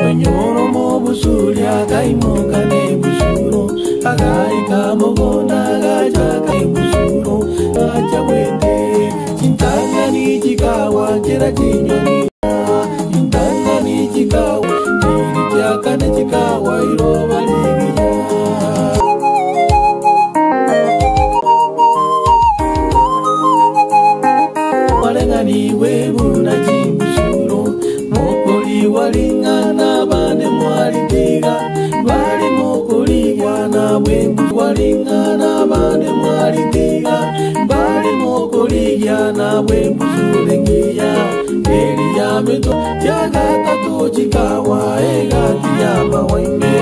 Onyoro mobusuri akaimoka nembusuro, agaika mogondo agachaka embusuro, acha bwete chintang'ani chikagwanchera chinyoni, chintang'ani chikagwa chiri chiakane chikagwa iroba rigiya. Wareng'anigwe buna chimbusuro, mokoriwa ring'ana bande mwaritiga, bari mokorigwa na bwembu waring'ana bande mwaritiga, bari mokorigia na bwembusure ngiya, eri yameto chiagatatu chikagwa egati y'amawaime,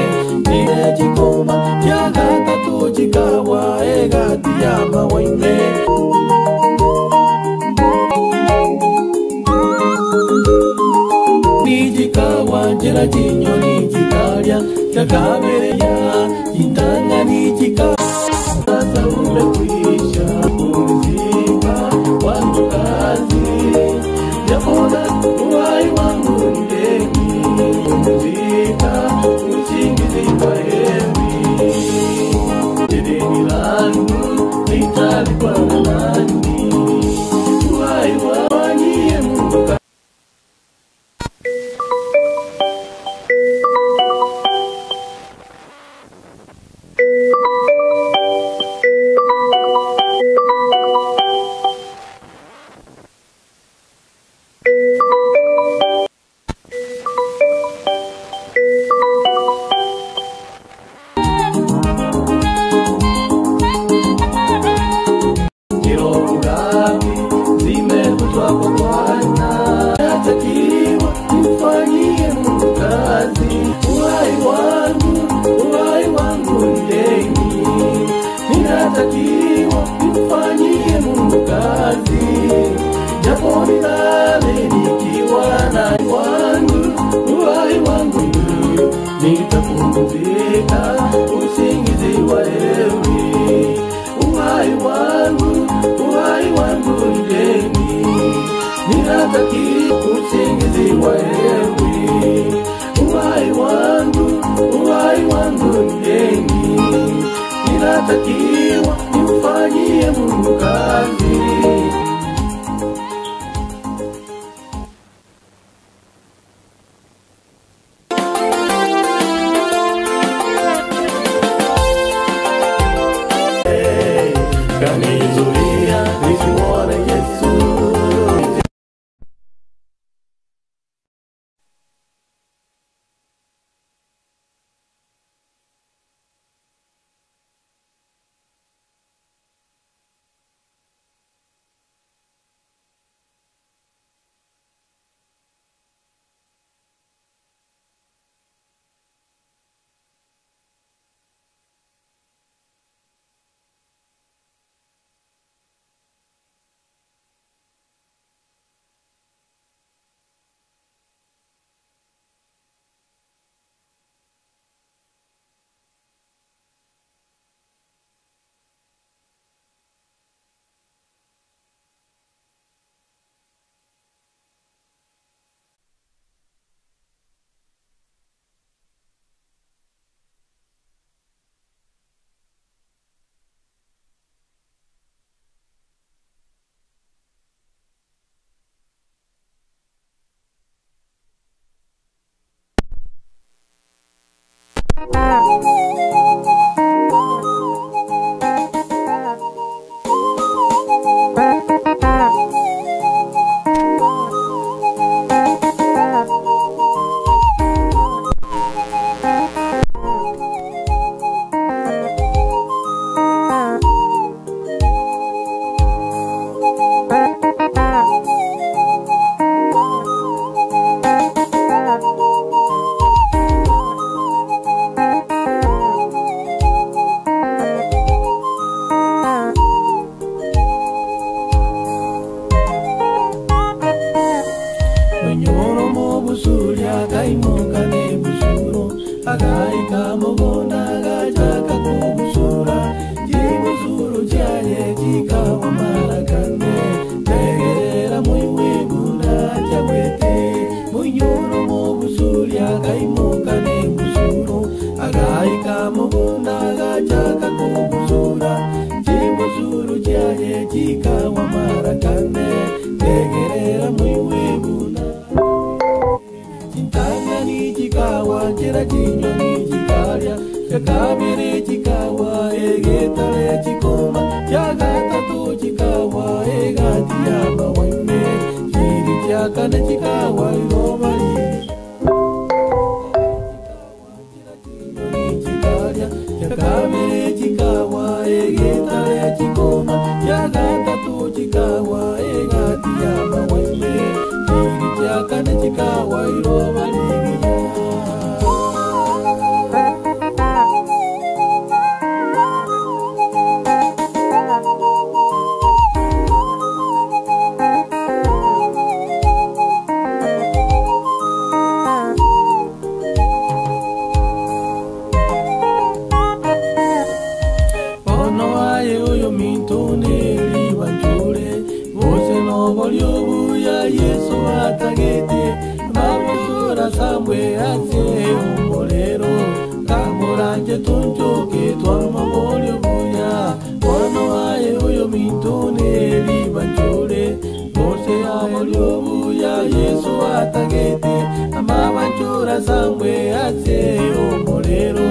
nire chikoma chiagatatu chikagwa egati y'amawaime. Nijikawa njera chinyoni chikaria chakabereya chintang'ani chika sasa umekwisha pumzika wangu kazi japona uhai wangu ni deni pumzika usingizi kwa heri deni langu litalipwa na nani uhai wanyie Mungu Kiroho ngapi zimevutwa kwa Bwana, natakiwa nimfanyie Mungu kazi. Uhai wangu, uhai wangu ni deni, ninatakiwa nimfanyie Mungu kazi, japo nilale nikiwa na wangu, uhai wangu nitapumzika usingizi wa heri. Uhai wangu, uhai wangu ni deni, ninataki usingizi wa heri. Uhai wangu, uhai wangu ni deni, ninatakiwa nimfanyie Mungu kazi. Kanizuia nisimuone Yesu. chikawa chera chinyoni chikaria chakabere chikawa egetare chikoma chagatatu chikawa egati yamawaime chiri chakane chikawa irobari chakabere chikawa egetare chikoma chagatatu chikawa egati yamawaime chiri chakane chikawa irobari. Samwe ase umolero kamoranje tunjoke twaruma buya bono aye uyo mintune libanjure bose abolio buya Yesu atagete amabanjura samwe ase umolero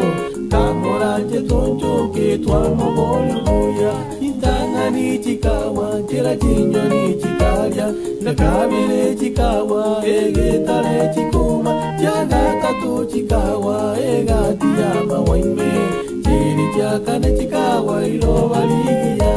kamoranje tunjoke twaruma buya intangani chikawa chera chinyoni chikalya nakabere chikawa egetare chikoma chagatatu chikawa egati yamawaime chiri chakane chikawa irobarigia.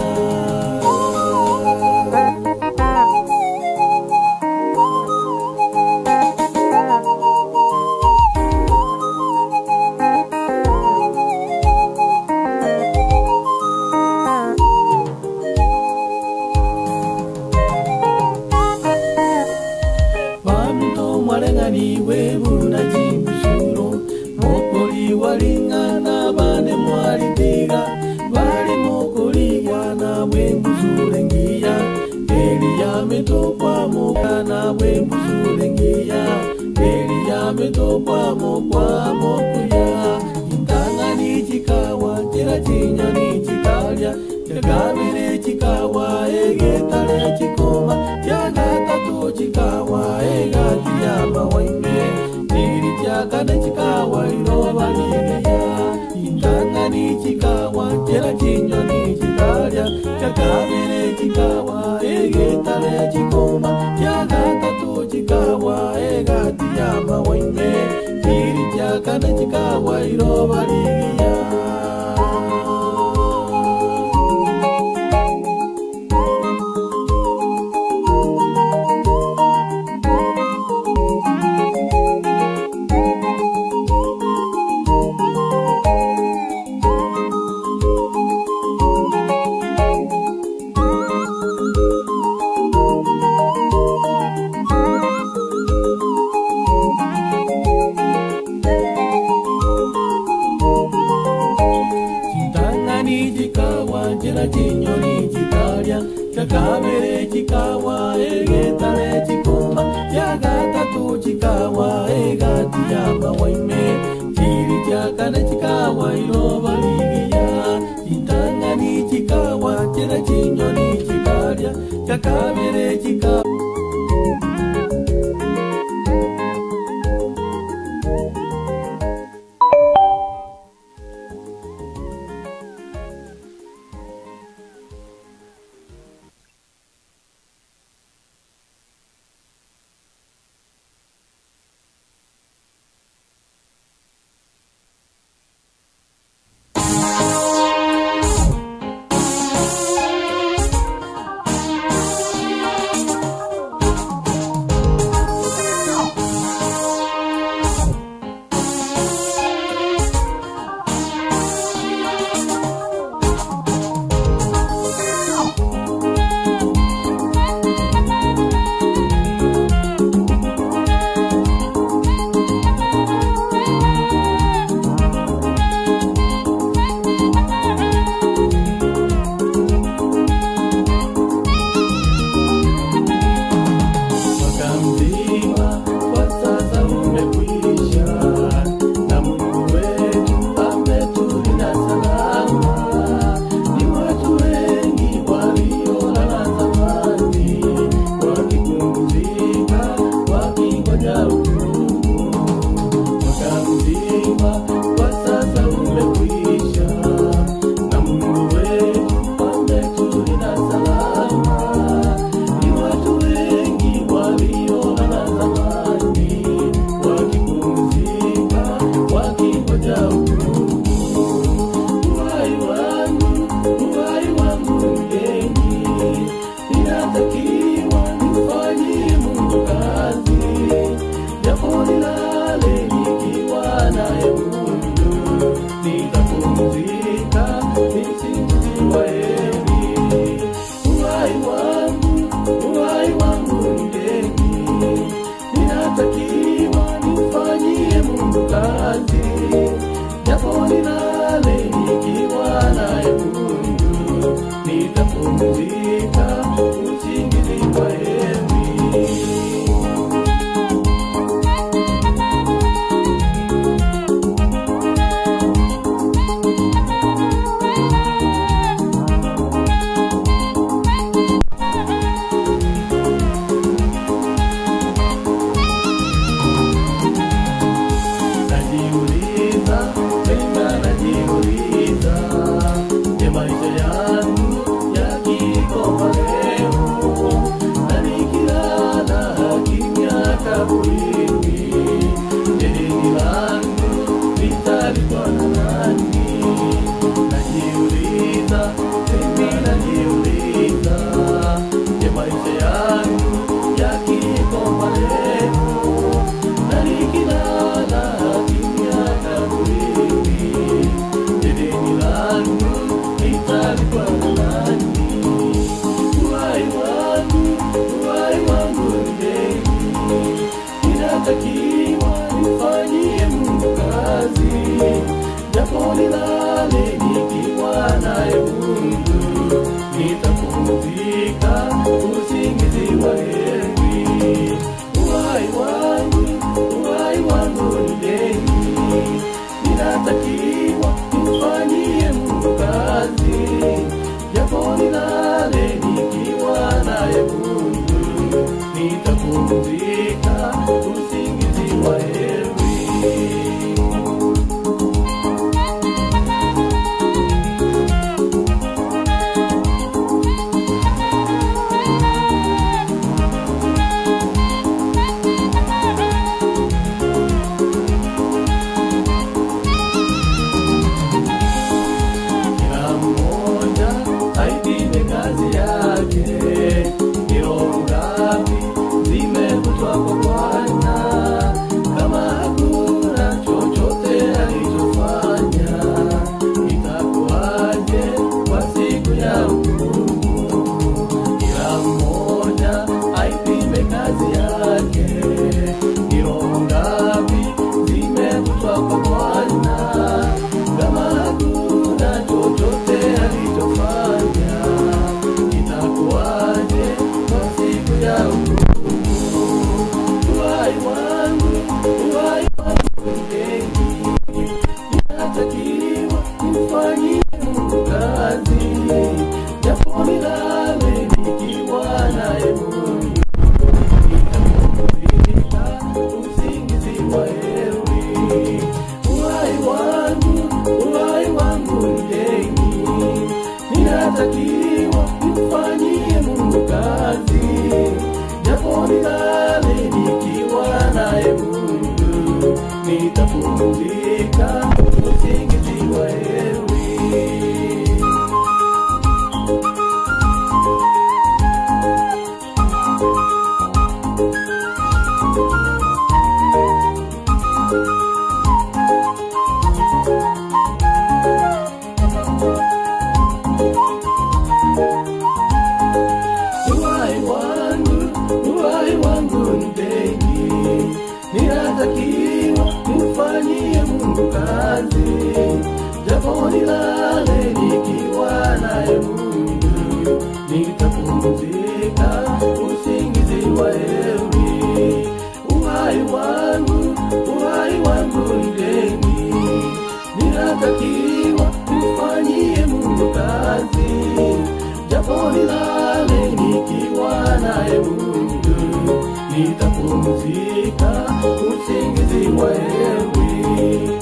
kwa sasa umekwisha, na Mungu wetu ametulinda salama. Ni watu wengi waliolala zamani, wakipumzika, wakingoja hukumu. Uhai wangu, uhai wangu mgeni, ninatakiwa nimfanyie Mungu kazi, japo nilale nikiwa naye Mungu, nitapumzika nisinzi wa heri. Uhai wangu, uhai wangu mgeni, ninatakiwa nimfanyie Mungu kazi, japo nilale nikiwa naye Mungu, nitapumzika usingizi wa heri. Najiuliza, mimi najiuliza, je, maisha yangu yakikoma leo, na nikilala kimya kaburini, je, deni langu litalipwa na nani? Najiuliza, mimi najiuliza, je, maisha yangu yakikoma leo, na nikilala kimya kaburini, je, deni langu litalipwa na nani? Uhai wangu, uhai wangu ni deni, ninatakiwa nimfanyie Mungu kazi, japo nilale nikiwa naye Mungu, nitapumzika usingizi wa heri. Uhai wangu, uhai wangu ni deni, ninatakiwa nimfanyie Mungu kazi, japo nilale nikiwa naye Mungu, nitapumzika usingizi wa heri. Kila mmoja aipime kazi yake, ni roho ngapi zimevutwa kwa Bwana? Kama hakuna chochote alichofanya, itakuwaje kwa siku ya hukumu? Kila mmoja aipime kazi yake, ni roho ngapi zimevutwa kwa Bwana? Kama hakuna chochote alichofanya, itakuwaje kwa siku ya hukumu? Uhai wangu, uhai wangu mgeni, ninatakiwa nimfanyie Mungu kazi, japo nilale nikiwa naye Mungu, nitapumzika usingizi wa heri. Uhai wangu, uhai wangu mgeni, ninatakiwa nimfanyie Mungu kazi, japo nilale nikiwa naye Mungu, nitapumzika usingizi wa heri. Uhai wangu, uhai wangu ni deni, ninatakiwa nimfanyie Mungu kazi, japo nilale nikiwa naye Mungu, nitapumzika usingizi wa heri. Uhai wangu, uhai wangu ni deni, ninatakiwa nimfanyie Mungu kazi, japo nilale nikiwa naye Mungu, nitapumzika usingizi wa heri.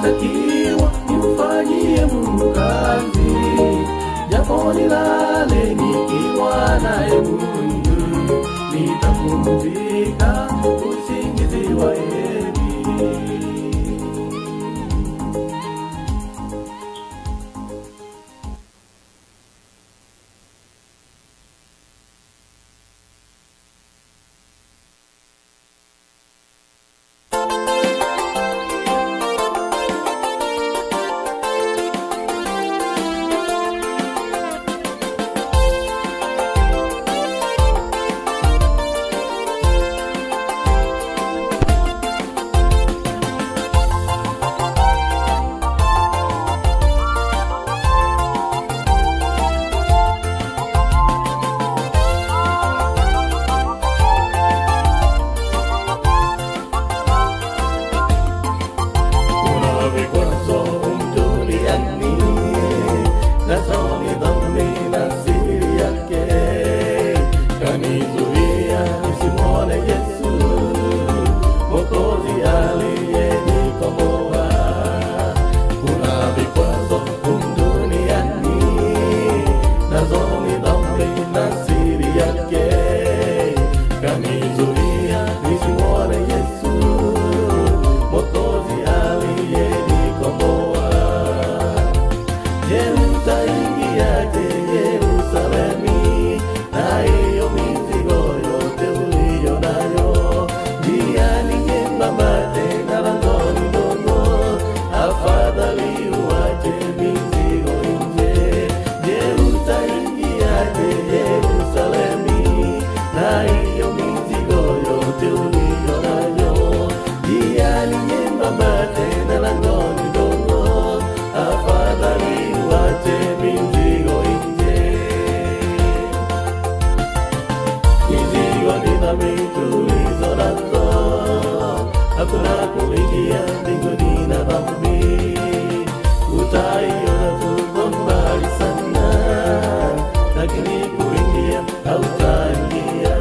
Natakiwa nimfanyie Mungu kazi, japo nilale nikiwa naye Mungu, nitapumzika usingizi wa heri. Kuna vikwazo duniani, nazo ni dhambi na siri yake. Kanizuia nisimwone Yesu, Mwokozi aliyenikomboa. Kuna vikwazo duniani, nazo ni dhambi na siri yake. Kanizuia nisimwone Yesu, Mwokozi aliyenikomboa. Je, utaingiaje Yerusalemu na hiyo mizigo yote uliyo nayo? Njia ni nyembamba tena langoni ndogo, afadhali uache mizigo nje. Je, utaingiaje Yerusalemu na hiyo mizigo yote uliyo nayo? Njia ni nyembamba tena langoni ndogo, afadhali uache mizigo nje. Mizigo ni dhambi tulizo nazo, hakuna kuingia mbinguni na dhambi. Utaiona tu kwa mbali sana, lakini kuingia hautaingia.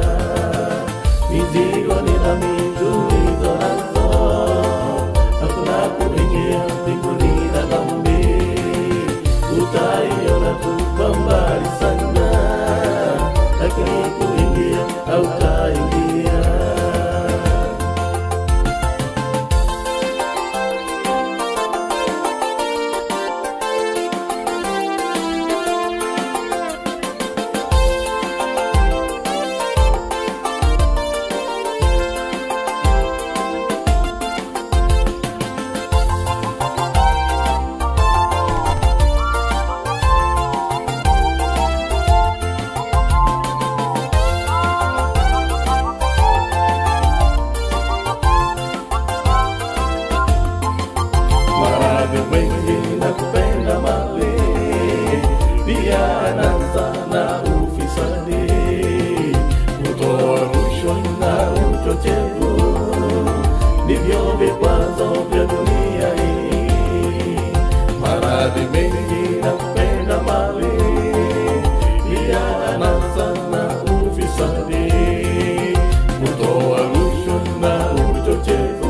Mizigo ni dhambi tulizo nazo, hakuna kuingia mbinguni na dhambi. Utaiona tu kwa mbali sana, lakini kuingia hautaingia. Maradhi mengi na kupenda mali, pia anasa na ufisadi, kutoa rushwa na uchochevu, ndivyo vikwazo vya dunia hii. Maradhi mengi na kupenda mali, pia anasa na ufisadi, kutoa rushwa na uchochevu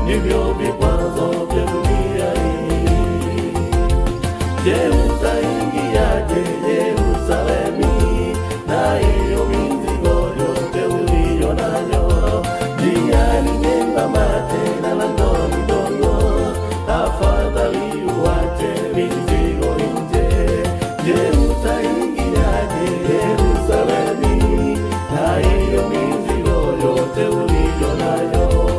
ndivyo vikwazo vya dunia hii. Je, utaingiaje Yerusalemu na hiyo mizigo yote uliyo nayo? Njia ni nyembamba tena langoni dogo, afadhali uache mizigo nje. Je, utaingiaje Yerusalemu na hiyo mizigo yote uliyo nayo?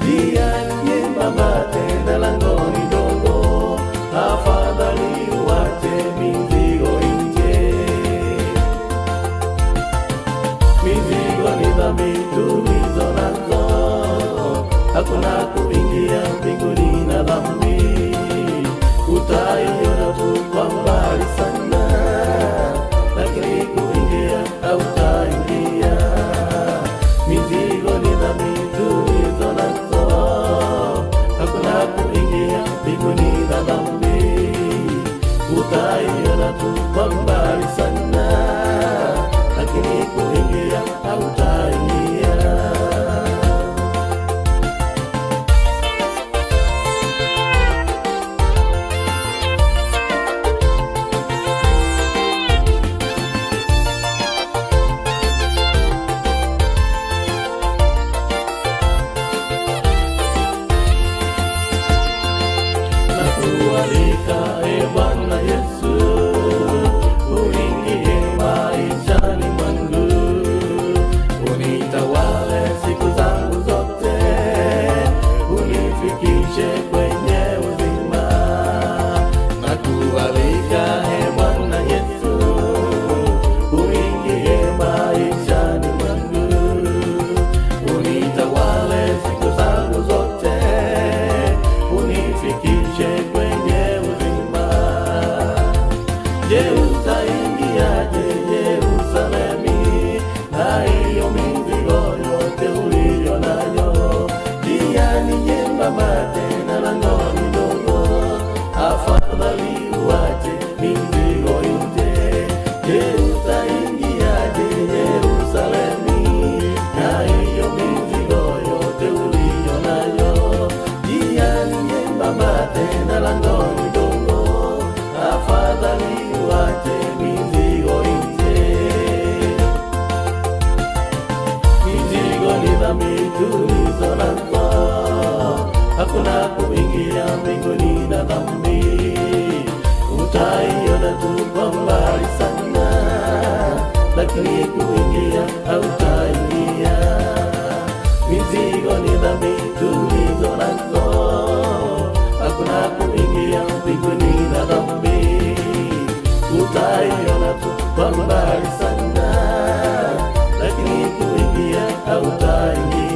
Njia ni nyembamba tena langoni dogo, afadhali uache mizigo nje. Mizigo ni dhambi tulizo nazo, hakuna kuingia mbinguni na dhambi. Utaiona tu kwa mbali sana, lakini kuingia hautaingia. Mizigo ni dhambi tulizo nazo, hakuna kuingia mbinguni na dhambi. Utaiona tu kwa mbali sana, lakini kuingia hautaingia. Hakuna kuingia mbinguni na dhambi, utaiona tu kwa mbali sana, lakini kuingia hautaingia. Mizigo ni dhambi tulizo nazo, hakuna kuingia mbinguni na dhambi, utaiona tu kwa mbali sana, lakini kuingia hautaingia.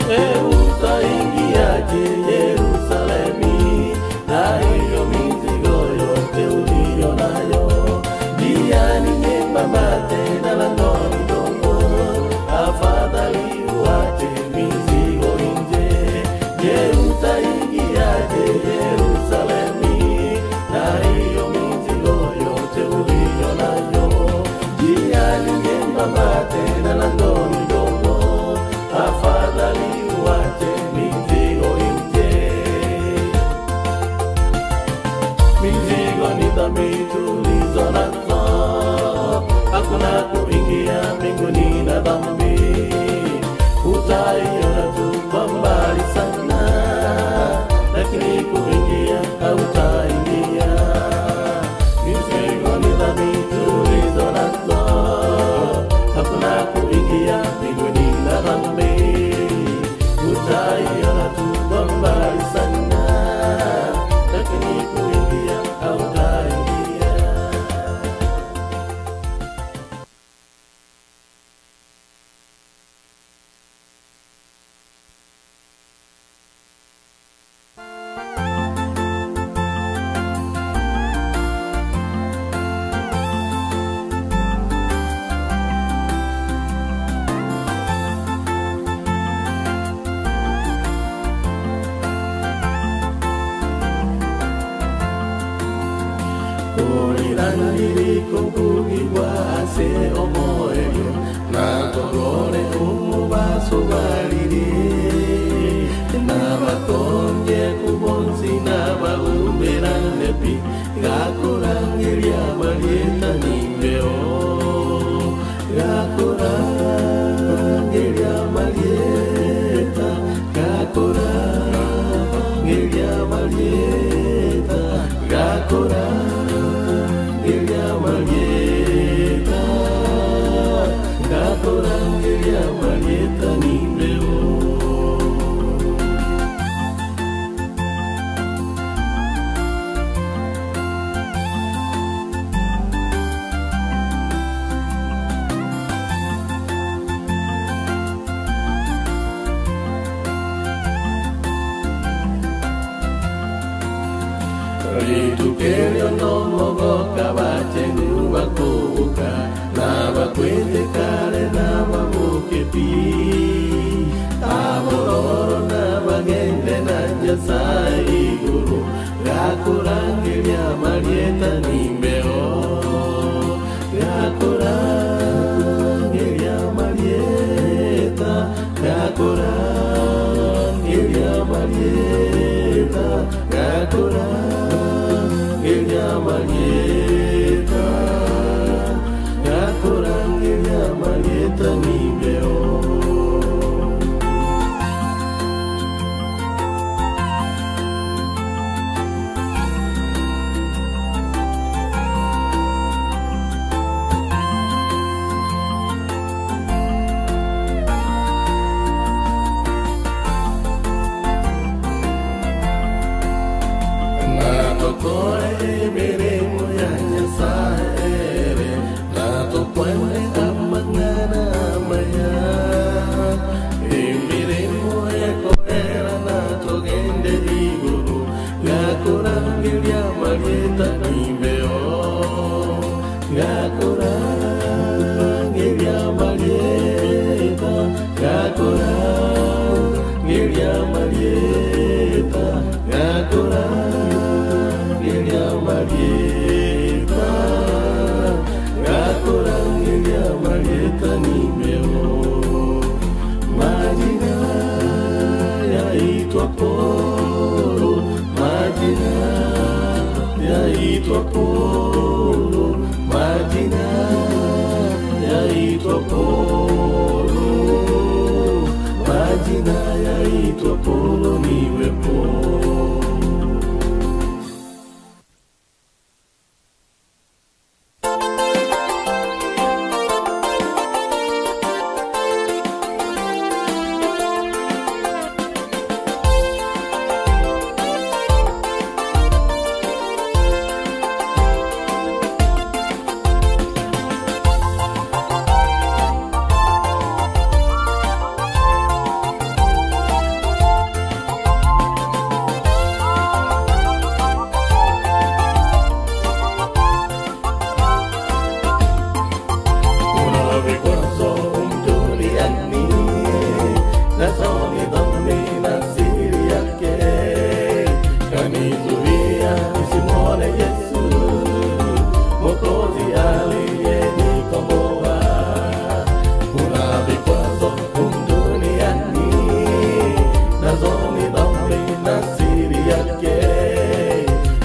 E, utaingiaje Yerusalemi na hiyo mizigo yote uliyo nayo? Njia ni nyembamba tena langoni dogo, afadhali uache mizigo nje. Je, utaingiaje Yerusalemi na hiyo mizigo yote uliyo nayo? Njia ni nyembamba tena langoni dogo, afadhali uache mizigo nje. Mizigo ni dhambi tulizo nazo, hakuna kuingia mbinguni na dhambi. Utaiona tu kwa mbali sana, lakini kuingia hautaingia. Mizigo ni dhambi tulizo nazo, hakuna kuingia mbinguni na dhambi. Utaiona tu kwa mbali sana, lakini kuingia hautaingia. Kuliranirikugugibwa ase omoerio natorore omubaso barire nabakonje kubonsi nabaumeranepi gakurangeria marieta nimbeo gakurangeria marieta gakurangeria marieta gakurangeria marieta gakurangeria marieta nimbeo. Ritukelio nomogoka bachenu bakubuka nabakwete kare nababuke pi abororo nabagende na Nyasaye iguru gakurangeria marieta nimbeo gakurangeria marieta gakurangeria marieta gakurangeria marieta gakurangeria marieta nimbeo. Natokore emirimo ya Nyasaye, natokwane amang'ana amaya. Emirimo ekoera natogende iguru, gakurangeria marieta nimbeo. Gakurangeria marieta, gakurangeria marieta, gakurangeria marieta, gakurangeria marieta nimbeo. Majina yaitwa poro, majina yaitwa poro, majina yaitwa poro, majina. yaitwapo niwepo. Kuna vikwazo duniani, nazo ni dhambi na siri yake. Kanizuia nisimwone Yesu, Mwokozi aliyenikomboa. Kuna vikwazo duniani, nazo ni dhambi na siri yake.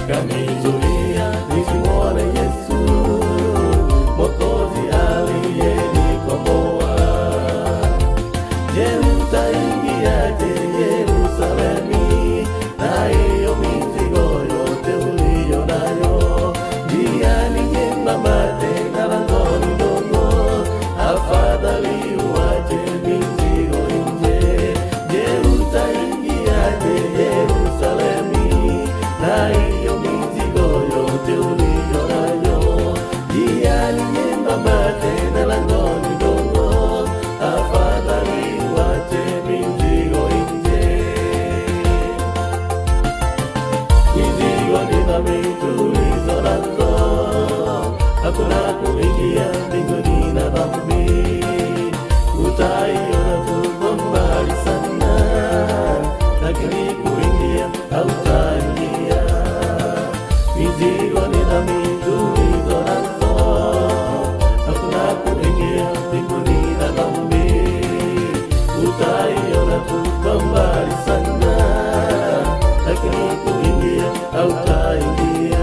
Kanizuia nisimwone Yesu, Mwokozi aliyenikomboa. Je, utaingiaje Yerusalemi na hiyo mizigo yote uliyo nayo? Njia ni nyembamba tena langoni ndogo, afadhali uache mizigo nje. Je, utaingiaje Yerusalemi na hiyo mizigo yote uliyo nayo? Njia ni nyembamba tena langoni ndogo, afadhali uache mizigo nje. Mizigo ni dhambi tulizo nazo, hakuna kuingia mbinguni na dhambi. Utaiona tu kwa mbali sana, lakini kuingia hautaingia. Mizigo ni dhambi tulizo nazo, hakuna kuingia mbinguni na dhambi. Utaiona tu kwa mbali sana, lakini kuingia hautaingia.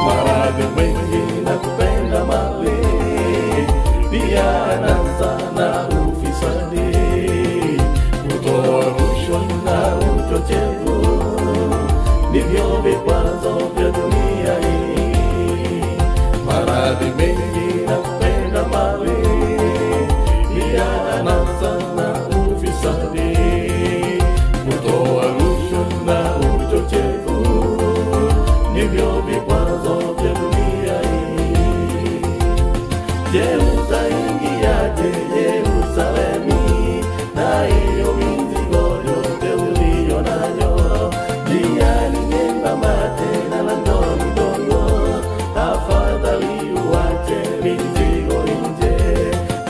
Maradhi mengi na kupenda mali, pia anasa na ufisadi, kutoa rushwa na uchochevu, ndivyo vikwazo vya dunia hii. Maradhi mengi na kupenda mali, pia anasa na ufisadi, kutoa rushwa na uchochevu ndivyo vikwazo vya dunia hii. Je, utaingiaje Yerusalemi na hiyo mizigo yote uliyo nayo? Njia ni nyembamba tena langoni ndogo, afadhali uache mizigo nje.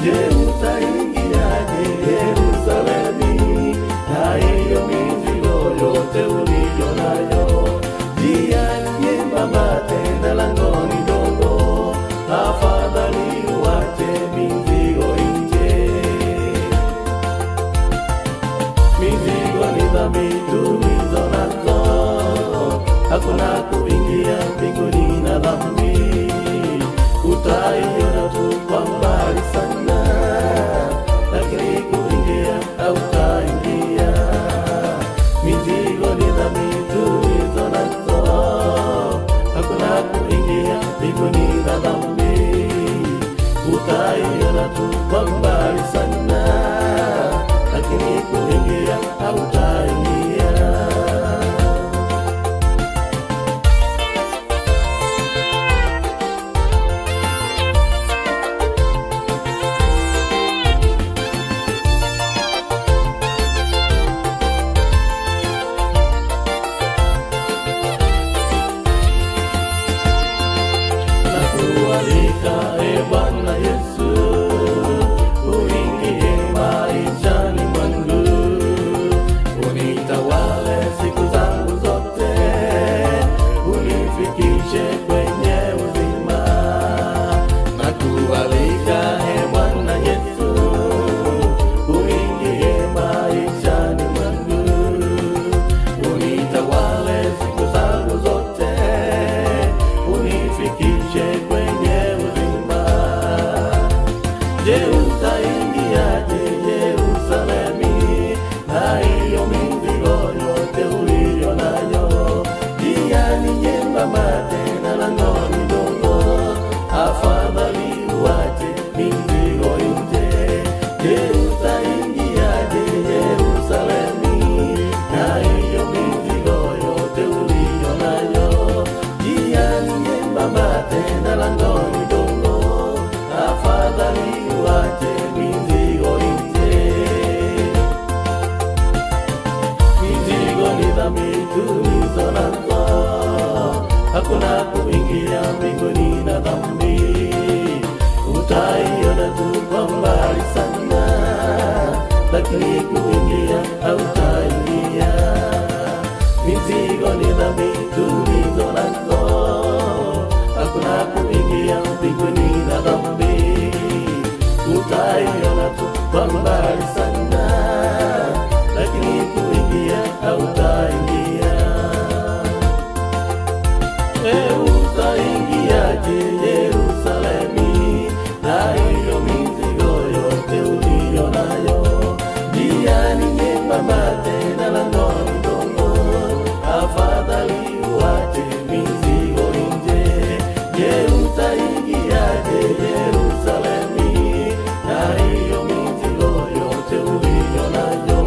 Je, utaingiaje Yerusalemi na hiyo mizigo yote uliyo nayo? Njia ni nyembamba tena langoni ndogo, afadhali uache mizigo nje. Mizigo ni dhambi tulizo nazo, hakuna kuingia mbinguni na dhambi. Utaiona tu kwa mbali sana, lakini kuingia hautaingia. Mizigo ni dhambi tulizo nazo, hakuna kuingia mbinguni na dhambi. Utaiona tu kwa mbali sana, lakini kuingia hautaingia. unifikishe kwenye uzima. Nakualika e Bwana Yesu, uingie maishani mwangu, unitawale siku zangu zote, unifikishe kwenye uzima. Je, utaingiaje Yerusalemi na hiyo mizigo yote uliyo nayo? Njia ni nyembamba tena lango ni dogo, afadhali uache mizigo nje. Je, utaingiaje Yerusalemi na hiyo mizigo yote uliyo nayo? Njia ni nyembamba tena lango ni dogo, afadhali uache mizigo nje. Mizigo ni dhambi tulizo nazo, hakuna kuingia mbinguni na dhambi. Utaiona tu kwa mbali sana, lakini kuingia hautaingia. Mizigo ni dhambi tulizo nazo, hakuna kuingia mbinguni na dhambi. Utaiona tu kwa mbali sana, lakini kuingia hautaingia. E, utaingiaje Yerusalemi na hiyo mizigo yote uliyo nayo? Njia ni nyembamba tena lango ni dogo, afadhali uache mizigo nje. Je, utaingiaje Yerusalemi na hiyo mizigo yote uliyo nayo?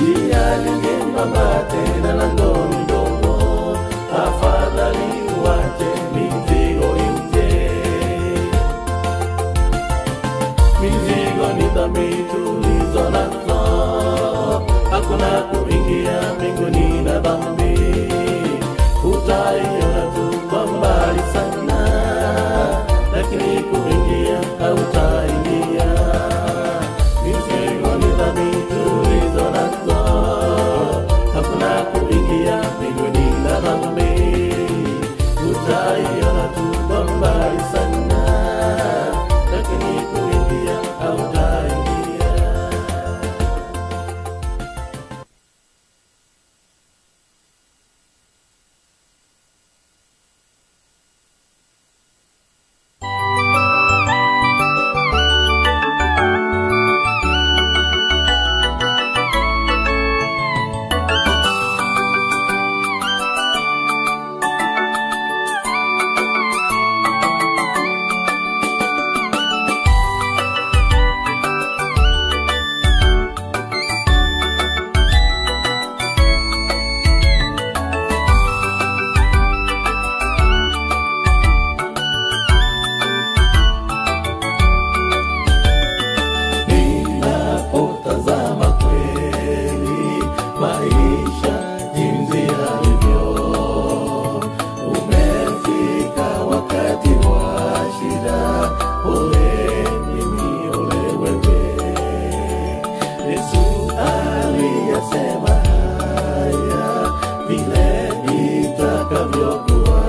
Njia ni nyembamba tena lango ni dogo, afadhali uache mizigo nje. Mizigo ni dhambi tulizo nazo, hakuna kuingia mbinguni na dhambi. Utaiona tu kwa mbali sana, lakini kuingia hautaingia. Mizigo ni dhambi tulizo nazo, hakuna kuingia mbinguni na dhambi. Utaiona tu kwa mbali sana, lakini kuingia hautaingia. Ninapotazama kweli maisha jinsi yalivyo, umefika wakati wa shida. Ole mimi, ole wewe. Yesu aliyasema haya vile itakavyokuwa,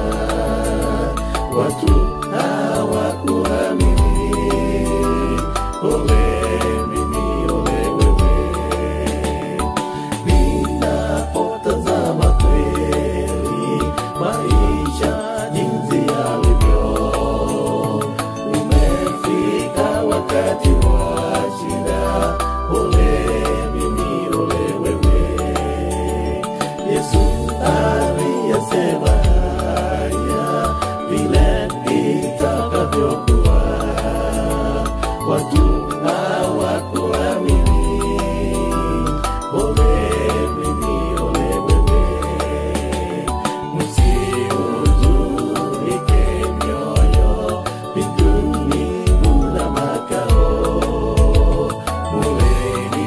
watu hawakuamini. Ole mimi, ole wewe. Ninapotazama kweli maisha jinsi yalivyo, umefika wakati wa shida. Ole mimi, ole wewe. Yesu aliyasema haya vile itakavyokuwa, watu hawakuamini. Ole mimi, ole wewe. Msihuzunike mioyo, mbinguni muna makao. Muleni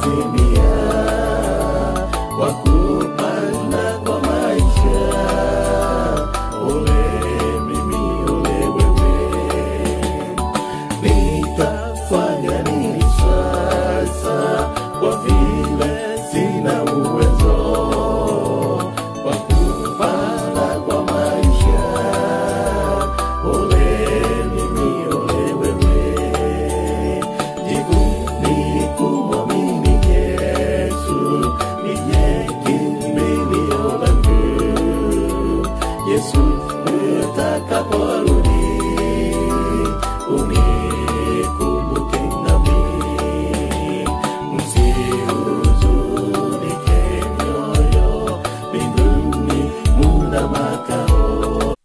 Nimezimia kwa kupanda kwa maisha. Ole mimi, ole wewe, nitafanya nini sasa kwa vile sina uwezo wa kupanda kwa maisha? Ole mimi, ole wewe, jibu ni kumwamini Yesu, ndiye kimbilio langu. Yesu utakaporudi, unikumbuke nami. Msihuzunike mioyo, mbinguni muna makao.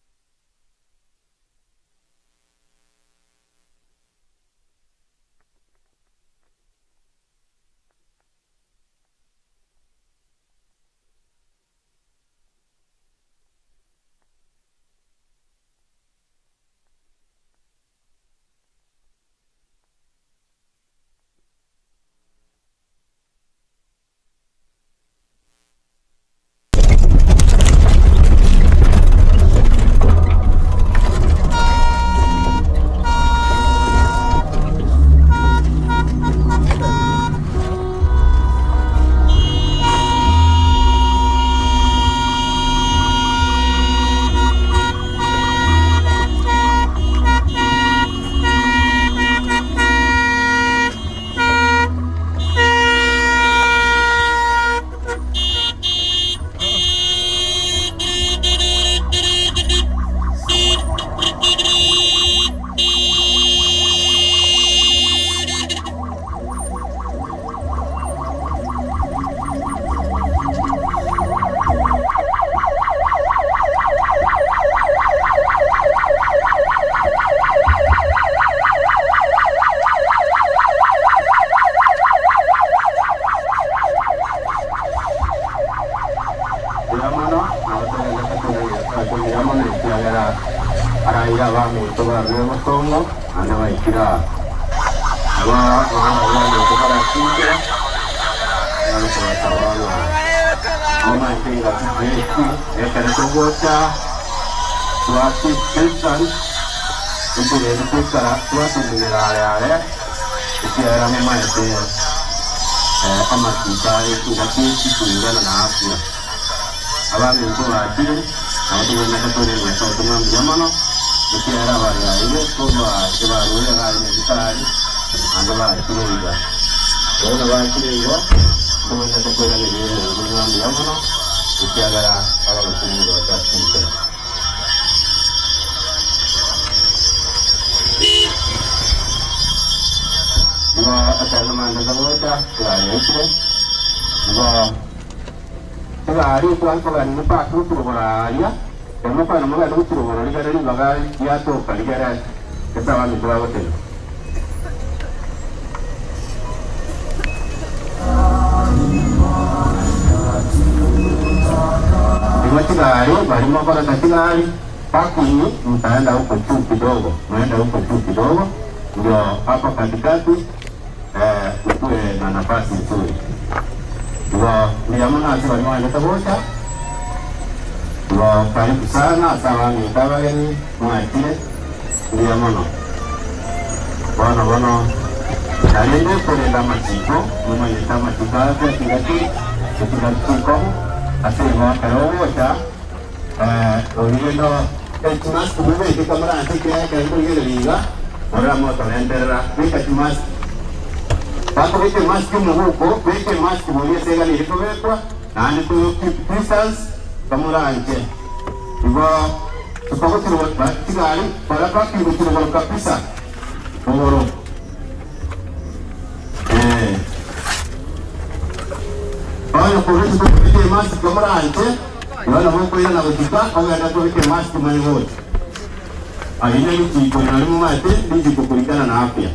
Mbuya mono, nabo togende tokoreria ase mbuya mono ekiagera araiga abaminto barure bosongo naende baikire aa. Nabo abaminto barachinkera nabo kobasaba ng'a momaete engaki bweki ekero togocha twake distance ntogende toikara twatenenera are are ekiagera momaete amatuka engaki eki kulingana na afya. Abaminto bachire nabo togwenerete torende ase obotomwa mbuya mono, ekiagera abayaire korwa ebarure bare nyagetari naende bachire iga. Bono bachire igo, ntogwenerete koiraneria emeremo ng'a mbuya mono, ekiagera abagotumwa gocha ase enchera. Igo ekero namandete gocha, egari yaikire, igo Egari etware kogenda mopake gochia aaria, ekero mokogenda mogende gochia rogoro rigere ribaga riatoka rigere ase abanto bagoteba. Igo chigari baria mokoreta chigari parking mtaenda huko juu kidogo, mnaenda huko juu kidogo ndio hapo katikati eh, ukuwe na nafasi nzuri. Igo mbuya mono ase baria mwaendete gocha, igo karibu sana ase abaminto abageni mwachire, mbuya mono. Bono bono narende korenda amachiko, momanyete amachiko ase echingaki, echingaki chikomu, ase igo ekero ogocha eh, origendo echimask mobeke kamoranche ekiagera ekero nkorigereria iga, morora motorenterera, beka chimask. Bakobeka emask omoguko, beka emask boria ase eganiri kobekwa, naende to keep distance kamoranche. Igo tokogochirwa chigari, kora parking gochia rogoro kabisa, rogoro. Eh. Bono korwa isiko kobeka emask kamoranche, igo nabo okoirana gochika, ogende kobeka emask manye gocha. Ayio nerichiko nario momanyete, richiko kulingana na afya.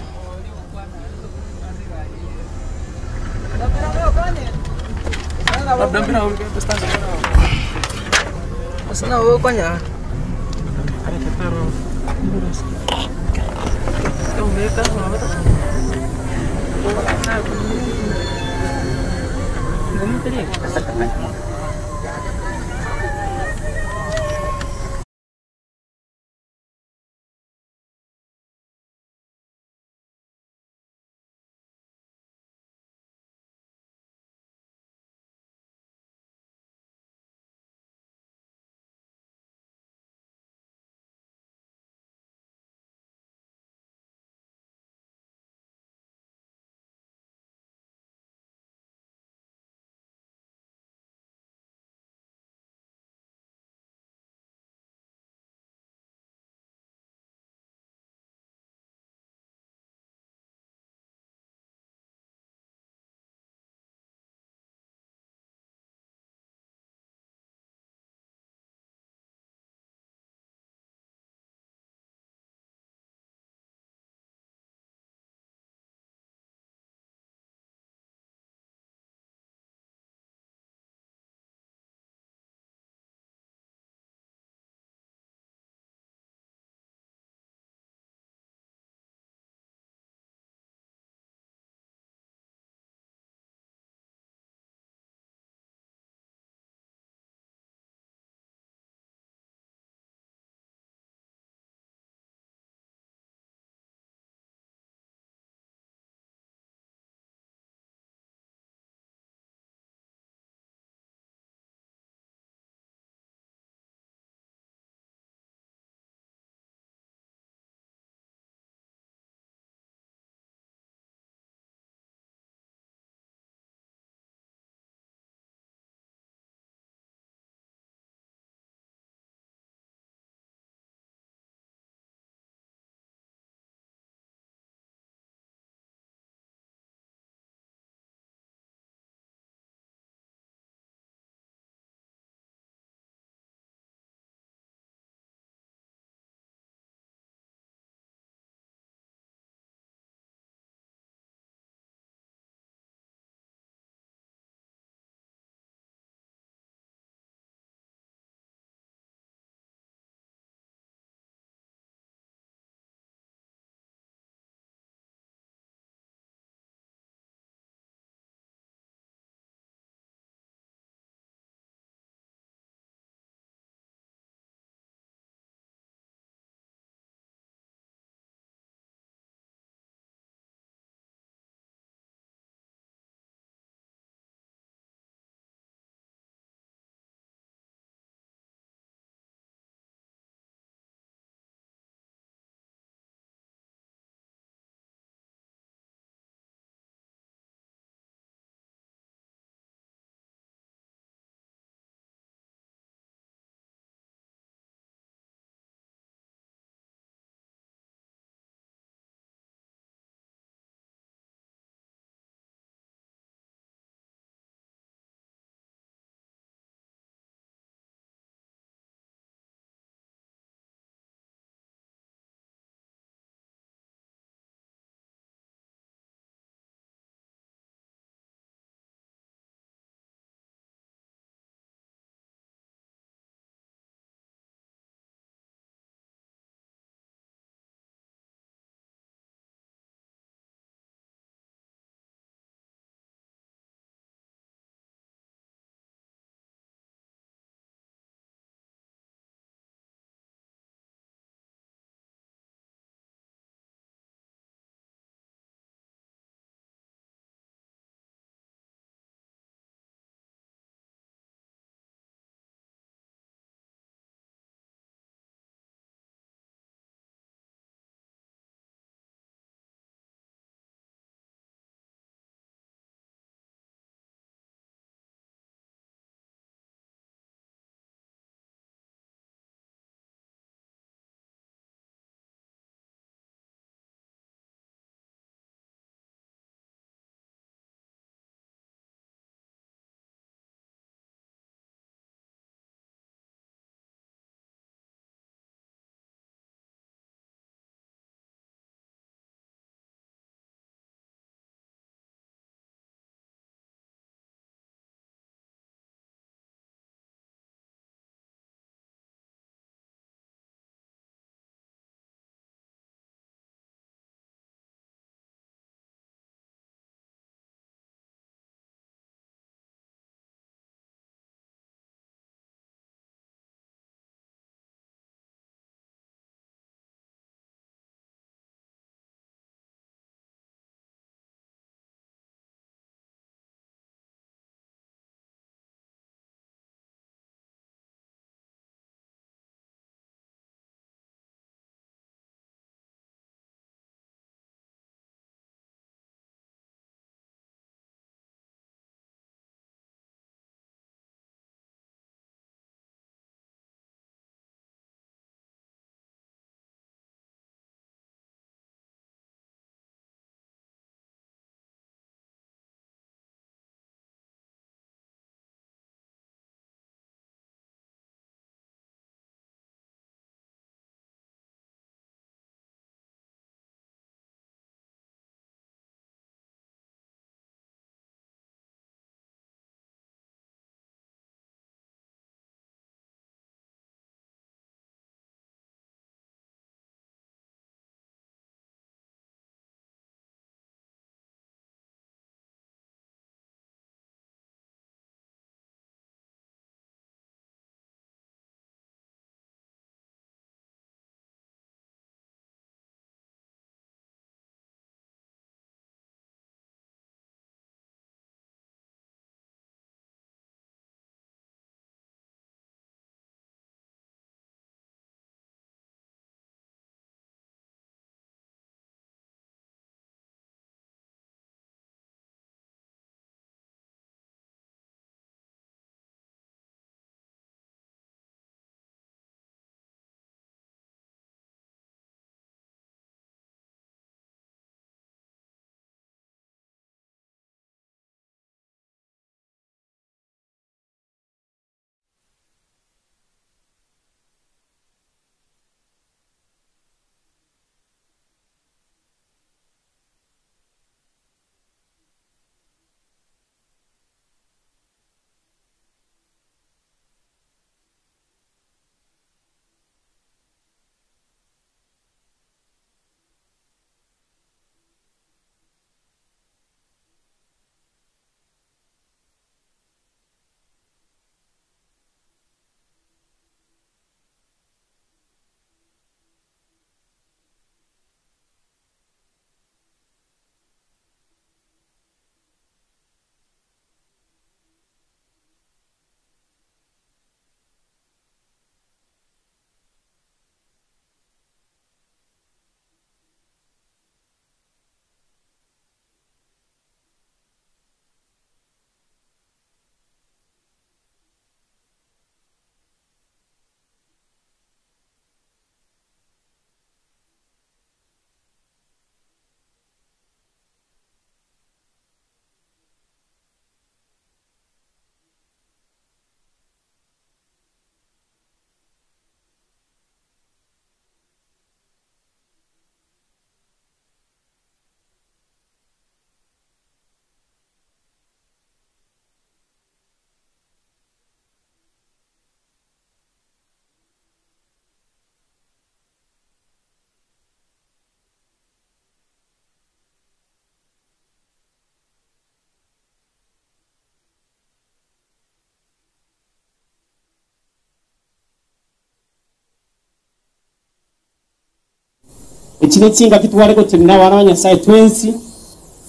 Echi ne chingaki tware gotenena abana ba Nyasae twensi,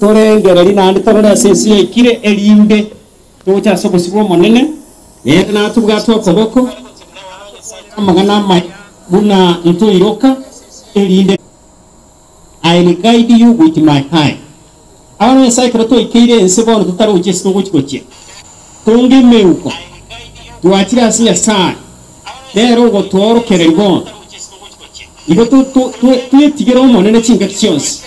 torengererie naende torore ase ense yaikire, erinde toche ase obosio bw'Omonene, nere natobwate okoboko, amang'ana amaya buna ntoiroka, erinde. I will guide you with my eye. Abana ba Nyasae ekero twaikeire ense bono totarochi ase togochi gochia, tonga emeuko, twachire ase Nyasae, nere ogotoorokereria bono. Igo twetigere Omonene chingaki chionsi,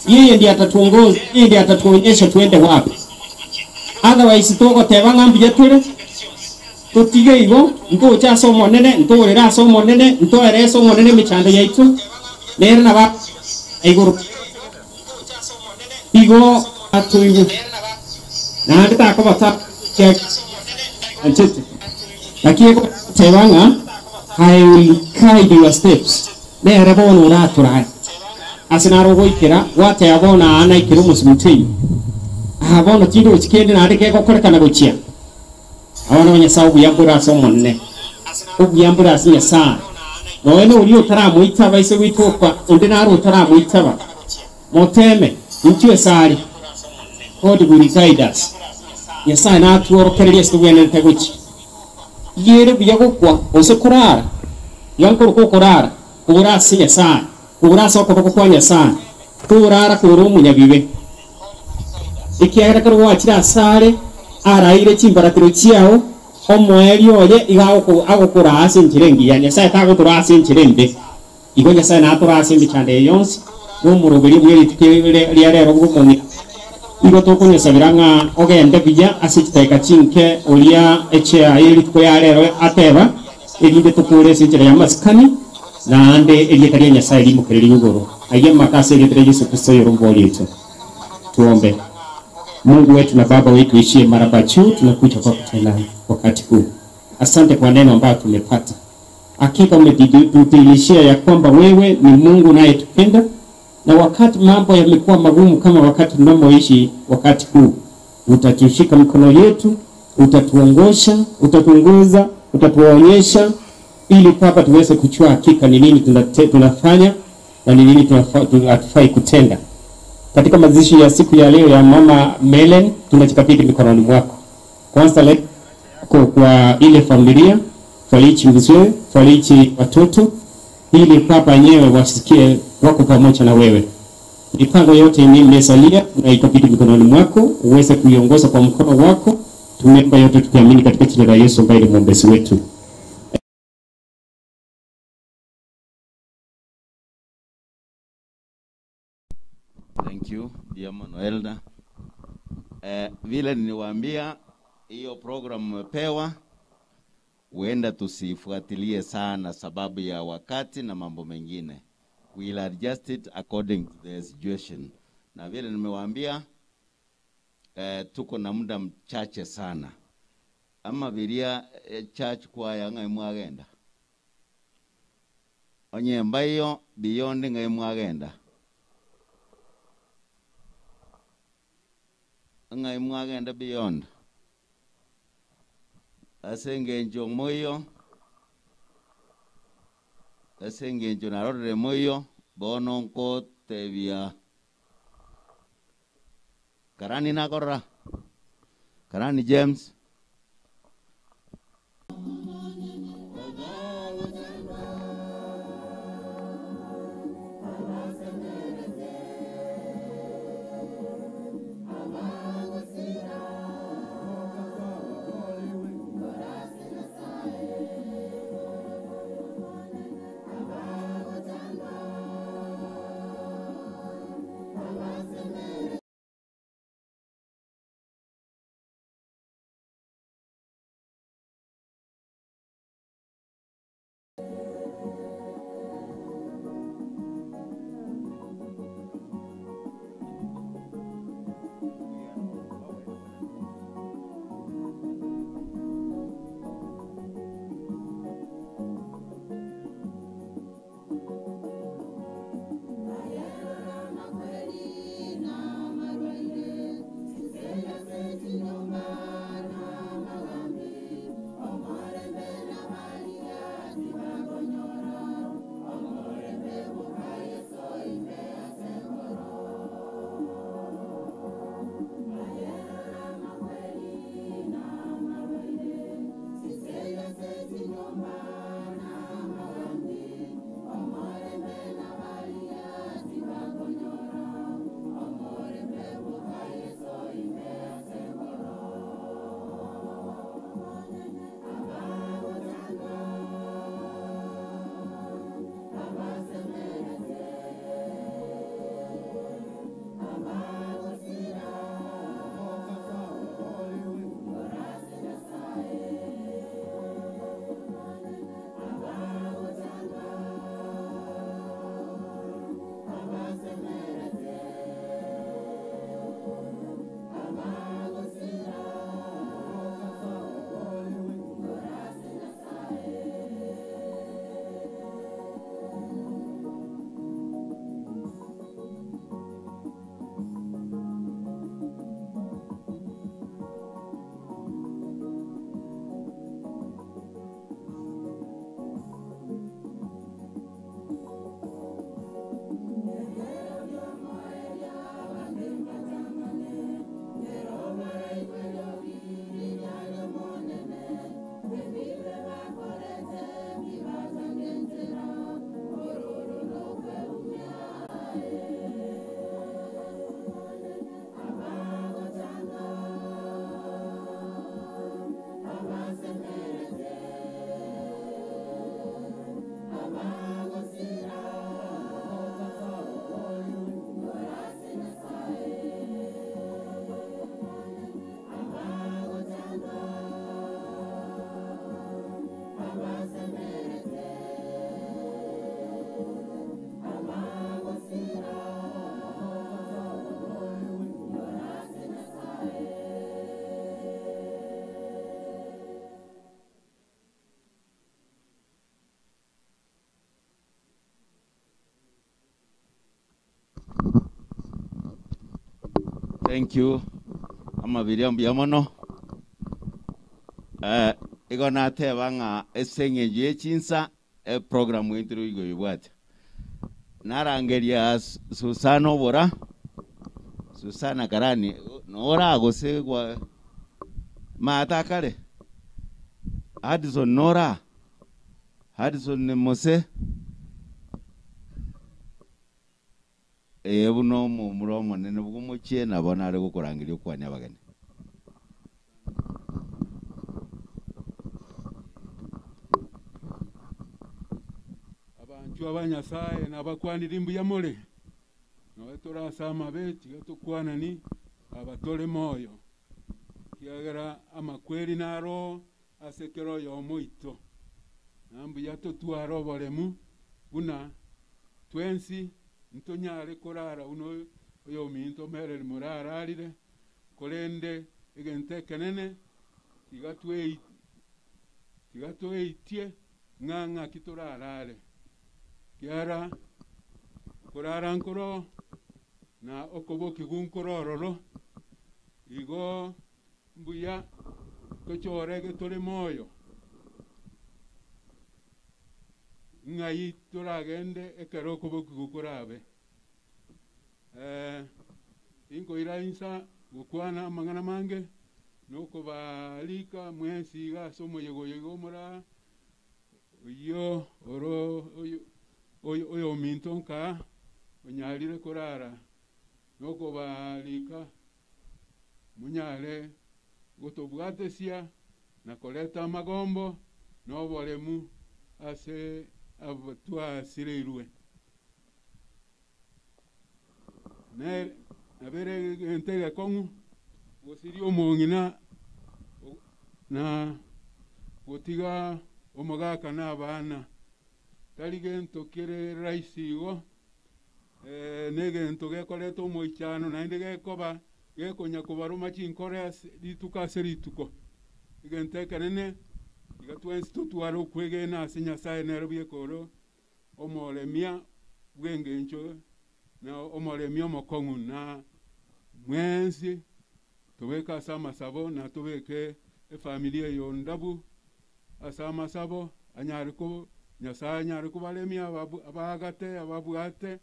yeye ndiye atatuongoza, yeye ndiye atatuonyesha twende wapi. Otherwise togoteba ng'a mbuya tore, totige igo, ntoche ase Omonene, ntoorere ase Omonene, ntoerese Omonene emechando yaito, nere nabo igoro. Igo atoigwe, naende takobata anchete. Naki egoteba ng'a I will guide your steps, nere bono oratorae. Ase naro ogoikera, gwateba bono aa naikere omosubati oino. Aa bono tindochi kende naende kegokorekana gochia. Abana ba Nyasae obuya mbore ase Omonene, obuya mbore ase Nyasae. Nonya noria otaramoitaba ase goitoka, onde naro otaramoitaba. Moteme, intwe esare. God will guide us. Nyasae natworokererie ase tobwenerete gochia. Iyere buya gokwa gose korara, iga nkorokwa okorara, kogora ase Nyasae, kogora ase okoboko kwa Nyasae, torara kore omonyabibe. Ekiagera ekero gwachire asare, araire chimbaratero chiao, omoerio oye iga agokoraa ase enchera engiya. Nyasae tagotoraa ase enchera embe. Igo Nyasae natoraa ase emechando eye yonsi, na omoroberio bwe rituko ria rero bw'omong'ina. Igo tokonyesabera ng'a ogende buya ase chidakika chinke oria echea ye rituko ya rero ateba, erinde tokore ase enchera y'amasikani, naende erieta ria Nyasae rimokererigwe igoro. Ayio amaka ase erieta ria Yeso Kristo oyore Omobori oito. Tuombe. Mungu wetu na Baba wetu uishie maraba juu, tunakuja kwako tena wakati huu. Asante kwa neno ambayo tumepata. Hakika umetudhihirishia ya kwamba wewe ni Mungu unayetupenda, na wakati mambo yamekuwa magumu kama wakati tunamoishi wakati huu, utatushika mikono yetu, utatuongosha, utatuongoza, utatuonyesha ili kwamba tuweze kujua hakika ni nini tunafanya na ni nini hatufai kutenda. Katika mazishi ya siku ya leo ya Mama Melen, tunajikabidhi mikononi mwako. Kwanza kwa ile familia, fariji mzee, fariji watoto, ili kwamba wenyewe wasikie wako pamoja na wewe. Mipango yote yenye imesalia tunaikabidhi mikononi mwako, uweze kuiongoza kwa mkono wako. Tumeomba yote tukiamini katika jina la Yesu ambaye ni mwombezi wetu. Thank you, dear Manuelda. Vile niliwaambia hiyo program mmepewa, huenda tusifuatilie sana sababu ya wakati na mambo mengine. We'll adjust it according to the situation. Na vile nimewaambia, tuko na muda mchache sana. Ama biria church choir ngai mwagenda. Onyemba hiyo beyond ngai mwagenda. Ngai mwagenda beyond. Ase engencho moyo, ase engencho narorire moyo, bono nkotebia Karani nakorora. Karani James. Thank you. Amabiria mbuya mono. Eh, igo nateba ng'a ase eng'encho ye chinsa eprogram entire igo oyebwate. Narangeria Susana obora, Susana Karani, nora gose gwa maata akare? Addison nora? Addison Mose? Ee, buna omomura omonene bw'omochie nabo nare gokorangeria okwania abageni. Abanchwa ba Nyasae nabakwanire mbuya more, noe tore ase amabe, tiga tokwanani aba tore moyo, ekiagera amakweri naro ase kera oyomo oito. Na mbuya totware oboremu buna twensi ntonyare korara buna oyominto Mereri morararire, korende egento ekenene tiga twei tiga tweitie ng'a ng'aki torarare. Kiara korara nkoro na okobokigwa nkoro ororo, igo mbuya tochorege tore moyo. Ng'ai toragende ekero okobokigwa korabe. Eh, inkoira insa gokwana amang'ana mange, na okobarika mwensi iga ase omoyega oyo iga omoraa, oyio oro oyo oyo oyominto nkaa onyarire korara, na okobarika monyare gotobwatesia na koreta amagombo na oboremu ase abo twasireirwe. Ne nabere egento egekong'u gosiria omong'ina na gotiga omogaka na abana. Tari gento kere rahisi igo, na egento gekoreta omoichano naende gekoba gekonya kobaroma chinkore ase rituko ase rituko. Egento ekenene, iga twensi totware okwegena ase Nyasaye nere bweka ore omoremia bw'engencho na omoremia omokong'u na mwensi tobeke ase amasabo na tobeke efamiri eye ondabu ase amasabo anyare ko Nyasaye anyare kobaremia ababu abaagate ababwate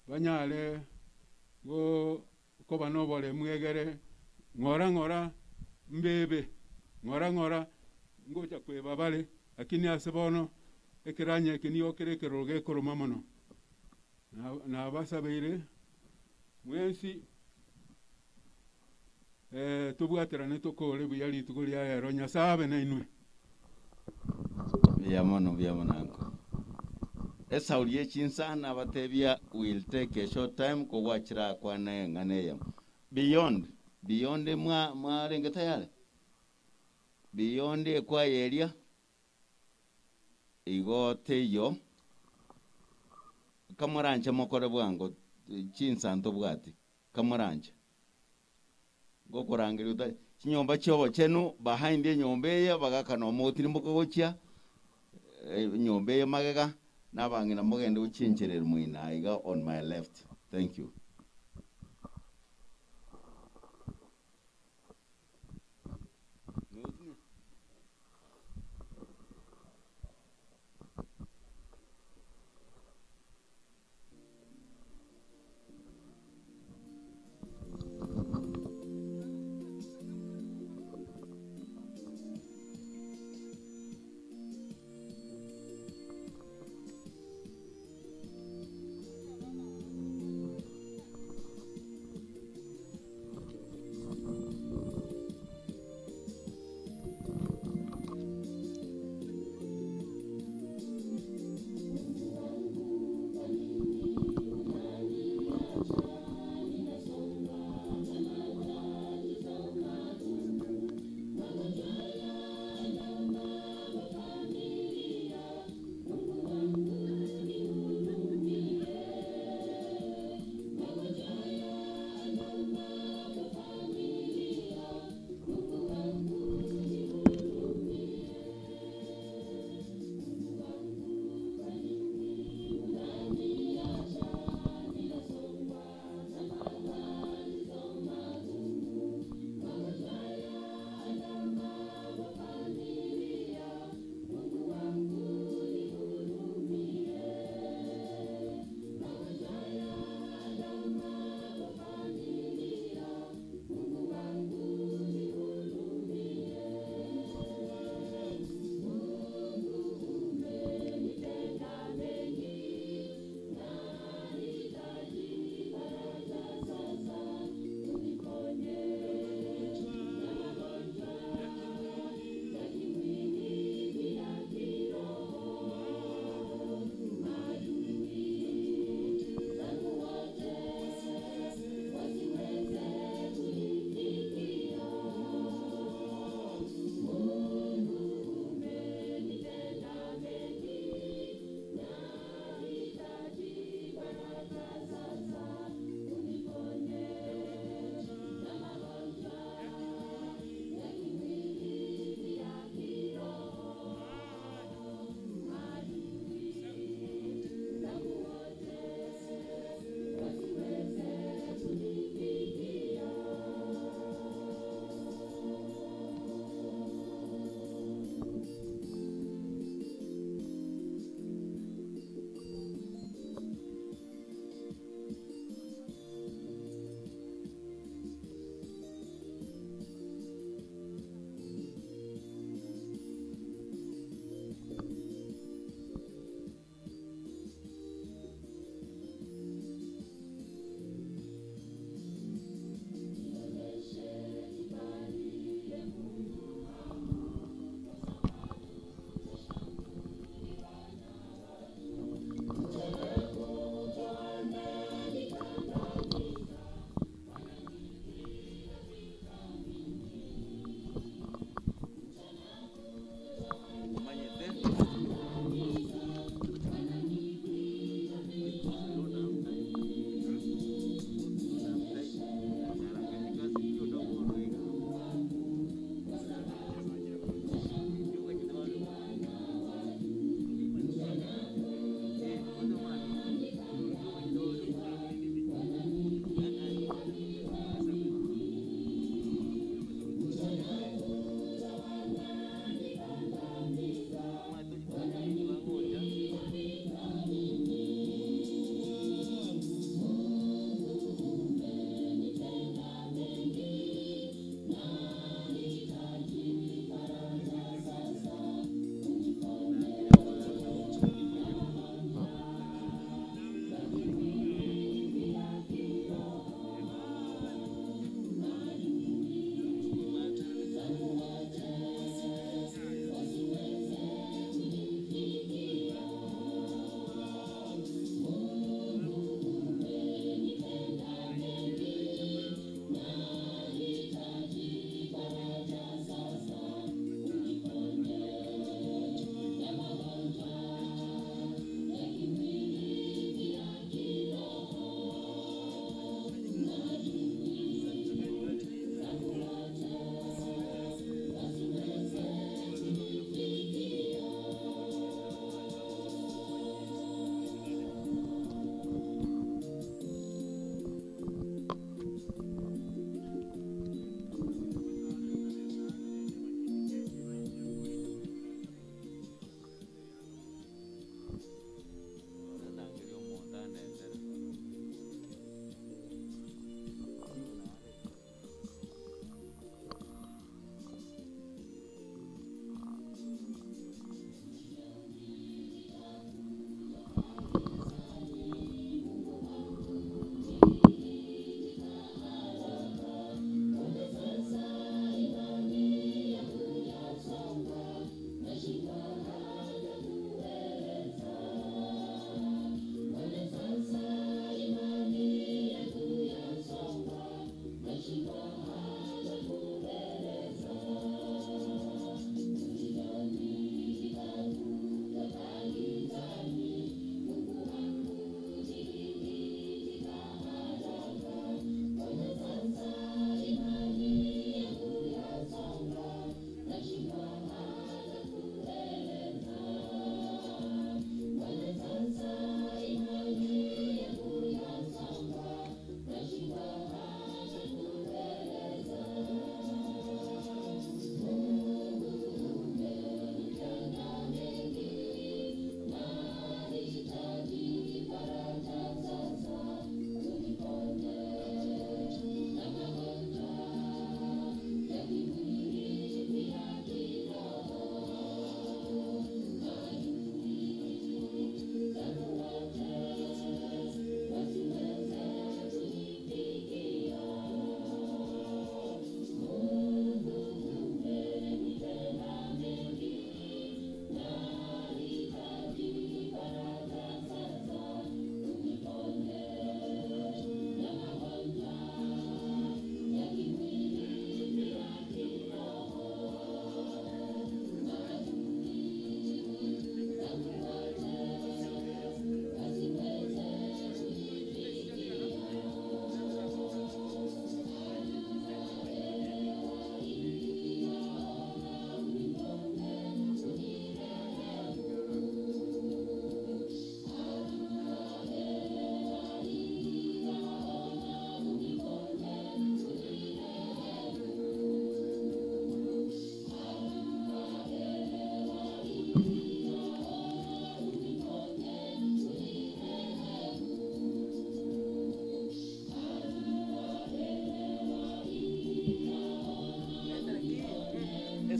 banyare go koba na oboremu egere ng'ora ng'ora mbebe, ng'ora ng'ora ngocha kweba bare, lakini ase bono ekeranya eke nigo kere ekeroro gekoroma mono. Na nabasabeire mwensi tobwaterane tokore buya rituko ria ero, Nyasaye abe nainwe. Mbuya mono, mbuya mono uncle. Esauri ye chinsa nabatebia will take a short time kogwachira akwana eng'ana eyemo. Beyond, beyond mwa mwarenge tayari? Beyond ekwaya eria igo teiyo kamoranche mokore bwango chinsa ntobwati kamoranche. Ngokorangeria ota chinyomba chia obochenu behind enyomba eye bagakana omotirimboka gochia enyomba eye magega na abang'ina mogende gochencherera moina iga on my left. Thank you.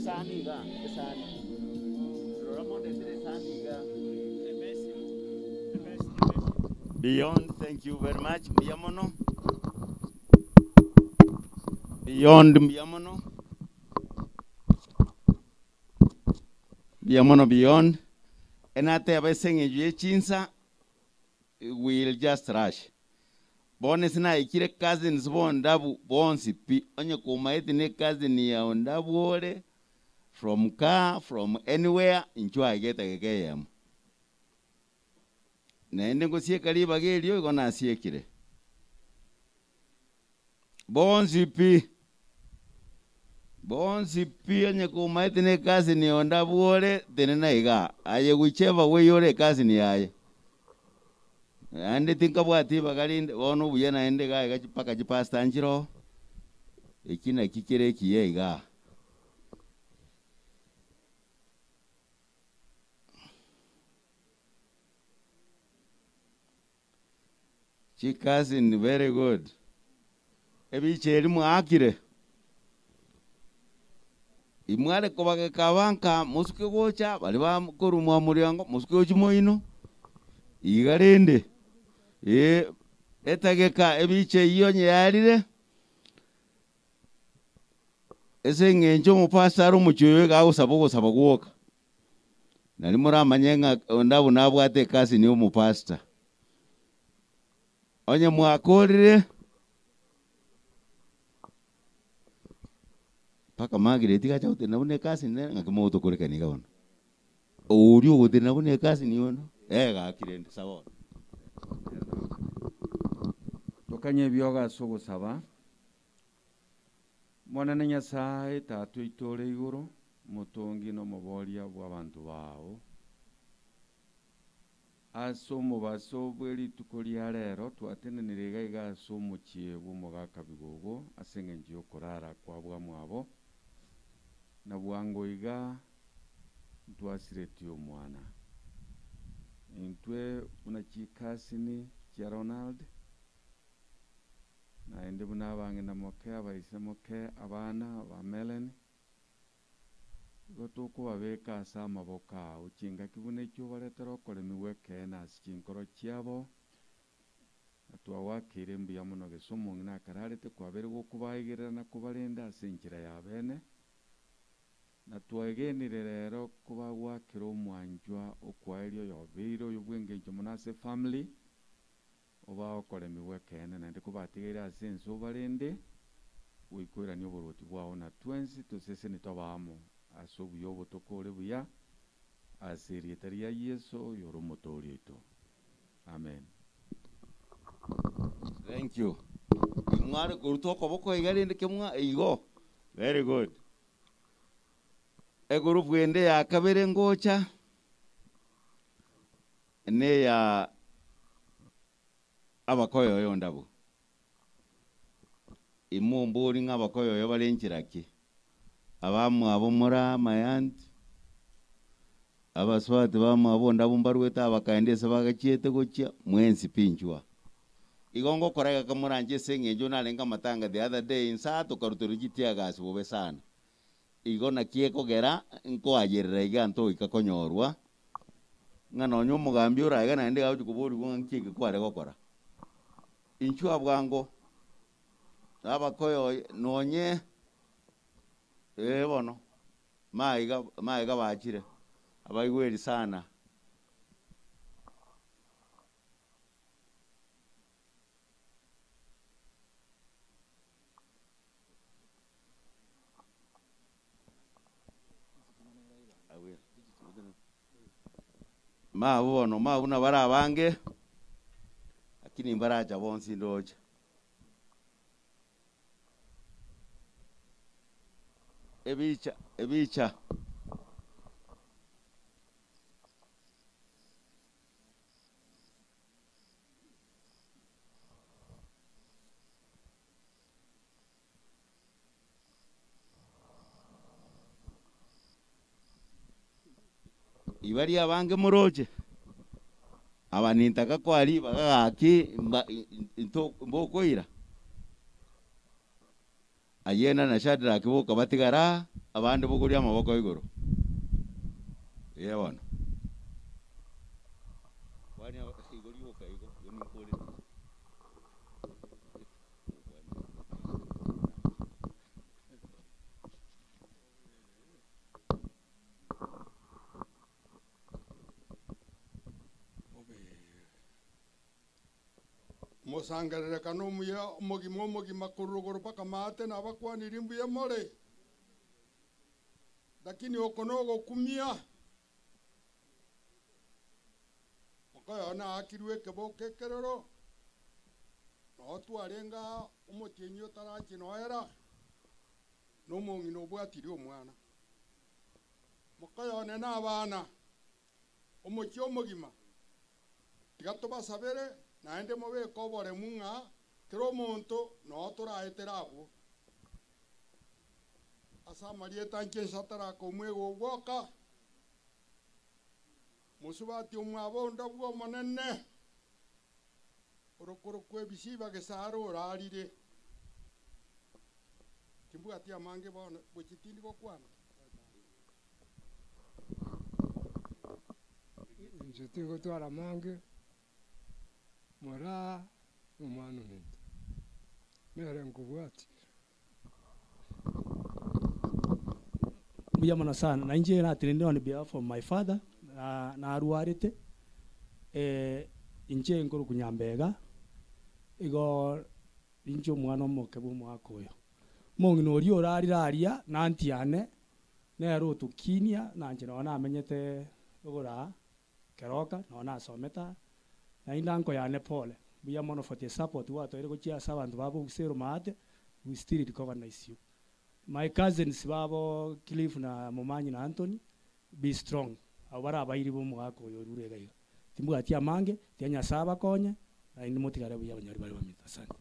Esani iga, esani. Rora mondetere esani iga. Beyond, thank you very much. Mbuya mono. Beyond, mbuya mono. Mbuya mono Beyond. Enateba ase eng'encho ye chinsa, we'll just rush. Bono ase naikire cousins bondabu bonsi pi, onye komaete ne cousin ya ondabu ore, from car, from anywhere, inchuo aiga etageka eyemo. Naende ngosieka ribaga erio igo nasiekire. Bonsi pi, bonsi pi onye komaete ne cousin ya ondabu ore, tenena igaa. Aye whichever way ore ecousin yaye. Naende tinkabwati ribaga rinde, bono obuya naende iga iga mpaka chipastor nchire oo, eki naki kere ekiya igaa. Chicousin very good. Ebicha eri mwaakire, imware kobageka abanka mosuke gocha baria bakorwa mwa moriango mosuke gochia moino, iga rende eh, etageka ebicha eyio onye yarire, ase eng'encho omopastor are omochie oyo iga agosaba ogosaba gwoka. Nari moramanye ng'a onde abwo nabwate ekasini ya omopastor. Onye mwakorire, mpaka Margaret gacha gotenena buna ekasini nere ng'aki mogotokorekania iga bono. Oria ogotenena buna ekasini ono, eh gaki rende saba bono. Tokanye ebiogo ase ogosaba. Monene Nyasae, Tata oito ore igoro, Omotongi na Omoboria bw'abanto bao. Ase omobaso bwe rituko ria rero twatenenire iga iga ase omochie bw'omogaka Bigogo ase engencho y'okorara kwa bwamwabo, na bwango iga ntwasiretie omwana. Intwe buna chikasini chia Ronald, naende buna abang'ina moke, abaise moke, abana ba Melen, Igo tokobabeka ase amaboko ao chingaki buna echio obaretere okoremigwa ekeene ase chinkoro chiabo, na twagoakeire mbuya mono gese omong'ina akararete kwabeire gokobaigerera na kobarenda ase enchera y'abeene, na twaegenire rero kobagoakera omwanchwa okwaeria oyobeire oyo bw'engencho mono ase efamiri, Obae okoremigwa ekeene, naende kobatigaire ase ense obarende, goika oiranie oboruoti bwao, na twensi toseseni tobe amo ase obuya obo tokore buya, ase erieta ria Yeso oyore Omotooria oito. Amen. Thank you. Mware koruta okoboko iga rende kemwa igo. Very good. Egurupu ende ya kabere ngocha Neya abakoyoyo ndabwo. Imombori ng'a abakoyoyo bare nchera ki? Abamwabo more amayanti, abasubati bamwabo ndabwo mbarwete abakaendi ase bagachiete gochia, mwensi pi inchwa. Igo ngokora iga kamoranche ase eng'encho narenge amatanga the other day insaa tokaruterwa chitear gas bobe sana. Igo naki ekogera nkoayerera iga ntoika konyorwa, ng'a nonya omogambi ore aiga naende iga agochia koborigwa ng'a nki eke kware gokora. Inchuo abwango, abakoyoye nonye ee bono, maiga maiga bachire, abaigweri sana. Mabu bono, mabu nabare abange, lakini mbaracha bonsi ndoche. Ebicha, ebicha. Ibaria abange moroche, aba nintaka koa ribaga gaki mba into mbokoira. Ayena na Shadrack boka batigara aa, abande bogoria amaboko igoro. Ee bono. Kwani igo rioka igo, igo ninkorete. Omosangererekano omuya omogima omogima korwa rogoro mpaka maate nabakwanirie mbuya more, lakini oko nogokumia. Mokoyo naakirwe ekeboko ekeroro, noo twarenge aa omotienyi otarachia noera, na omong'ina obwatirie omwana. Mokoyo one na abana, omochie omogima, Tiga tobasabere, naende mobeke oboremu ng'a kera omonto noo toraetere abwo. Ase amarieta anche inse ataraka omwega ogwoka, mosubati omwabo onde bw'Omonene, orokorokwa ebisiba gesare orarire. Timbwati amange bono, gochia tindi gokwana. Inche tingotwara amange, moraa nomwana ominto, nere nkobwatia. Mbuya mono sana, na inche natenenire on behalf of my father, narwarete, inche nkorokwa Nyambega, igo inche omwana omoke bwa omwaka oyo. Omong'ina oria orarire aria, na aunty yane, Nere otokinia, nanche nonya namenyete oboraa keroka, nonya nasomete aa, naende uncle yane pole, mbuya mono for the support gwatoire gochia ase abanto babo Ogisero maate, we still recognize you. My cousins babo Cliff na Momanyi na Anthony, be strong, abwo bare abairi ba omogaka oyo orure iga iga. Timbwati amange, tiga Nyasae abakonye, naende motigare buya abanyori baria baminto. Asante.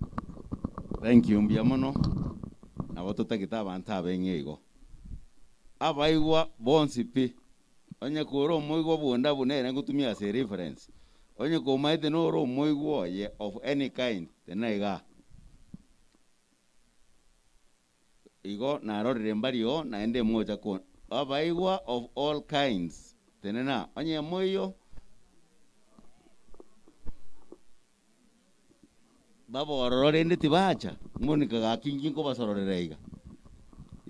Thank you mbuya mono nabo totagete abanto abeng'e igo. Abaigwa bonsi pi, onye kore omoigwa bwonda buna ere ngotumia as a reference, onye komaete nore omoigwa oye of any kind, tenena igaa. Igo narorire mbario naende mocha ko abaigwa of all kinds, tenena, onye moiyo, Babe ororo rende tibacha, Monica gaki inki nkobasororera iga?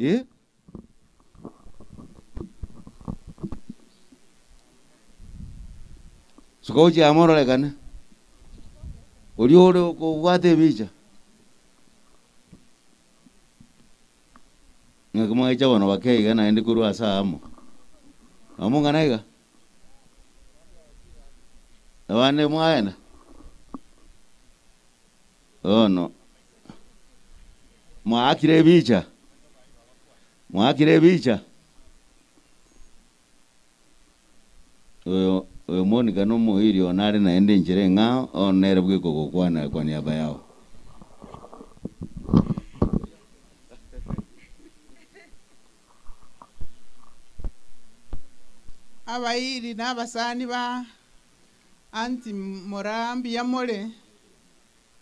Eh? Suka gochia amo ororekane, oria ore okobwata ebicha. Ng'aki mwaicha bono bake iga naende korwa ase aamo? Nomong'ana iga? Abande mwagenda? Bono mwaakire ebicha? Mwaakire ebicha? Oyo oyo Monica nomoiri one are naende enchera eng'ao, bono nere bweka ogokwana kwa niaba yao. Abairi na abasani ba aunty Moraa mbuya more?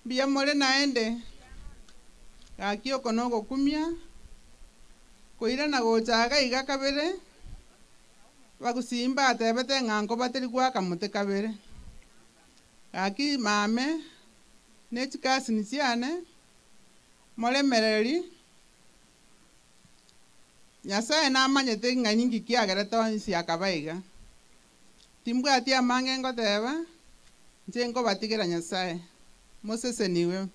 Mbuya more naende? Gaki oko nogokumia, koirana gocha iga iga kabere, abagusii mbatebete ng'a nkobateri goaka mote kabere. Gaki mame, ne chikasini chiane, moremereri. Nyasae namanyete ng'a ninki kiagerete onsi akaba iga. Timbwati amange ngoteba, inche nkobatigera Nyasae. Mosesenigwe.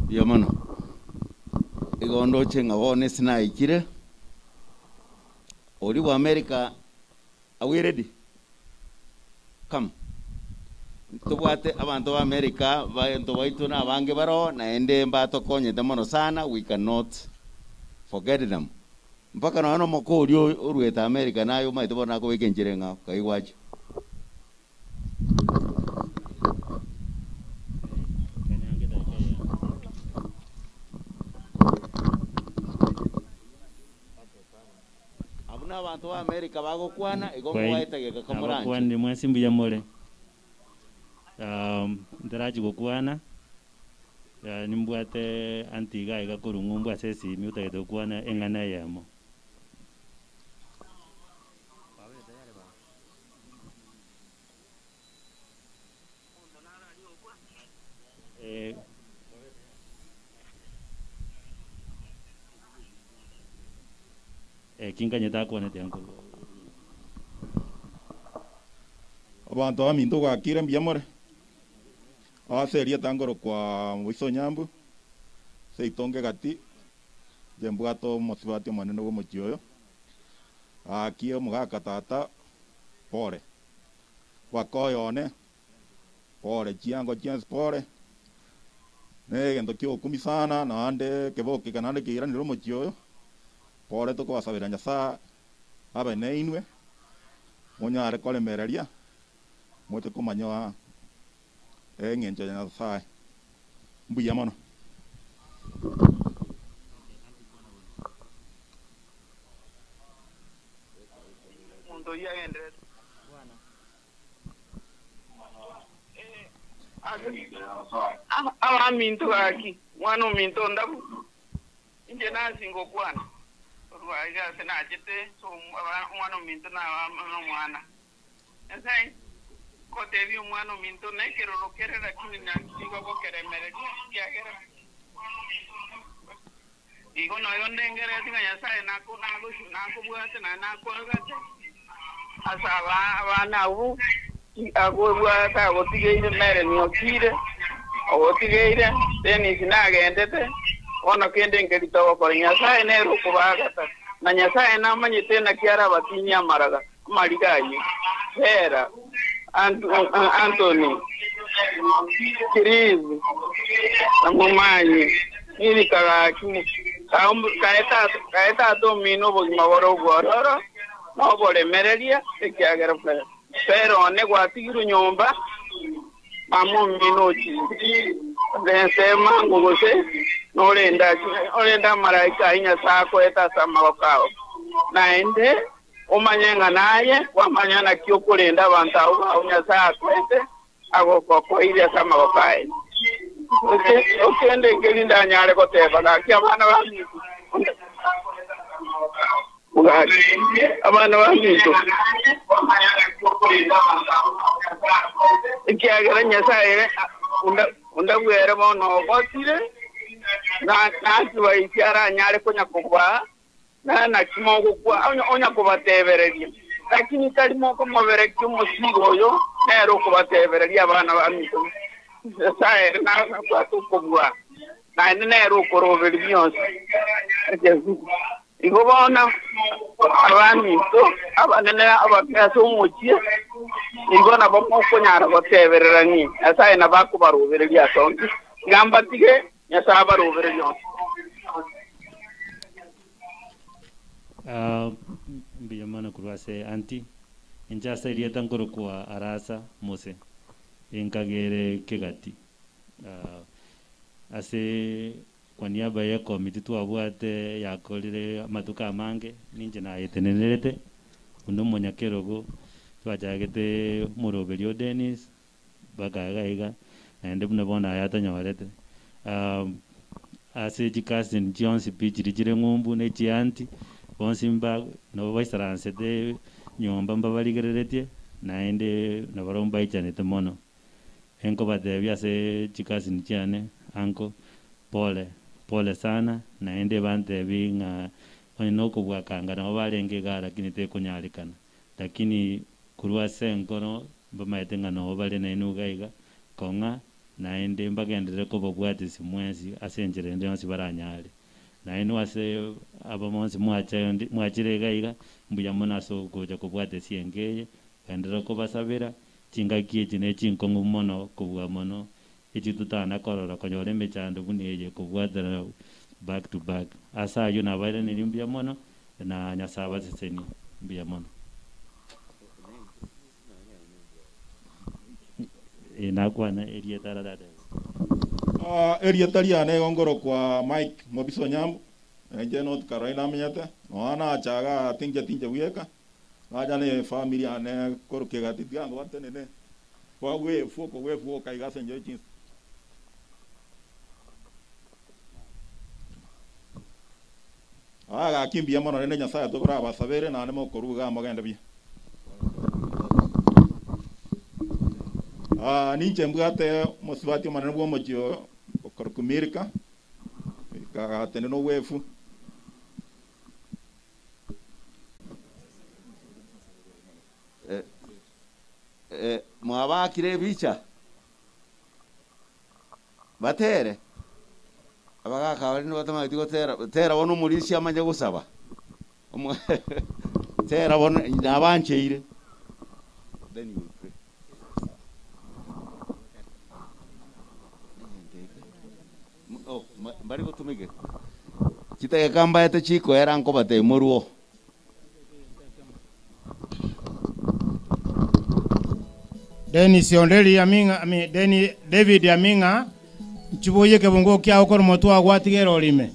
Mbuya mono. Igo ndoche ng'a bono ase naikire, oria bwa America Are we ready? Come. Ntobwate abanto ba America, baento baito na abange baroo, naende mbatokonyete mono sana, we cannot forget them. Mpaka nonya na omoko oria oruete America naye omanyete bono nakobeka enchera eng'ao, kaigwa ache. Abwo nabanto ba America bagokwana, igo Kwai, mobaete geka komoranche. Nabakwanire mwensi mbuya more. Ntarachi gokwana, nimbwate aunty iga iga korwa ng'umbu ase esimi otagete gokwana eng'ana eyemo. Eki nkanyete akwanete ankoro. Abanto baminto gwakire mbuya more? Ase erieta nkorokwa Moise Onyambu, seito Ngegati, inche mbwate omosubati omonene bw'omochie oyo. Gaki omogaka tata, pore. Baka oyone, pore chiango chionsi pore, na egento ki'ogokumia sana naende ekeboko eke naende keiranire omochie oyo, pore tokobasabera Nyasae abe nainwe, monyare koremereria, moche komanya eng'encho ya Nyasae. Mbuya mono. Omonto oyio agenderete. Abaminto gaki, mwana ominto ondabu, inche nasi ngokwana korwa aiga ase nachete ase omwana ominto na omwana. Nyasae ngotebia omwana ominto na ekeroro kere lakini nigo gokeremereria ekiagera Igo noyo ndengereti ng'a Nyasae nakobwate naende nakoagate ase abana abwo akobwate agotigeire Melanie okire ogotigeire Dennis nagendete bono kende nkeri togokora Nyasae nere okobaagata na Nyasae namanyete naki arabatinyie amaraga amariga ayio Vera Anthony Chris na Momanyi Milika gaki kae tata omino obogima bore obwororo na oboremereria, ekiagera Fero one gwatigirwe nyomba, mama omino ochire ase ensemo ango gose norende amalaika ayio Nyasae akoete ase amaboko ao. Naende Omanye ng'a naye kwamanya naki okorenda abanto abwo bao Nyasae akoete agokokoirie ase amaboko aye. Okende nkeri ndanyare goteba, Gaki abana baminto, gaki abana baminto, ekiagera Nyasae ondabwere bono ogotire, naki baisia aranyare konya kobaa Na naki mogokwa onya kobatebereria? Lakini tari mokomoberekia omosigo oyo, nere okobatebereria abana baminto. Nyasae ere nabwate okobua, naende nere okoroberia bionsi. Igo bono abaminto abanene abake ase omochie, igo nabo mokonyara gotebererania, Nyasae nabo akobarobereria ase onsi. Tiga mbatige, Nyasae abarobererie onsi. Mbuya mono korwa ase aunty. Inche ase erieta nkorokwa Arasa Mose, enkagere Kegati. Ase kwa niaba ye committee twabwate yakorire amatuko amange, ninche nayetenenerete buna omonyakerogo, twachagete omoroberio o Dennis, mpaka iga iga, naende buna bono aya atonyorete. Ase chicousin chionsi pi chiria chire ng'umbu na echiaunty, bonsi mba nabo baisaransete nyomba mbabarigereretie, naende nabarabwo mbaichanete mono. Enkobatebia ase chicousin chiane, uncle, pole, pole sana, naende bantebie ng'a onye nokobwakanga nabo barenge igaa lakini tekonyarekana. Lakini korwa ase enkoro mbamaete ng'a noo bare nainwe iga iga, kong'a, naende mbagenderere kobabwatisia mwensi ase enchera ende yonsi baranyare. Nainwe ase aba bonsi mwachendi mwachire iga iga, mbuya mono ase ogocha kobwatesia enka eye, genderera kobasabera, chingaki echi ne chinkong'u mono kobua mono, echi totana korora konyora emechando buna eye kobwaterana back to back. Ase ayio nabairanerie mbuya mono, na Nyasae abasesenie. Mbuya mono. Ee, nakwana erieta aratebe. Erieta riane igo nkorokwa Mike Mobisa Onyambu, inche North Carolina amenyete, nonya nacha igaa tinche tinche bweka, nacha ne efamiri yane korwa Kegati tiga ntobatenene. Bagwefu okogwefu gokaiga ase enchera chinsa. Aa gaki mbuya mono rende Nyasaye tobore abasabere naende mokoruga igaa mogende buya. Aa ninche mbwate omosubati omonene bw'omochie oyo okorokwa Milka, Milka agatenena obwefu. Eh, mwabakire ebicha? Batere? Abagaka baria nibatamanyeti gotera, tera bono omorisia amanye gosaba. Omo tera bono nabancheire. Then you will pray. Oh, mbari gotumeke. Chidakika mbaete chikoera nkobatebia moruo. Dennis Onderi Aming'a, ami, Deni, David Aming'a, nchiboyie ekebungo kiao korwa omotwe oo gwatiga erori ime.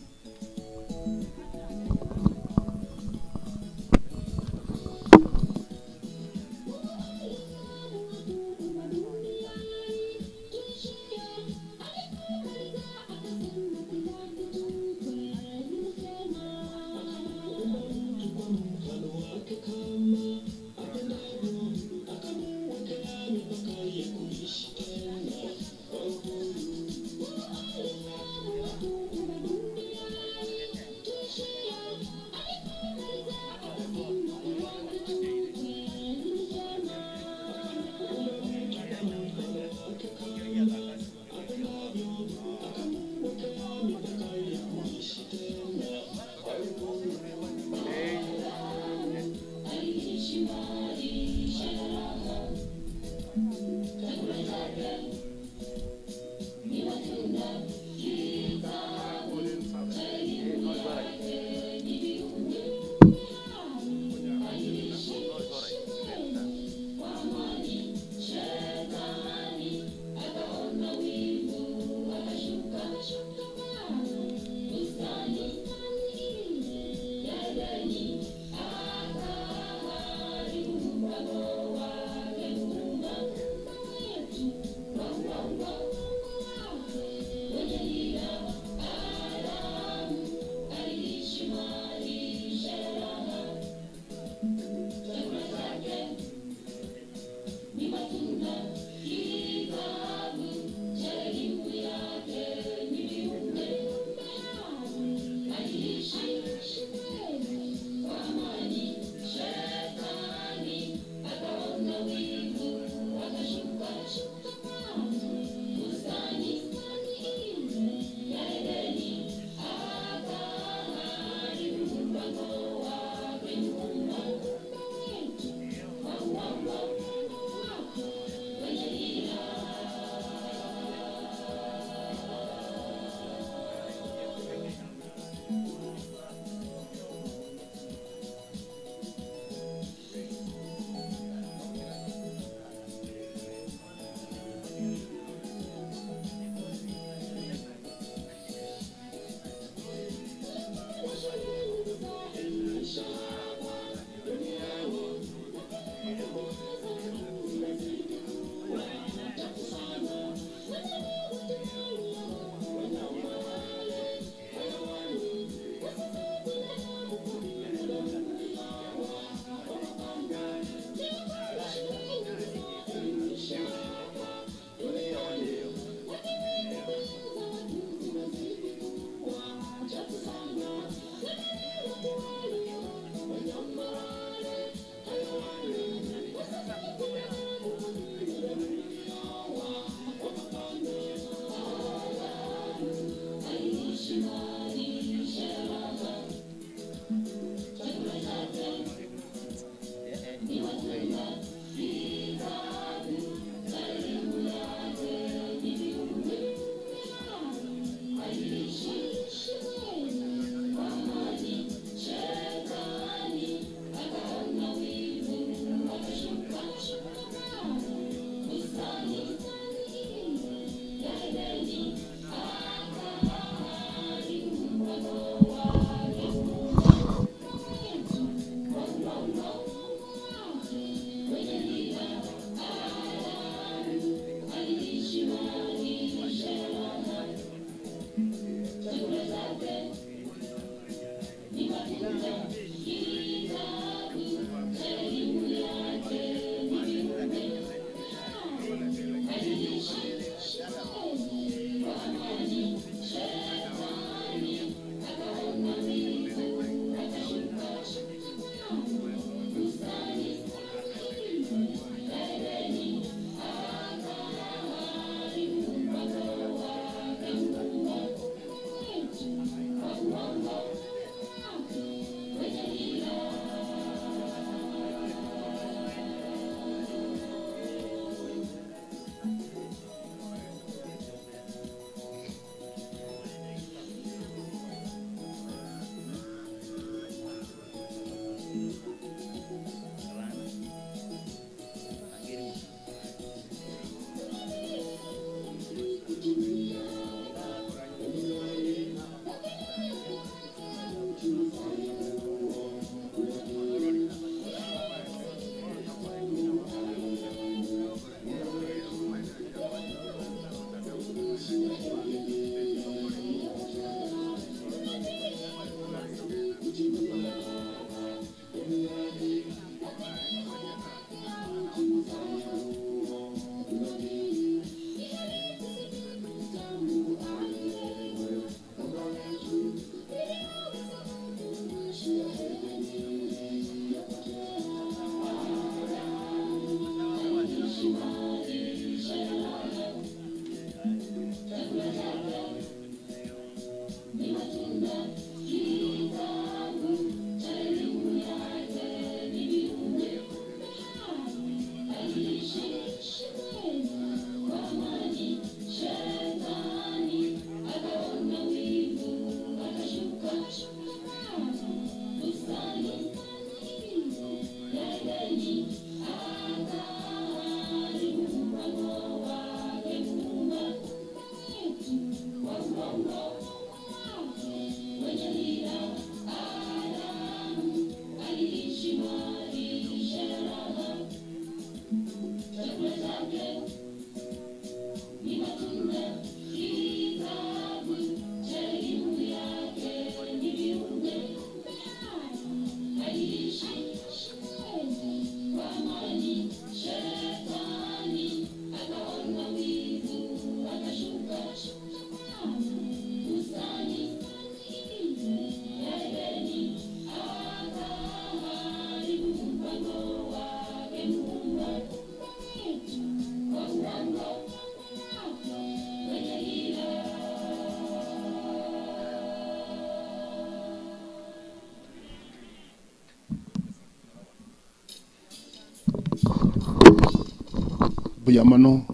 Mbuya mono.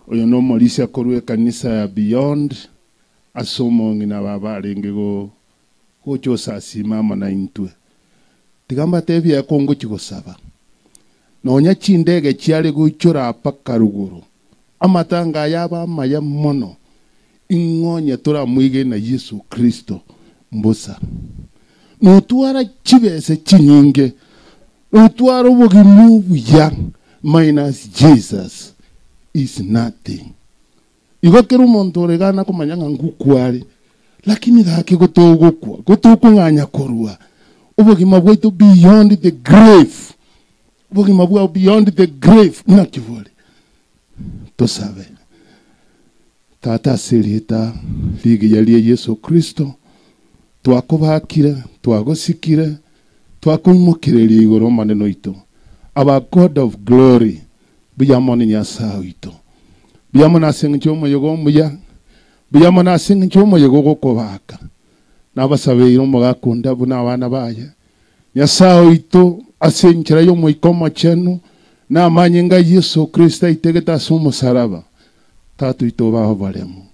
Oyo na omorisia korwa ekanisa ya Beyond ase omong'ina baba arenge go gocha osasima amo naintwe. Tiga mbatebie eko ngochia gosaba. Nonya chindege chiare goichora mpaka rugoro, amatanga aya abe amaya mono, ing'o onye toramwegena Yeso Kristo mbosa? Notwara chibese chinyinge, notwara obogima obuya, minus Jesus is nothing. Igo kera omonto ore iga nakomanya ng'a ngokwa are, lakini gaki gotogokwa, gotokong'anya korwa obogima bwaito beyond the grave, obogima bwao beyond the grave naki bore? Tosabe. Tata ase erieta rigiya ria Yeso Kristo, twakobakire, twagosikire, twakoimokereria igoro Omonene oito, our God of glory, buya mono Nyasae oito. Mbuya mono ase engencho y'omoyega omuya, mbuya mono ase engencho y'omoyega ogokobaka. Nabasabeire omogaka onde buna abana baye, Nyasae oito, ase enchera y'Omoika Omochenu, na amanyinga a Yeso Kristo aitegete ase omosaraba, Tata oito obae oboremu.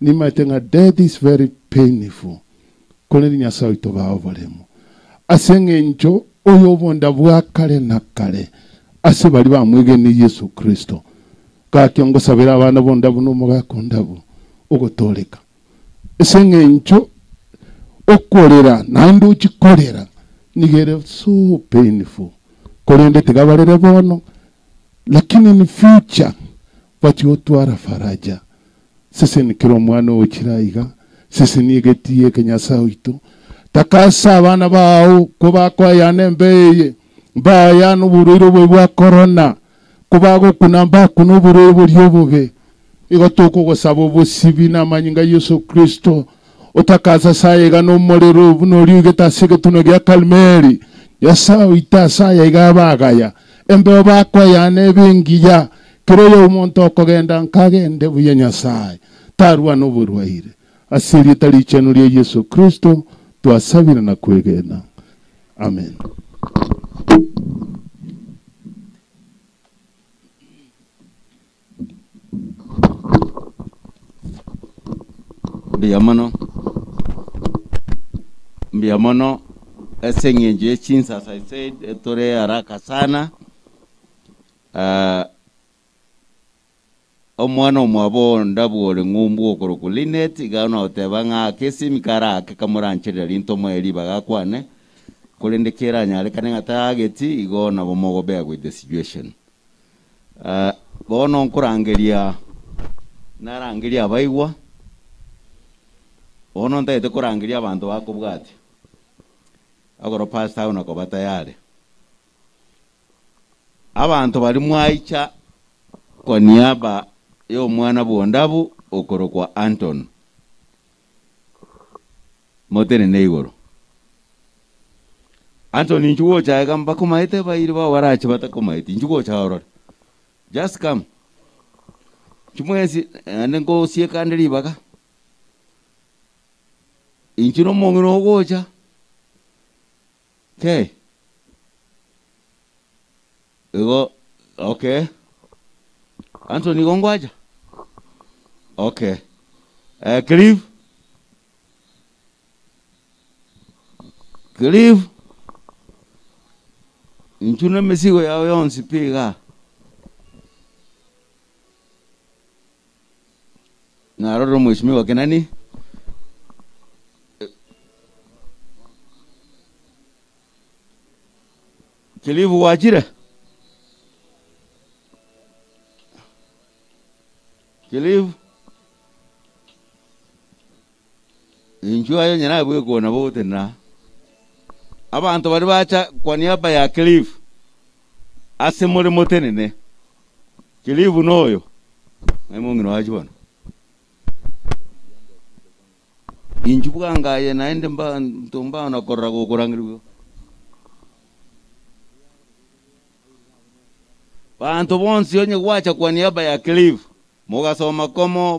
Nimaete ng'a death is very painful, korende Nyasae oito obae oboremu. Ase engencho oyo obonda bwa kare na kare ase baria bamwegenire Yeso Kristo. Gaki ngosabere abana bonda buna omogaka ondabu ogotooreka. Ase eng'encho okorera naende ochie korera nigo ere so painful, korende tiga barere bono lakini in future bachie gotwara faraja. Seseni kera omwana ochire aiga, seseni egetii eke Nyasae oito, takasa abana bao kobakoayana embeo eye, mbaayane oborwaire obobe bwa corona, Kobagokuna mbakune oborwaire boria obobe. Igo tokogosaba obosibi namanyinga a Yeso Kristo, otakasase aye iga nomorero buna oria oigete ase egetunwa gia Karmeli. Nyasae oito ase aya iga abe agaya, embeo bakoeyana ebe engiya, kera oyomonto okogenda nkagende buya Nyasae, tarwana oborwaire. Ase erieta richenu ria Yeso Kristo twasabire na kwegena. Amen. Mbuya mono, mbuya mono ase eng'encho ye chinsa as I said tore haraka sana. Ah, Omwana omwabo o Ndabu ore ng'umbu okorokwa Linet iga noteba ng'a ake esimi kare ake kamorancherera rinto moe ribaga akwane, korende keranyarekane ng'a tageti igo nabo mogo bear with the situation. Bono nkorangeria narangerie abaigwa, bono ntagete korangeria abanto bakobwatia, ekero pastor agwo nakoba tayari. Abanto baria mwaicha kwa niaba y'omwana bw'ondabu okorokwa Anton, motenene igoro. Anton inchuo gocha iga mbakomaete bairi bao barache batakomaeti, inchuo gocha orore. Just come. Inchuo mwensi naende nkosieka ande ribaga. Inchuo nomong'ina ogocha. Okay. Igo okay. Anthony igo ngwacha? Okay. Eh, Cliff? Cliff? Inchu na emesigo yao yonsi pi igaa. Narorire omweshimiwa Kenani. Kilifu gwachire? Kilifu? Inchuo aye onye nabwekwo nabo ogotenena. Abanto baria bacha kwa niaba ya Kilifu ase more motenene. Kilifu noyo, ng'ai mong'ina oachie bono? Inchuo bwango aye naende mbanto mbana korora gokorangerigwa igo. Banto bonsi onye gwacha kwa niaba ya Cliff, mogasoma komo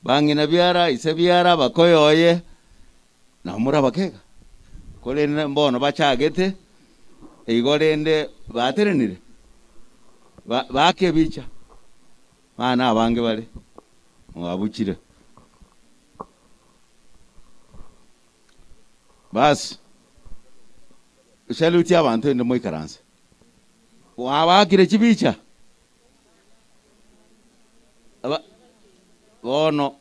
bang'ina biara, ise biara, bakoyoye, nabo morabakega. Korende mbono bachagete, igo rende batenenire. Ba baake ebicha, abana abange bare, mwabuchire. Basi, salute abanto ende moikaranse. Mwabaakire chibicha? Aba bono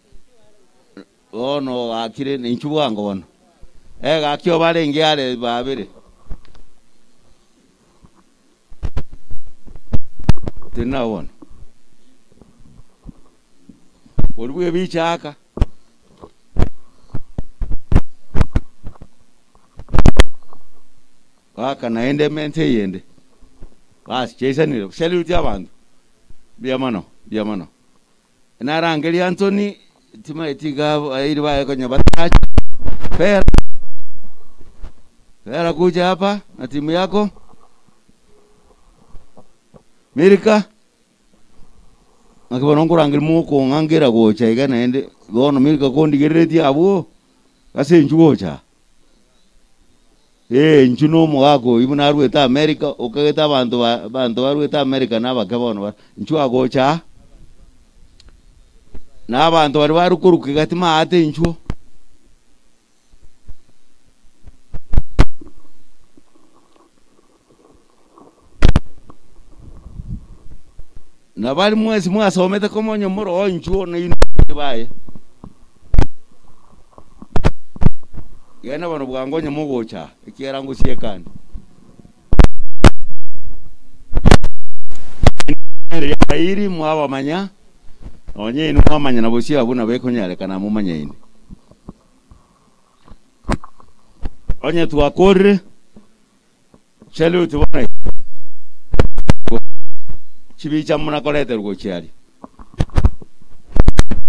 bono oakire ninchu bwango bono. Eh gaki obarenge are babere. Teri nabo bono. Oria bwa ebicha aka. Goaka naende emente eyende. Basi chiaisanire, salute abanto. Mbuya mono, mbuya mono. Narangeria Anthony, timaeti iga abairi baye konya batacha. Fera, Fera kuja hapa na timu yako. Milka, naki bono nkorangeria mokong'angera gocha iga naende, bono Milka kondigereretie abwo, ase inchuo gocha aa. Ee, inchuo na omogaka oyio buna arwete America, okagete abanto ba abanto barwete America nabake bono bare, inchuo agocha aa, na abanto baria bare korwa kegati maate inchuo. Na baria mwensi mwasomete komonya moroo inchuo nainwe baye. Genda bono bwango onye mogocha aa, ekiagera ngosieka ande. Abairi mwabamanya, nonye inwe mwamanya na bosio abwo nabo ekonyarekana momanyaine. Onye twakorire, Salute bono iga. Chibicha muna koreterwa gochia aria.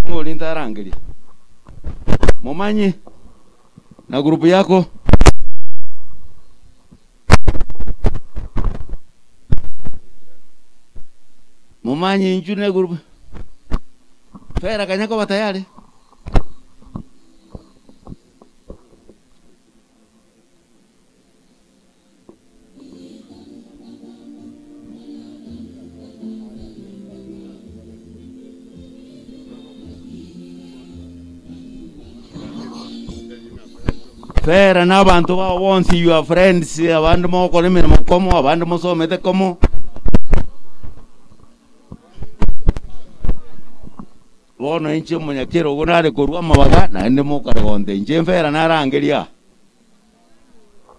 Ng'o oria ntarangeria? Momanyi na group yako. Momanyi inchu ne group. Fera kanya koba tayari. Fera na abanto bao bonsi your friends abande mogokora emeremo komo abande mosomete komo. Bono inche omonyakerogo nare korwa amabaga naende mokare gonte inche mfera narangeria.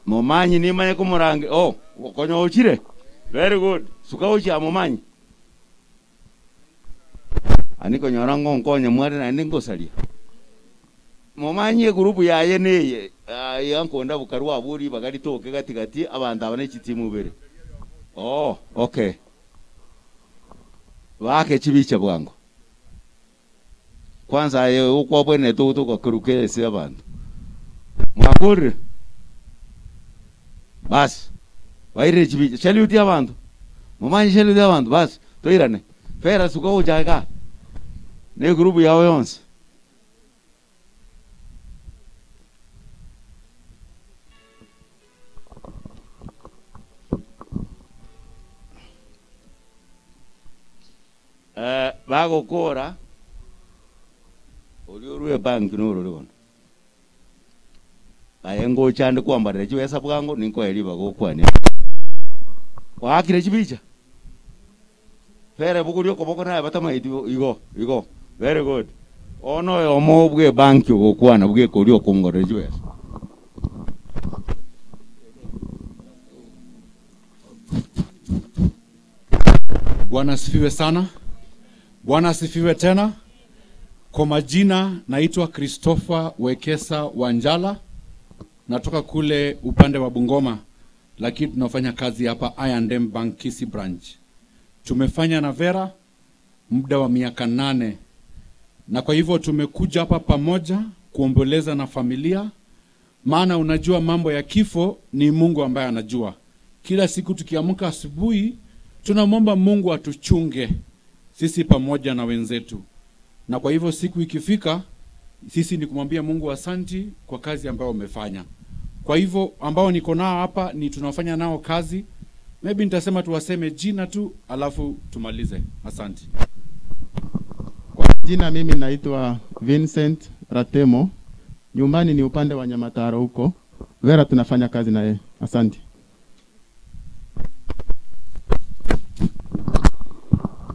Momanyi nimanye komorange oh konya ochire very good suka gochia momanyi ani konyora ngonkonya mware naende ngosaria momanyi egroup yaye neye iga nkonda bokarwa abwo ribaga ritoke gati gati abanto aba ne chitimu ibere oh okay baake chibicha bwango. Kwanza aye okwabwenerete gotoka korwa kera ase abanto. Mwakorire? Basi, bairire chibicha. Salute abanto. Momanye salute abanto. Basi, toirane. Fera suka gocha igaa. Ne egroup yao yonsi. Bagokora, oria orue ebanki norore bono. Aye ngocha ande kwambarera chibesa bwango, ninkoe ribaga okwane. Oakire chibicha? Fere bogoria okoboko naye batamaeti bo igo, igo. Very good. Bono oyomo bwe ebanki ogokwana bweka oria okongorera chibesa. Bwana asifiwe sana. Bwana asifiwe tena. Kwa majina naitwa Christopher Wekesa Wanjala, natoka kule upande wa Bungoma, lakini tunafanya kazi hapa I&M Bank Kisii branch. Tumefanya na Vera muda wa miaka 8, na kwa hivyo tumekuja hapa pamoja kuomboleza na familia, maana unajua mambo ya kifo ni Mungu ambaye anajua. Kila siku tukiamka asubuhi tunamwomba Mungu atuchunge sisi pamoja na wenzetu, na kwa hivyo siku ikifika sisi ni kumwambia Mungu asanti kwa kazi ambayo umefanya. Kwa hivyo ambao niko nao hapa ni tunafanya nao kazi, Maybe nitasema tuwaseme jina tu alafu tumalize. Asante. Kwa jina mimi naitwa Vincent Ratemo. Nyumbani ni upande wa Nyamataro huko. Vera tunafanya kazi na yeye. Asante.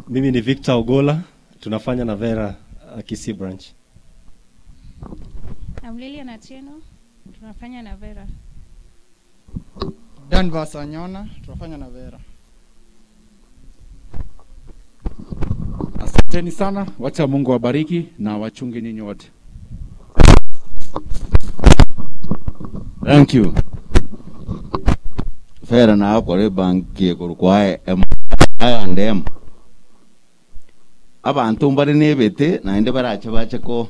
Mimi ni Victor Ogola, tunafanya na Vera Kisii branch. I'm Lilian Atieno, tunafanya na Vera. Danvas Anyona, tunafanya na Vera. Asanteni sana, wacha Mungu awabariki na wachunge nyinyi wote. Thank you. Fera na akore banki korukwae em ayandem. Abantu mbare nebete naende barache bache ko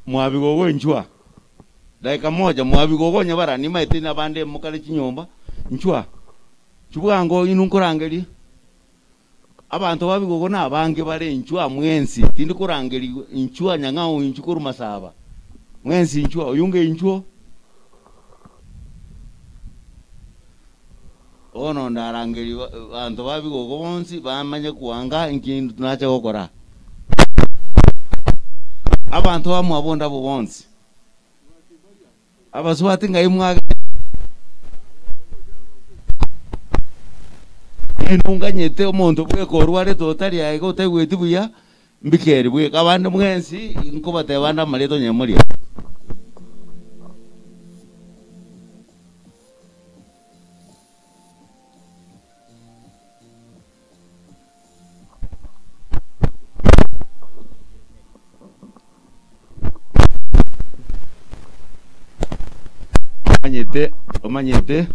mwabigogo nchwa. Dakika moja mwabigogo nyabara nimaete nabande mukare chinyomba nchwa. Chibwango inu nkorangeri. Abantu babigogo nabange bare nchwa mwensi tindi korangeri nchwa nyang'ao inchu korumasaba. Mwensi nchwa oyunge inchwo. Ono ndarangeri bantu babigogo bonsi bamanye kuanga nkindu tunacha gokora. Abantu bamwabonda bo bonsi. Abaswati ngai mwage inunganyete omonto bwekorware totari aiga otaigweti buya mbikeri bweka abande mwensi nkobateba bande amareto nyemoria. Omanyete, omanyete.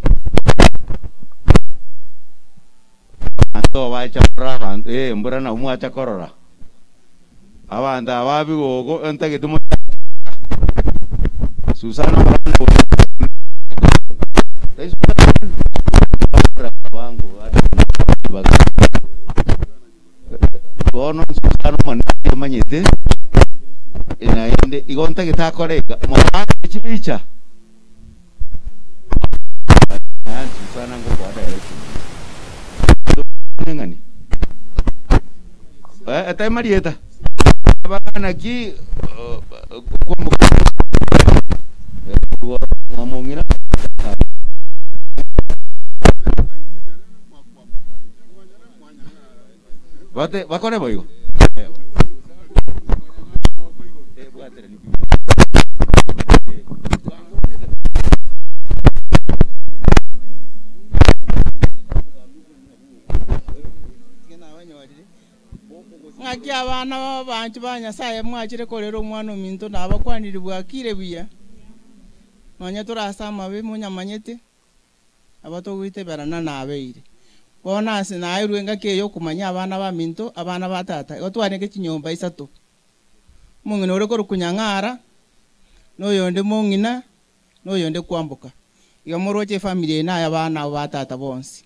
Anto bacha korora abantu, mbura na mwacha korora. Abantu ababigogo entagete mo Susana wangu bono Susana manyete inaende igonta gitakoreka mwana chibicha Susana ngo kwa direction ngani atai marieta bana ki kumbuka ngomongina bate bakore boigo Ng'aki abana b'abantu ba Nyasaye mwachire korera omwana ominto nabakwanire bwakire buya. Nonya torase amabe munyamanyete abatogwiteberana nabeire. Bono ase nairwe engaki eye okomanya abana ba minto abana ba tata igo twaneke chinyomba isato. Omong'ina ore korwa Nyang'ara noyonde mong'ina noyonde kwamboka. Igo moroche efamily eye naye abana abo ba tata bonsi.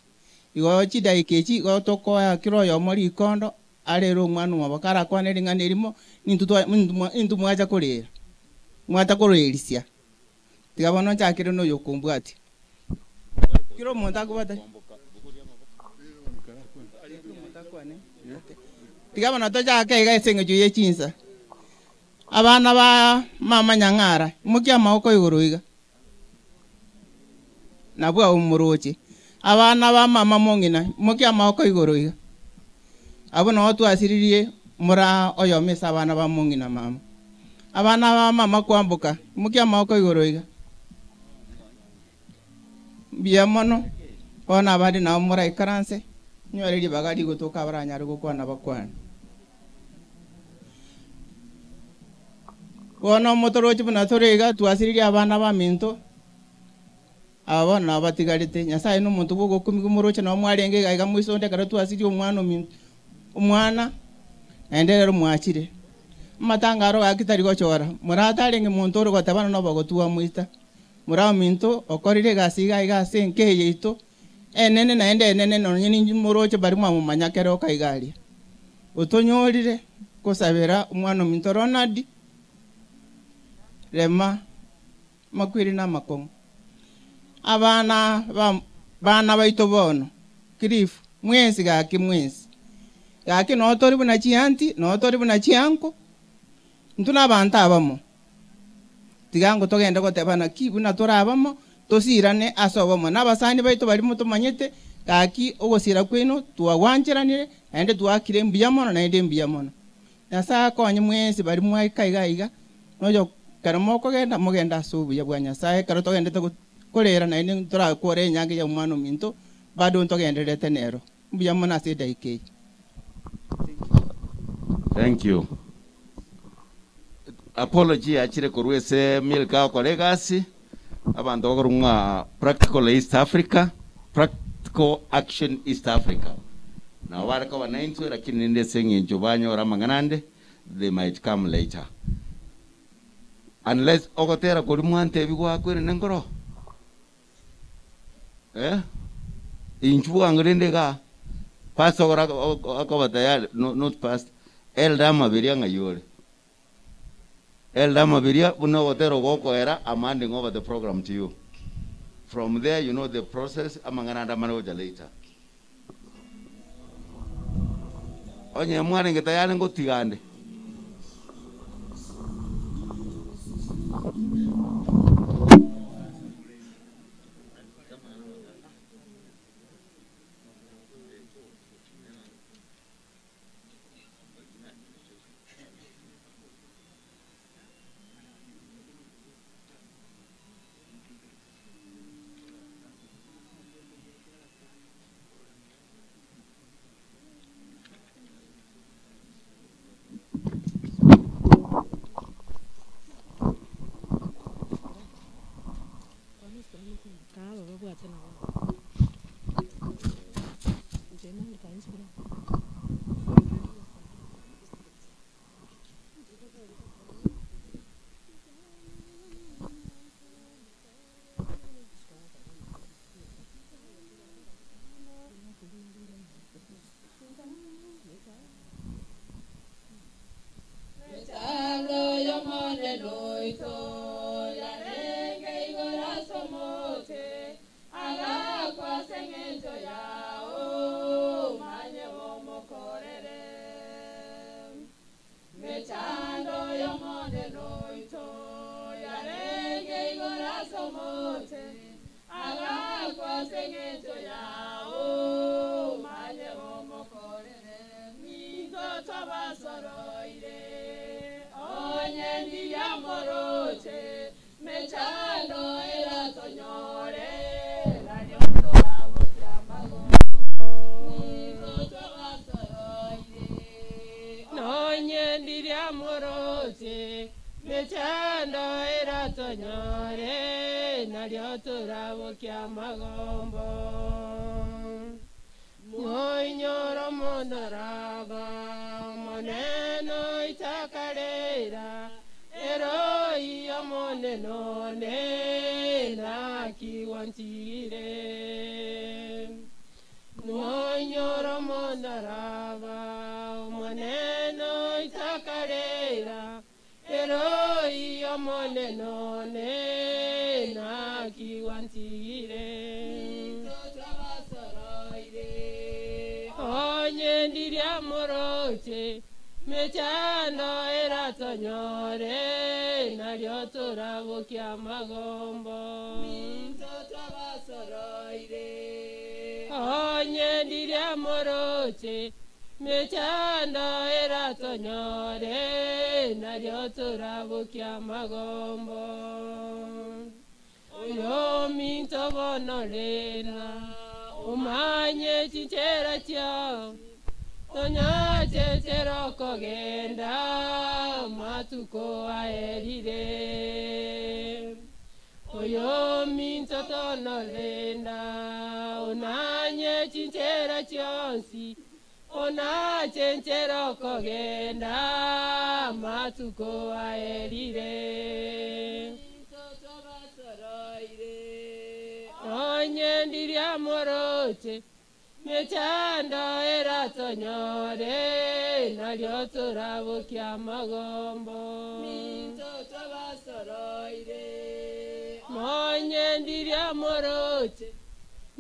Igo chidaika echi igo tokoa kera oyomo rikondo arere omwana omwabo karakwane ring'ana erimo nintu mwacha korera mwacha korerisia tiga bono nchakire noyo okombwatia kera omonto akobata tiga bono tochake iga ase eng'encho ya chinsa abana ba mama Nyang'ara mokia amagoko igoro iga nabwo abwo moroche abana ba mama mong'ina mokia amagoko igoro iga abo nabo twasiririe mora oyomo ase abana ba mong'ina mama abana ba mama kwamboka mokia amagoko igoro iga mbuya mono bono abande nabo moraikaranse nywere ribaga rigotoka abaranyare gokwana bakwane bono motoroche buna tore iga twasiririe abana ba minto aba bono nabo batigarete Nyasaye na omonto bwa ogokumia moroche nabo mwarenge iga iga moisonde ekero twasirie omwana ominto omwana naende rero mwachire amatanga aro gaki tari gochora moratarenge monto ore gotabana nobo gotua moita mora ominto okorire egasi iga iga ase enka eye yaito enene naende enene nonye ninyi moroche bari mwamomanya kero okaiga aria otonyorire kosabera omwana ominto Ronald Rema makwiri na amakong'u abana ba bana baito bono Cliff, mwensi gaki mwensi. Gaki noo tori buna chianti, noo tori buna chianko, intwe na abanto abamo. Tiga ango togende goteba naki buna tore abamo, tosirane ase obomo. Na abasani baito baria motomanyete, gaki ogosira kwaino twagwancheranire, naende twaakire mbuya mono naende mbuya mono. Nyasae akonye mwensi baria mwaika iga iga, na oyo ekero mokogenda, mogende ase obuya bwa Nyasae, ekero togendete korera naende ntorakore enyangi ya omwana ominto, bado ntogendererete nero. Mbuya mono ase edaika eye. Thank you. Apology yachire korwa ase Milka agokora egasi, abanto bakorwa ng'a Practical East Africa, Practical Action East Africa. Nabo bare koba naintwe lakini rende ase eng'encho banyora amang'ana ande, they might come later. Unless ogotera koria mwantebi gwakwire nkoro? Eh? Inchuo bwango rende igaa, pastor okora akoba tayari, no not pastor, elder amaberia ng'ai ore? Elder amaberia buna ogotera ogokoera, I'm handing over the program to you. From there you know the process, amang'ana ande amane gocha later. Onye mwarenge tayari ngotiga ande.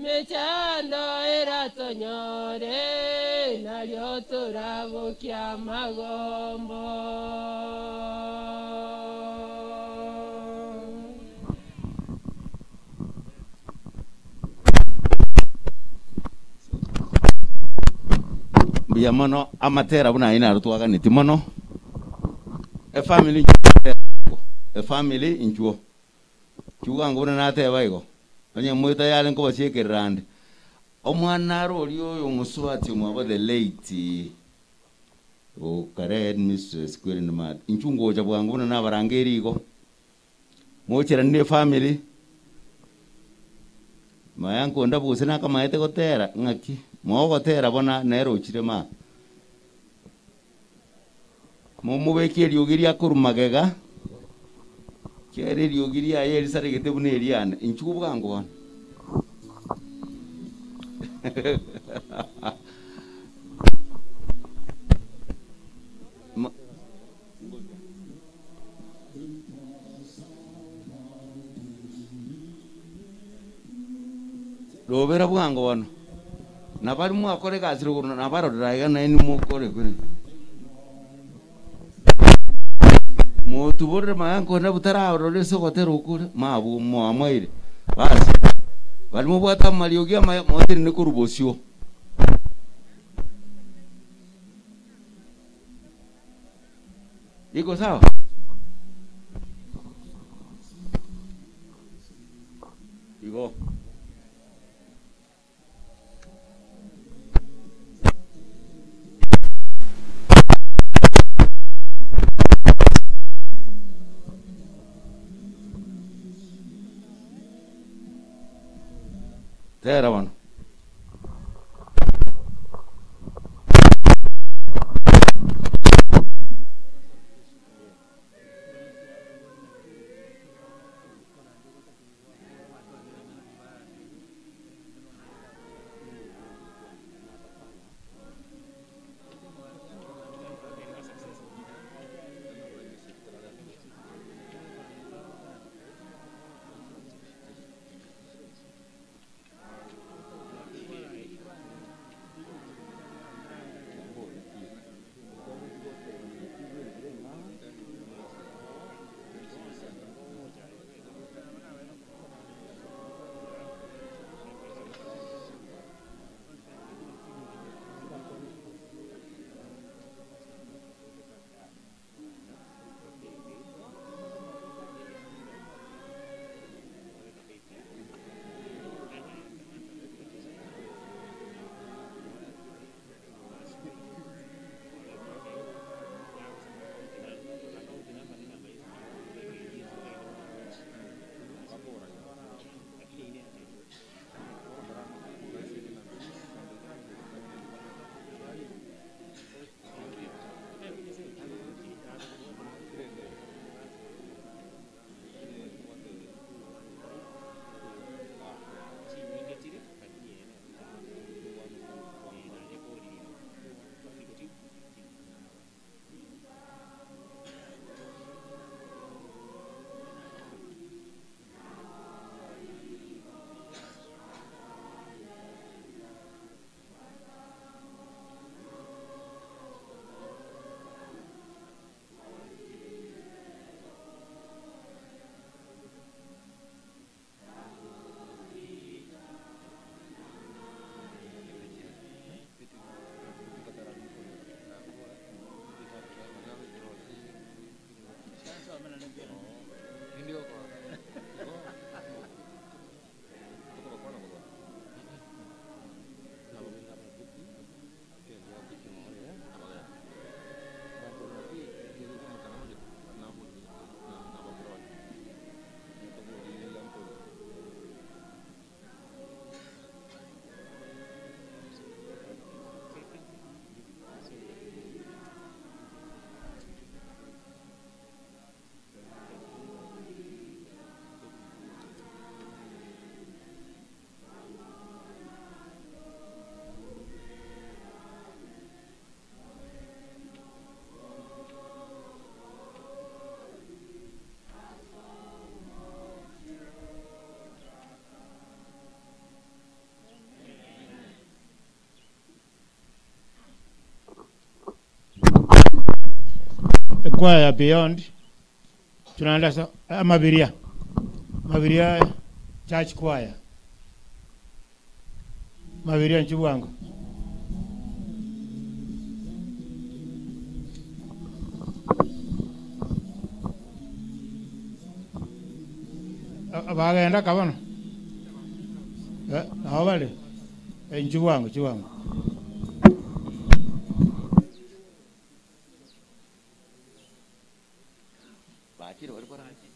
Mechando eratonyore nario torabokia magombo. Mbuya mono amatera buna aye naro twaganeti mono efamily efamily inchuo chugango buna nateba igo onye moita yare nkobasiekerera ande omwana are oria oyo omosubati omwabo the late okare headmistress kwerende maate inchu ngocha bwango buna nabarangeiri igo mocherani efamily maya nkonda bose nakamaete gotera ng'aki mogotera bona nere ochire maa momobeke eriogi ria korwa magega kere eriogi riaye erisaregete buna eriane inchuo bwango bono Ma- Robera bwango bono nabari mwakora egasi rogoro nabarorera iga nainwe mokore kore motuborere maya nkore butararora ase ogotera okore mabwo mwamaire basi bari mobwate amariogi amaya motenene korwa bosio. Iko sawa? Igo. Tera bono. Kwaya ya Beyond tunaenda Mabiria. Mabiria Church Choir. Mabiria nchibwango. Bagenda kabano. Nabo bale. Nchibwango chibwango. Bachire bari barachi.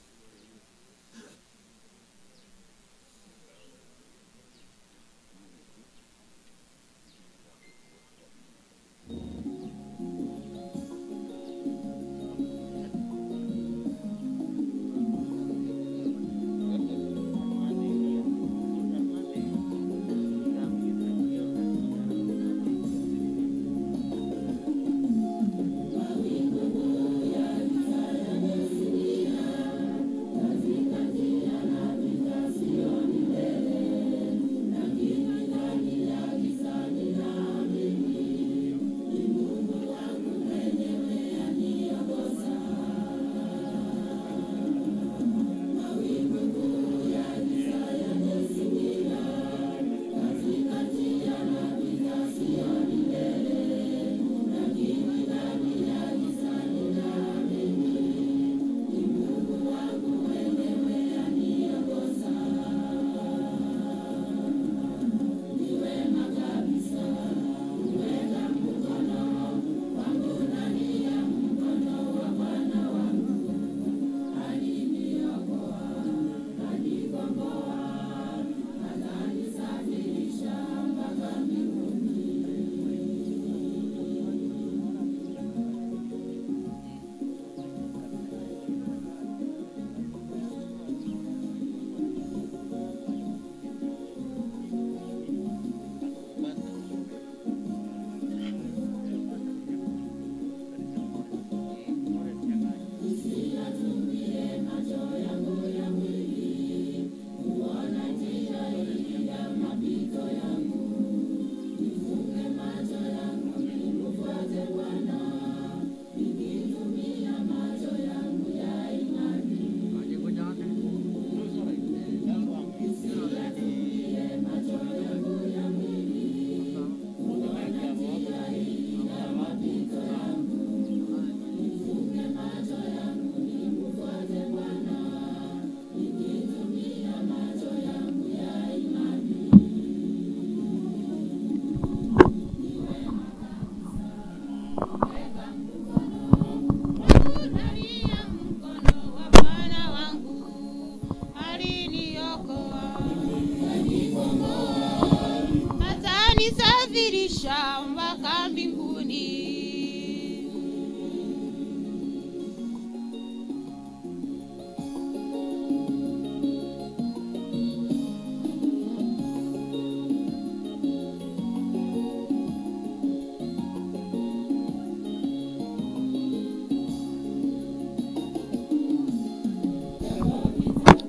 Atanisafirisha mpaka mbinguni.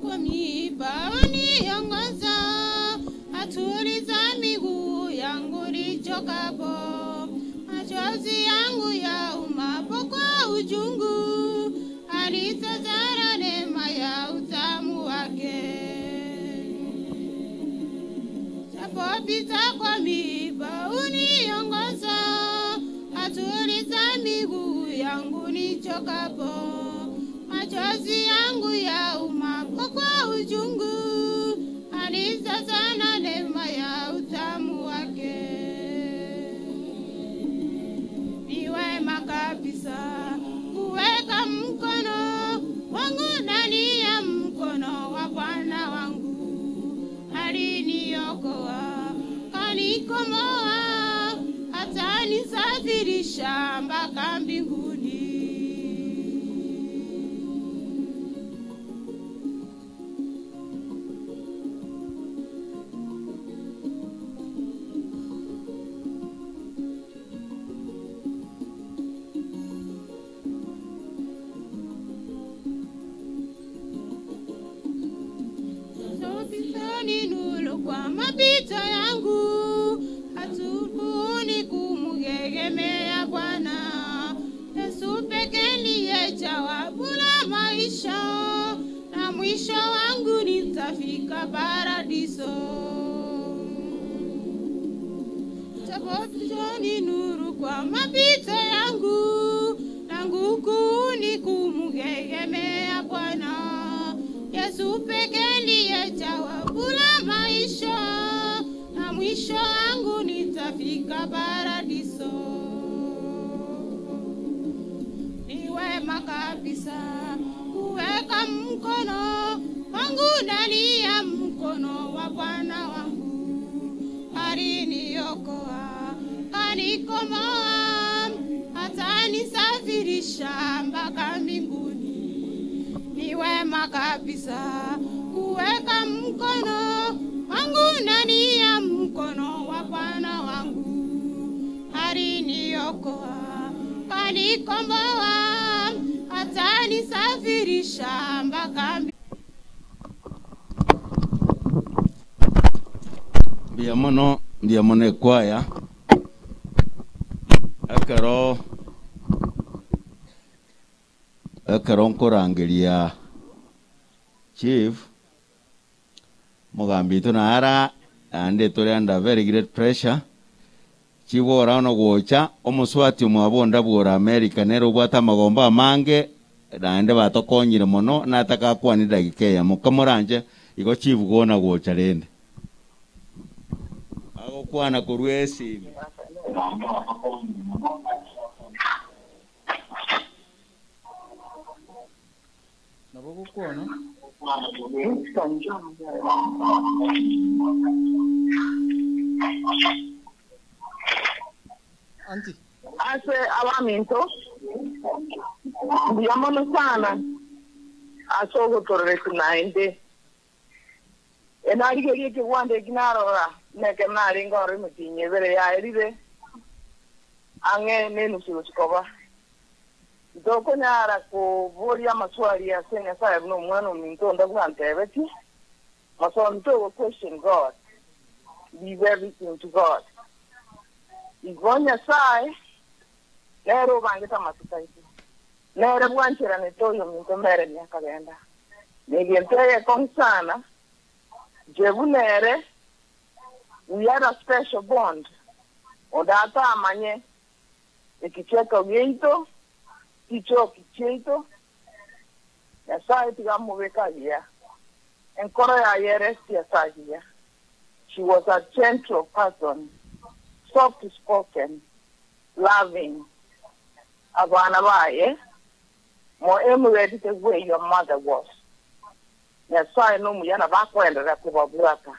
Kwa miiba uniongoza, atuliza miguu yangu nichokapo, machozi yangu yaumapo kwa uchungu, alitazara neema ya utamu wake. Chapopita kwa miiba uniongoza, atuliza miguu yangu nichokapo, machozi yangu yaumapo kwa uchungu, alizazana neema ya utamu wake. Ni wema kabisa kuweka mkono wangu ndani ya mkono wa Bwana wangu, aliniokoa kanikomoa, atanisafirisha mpaka mbinguni. Sopitani nulo kwa mapito yangu, hatubuni kumugegemea Bwana. Yesu peke ndiye jawabu la maisha, na mwisho wangu nitafika paradiso. Japo ni nuru kwa mapito yangu, langu kuu ni kumtegemea Bwana. Yesu peke ndiye jawabu la maisha, na mwisho wangu nitafika paradiso. Ni wema kabisa kuweka mkono wangu ndani ya mkono wa Bwana wangu, aliniokoa, kanikomoa, atanisafirisha mpaka mbinguni. Ni wema kabisa kuweka mkono wangu ndani ya mkono wa Bwana wangu, aliniokoa, kanikomboa, atanisafirisha mpaka mbinguni. Mbuya mono mbuya mono ekwaya ekero ekero nkorangeria chief mogambi itu nara naende tore under very great pressure chief ora ono gocha omoswati omwabo onde bwora America nere obwate amagombo amange naende batokonyire mono nataka akwane dakika eyemo kamoranje igo chief gona gocha rende agokwana korwa esimi. Nabo gokwana Anti. Ase abaminto mbuya mono sana ase ogotororeti naende enarigerie ekegwanda eki narora neke naringa oro emitinyi ebere yaerire ang'e na enusu gochikoba ntokonyara koboria amaswali ase Nyasaye buna omwana ominto onde bwantebeti masomi togo question God, leave everything to God. Igo Nyasaye nere obangete amatuko aito nere bwancheranete oyo ominto mere miakagenda negento egekong'u sana jebu nere we had a special bond odata amanye ekicheko gieito kichoki chiaito Nyasaye tigamobekagia enkoro yaye eresiasagia. She was a gentle person, soft spoken, loving. Abana baye mo emulate the way your mother was. Nyasaye nomuyana bakwenderera kubabwata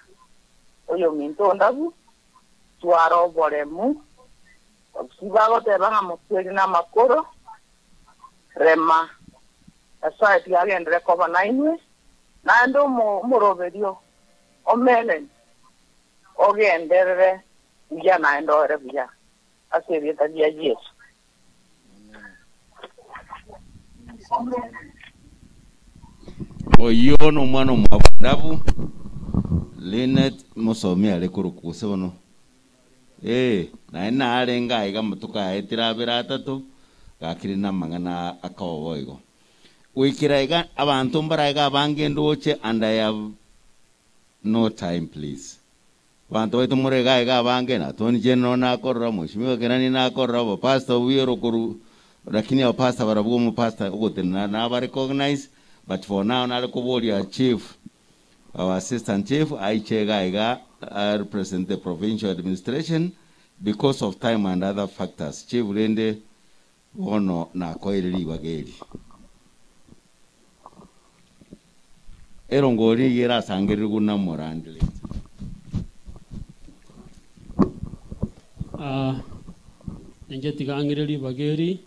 oyo minto ndabu twara oboremu sibagoteba ng'a mokweri na amakoro rema Nyasaye tigagendere koba nainwe naende omoroberio omenen ogenderere buya naende oere buya ase erieta ria Yesu. Oyo no omwana omwabu Linet mosomi are korokuse bono eh naye narenga aiga motuko aetire abere atato gakire na amang'ana akaobo igo goikera iga abanto mbaraiga abange ndoche and I have no time, please. Bantu baitu more iga iga abange na Tony General nakorora mheshimiwa Kerani nakorora abapastor bwero koru lakini abapastor barabwo omopastor ogotenena naba recognize, but for now nare koboria chief, our assistant chief aiche iga iga represent the provincial administration because of time and other factors. Chief rende bono nakoire ribaga eri erongori iga erasangererigwe na morandire. Ah, ninche tigang'ire ribaga eri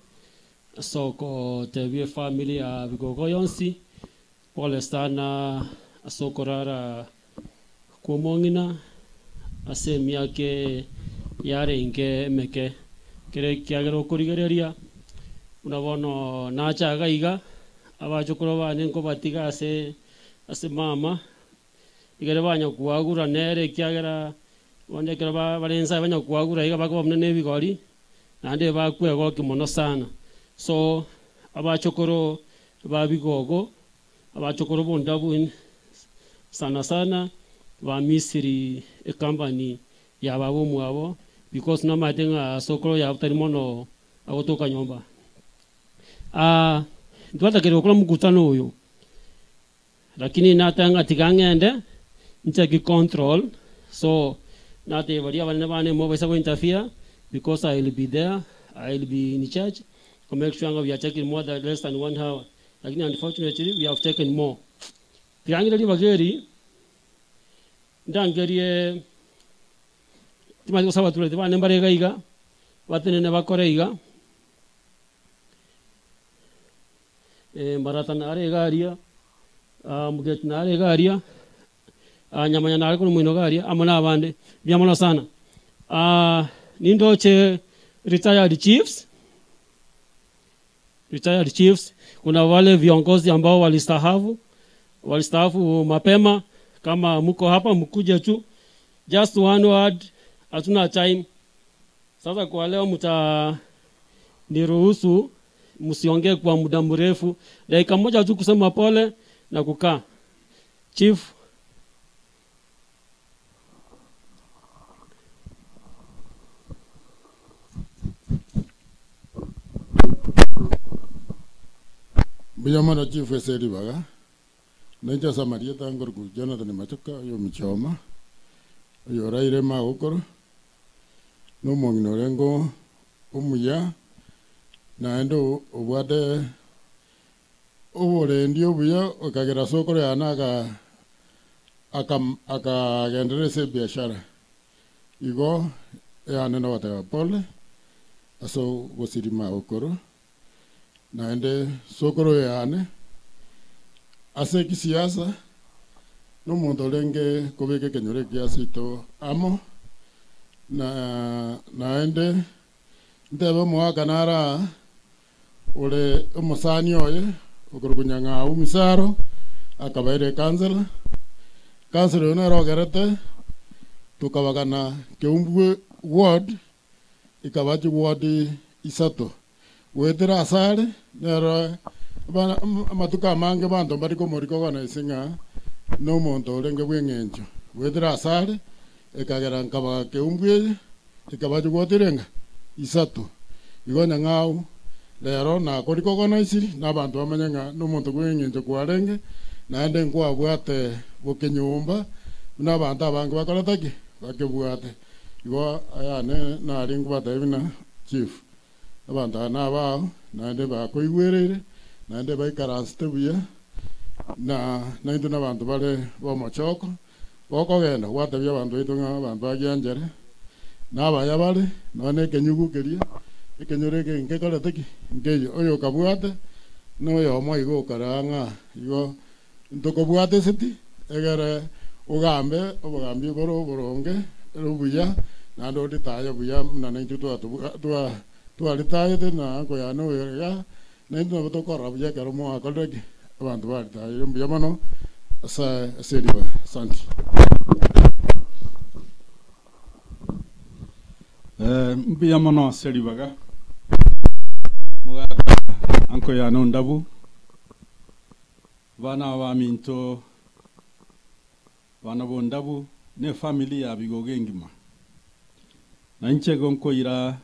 ase okotebia efamily ya Bigogo yonsi pole sana ase okorara kwa omong'ina ase emiaka yarenge emeke kere kiagera okorigereria buna bono nachaga iga abachokoro bane nkobatiga ase ase mama igere banyakwagura nere kiagera bonde ekero bare nsae banyakwagura iga bakoba buna na ebigori naende bakwegokia mono sana. So Abachokoro ba bigogo, abachokoro bondabu sana sana ba Misiri ecompany ya baba omwabo because namaete ng'a sokoro yabo tari mono agotoka nyomba. Ah, ntwatakire gokora mkutano oyo lakini nateba ng'a tiga ng'ende ncheki control so nateba baria abanene bane mobaisa go interfere because I will be there, I will be in charge to make sure ng'a we are taking more than less than one hour lakini unfortunately we have taken more. Tiga ng'ire ribaga eri ndangerie timanyeti gose abatureti bane mbare iga iga batenene bakore iga Mbarata nare iga aria, Mugeti nare iga aria, Nyamanya nare korwa moino iga aria, amo na abande. Mbuya mono sana. Nindoche retired chiefs, retired chiefs, kuna wale viongozi ambao walistaafu, walistaafu mapema. Kama mko hapa mkuje tu, just one word, hatuna time. Sasa kwa leo mta niruhusu msiongee kwa muda mrefu, dakika moja tu kusema pole na kukaa. Chief. Mbuya mono chief ase ribaga, nainche ase amarieta nkoruku Jonathan Machoka oyo omochoma, oyo oraire magokoro, na omong'ina orenge omuya, naende obwate oborendi obuya okagera sokoro yane aka aka akagenderera ase ebiashara. Igo eyane nogoteba pole ase ogosiri magokoro, naende sokoro yane ase ekisiasa na omonto orenge kobeka ekenyoro ekiasi ito amo, na naende ntebe omogaka nara ore omosani oye okorokwa Nyang'au Misaro akabaire ekansela. Kansela oyo nere ogerete tokabagana Keumbu ward ikaba chiward isato. Goetera ase are nere amatuko amange banto mbari komorika organize ng'a na omonto orenge bwa eng'encho. Goetera ase are ekagera nkabaga Keumbu eye ekaba chiward erenga isato. Igo Nyang'au rero nakorika organiziri na abanto bamanye ng'a na omonto bwa eng'encho kwarenge naende nkwabwate bokenyomba buna abanto abange bakorete ki bakebwate. Igo ayane nari nkobatebia buna chief abanto aba nabao naende bakoigwereire naende baikaransete buya na naintwe na abanto bare ba omochoko gokogenda gwatebia abanto baito ng'a abanto bagianchere na abaya bare nonya na ekenyugu keria ekenyoro eke nkekorete ki nkeiyo oyo okabwate na oyomo igo okara ng'a igo ntokobwate eseti egere ogambe obogambi bore oboronge ere obuya naende oritaye buya buna naintwe twatobwa twaritayete na nkoyana oyo iga naintwe nabo tokorora buya ekero mwakorire ki abanto baritayire mbuya mono ase ase eriba. Asante. Mbuya mono ase ribaga mogaka ankoyana ondabu bana baminto bana bondabu na efamily ya bigogo engima na inche igo nkoira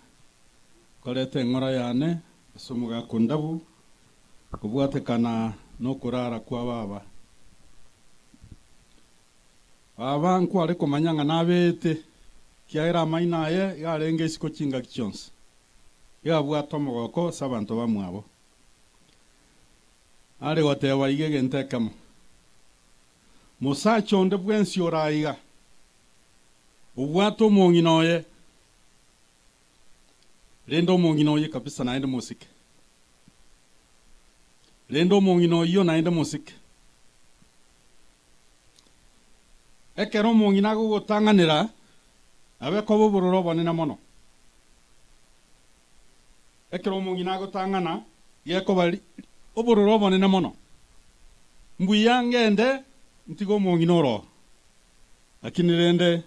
koreta eng'ora yane ase omogaka ondabu kobwatekana na okorara kwa baba. Baba nkware komanya ng'a nabeete kiagera amaino aye iga arenge isiko chingaki chionsi iga abwate omogoko ase abanto bamwabo. Are goteba iga egento ekemo, mosacha onde bwensi ore aiga obwate omong'ina oye rende omong'ina oye kabisa naende mosike rende omong'ina oyio naende mosike. Ekero omong'ina agogotang'anera abe koba obororo obonene mono. Ekero omong'ina agotang'ana gekoba obororo obonene mono. Mbuya ngende ntiga omong'ina oro. Lakini rende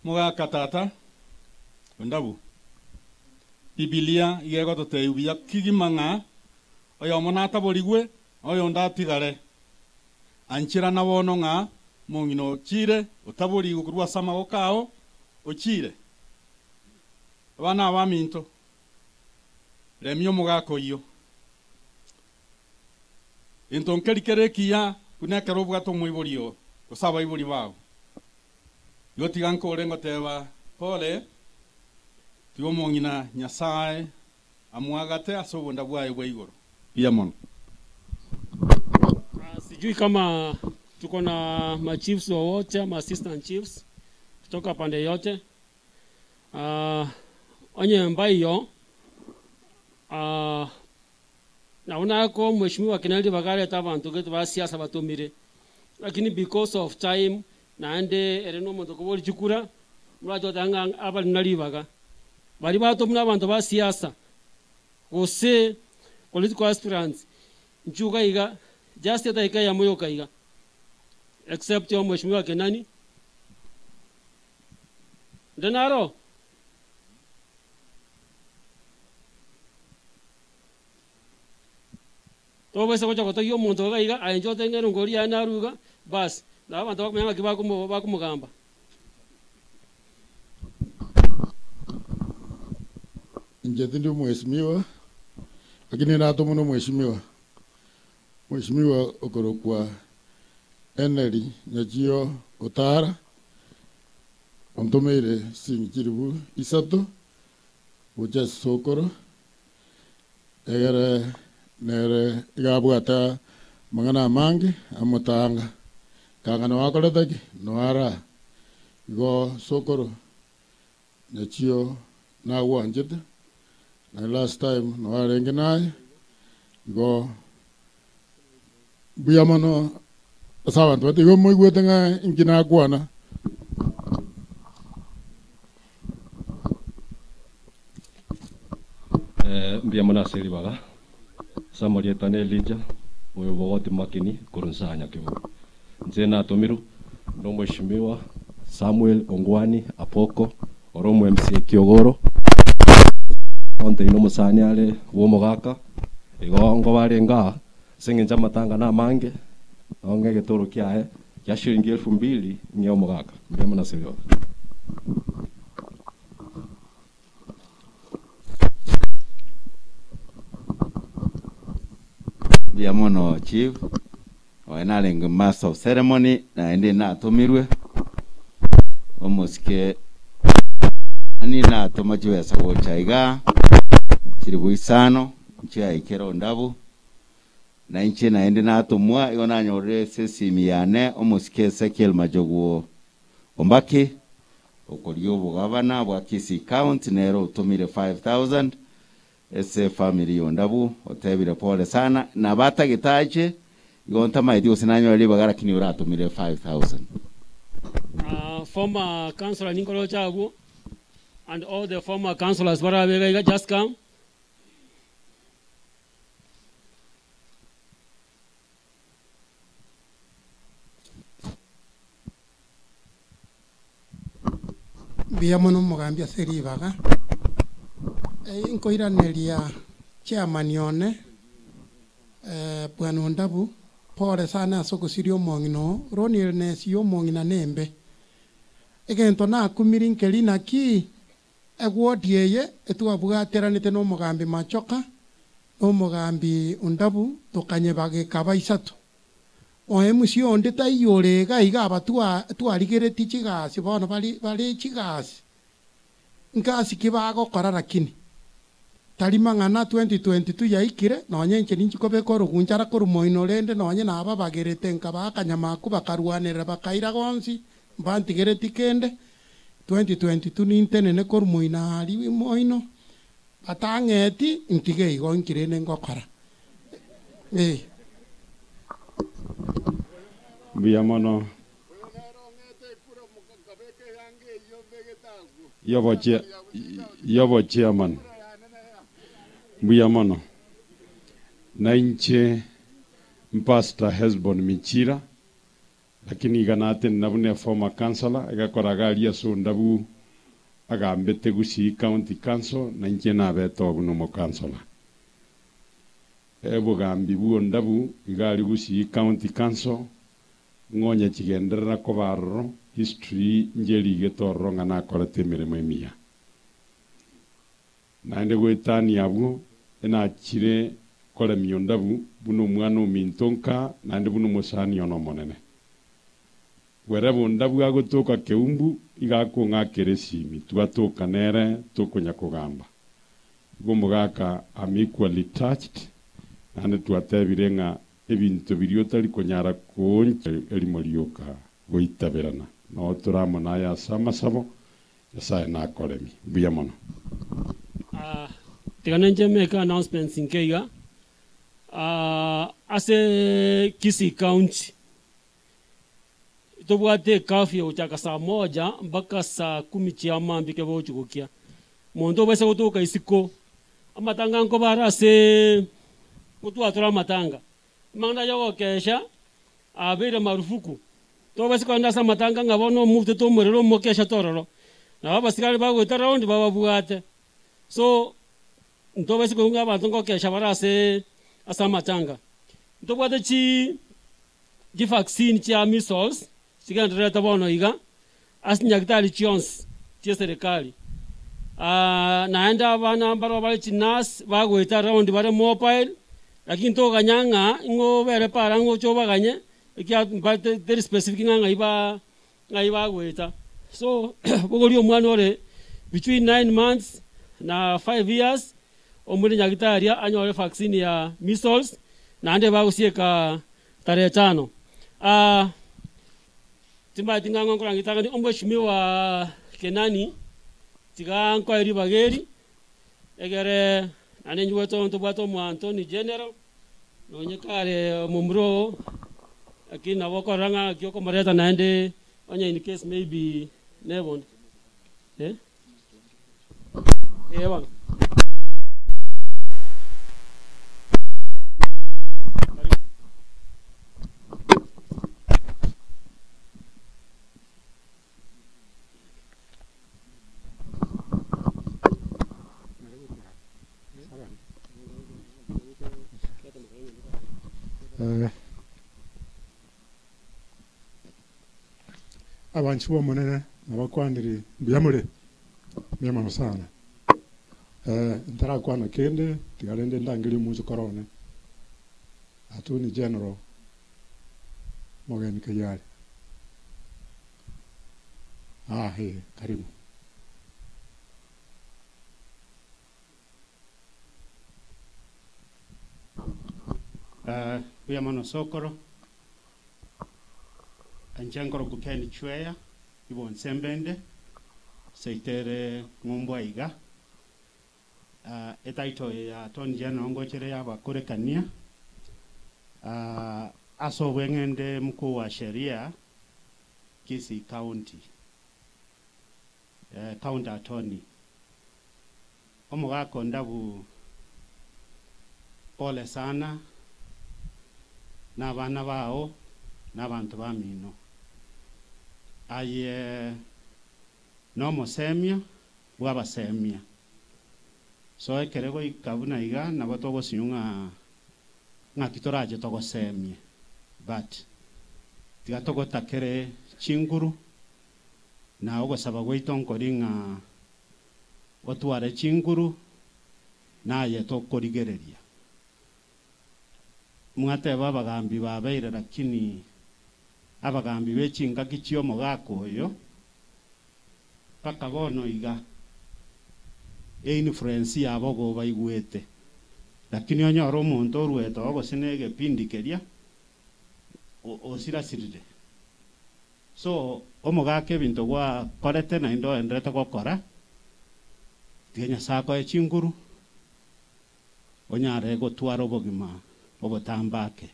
mogaka tata ondabu Biblia iga egototebia buya kigima ng'a Oyomo nataborigwe, na oyonde atigare. Ancherana bono ng'a omong'ina ochire, otaborigwe korwa ase amaboko ao, ochire. Abana abaminto, remia omogaka oyio. Gento nkeri kere ekiya buna ekero obwate omoibori oo, gose abaibori bao. Igo tiga nkore ngoteba, Pole, tiga omong'ina Nyasae amoagate ase obonda bwaye bwa igoro. Mbuya mono. Sijui kama tuko na machiefs wowote ama assistant chiefs kutoka pande yote. Onye mbaiyo nabo nako mheshimiwa Keneldi bagareta abanto gete ba siasa batomire, lakini because of time naende ere na omonto okobori chikura, morache goteba ng'a abare na ribaga. Baria batomire abanto ba siasa gose political aspirants inchuo iga iga just edageka eyemo yoka iga except mheshimiwa Kenani. Onde naro? Tobaisa gocha gotogia omonto iga iga, aye inche otenge erongo eria yaye narue iga, bas, nabo abanto bakomanya ng'aki bakomo bakomogamba. Inche tindi omwesimigwa, lakini natomwa na omwesimigwa, Mweshimiwa okorokwa Henry Nyachio Otara ontomeire siringi chilifu isato gocha ase sokoro, egere nere iga abwate amang'ana amange amotanga, kanga noo akorete ki? Noo araa. Igo sokoro Nyachio nagwanchete, na last time noo arenge naye, igo mbuya mono ase abanto baito. Igo moigwete ng'a inki nakwana. Mbuya mono ase ribaga. Ase amarieta na Elijah, oyo bogoti makini korwa nse aa Nyakebugu. Inche natomirwe nomweshimiwa Samuel Ongwani Apoko, ore omo MCA Kiogoro, ontebi nomosani are bw'omogaka, igo nkoba arenge aa, ase eng'encho amatanga namange, nabo ng'a egetoro kiaye kia shilingi elfu mbili ng'e omogaka. Mbuya mono ase ribaga. Mbuya mono chief, oye narenge master of ceremony naende natomirwe omosike ani natoma chibesa gocha igaa chilifu isano nchiaikera ondabu na inche naende natomwa igo nanyorire ase esimi yane omosike Ezekiel Majoguo Ombaki okoria obogavana bwa Kisii County nere otomire 5000 Ase efamiri y'ondabu otebire pole sana nabo atagete ache igo ntamaeti gose nanyore ribaga lakini oratomire 5000. Former councillor ninkoroche abwo and all the former councillors barabe iga iga just come. Mbuya mono omogambi ase ribaga. Nkoiraneria chairman one Bwana Ondabu, pole sana ase ogosiria omong'ina oo, loneliness ya omong'ina nembe. Egento nakumiri nkeri naki, eward eye etwabwateranete na omogambi Machoka, na omogambi Ondabu tokanyeba gekaba isato. Oemusie onde taiyo ore iga iga aba twarigeretie chigasi bono bare bare chigasi nkasi ki bagokora rakini tari mang'ana 2022 yaikire nonye inche ninchi kobeka orogunchara korwa moino rende nonye nababagerete nkabaa akanyama akwo bakarwanerera bakaira gonsi mbantigereti kende 2022 nintenene korwa moino aria moino batang'eti ntige igo inki rende ngokora. Eh. Mbuya mono. Yobo chairman. Mbuya mono. Na inche Pastor Hesbon Michira, lakini iga natenena buna eformer councillor, egakora iga aria ase ondabu agambete Gusii County Council, na inche nabete oo buna omokansora. Ebogambi bwa Ondabu iga aria Gusii County Council, ng'a onye chigenderera koba aroro, history ncherigete ororo ng'a nakorete emeremo emiya. Naende goetania abwo, enachire koremia Ondabu buna omwana ominto nka naende buna omosani one omonene. Wherever Ondabu agotoka Keumbu, iga akong'akera esimi, twatoka nere tokonya kogamba. Igo omogaka am equally touched, naende twatebire ng'a ebinto biria otari konyara kooncha erimo rioka goitaberana. Noo tore amo naye ase amasabo, Nyasae nakoremie. Mbuya mono. Tiga ninche make announcements nke iga, ase Kisii County tobwate ecurfew gochaka saa moja mpaka saa kumi chia mambia ekero bogochia gokia. Monto obaisa gotoka isiko, amatanga nkoba are ase gotwatora amatanga, amang'ana aya ogokesha abeire marufuku, tobaisa kogenda ase amatanga ng'a bono omobutete omorero omokesha tororo, nabo abasigari bagoeta round bababwate. So, ntobaisa koigwa ng'a abanto ngokesha bare ase ase amatanga. Ntobwate chi chivaccine chia measles chigendererete bono iga, ase chinyagitari chionsi chie serikali. Naende abana mbarabwo bare chinurse bagoeta round bare mobile, lakini toganya ng'a ing'o obere para ng'a oche obaganye, ekiagera mbate teri specific ng'a ng'ai ba ng'ai bagoeta. So bogoria omwana ore between 9 months na 5 years, omore nyagitari anyore vaccine ya measles, naende bagosieka tarehe 5. Timanyeti ng'a ng'o nkorang'itang'ani omheshimiwa Kenani, tiga nkoe ribaga eri, egere naende inchuete ntobwate omo Attorney General, nonye kare omomura oo, lakini nabo okorora ng'a naki okomoreta naende onye in case maybe nebonde eh? Eh bono. Abanchi b'Omonene nabakwanire mbuya more, mbuya mono sana. Ntarakwana kende tiga rende ndangerie omochokoro one, Attorney General Mogeni Kayari. Ah, eh, karibu. Mbuya mono sokoro, inche nkoroku Ken Chweya, ibonse mbende, seitere ng'umbu aiga. Etitle eye ya Attorney General ngochere ya abakorekania, ase obweng'ende mkuu wa sheria Kisii County, County Attorney. Omogaka Ondabu pole sana, na abana bao, na abanto bamino. Aye nomosemia bw'abasemia. So ekere goika buna iga nabo togosinywa ng'a ng'aki torache togosemie, but tiga togotakere chinguru na ogosaba gwaito nkori ng'a otware chinguru naye tokorigereria. Mwateba abagambi babeire lakini abagambi be chingaki chia omogaka oyo mpaka bono iga einfluence yabo igo baigwete. Lakini onyore omonto oruete oo gose na egepindi keria osirasirire. So omogaka ebinto gwakorete naende oenderete gokora, tiga Nyasaye akoe chinguru, onyare gotwara obogima obotambake.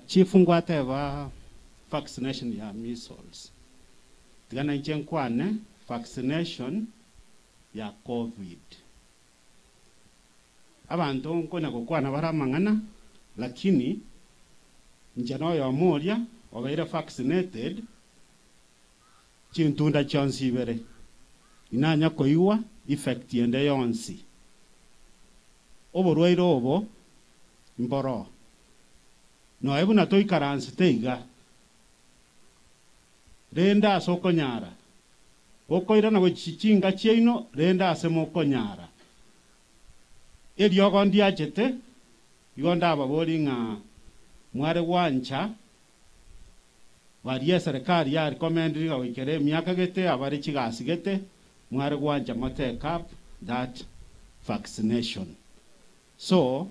Chief ngwateba vaccination ya measles, tiga nainche nkwane vaccination ya COVID. Abanto nkonya gokwana bare amang'ana, lakini inche noyomo oria obeire vaccinated chintunda chionsi ibere, inanya koigwa effect ende yonsi. Oborwaire obo mboroo. Noe buna toikaransete iga, rende ase okonyara, gokoirana gochia chinka chiaino, rende ase mokonyara. Eriogo ndiachete, igo ndababorie ng'a mware gwancha baria eserekari yarecommendire ng'a goikera emiaka gete, abare chigasi gete, mware gwancha mo take up that vaccination. So,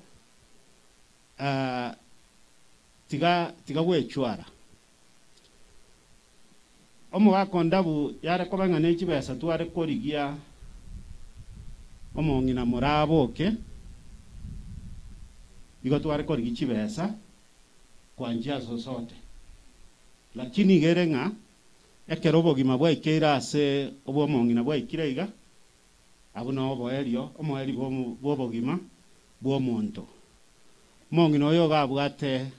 tiga tiga gwechwara. Omogaka ondabu yare koba ng'a ne chibesa tware korigia omong'ina moraboke, igo tware korigia chibesa kwanchia ase osote. Lakini iga ere ng'a ekero obogima bwaikeire ase obwomong'ina bwaikire iga, abwo noo oboerio, omoerio bw'obogima bw'omonto. Omong'ina oyo iga abwate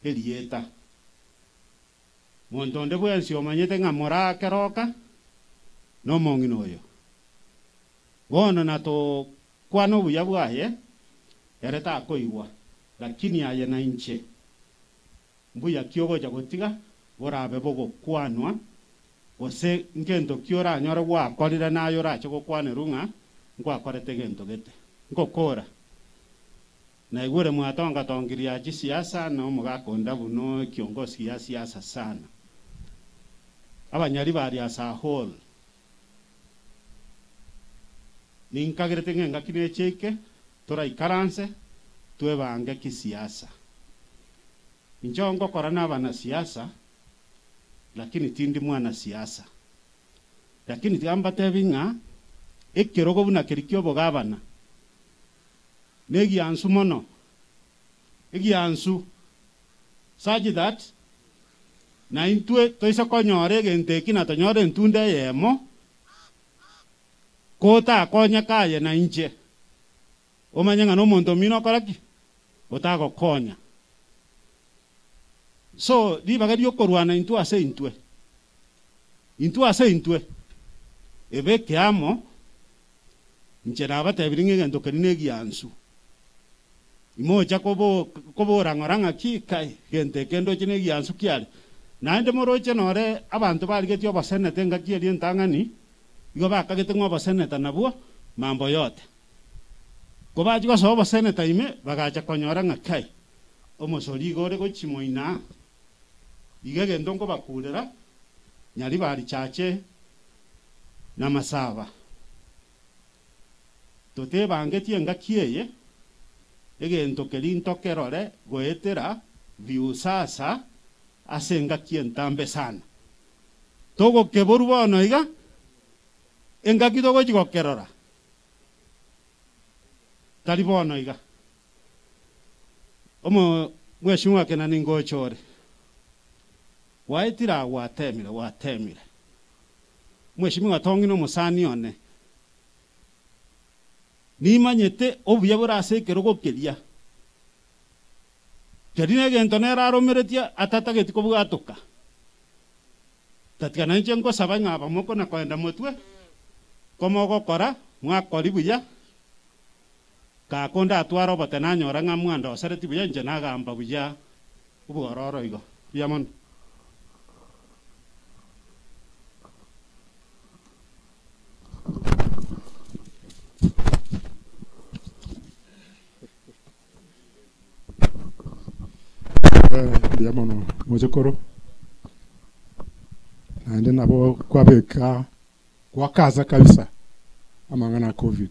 erieta. Monto onde bwensi omanyete ng'a morakeroka nomong'ina oyo. Bono natokwana obuya bwaye, ere takoigwa, lakini aye na inche, mbuya ki ogocha gotiga borabe bogokwanwa, gose ngento ki oranyore gwakorire naye orache gokwanerwa ng'a nkwakorete gento gete. Ngokora. Naigure mwatonga-tongiria chisiasa na omogaka onde buna ekiongosi gia siasa sana. Abanyari baria as a whole. Ninkagerete ng'a engaki neche eke toraikaranse twebange kisiasa. Inche ngokora na abanasiasa lakini tindi mwanasiasa. Lakini tiga mbatebi ng'a ekerogo buna keria kia obogabana negiansu mono, egiansu such that na intwe toise konyora egento eki na tonyore entunda eyemo, kotakonyeka aye na inche, omanye ng'a nomonto omino okora ki? Otagokonya. So ribaga riokorwana intwe ase intwe, intwe ase intwe, ebeke amo, Inche nabatebirie ng'a egento keria negiansu. Imocha kobora ng'ora ng'aki, Kai, gento eke ndoche negiansu kiare. Naende moroche nore abanto barigetie oboseneta engaki eria entang'ani, igo bakagete ng'a oboseneta nabwo mambo yote. Kobachia gosoa oboseneta ime, bagacha konyora ng'a kai, omosori igo ore gochia moino aa. Igo egento nkobakurera, Nyaribari chache namasaba. Totebangetie engaki eye, egento keria ntokerore goetera viusasa ase engaki entambe sana. Togokeborwa bono iga, engaki togochia gokerora tari bono iga. Omo mweshimiwa Kenani ngocha ore, gwaetire aa gwatemire gwatemire. Mweshimiwa tong'ina omosani one, nimanyete obuya bore ase ekerogo keria. Keria negento nere aromeretie atatageti kobwatoka. Tatiga nainche nkosaba ng'a abamoko na koenda motwe, komogokora mwakori buya, Gaka ndatware obote nanyora ng'a mwandosereti buya inche nagamba buya obwororo igo. Mbuya mono. Mbuya mono mochokoro, naende nabo kwabeka gwakaza kabisa amang'ana a covid,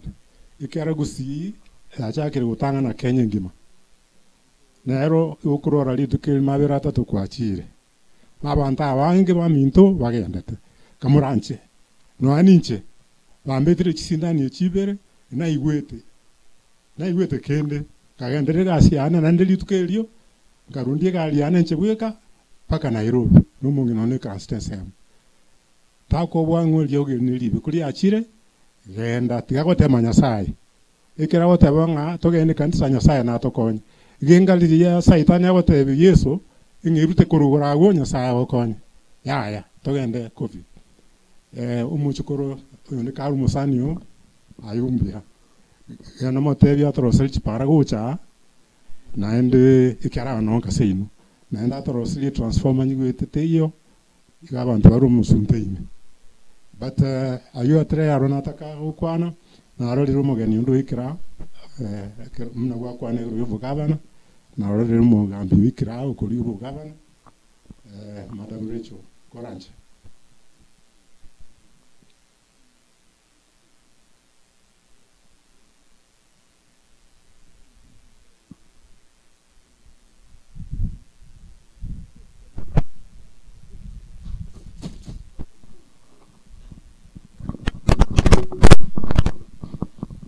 ekiagera gusii yachakire gotang'ana Kenya engima, nero okorwara rituko erimo abere atato kwachire, na abanto abange baminto bagendete, kamoranche nonya ninche bambetire chisindani echi ibere naigwete, naigwete kende, nkagenderera egasi yane naende rituko erio, nkarundia egari yane inche bweka mpaka Nairobi, na omong'ina one ekansete ensemo. Takobua ng'a eriogi eri neribe, koriachire, genda, tiga gotema Nyasaye. Ekero agoteba ng'a togende ekanisa Nyasaye natokonye. Genga riria Saitani agotebia Yeso, ng'a erute korwa igoro agwo Nyasaye agokonye. Yaya, togende kobi. Omochokoro oyonde kare omosani oo, aye ombuya. Genda motebie atoroseri chipara gocha aa, naende ekero aba nonka seino, naende atoroseri etransformer nyigwete teiyo, iga abanto bare omosunte ime. But aywo atire aro nataka gokwana, narorire omogeni onde oikire aa, ekero buna gwakwana igoro ya obogavana, narorire omogambi oikire aa okoria obogavana, Madam Rachel, koranche.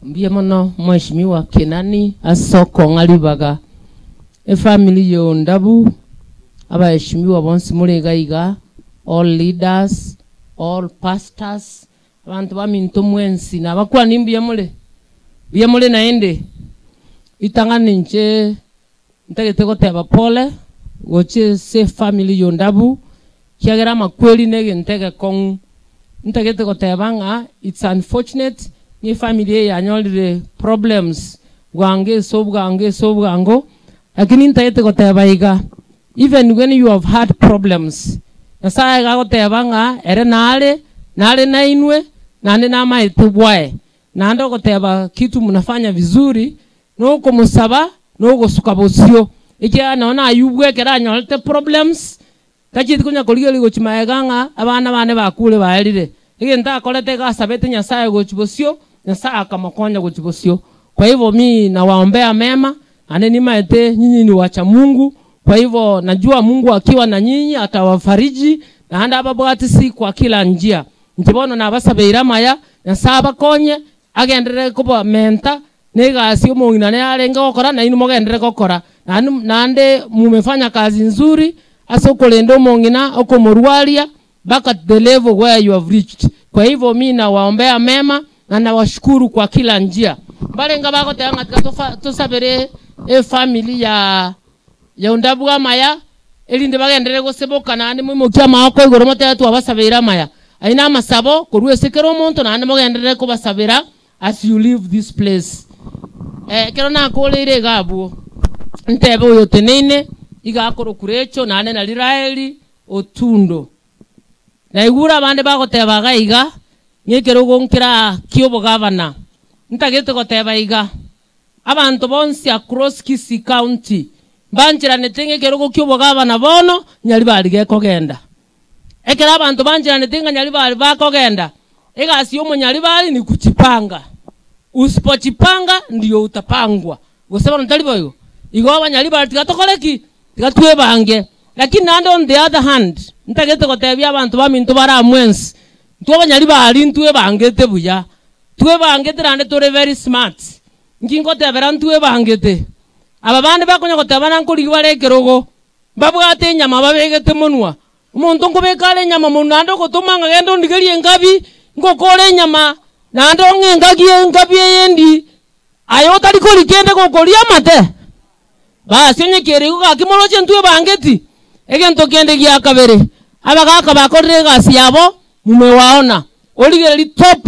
Mbuya mono Mheshimiwa Kenani ase okong'a ribaga. Efamiri ya Ondabu, abaheshimiwa bonsi more iga iga, all leaders, all pastors, Abanto baminto mwensi nabakwani mbuya more? Mbuya more naende? Ritang'ani inche ntagete goteba pole gochia ase efamiri ya Ondabu, ekiagera amakweri na egento egekong'u. Ntagete goteba ng'a it's unfortunate ng'a efamiri eye yanyorire problems bwango ase obwango ase obwango, lakini ntagete goteba iga, Even when you have had problems, Nyasaye iga agoteba ng'a ere nare, nare nainwe, naende namaete bwaye. Naende ogoteba kitu mnafanya vizuri, nokomosaba, nogosuka bosio. Ekiagera nonya na Ayubu ekero anyorete problems, tachieti konya korigereria gochia magega ng'a abana bane bakure baerire. Egento akorete iga asabete Nyasaye gochia bosio, Nyasaye akamokonya gochia bosio. Kwa hivyo mi nawaombea mema, Naende nimaete nyinyi ni wacha Mungu, kwa hivyo najua Mungu akiwa na nyinyi atawafariji, naende ababwatisi kwa kila njia. Inche bono nabasabeire amaya, Nyasae abakonye, agenderere kobamenta negasi omong'ina nere arenge gokora, nainwe mogenderere gokora. Naende naende mumefanya kazi nzuri ase okorenda omong'ina, okomorwaria mpaka the level where you have reached. Kwa hivyo mi nawaombea mema na nawashukuru kwa kila njia. Mbarenge bagoteba ng'a tiga tofa tosabere efamiri ya ya Ondabu amaya, erinde bagenderere goseboka naende moimokie amaoko igoro motebe twabasabeire amaya. Ayio namasabo korwa ase kera omonto naende mogenderere kobasabera as you leave this place. Ekero nakoreire iga abwo, ntebe oyo oteneine, iga akorokwa Rachel naende nari Raeli, Otundo. Naigure abande bagoteba iga iga, ng'a ekerogo nkera ki'obogavana. Ntagete goteba iga, abanto bonsi across Kisii County mbancheranete ng'a ekerogo ki'obogavana bono Nyaribari gekogenda. Ekero abanto bancheranete ng'a Nyaribari bakogenda, egasi y'omonyaribari ni kujipanga. Usipojipanga ndio utapangwa. Gose bono tari boigo? Igo abanyaribari tiga tokore ki? Tiga twebange. Lakini naende on the other hand, ntagete gotebia abanto baminto bare aa mwensi, intwe abanyaribari ntwebangete buya, twebangete naende tore very smart. Nki ngotebera ntwebangete? Aba bande bakonya goteba buna nkorigia bare ekerogo, mbabwate enyama babegete monwa. Omonto nkobeka are enyama monwa naende ogotoma ng'a genda ondigerie engabi, ngokore enyama naende ong'e engaki engabi eye endi, Aye otari koria kende gokoria amate? Basi onye kere igo gaki moroche intwe ebangeti. Egento kende gia kabere, abagaka bakorire egasi yabo mumewaona. Origererie top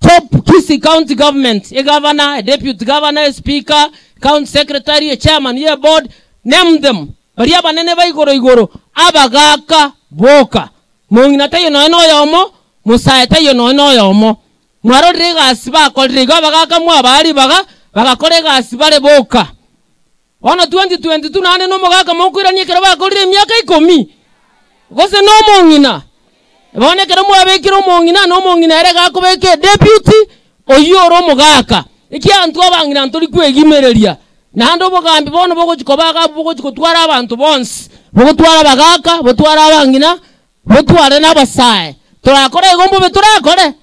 top Kisii county government, egavana, eduputy governor, espeaker, county secretary, echairman ye board, name them, baria abanene ba igoro igoro, abagaka boka. Mong'ina taiyo nonya noyomo, mosae taiyo nonya noyomo. Mwarorire egasi bakorire igo abagaaka mwabaa ribaga bagakora egasi bare boka. Bono 2022 naende nomogaka mokoirania ekero bakorire emiaka ikomi? Gose nomong'ina? Bono ekero mwabekire omong'ina na omong'ina ere gakobeka edeputy oyio ore omogaka. Ekiagera intwe abang'ina ntori kwegimereria. Naende obogambi bono bogochi koba iga abwo bogochi gotwara abanto bonsi, bogotwara abagaka, botware abang'ina, Botware nabasae, torakore igo mbobe torakore?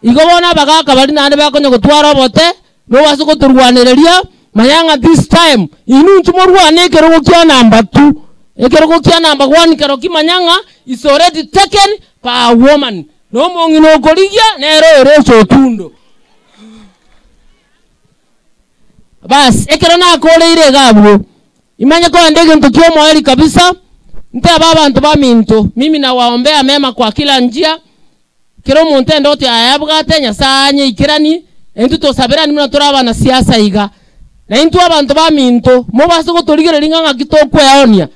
Igo bono abagaaka baria naende bakonya gotwara obote, nobase gotorwanereria, manya ng'a this time inwe inchuo morwane ekerogo kia number two, ekerogo kia number one kerokio manya ng'a is already taken by a woman, na omong'ina okorigia nere ore ase otundo. Bas, ekero nakoreire iga abwo, imanye kogenda egento ki'omoerio kabisa, ntebe abanto baminto, mimi nawaombea mema kwa kila njia, kera omonto endoto yaye abwate, Nyasae anyeikeranie, Intwe tosaberani buna tore abanasiasa iga. Na intwe abanto baminto, mobase gotorigereria ng'a ng'aki tokweonia.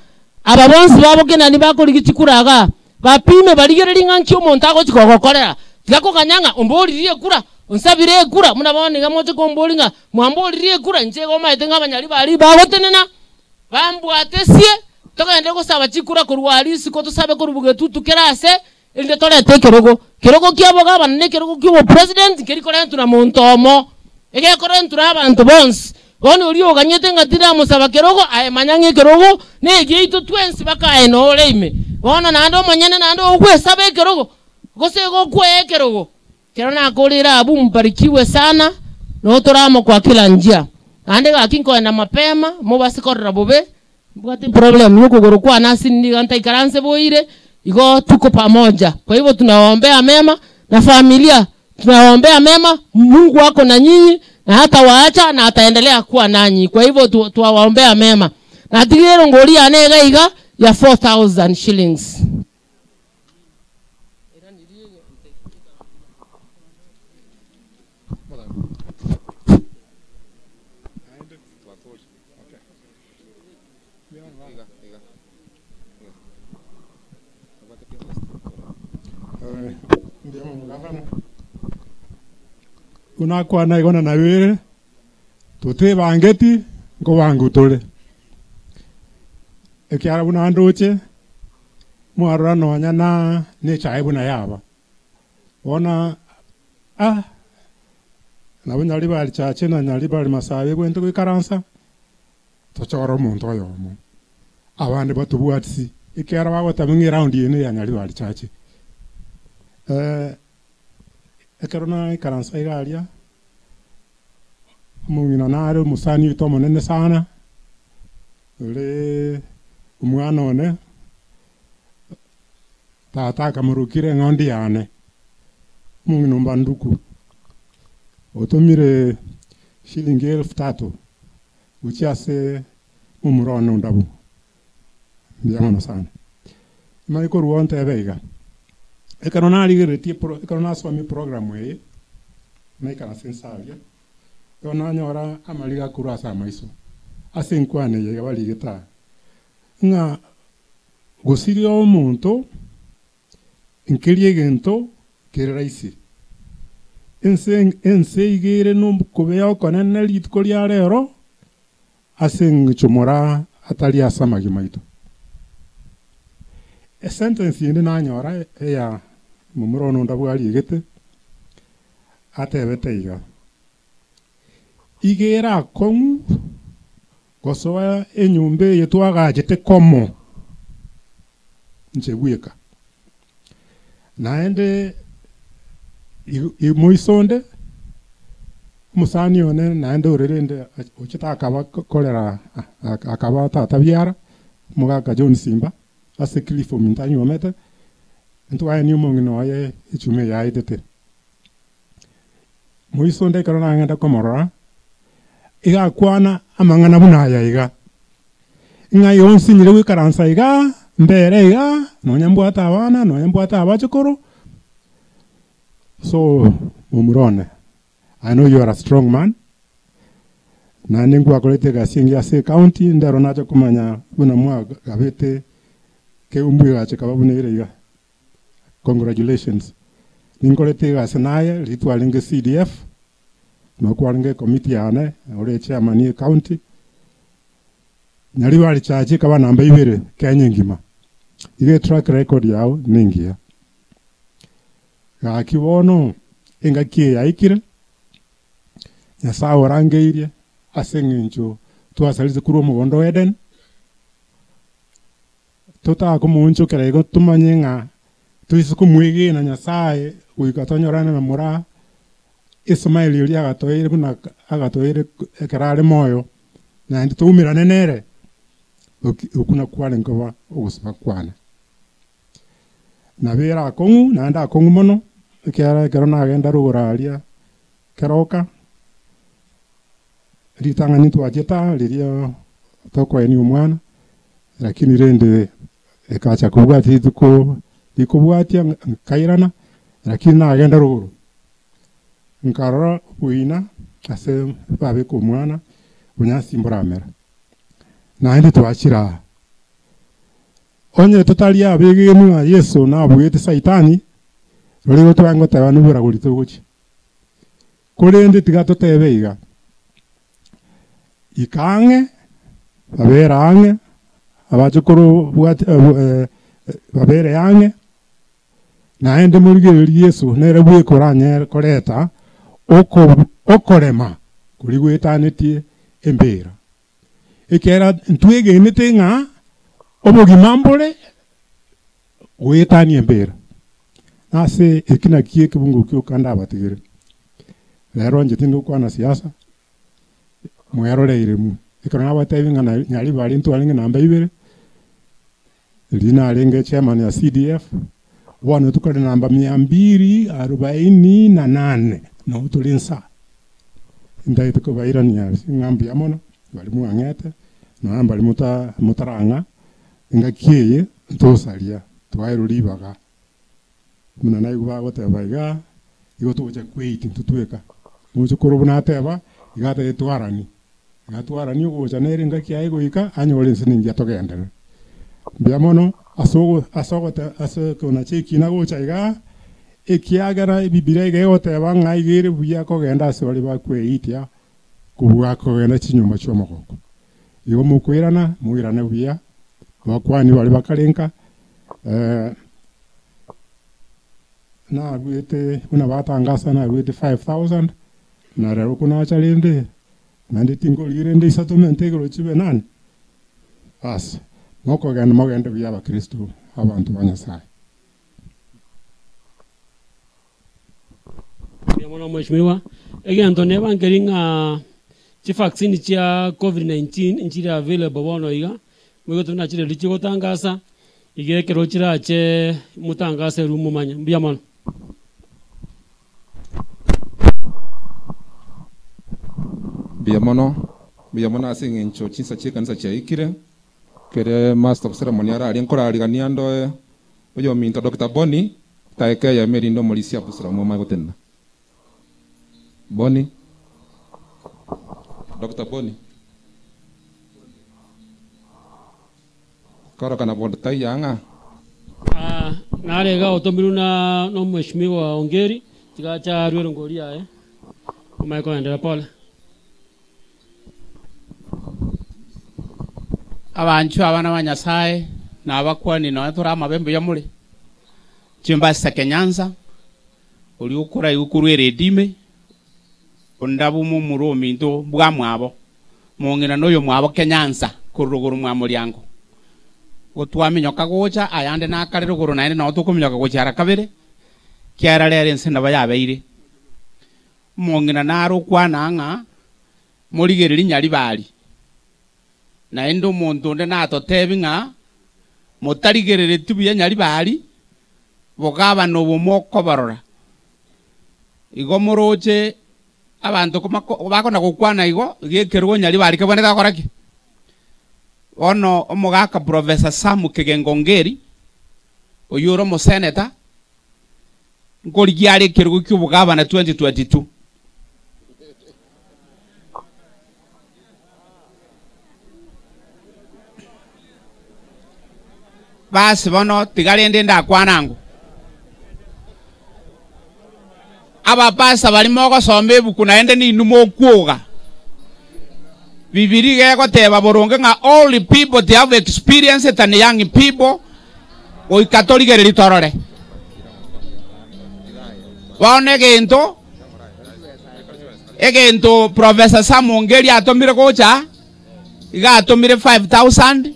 Aba bonsi babo Kenani bakorigia chikura igaa, bapime barigererie ng'a nki omonto agochia kogokorera. Tiga koganya ng'a omboririe ekura, onsabire ekura, buna bono iga moche komboria ng'a mwamboririe ekura, inche igo omanyete ng'a abanyari baria bagotenena, bambwatesie, togende gosaba chikura korwa aria isiko tosabe korwa bogetutu kera ase, Erinde torete ekerogo, kerogo ki'obogabana na ekerogo ki'obopresident nkeri korentwa na monto omo, egekorentwa na abanto bonsi. Bono oria oganyete ng'a tindamosaba kerogo, aye manya ng'a ekerogo negiaito twensi baka aye nore ime. Bono naende omonyene naende ogwesaba ekerogo, gose gokwea ekerogo. Kero nakorire abwo mbarikiwe sana, notore amo kwa kila njia. Naende gaki nkoenda mapema, mobase korora bobe, Mbwate eproblem yokogoro kwane ase nigo ntaikaranse boire, igo tuko pamoja. Kwa hivyo tunawaombea mema na familia tunawaombea mema, Mungu ako na nyinyi na hatawaacha na ataendelea kuwa nanyi. Kwa hivyo tu, twawaombea mema. Natigire erongori yane iga iga ya 4000 shillings. Buna akwana igo na nabere, totebangeti nkobangwa tore. Ekiagera buna ndoche, mwarora nonya na nechae buna yaba. Bono ah, nabo Nyaribari Chache na Nyaribari Masabi ebwenerete goikaransa, tochore omonto oyomo, abande batobwatisi, ekiagera bagoteba ng'a eround eye neya Nyaribari Chache. Ekero naikaransa iga aria, omong'ina nare omosani oito omonene sana, ore omwana one. Tata akamorokera eng'ondi yane, omong'ina ombanduku, otomire shilingi elfu tatu gochia ase momura one ondabu. Mbuya mono sana. Manye korwa ontebe iga, ekero narigereretie pro ekero nasomire program eye, naikaransa inse aria, ekero nanyora amariga akorwa ase amaiso, ase enkwana eye iga barigete aa, ng'a Gosiria omonto nkeria egento kere rahisi. Ense ense iga ere nokobea okonene rituko ria rero ase eng'encho mora atari ase amagima aito. Esentence ende nanyora eya momura one onde bwariegete atebete iga, Iga ere akong'u Gosoa enyomba eye twagachete komo inche bweka, naende moiso onde, omosani one naende ore rende ochete akaba korera akaba tata biara, omogaka John Simba, ase Cliff ominto anyuomete, ntwaenie omong'ina oye echuma eye aetete. Moiso onde ekero nagenda komorora, iga akwana amang'ana buna aya iga, ng'a yonsi nyire goikaransa igaa, mbere igaa, nonya mbwate abana, nonya mbwate abachokoro, so momura one, I know you are a strong man, naende nkwakorete egasi engiya ase ecounty, ndero nacha komanya buna mwagabete keumbu egacha ekaba buna ere iga. Congratulations. Ninkorete egasi naye riria twarenge CDF, nabo kwarenge ecommittee yane, ore echairman ye ecounty, Nyaribari church ekaba namba ibere Kenya engima. Iga etrack record yao nengiya. Gaki bono engaki eye yaikire, Nyasaye orangeirie ase eng'encho twasarete korwa omogondo o Eden, Totakomoonchokera igo tomanye ng'a toise komwegena Nyasae goika tonyorane na moraa Ismaeli oria agatoire buna agatoire ekero are moyo, naende toumerane nere, okwo nakwo kwarenge koba ogosaba kwane. Nabo ere akong'u, naende akong'u mono, ekiagera ekero nagenda rogoro aria keroka, ritang'ani twachete aa riria tokoenia omwana, Lakini rende ekacha kobwatia rituko rikobwatia nkairana, lakini nagenda rogoro. Nkarora boina ase babeka omwana, bonyasi mboramera. Naende twachire aa. Onye totari abegenu ng'a Yeso nabuete Saitani, roria igo twange goteba noboragori togochia. Korende tiga totebe iga, ika ang'e, babere ang'e, abachokoro bwati babere ang'e, naende morigererie Yeso nere bweka oranyare koreta oko okorema koria goetanetie embera. Ekiagera ntwegenete ng'a obogima mbore goetania embera. Nase eki nakio ekebungo kioka ndabatigere. Rero inche tindi gokwana siasa, mweroreire mwe. Ekero nabatebi ng'a na nyaribari ntwarenge namba ibere, riria narenge chairman ya CDF, bono tokore namba mia mbili arobaini na nane, nabo tore nsa. Ntagete kobairania ase ng'a mbuya mono, baria mwang'ete, nonya mbaria mota motarang'a, engaki eye ntosaria, twaerwa ribaga. Buna naigwa bagoteba igaa, igo togocha kweitia intwe tweka. Mochokoro buna ateba, iga atagete twaranie, iga twaranie ogocha nere engaki yaye goika, anyore ense nengiya togenderere. Mbuya mono ase ogo ase ogote ase okonacha ekina gocha igaa, ekiagera ebibiria iga egoteba ng'a iga ere buya kogenda ase baria bakweitia kobua kogenda chinyomba chi'omogoko. Igo mokoirana, moirane buya, abakuani baria bakare nka, naruete buna batangasa naruete 5000, na rero konacha rende, naende tinkorigia rende isato mente igoro chibe nane, bas, mokogenda mogende buya abakristo, abanto ba Nyasaye. Mbuya mono mweshimiwa, egento neba nkeri ng'a chivaccine chia covid-19 nchire available bono iga, nigo tore nachire chigotangasa, iga ekero chirache motangase ere momanye, mbuya mono. Mbuya mono, mbuya mono ase eng'encho chinsa chi'ekanisa chiaikire, kere Master of Ceremony ararie nkorarigania ndoe oyominto Doctor Bonny, Taeka eyemo erinde omorisia Abusalomu omanye gotenena. Bonny. Doctor Bonny. Korokana bonde taiyo ang'a. Ah, nare iga otomirwe na nomweshimiwa Ongeri, tiga ache arue erongori yaye, omanye koenderea pole. Abanchwa abana ba Nyasae, nabakwani nonya tore amabe mbuya more. Chimbasisa Kenyansa, oria okoraigwe korwa eredio ime, onde abe omomura ominto bwamwabo, mong'ina na oyomwabo Kenyansa, korwa rogoro mwa moriango. Gotwaminyoka gocha, ayande nakare rogoro naende nao tokominyoka gochia ara kabere, kiagera rero ense nabo yabeire. Omong'ina nare okwana ng'a morigererie nyaribari. Naende omonto onde natotebi ng'a motarigerereti buya nyaribari, bogabana obo mokobarora. Igo moroche abanto bakona gokwana igo, iga ekerogo nyaribari kebwenerete gokora ki? Bono omogaka Professor Sam Kigengo Ngeri, oyio ore omoseneta, Nkorigia are ekerogo ki'obogabana 2022. Basi bono tiga rende ndakwane ango. Abapastor baria mogosoma ebuku naende ninwe mokwoga. Bibilia iga egoteba boronge ng'a old people they have experience than young people, goika torigererie torore. Bono egento egento Professor Sam Ongeri atomire gocha, iga atomire 5000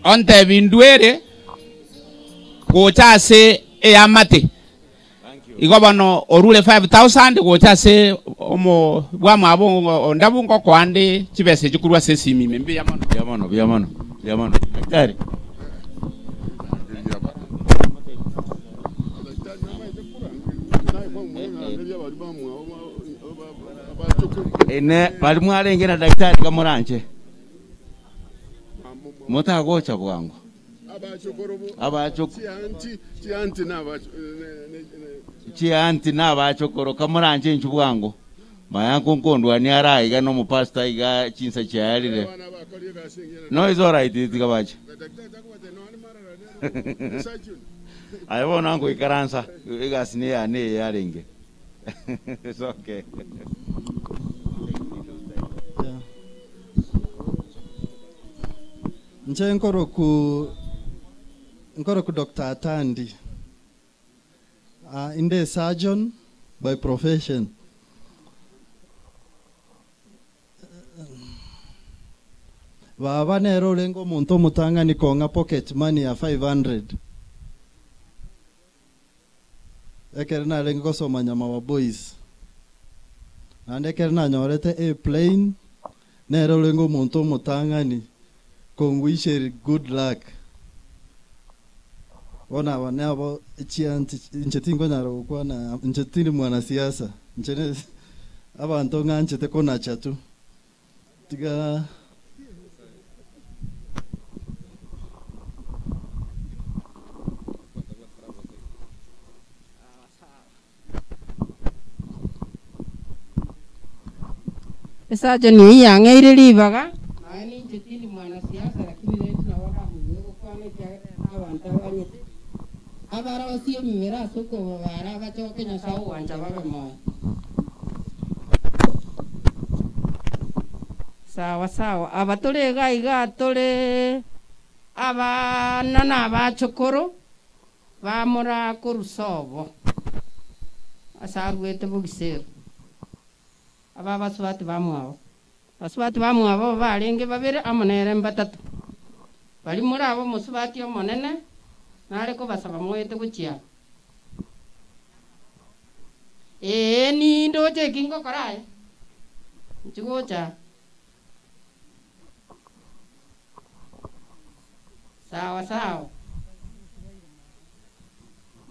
ontebi ndwere gocha ase eamate. Igo bono orure 5000 gocha ase omo bwamwabo ondabu ngokoa nde chibesa echi korwa ase esimi ime. Mbuya mono. Mbuya mono, mbuya mono, mbuya mono. Daktari. Ine bari mwarenge na daktari kamoranche motagocha bwango. Abachoko chianti na abachokoro kamoranche inchu bwango maya nkondwani ara iga no mupastor iga chinsa chiarire no is all right tiga bache aye bono ngoikaransa egasi ne yane yarenge. It's okay. Nche nkoroku Dr. Atandi. Inde surgeon by profession. Baba nero orenge omonto omotang'ani kong'a pocket money ya 500. Ekere narenge gosoma Nyamawa Boys. Naende ekere nanyorete a plane nere orenge omonto omotang'ani kongwisheri good luck. Bono aba nabo chianti inche tinkonyara gokwana inche tindi mwanasiasa inche ne abanto ng'anchete konacha tu tiga. Esurgeon eyio yang'eire ribaga, nonya ninche tindi mwanasiasa lakini rende nabo ndamoigwe gokwana ekiagera ere nabanto abanyete abarosie emebere ase okobabara abachoke Nyasae ogwancha babe moyo. Sawa sawa, aba tore iga iga tore abana na abachokoro bamora korwa sobo ase arwete bogisero. Aba abasubati bamwabo. Basubati bamwabo barenge babere amo nere mbatato. Bari muri abo mosubati omonene nare kobasaba moete gochia. Ee nindoche eki ngokora aye. Nchigocha. Sawa sawa.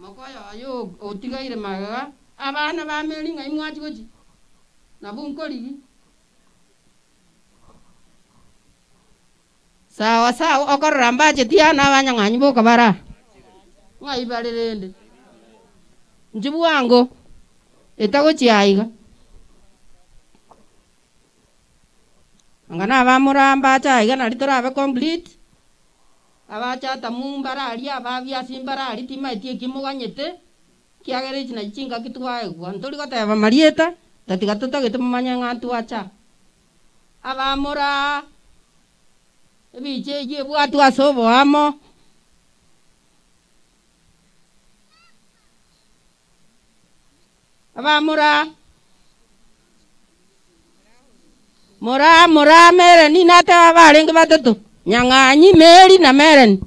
Mokoyo oyo otigaire magega abana bameri ng'ai mwachi gochi. Nabo nkorigi. Sawa sawa okorora mbacheti aa na abanyang'anyi boka bara. Ng'ai bare rende. Inche bwango etagochia aiga. Anga na abamura mbache aiga nari torabe complete. Abache ata mbararia ababiasi mbarari timaeti eki moganyete kiagera echi nachi chingaki twaegwa. Ntori goteba marieta tatiga totagete momanye ng'a ntwacha. Abamura ebiche eyio ebwatwa ase oboamo. Abamura mura mura Mereni nateba barenge batato Nyang'anyi Meri na Mereni.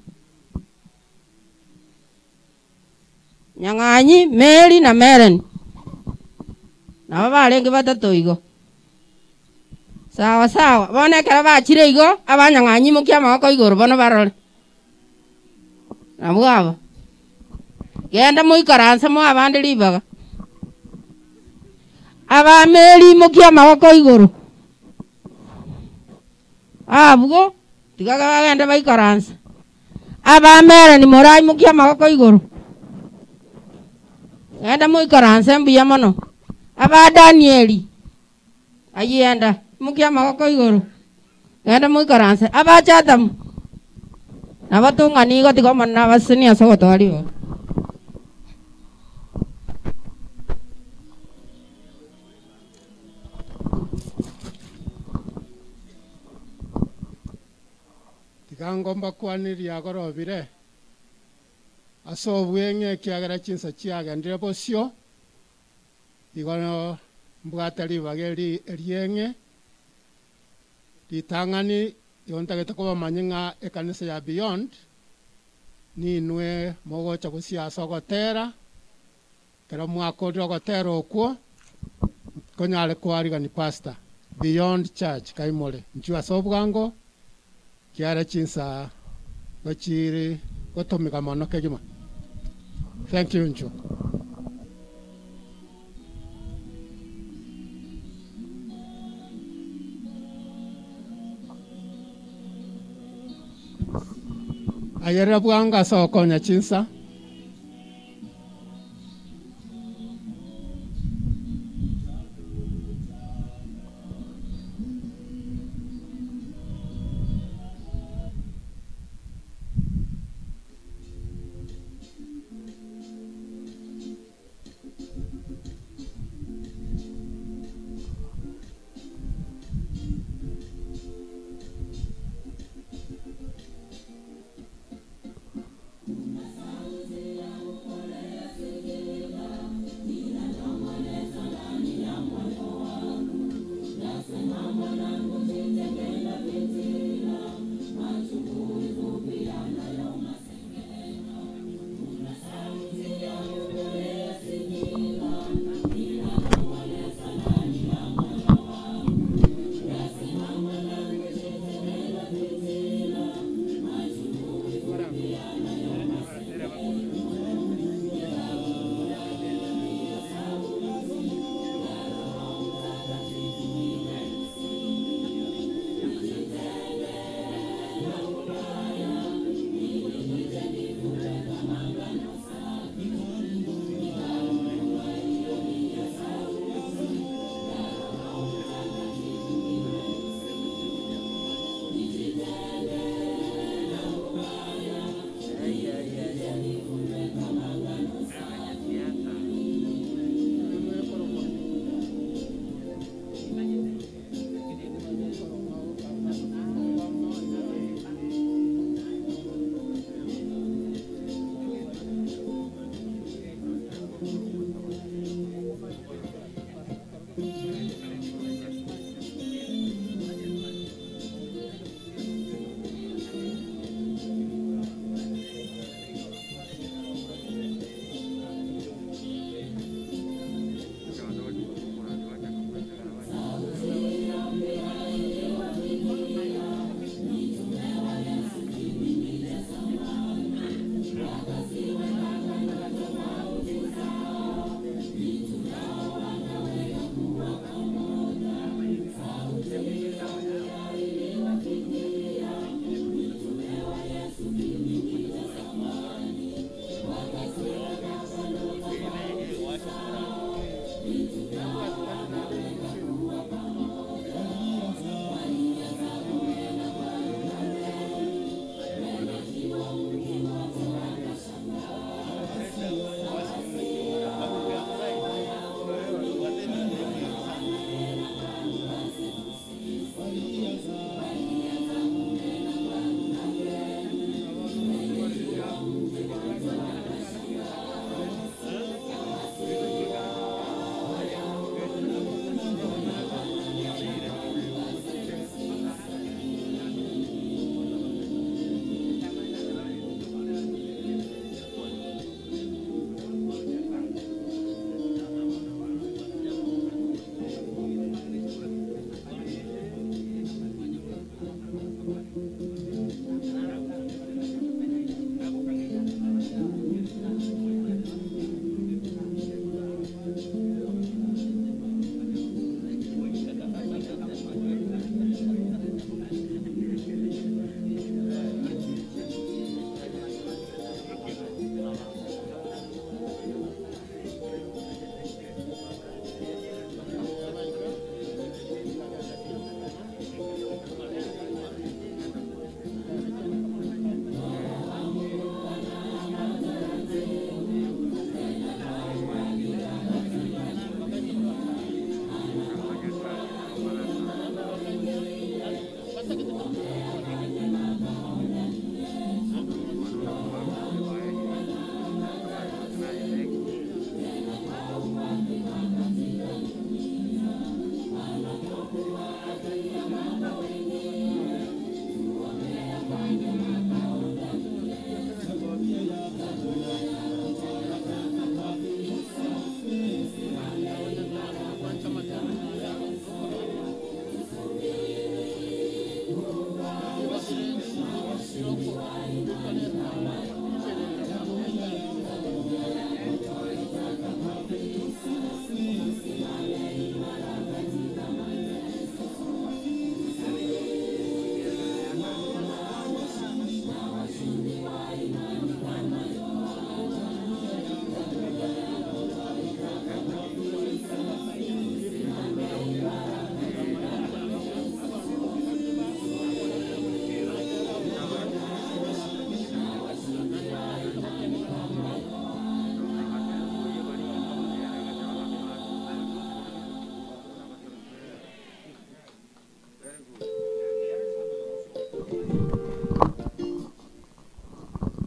Nyang'anyi Meri na Mereni. Nabo barenge batato igo. Sawa sawa, bono ekero bachire igo abanyang'anyi mokia amaboko igoro bono barore. Nabwo aba. Genda moikaranse mo abande ribaga. Abameri mokia amaboko igoro. Abwo tiga bagende baikaranse. Abamere ni morai mokia amaboko igoro. Genda moikaranse mbuya mono. Aba Danieli ayienda mokia amaboko igoro. Genda moikaranse. Abache Adamu nabatung'ani igo tiga omonene abaseseni ase ogotoa ribaga. Tiga ngombakwaniri agorobire ase obweng'e ekiagera chinsa chiagendire bosio igo mbwate ribaga erieng'e ritang'ani igo ntagete kobamanya ng'a ekanisa ya Beyond ninwe mogocha gosia ase ogotera kero mwakorire ogotera okwo konyare kwarigani pastor Beyond Church kaimore nchwo ase obwango kiara chinsa gochiri gotomika mono kegima. Thank you ncho. Ayerera bwango ase ogokonya chinsa.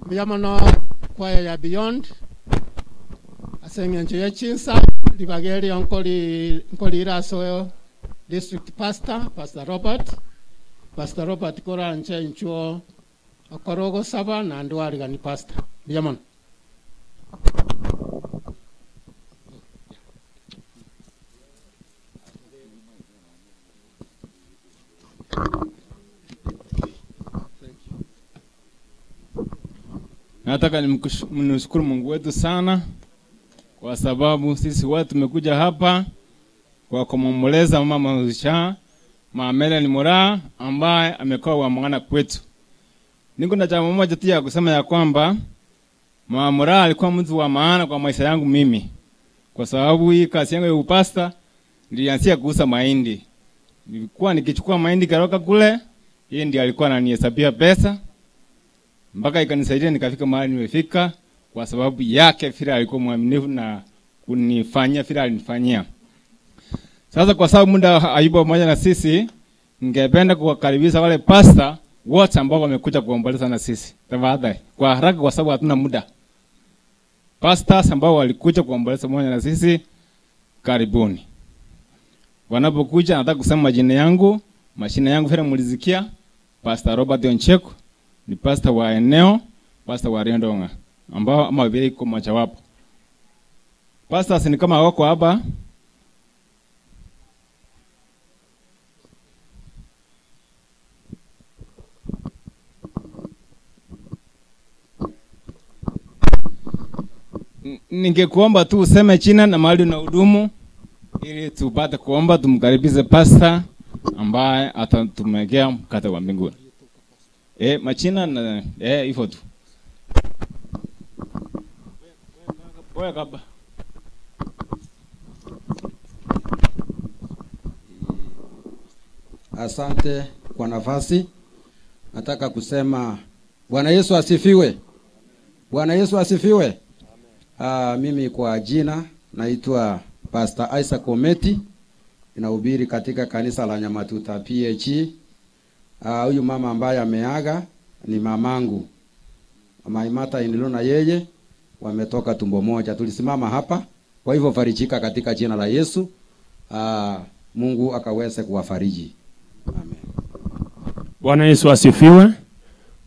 Mbuya mono kwaya ya Beyond ase eng'encho ya chinsa ribaga erio nkori nkorira ase district pastor, Pastor Robert. Pastor Robert koranche inchuo okore ogosaba naende oariganie pastor. Mbuya mono. Nataka nimshukuru Mungu wetu sana kwa sababu sisi watu tumekuja hapa kwa kumwomboleza mama Usha Mama Melanie Moraa ambaye amekuwa wa maana kwetu. Niko na jambo moja tu ya kusema ya kwamba Mama Moraa alikuwa mtu wa maana kwa maisha yangu mimi, kwa sababu hii kazi yangu ya upasta nilianzia kuuza mahindi. Nilikuwa nikichukua mahindi Karoka kule, yeye ndiye alikuwa ananihesabia pesa mpaka ikanisaidia nikafika mahali nimefika, kwa sababu yake vile alikuwa mwaminifu na kunifanyia vile alinifanyia. Sasa kwa sababu muda hayupo pamoja na sisi, ningependa kuwakaribisha wale pasta wote ambao wamekuja kuomboleza na sisi, tafadhali kwa haraka, kwa sababu hatuna muda. Pastors ambao walikuja kuomboleza pamoja na sisi, karibuni. Wanapokuja nataka kusema majina yangu, majina yangu vile mlisikia, Pastor Robert Oncheko ni pastor wa eneo, pastor wa Riondonga ambao ama vile iko mojawapo. Pastors ni kama wako hapa. Ningekuomba tu useme jina na mahali unahudumu ili tupate kuomba, tumkaribishe pastor ambaye atatumegea mkate wa mbinguni. Machina na hivyo tu. Wewe kaba. Asante kwa nafasi. Nataka kusema Bwana Yesu asifiwe. Bwana Yesu asifiwe. Mimi kwa jina naitwa Pastor Isaac Ometi, ninahubiri katika kanisa la Nyamatuta PHE. Huyu mama ambaye ameaga ni mamangu. My mother in law na yeye wametoka tumbo moja. Tulisimama hapa. Kwa hivyo farijika katika jina la Yesu. Mungu akaweze kuwafariji. Amen. Bwana Yesu asifiwe.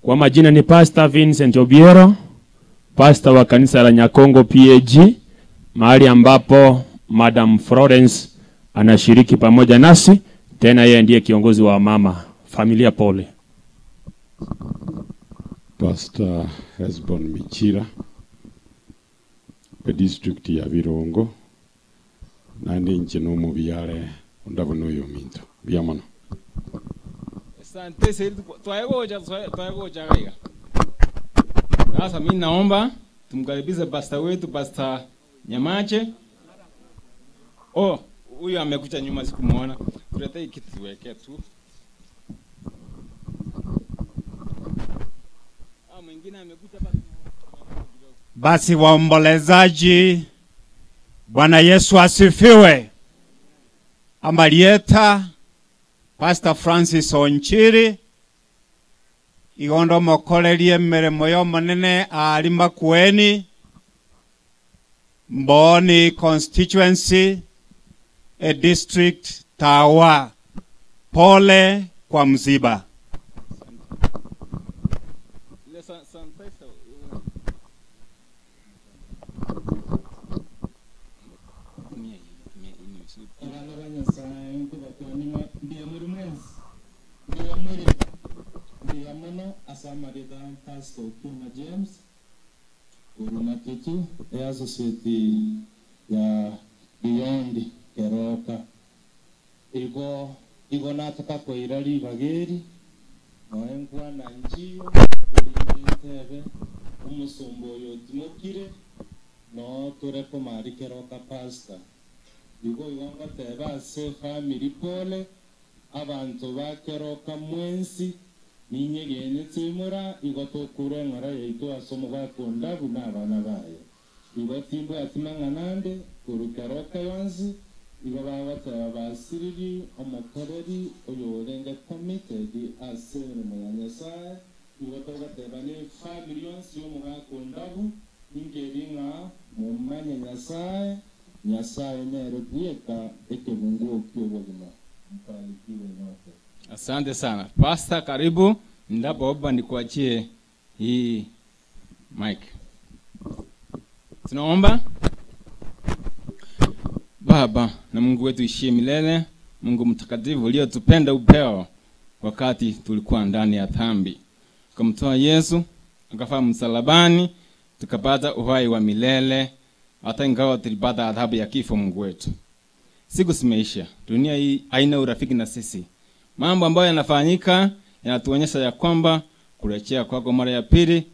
Kwa majina ni Pastor Vincent Obiero, pastor wa kanisa la Nyakongo PAG, mahali ambapo Madam Florence anashiriki pamoja nasi, tena yeye ndiye kiongozi wa mama familia. Pole. Pastor Hesbon Michira, the district ya Birongo, nandi nche nomubiare ondabona oyo minto buya mono. Asante sisi twaegoja twaegoja gaiga. Sasa mimi naomba tumkaribishe pastor wetu Pastor Nyamache. Oh, huyu amekuja nyuma sikumuona. Tuletee kitu tuweke tu. Mwingine amekuja hapa. Basi waombolezaji, Bwana Yesu asifiwe. Amalieta Pastor Francis Onchiri igondo mokorerie mirimo yomonene ali Makueni Mboni constituency a district Tawa. Pole kwa msiba. Abana ba Nyasaye nkubakwanima mbuya muri mwensi mbuya muri mbuya muno ase amarita Pastor Okioma James Urumatitu ya Society ya Beyond Keroka igo igo nataka koira ribageri noe nkwana njiyo erinde omusumba oyo otimokire no tore komari Keroka pastor igo igo ngoteba ase family pole abanto ba Keroka mwensi ninyegene tsimura igo tokure eng'ora yaito ase omogaka buna abana baye igo timbwati mang'ana koru Keroka yonsi igo bagoteba basiriri omokoreri oyo orenge committed ase emeremo ya Nyasaye Igo togoteba nefamiri yonsi y'omogaka o Ndabu, ninkebi ng'a momanye Nyasae, Nyasae nere bweka ekebunguo ki'obogima. Mbarikiwe nyote. Asante sana. Pastor, karibu. Ndapoomba nikuachie hii mic. Tunaomba. Baba na Mungu wetu ishie milele, Mungu mtakatifu uliyotupenda upeo wakati tulikuwa ndani ya dhambi, ukamtoa Yesu akafaa msalabani, tukapata uhai wa milele, hata ingawa tulipata adhabu ya kifo. Mungu wetu, siku zimeisha, dunia hii haina urafiki na sisi. Mambo ambayo yanafanyika yanatuonyesha ya kwamba kurejea kwako mara ya pili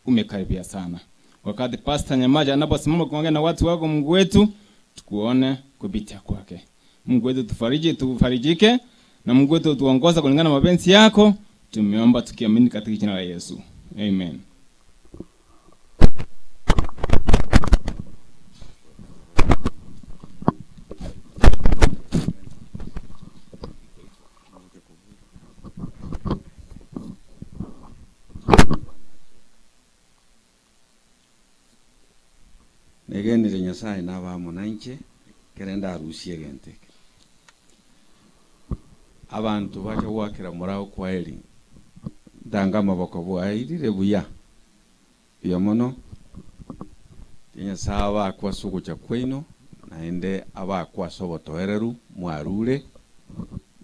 umekaribia sana. Wakati Pastor Nyamaja anaposimama kuongea na watu wako, Mungu wetu, tukuone kupitia kwake. Mungu wetu tufariji, tufarijike na Mungu wetu tuongoza kulingana na mapenzi yako. Tumeomba tukiamini katika jina la Yesu, amen. Negenire Nyasaye naba amo na inche, kere ndarusie egento eke. Abanto bacha gwakera morao kwaeri, ntanga amaboko bwairire buya, buya mono, Nyasaye abakwa ase ogocha kwaino, naende abakwa ase obotoereru, mwarure,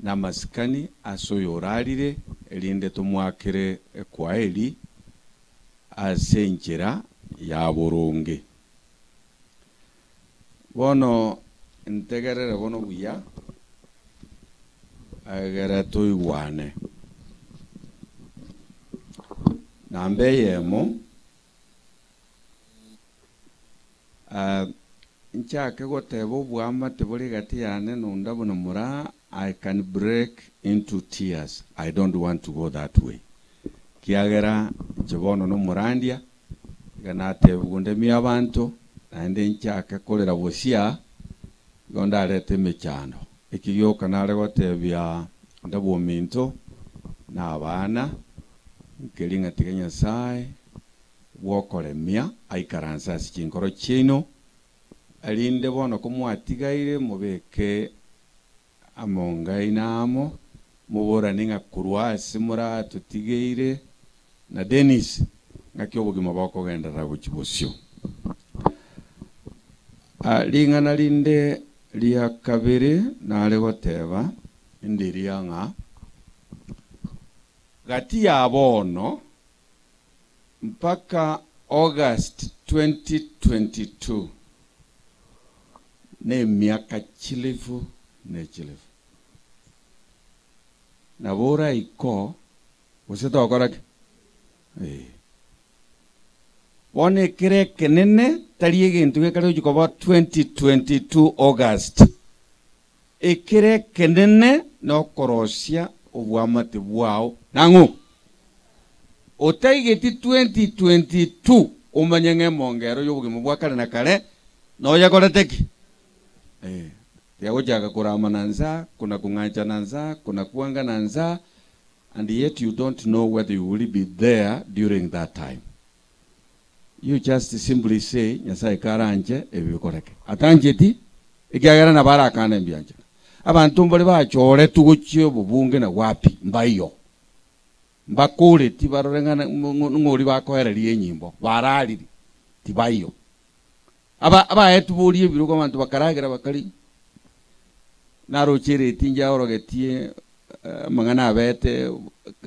na amasikani ase oyo orarire, erinde tomwakere ekwaeri, ase enchera ya boronge. Bono ntegerere bono buya, egere toigwane. Namba eyemo, nchake goteba obwamate bore gati yane nonda buna mura, I can break into tears. I don't want to go that way. Kiagera inche bono nomorandia, iga nateba gondemia abanto, naende nchake korera bosia, igo ndarete emechando. Eki gioka nare gotebia onde bwominto, na abana, nkeri ng'a tiga Nyasaye, bwokoremia, aikaranse ase chinkoro chiaino, erinde bono komwatigaire mobeke amongaina amo, moborane ng'a korwa ase moratotigeire na Dennis, ng'aki obogima bokogenderera gochia bosio. Ring'ana rinde ria kabere nare goteba, ndiria ng'a gati ya bono mpaka August 2022 ne miaka chilifu ne chilifu. Nabo oraiko gose tokora ki? Bono ekere ekenene tari egento gekare gochia koba 2022 August. Ekere ekenene nokorosia obwamate bwao nang'o. Otaigeti 2022 omanye ng'a emongero ya obogima bwa kare na kare noyakorete ki? Tiagochaka korama na nsa, kuna kung'ancha na nsa, kuna kuanga na nsa, and yet you don't know whether you will be there during that time. You just simply say, Nyasaye karanje ebikoreke. Atancheti, ekiagera nabo arakana embiancha. Abanto mbare bachoretwe gochia obobunge na wapi, mbaiyo. Mbakoreti barore ng'ana ng'ori bakoereria enyimbo, barariri, tibaiyo. Aba abaetu borie ebirogo abanto bakaragera bakari. Narochereti njaorogetie amang'ana abete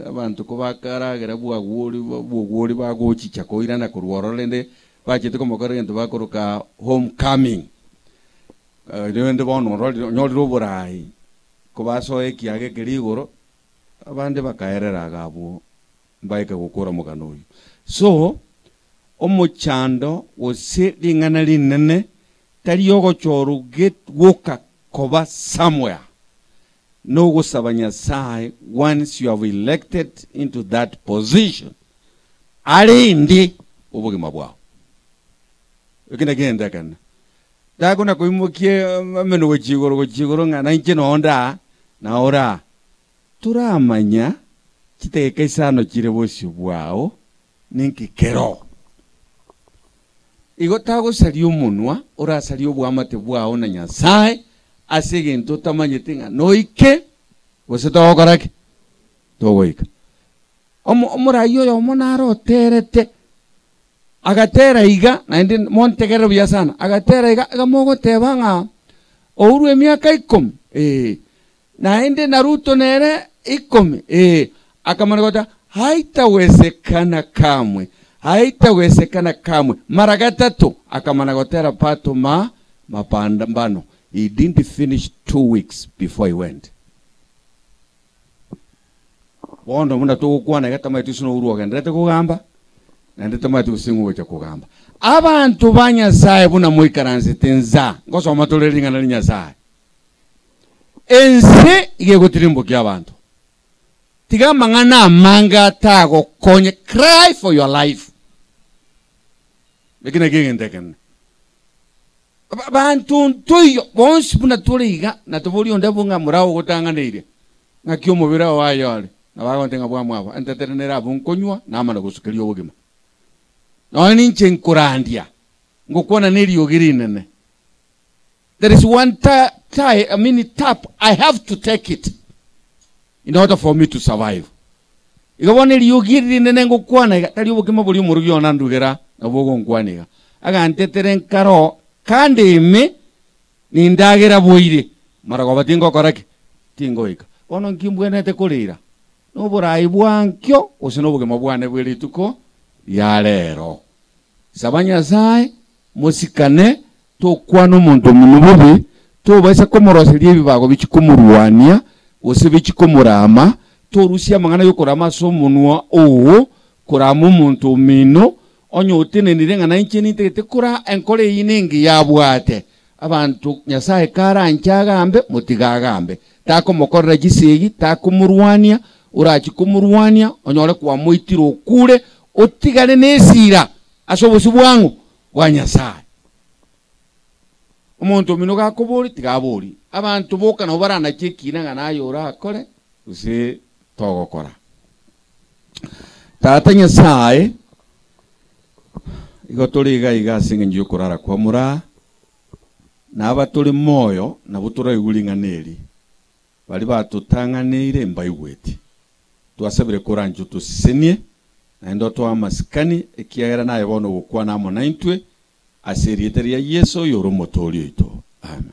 abanto kobakaragera bwagwori bwogwori bagochicha koirana korwa ororo rende bachete komokora egento bakoroka homecoming. Rende bono ororire onyorire oborai kobasoa ekiaga ekeri igoro abande bakaerera iga abwo mbaike gokora omogano oyo. So omochando gose ring'ana rinene tari ogochorwa gwoka koba somewhere. Nogosaba Nyasaye once you have elected into that position arinde obogima bwao. Eki nakio ekene. Takona koimokia ameno gochia igoro gochia igoro ng'a nainche nonda na ora. Toramanya Chidakika isano chire bosio bwao, ninki kero? Igo tagosaria omonwa, orasarie oboamate bwao na Nyasae ase egento otamanyeti ng'a noike gose togokora ki? Togoika. Omo omorai oyomo nare oterete, agatera iga, naende montegerere buya sana, agatera iga, iga mogoteba ng'a Uhuru emiaka ikomi, ee, Naende na Ruto nere ikomi, ee, akamanya goteba, Haitawezekana kamwe, haitawezekana kamwe. Mara gatato akamana gotera pato ma mapambano. He didn't finish 2 weeks before he went. Bono buna togokwana iga tamaeti gose nourwa ogenderete kogamba, naende tamaeti gose ng'o ogocha kogamba. Abanto ba Nyasaye buna moikaransete nsa, ngosoma tore ring'ana ria Nyasaye. Ense iga egotirimbokia abanto. Tiga amang'ana amange atagokonye, cry for your life. Eki nakio egento ekenene. Banto ntoiyo bonsi buna tore iga, na tobori onde abwo ng'a morao ogotang'aneirie, ng'aki omobere oo aye ore, nabo agontebia ng'a bwamwabo, entetere nere abwo nkonywa, namana gosukeria obogima. Nonya ninche nkorandia, ngokwana neriogi rinene. There is one ta, tie, I mean tap, I have to take it in order for me to survive. Igo bono eriogi eri rinene ngokwana iga, tari obokima boria omorogi one andugera nabwo ogonkwana iga. Agantetere nkaro kande ime nindagera boire, maragoba tingokora ki? Tingoika. Bono nki mbwenerete koreira? Noborai bwa nkio gose nobogima bwane bwe rituko ria rero. Saba Nyasae, mosikane, tokwana omonto omino bobe, tobaisa komoroseria ebibago bichie komorwania, gose bichie komorama, torusia amang'ana y'okorama ase omonwa oo, korama omonto omino, onye otenenire ng'a nainche nintagete kora enkoro eyio nengiya abwate. Abanto Nyasae karanche agambe, motige agambe. Takomokorera chisegi, takomorwania, orachie komorwania, onyore kwamoitire okure, otigare nesira ase obosio bwang'o? Bwa Nyasae. Omonto omino gakoboria, tiga aborie. Abanto boka nabo baranache ekina ng'a naye orakore gose togokora. Tata Nyasae, igo tore iga iga ase eng'encho y'okorara kwa moraa, na aba tore moyo nabo toraigwe ring'ana eri, baria batotang'aneire mbaigweti. Twasabire koranche otosesenie, naende otoe amasikani, ekiagera naye bono ogokwana amo naintwe, ase erieta ria Yeso oyore Omotoori oito. Amen.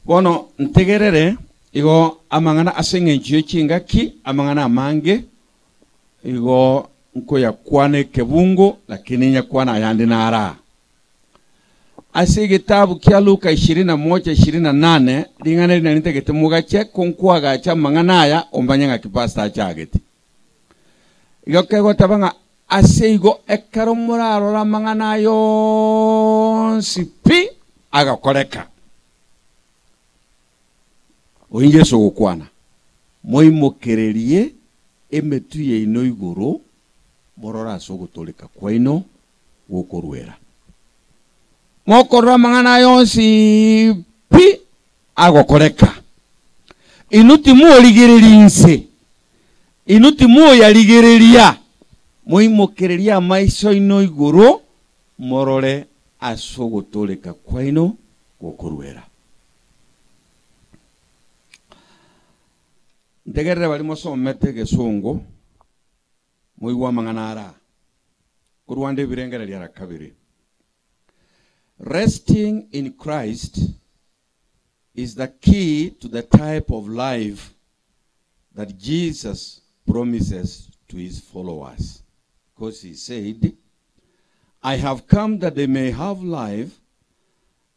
Bono ntegerere igo amang'ana ase eng'encho ye chingaki, amang'ana amange, igo nkoyakwana ekebungo, lakini nyakwana ayande nara. Ase egetabu kia Luka 21:28, ring'ana eri nari ntagete mogache, ko nkoagacha amang'ana aya, omanye ng'aki pastor achagete. Igo kegoteba ng'a ase igo ekero morarore amang'ana aya onsi pi agakoreka. Oyio Yeso ogokwana, moimokererie emetwe yaino igoro, morore ase ogotooreka kwaino gokorwera. Mokorora amang'ana aya onsi pi agokoreka. Inwe timorigereria inse, inwe timoyarigereria, moimokererie amaiso aino igoro, morore ase ogotooreka kwaino gokorwera. Ntegerere baria mosomete egesongo, moigwe amang'ana ara. Korwande ebirengererio ara kabere. Resting in Christ is the key to the type of life that Jesus promises to his followers. Because he said, I have come that they may have life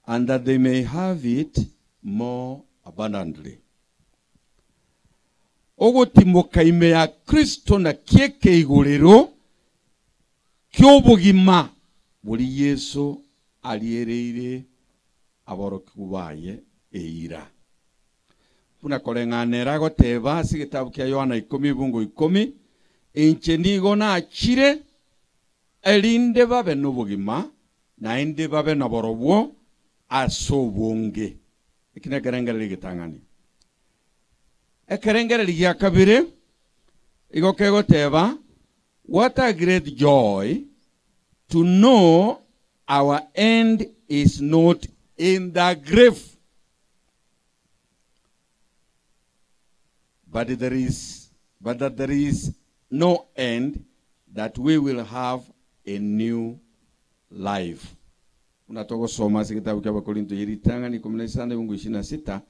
and that they may have it more abundantly. Ogotimoka ime ya Kristo nakio ekeigorero ki'obogima boria Yeso ariereire aborokigwa baye eira. Buna koreng'ana ere agoteba ase egetabu kia Yohana ikomi ebungo ikomi, Inche nigo nachire erinde babe nobogima, naende babe naborobwo ase obonge. Eki nekerengererio egetang'ani. Ekerengererio gia kabere, Igo kegoteba, What a great joy to know our end is not in the grave, but there is but that there is no end, that we will have a new life. Buna togosoma ase egetabu kia Abakorinto ye ritang'ani 15 ebungu 26,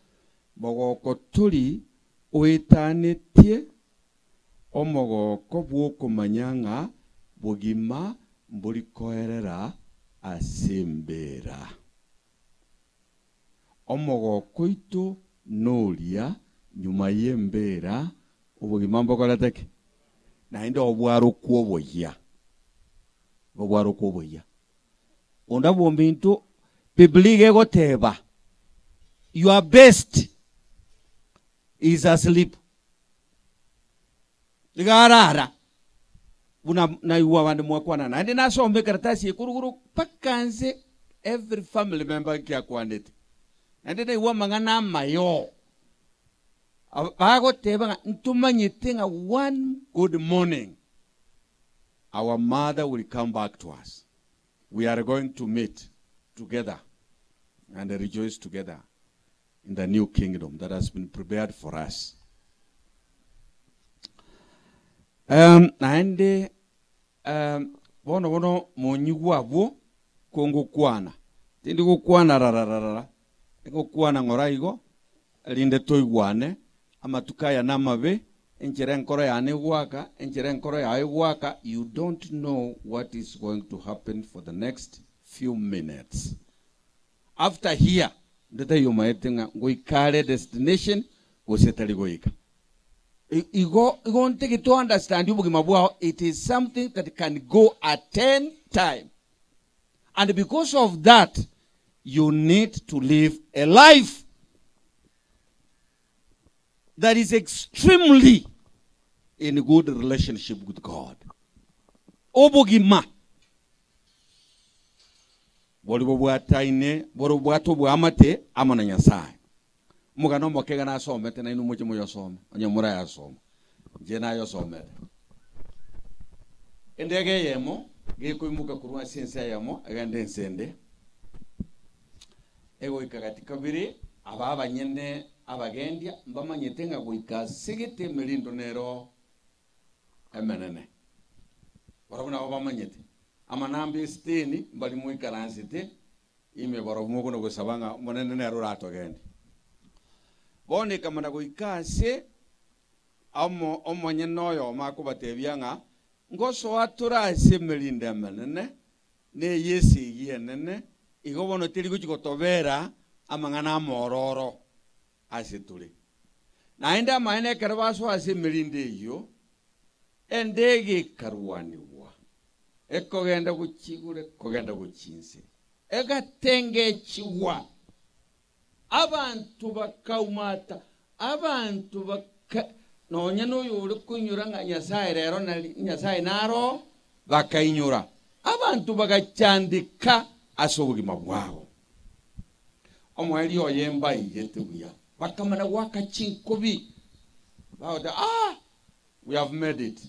mogoko tori oetanetie omogoko bw'okomanya ng'a bogima mbori koerera ase embera. Omogoko oito noria nyuma y'embera obogima mbokorete ki? Naende obwarokwa oboyia. Obwarokwa oboyia. Onde bw'ominto, Biblia iga egoteba, Your best is asleep. Iga arara buna naigwa abande mwakwana naende nasoma ekaratasi eye korwa igoro mpaka nse every family member nki akwanete. Naende naigwa amang'ana amayo bagoteba ng'a ntomanyete ng'a one good morning our mother will come back to us. We are going to meet together and rejoice together in the new kingdom that has been prepared for us. Um, naende um, bono bono monyigwe abwo kongokwana tindi gokwana rarararara ngokwana ng'ora igo erinde toigwane amatuko aya namabe enchera enkoro yane egwaka enchera enkoro yaye egwaka you don't know what is going to happen for the next few minutes After here onde taiyo omaete ng'a ngoika are destination gose tari goika. Igo igo ntagete o understand obogima bwao it is something that can go at any time and because of that you need to live a life that is extremely in good relationship with God. Obogima Boria bobwataine borobwate oboamate amo na Nyasae. Omogano omoke iga nasomete nainwe moche moyosome, onye morayasoma. Inche nayosomete. Endege eyemo gekoimoka korwa ase ense eyemo egende ense ende, egoika gati kabere, aba abanyene abagendia mbamanyete ng'a goika ase gete emerindo nero emenene. Barabwo nabo bamanyete amanamba esiteni mbari moikaransete ime barabwo mokona gosaba ng'a Omonene nere oratogende. Bono ekamana goika ase omo omonyene oyomo akobatebia ng'a ngosoa tore ase emerindo emenene na eye esegi enene, igo bono teri gochia gotobera amang'ana amororo ase tore. Naende amaene ekero basoa ase emerindo eyio, endege ekarwanigwa, ekogenda gochia igoro, ekogenda gochia inse, egatengechigwa. Abanto bakaumata, abanto baka nonya noyore koinyora ng'a Nyasae rero nari Nyasae naro, bakainyora. Abanto bagachandeka ase obogima bwabo. Omoerio oye mbaigete buya, bakamana goaka chinkobi, bagoteba, Ah, we have made it.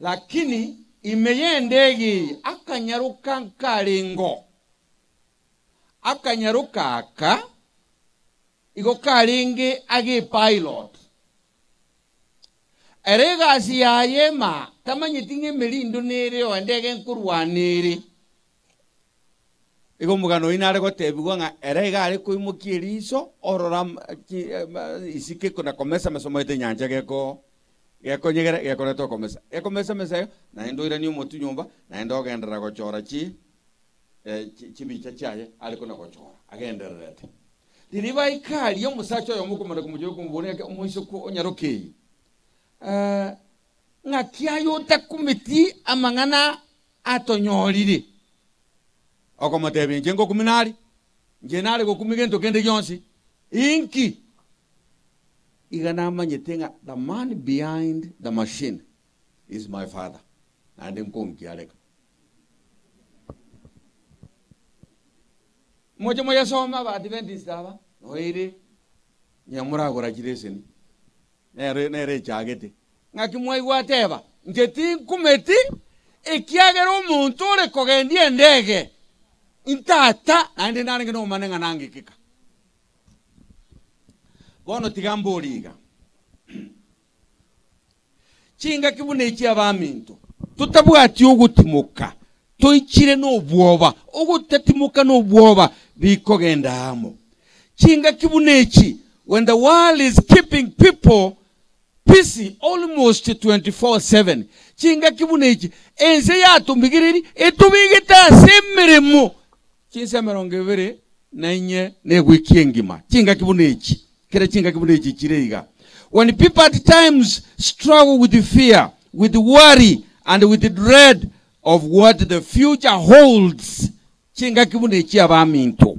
Lakini ime y'endege eye akanyaroka nkarengo, akanyaroka aka igo karenge ag'epilot. Ere egasi yaye ema tamanyeti ng'a emerindo nere oo endege nkorwana ere. Igo omogano oyio nare gotebigwa ng'a ere iga are koimokia eriso orora isiko ekona komesa-mesa omaete enyancha geko gekonyegera gekoreta okomesa. Gekomesa-mesa iga naende oiranie omotwe nyomba naende ogenderera gochora chi chibicha chiaye are kona gochora agendererete. Riria baika aria omosacha oyomo okomana komochia okomoboria ng'a omoiseke onyaroke eye ng'aki aye otakumeti amang'ana atonyorire? Okomotebia, Inche ngokumia nare, inche nare gokumia gento kende gionsi. Inki? Iga namanyete ng'a the man behind the machine is my father, naende nkonkiareka. Moche moyesome Abaadventist aba, noyo ere nyamoragora chireseni, nere nere echagete. Ng'aki mwaigwa ateba, Inche tinkumeti, ekiagera omonto ore kogendia endege intata, naende narenge nomane ng'a nangekeka. Bono tiga mborie iga, Chingaki buna echi abaminto, totabwati ogotimoka, toichire nobwoba, ogotatimoka nobwoba bikogenda amo. Chingaki buna echi, when the world is keeping people busy almost 24/7, chingaki buna echi, ense yatomigereiri etobegete ase emeremo chinsa emerongo ebere na inye na ewiki engima, chingaki buna echi. Kera chingaki buna echi chire iga, When people at times struggle with fear, with worry and with dread of what the future holds, chingaki buna echi abaminto,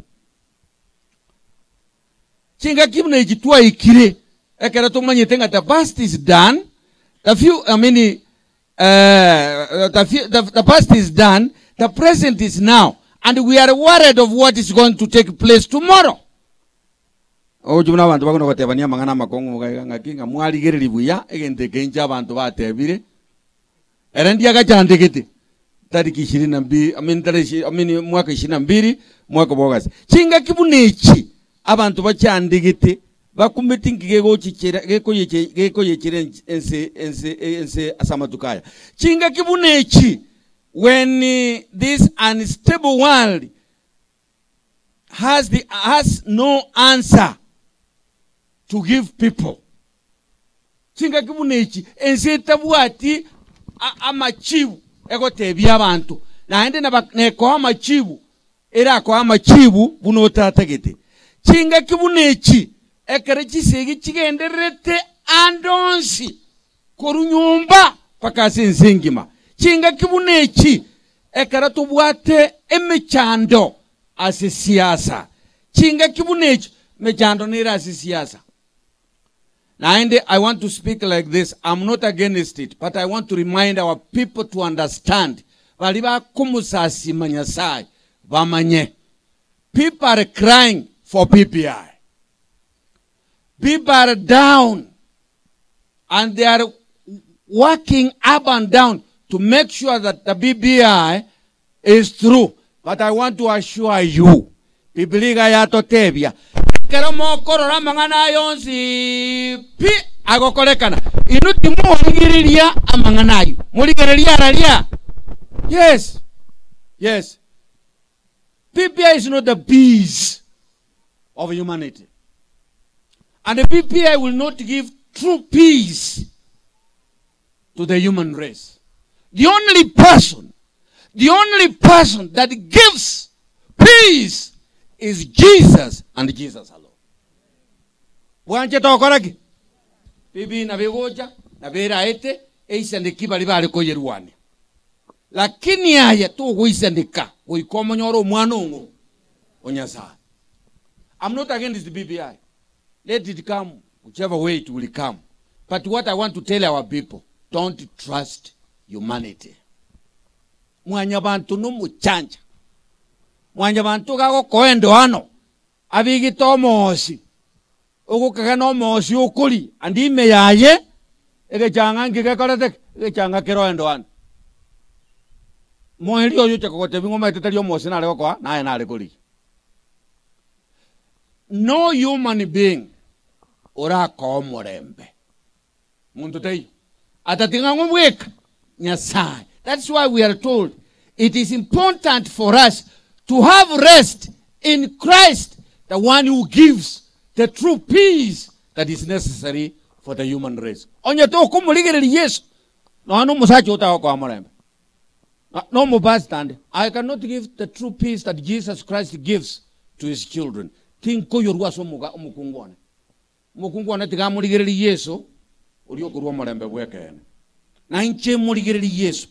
chingaki buna echi twaikire ekero tomanyete ng'a the past is done, the few, I mean, the, the, the past is done, the present is now, and we are worried of what is going to take place tomorrow. Ogochia buna abanto bakona gotebania amang'ana amakong'u iga iga ng'aki ng'a mwarigereria buya egento eke inche abanto batebire, ere ndiagachandegete tariki ishirini na mbi I mean tarehe ishi I mean mwaka ishirini na mbili mwaka bwa August. Chingaki buna echi abanto bachandegete bakumeti nki gegochichera gekoyeche gekoyechera ense ense ense ense ase amatuko aya. Chingaki buna echi when this unstable world has the has no answer to give people. Chingaki buna echi ense etabwati amachibu egotebia abanto naende naba nekoa amachibu erakoe amachibu buna otatagete. Chingaki buna echi ekero chisegi chigendererete ande onsi korwa nyomba mpaka ase ense engima. Chingaki buna echi Ekero tobwate emechando ase siasa, chingaki buna echi, emechando nere ase siasa. Naende I want to speak like this, I'm not against it, but I want to remind our people to understand, baria bakomosasima Nyasaye bamanye, people are crying for BBI. People are down and they are working up and down to make sure that the BBI is through. But I want to assure you, Biblia iga yatotebia, ekero mokorora amang'ana aya onsi pi agokorekana, inwe timorigereria amang'ana ayio, morigererie araria. Yes, yes. BBI is not the peace of humanity. And the BBI will not give true peace to the human race. The only person, the only person that gives peace is Jesus and Jesus alone. Bwanche tokora ki? Bibi nabo egocha, nabo eraete, eisaneki baria bare koyerwania. Lakini aye togoisaneka goika omonyore omwana ong'o o Nyasae. I'm not against BBI. Let it come whichever way it will come. But what I want to tell our people, don't trust humanity. Mwanyabanto nomochancha. Mwanyabanto gagokoa endoano, abigete omoosi, ogokaga nomoosi okori, ande ime yaye, egechang'a nki gekorete ki? Egechang'a kero endoano. Moerio oyo ocha kogotebia ng'a omanyete tari omoosi nare gokoa, naye nare korigia. No human being orakoe omorembe. Monto taiyo. Atatiga ng'o bweka? Nyasaye. That's why we are told it is important for us to have rest in Christ, the one who gives the true peace that is necessary for the human race. Onye tokomorigereria Yeso, nonya nomosacha otagokoa omorembe. Nomopastor ande, I cannot give the true peace that Jesus Christ gives to his children. Tinkoyorwa ase omoga omokungu one. Omokungu one tiga amorigererie Yeso, oria okorua omorembe bw'ekeene. Na inche morigererie Yeso,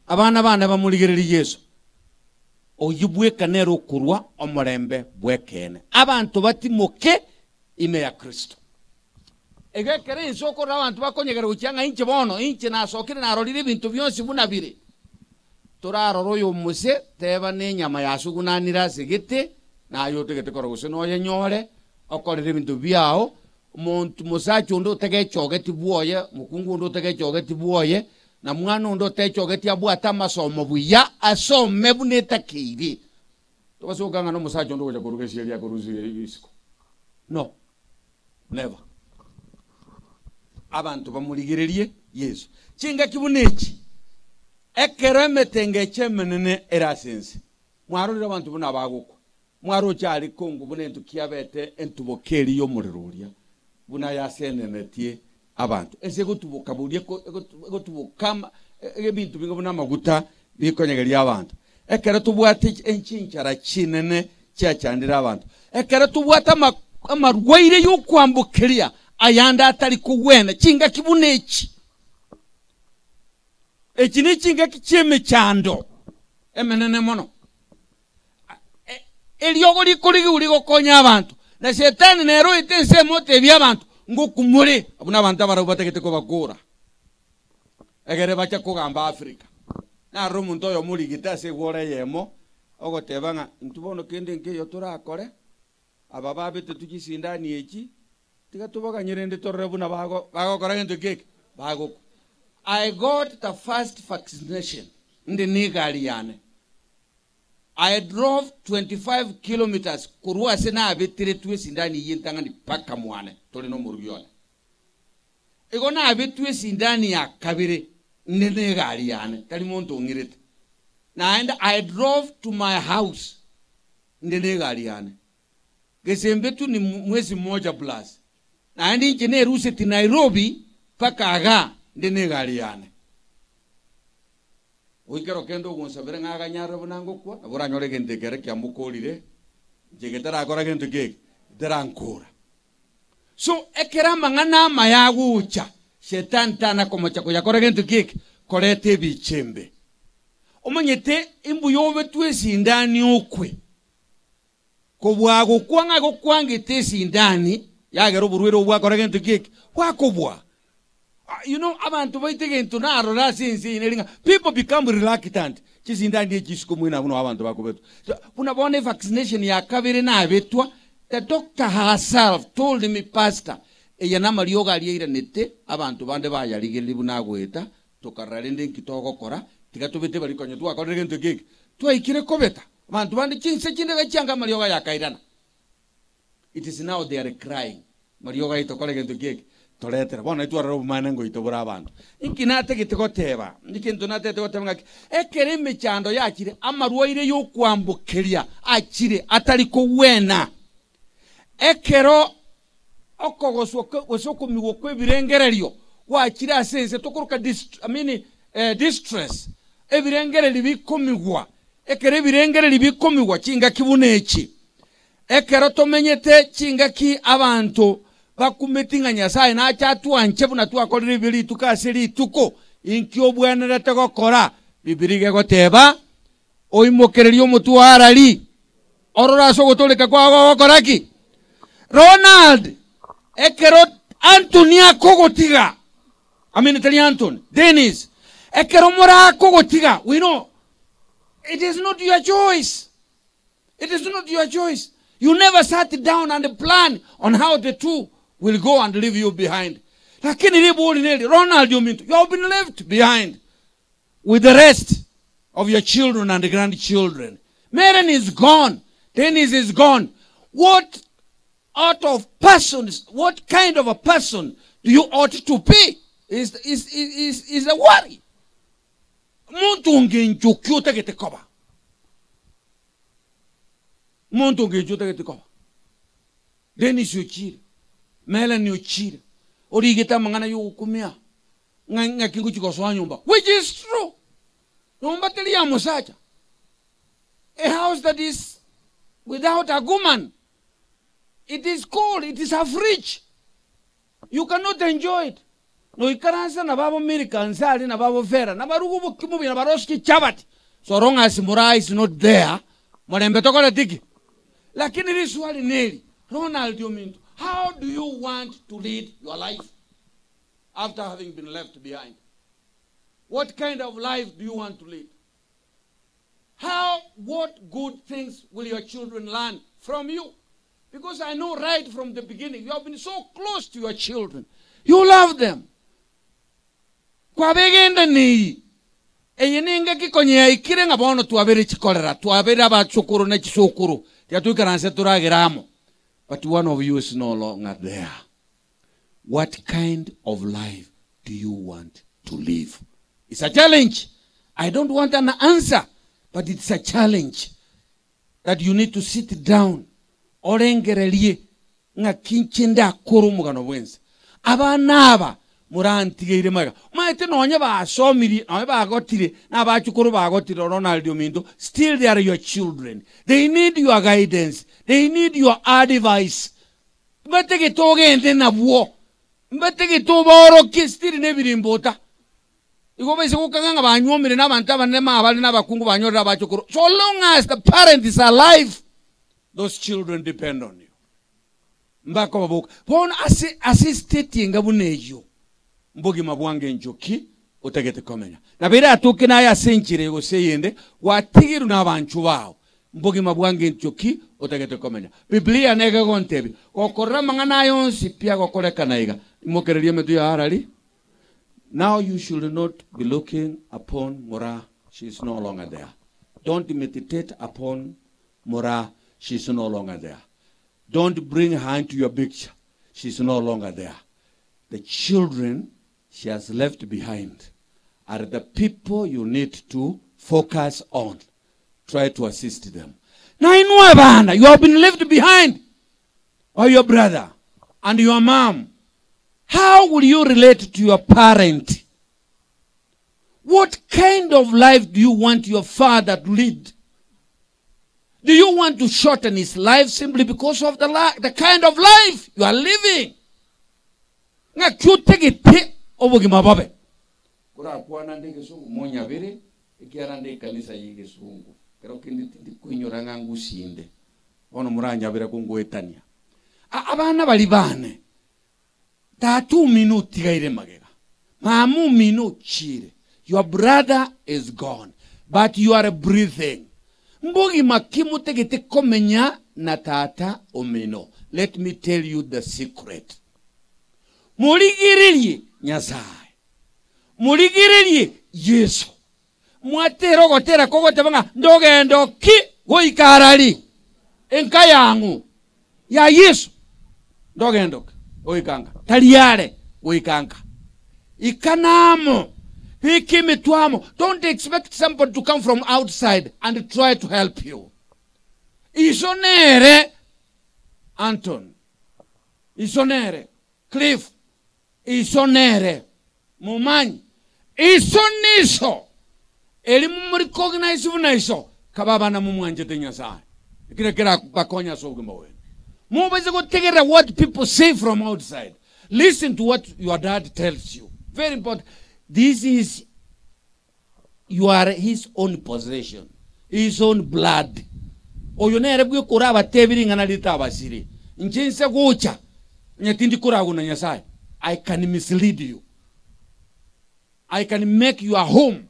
abana bane bamorigererie Yeso, oyio bweka nere okorua omorembe bw'ekeene. Abanto batimoke ime ya Kristo. Igo ekero inse okorora abanto bakonyegera gochia ng'a inche bono, inche nasokire narorire ebinto bionsi buna bire, torarore oyomose, teba nenyama yasugunanire ase gete, naye otagete korora gose noyenyore, okorere ebinto biao, Omonto mosacha onde otegechogeti bwoye, mokungu onde otegechogeti bwoye, na mwana onde otechogeti abwate amasomo buya, asome buna etakeire. Tobasa gokang'ana omosacha onde ogocha koruga esieri akorusia isiko. No. Never. Abanto bamorigererie Yeso. Chingaki buna echi, ekero emetengecho emenene ere ase ense, mwarorire abanto buna bagokwa. Mwaroche aria kongu buna entuki yabete entuboka eria y'omorero oria, buna yasenenetie abanto. Ense egotuboka boria egotuboka ebinto binga buna amaguta bikonyegeria abanto. Ekero tobwate chinchara chinene chiachandire abanto, ekero tobwate amarwaire y'okwambokeria ayande atari kogwena, chingaki buna echi. Echi nechingaki chi'emechando emenene mono. Eriogo rikorigigwa rigokonya abanto, na Shetani nere oete ensemo otebie abanto, Ngokumore. Abwo nabanto abarabwo batagete kobakora, egere bache kogamba Africa. Naroro omonto oyomo origete ase egworo eyemo, ogoteba ng'a intwe bono kende nkeiyo torakore, aba babetetwe chisindani echi, tiga tobaganye rende torore buna bagokora gento ki eke, bagokwa. I got the first vaccination, inde negari yane. I drove 25 kilometres korwa ase nabeteretwe esindani eyio entang'ani mpaka mwane tore nomorugi one. Igo nabetwe esindani ya kabere inde negari yane, tari monto ong'irete. Naende I drove to my house inde negari yane. Gesembetwe ni mwezi mmoja plus. Naende inche neruseti Nairobi mpaka igaa inde negari yane. Goikera kende ogonsabera ng'a aganyarire buna ngokwa, nabo oranyore egento ekere kiamokorire, inche getarakora gento ki eke, getarankora. So, ekero amang'ana amaya agocha, Shetani tana komocha koyakora gento ki eke, koreta ebichembe. Omanyete imbuya obetwe esindani okwe, kobua gokwa ng'a gokwangete esindani, yagera oborwaire obwo bwakora gento ki eke, bwakobua. You know, abanto baito egento narora ase ense eye neri ng'a people become reluctant, chisindani echi isiko mwene abwo nabo abanto bakobetwa. So, buna bono evaccination ya kabere nabetwa, the doctor herself told me, pastor, eye namariogo aria airanete, abanto bande bayarigereria buna agoeta, tokarora rende nki togokora, tiga tobete baria konya twakorire gento eke eke. Twaikire kobeta, abanto bande chinse chinde gachianga amariogo aya akairana. It is now they are crying, mariogo aye tokore gento ki eke? Toretere. Bono naintwe twarora obomani ngoito bore abanto. Inki natagete goteba? Egento natagete goteba ng'aki, ekero emechando yachire, amarwaire y'okwambokeria achire atari kogwena, ekero okogoswa gose okomigwa kw'ebirengererio gwachire ase ense, tokoroka dist, I mean, eh, distress, ebirengererio bikomigwa, ekero ebirengererio bikomigwa chingaki buna echi, Ekero tomenyete chingaki abanto bakumeti ng'a Nyasae nache atwanche buna twakorire ebibe rituko ase rituko, inki obwenerete gokora? Bibilia iga egoteba, Oimokererie omotwe oo arari, orore ase ogotooreka kwao gogokora ki? Ronald, ekero Anthony akogotiga, I mean tari Anthony, Dennis, ekero morakogotiga, we know it is not your choice. It is not your choice. You never sat down and plan on how the two will go and leave you behind. Lakini ribori neri, Ronald ominto, you have been left behind with the rest of your children and grandchildren. Meren is gone. Dennis is gone. What out of persons, what kind of a person do you ought to be? Is, is, is, is a worry. Omonto ongencho ki otagete koba? Omonto ongencho otagete koba? Dennis ochire, Melanie ochire, origete amang'ana y'ogokumia ng'a ng'aki ngochia gosoa nyomba, which is true. Nyomba teri ya mosacha. A house that is without a woman, it is cold, it is a fridge. You cannot enjoy it. Noikaranse na babo Milka nse aria na babo Vera, na baruge obokima obuya na barosie chichabati, so long as Moraa is not there, morembe tokoreti ki? Lakini riswali neri, Ronald ominto, how do you want to lead your life after having been left behind? What kind of life do you want to lead? How, what good things will your children learn from you? Because I know right from the beginning you have been so close to your children. You love them. Kwabegendaneirie. Eye nengaki konya yaikire ng'a bono twabere chikorera, twabere abachokoro ne chisokoro, tiga toikaranse toragere amo. But one of you is no longer there. What kind of life do you want to live? It's a challenge. I don't want an answer, but it's a challenge that you need to sit down orengererie ng'aki inche ndakore omogano bwensi. Abana aba morantigeire magega. Omanyete nonye basomirie, nonye bagotire, na abachukuru bagotire Ronald ominto, still they are your children. They need your guidance. They need your advice. Mbategete ogende nabwo. Mbategete obaorokie still nebirimbo ota. Igo baise gokang'a ng'a banywomire na abanto abanene ma bare na abakungu banyorire abachukuru. So long as the parent is alive, those children depend on you. Mbakobaboka. Bono ase ase estate enga buna eyio, mbogima bwange enchoki otagete komenya. Nabo eratoke naye ase enchera eye gose eyende, gwatigirwe na abanchwa bao. Mbogima bwange enchoki otagete komenya. Biblia nigo egontebia, gokorora amang'ana aya onsi pi agokorekana iga, imokereria emetwe ya arari. Now you should not be looking upon Moraa, she is no longer there. Don't meditate upon Moraa, she is no longer there. Don't bring her into your picture, she is no longer there. The children she has left behind are the people you need to focus on. Try to assist them. Na inwe abana, you have been left behind by your brother and your mom. How will you relate to your parent? What kind of life do you want your father to lead? Do you want to shorten his life simply because of the, li the kind of life you are living? Ng'aki otegete obogima bobe? Korakwana nde egesungu monyabere, ekiagera nde ekanisa y'egesungu. Kero kende tindi koinyora ng'a ngusinde. Bono moranyabere kongoetania. Abana baria bane, tata omino otigaire magega, mama omino ochiire, your brother is gone, but you are breathing. Mbogima ki motegete komenya na tata omino? Let me tell you the secret. Morigererie Nyasae, morigererie Yeso. Mwatere ogotera kogoteba ng'a ndogendo ki goika arari enka yang'o ya Yeso. Ndogendo ki goika nka, tari are goika nka. Ikana amo, beka emetwe amo. Don't expect somebody to come from outside and try to help you. Iso nere Anton, iso nere Cliff, iso nere Momanyi, iso niso eri momoricognise buna iso, kabe abana momwanchete Nyasaye. Ekero ekerabakonye ase obogima bwaino. Mobaise gotegerera what people say from outside. Listen to what your dad tells you. Very important. This is you are his own possession, his own blood. Oyo nere bweka orabatebi ring'ana ritabasiri. Inche inse gocha, onye tindi koragwa na Nyasaye, I can mislead you. I can make your home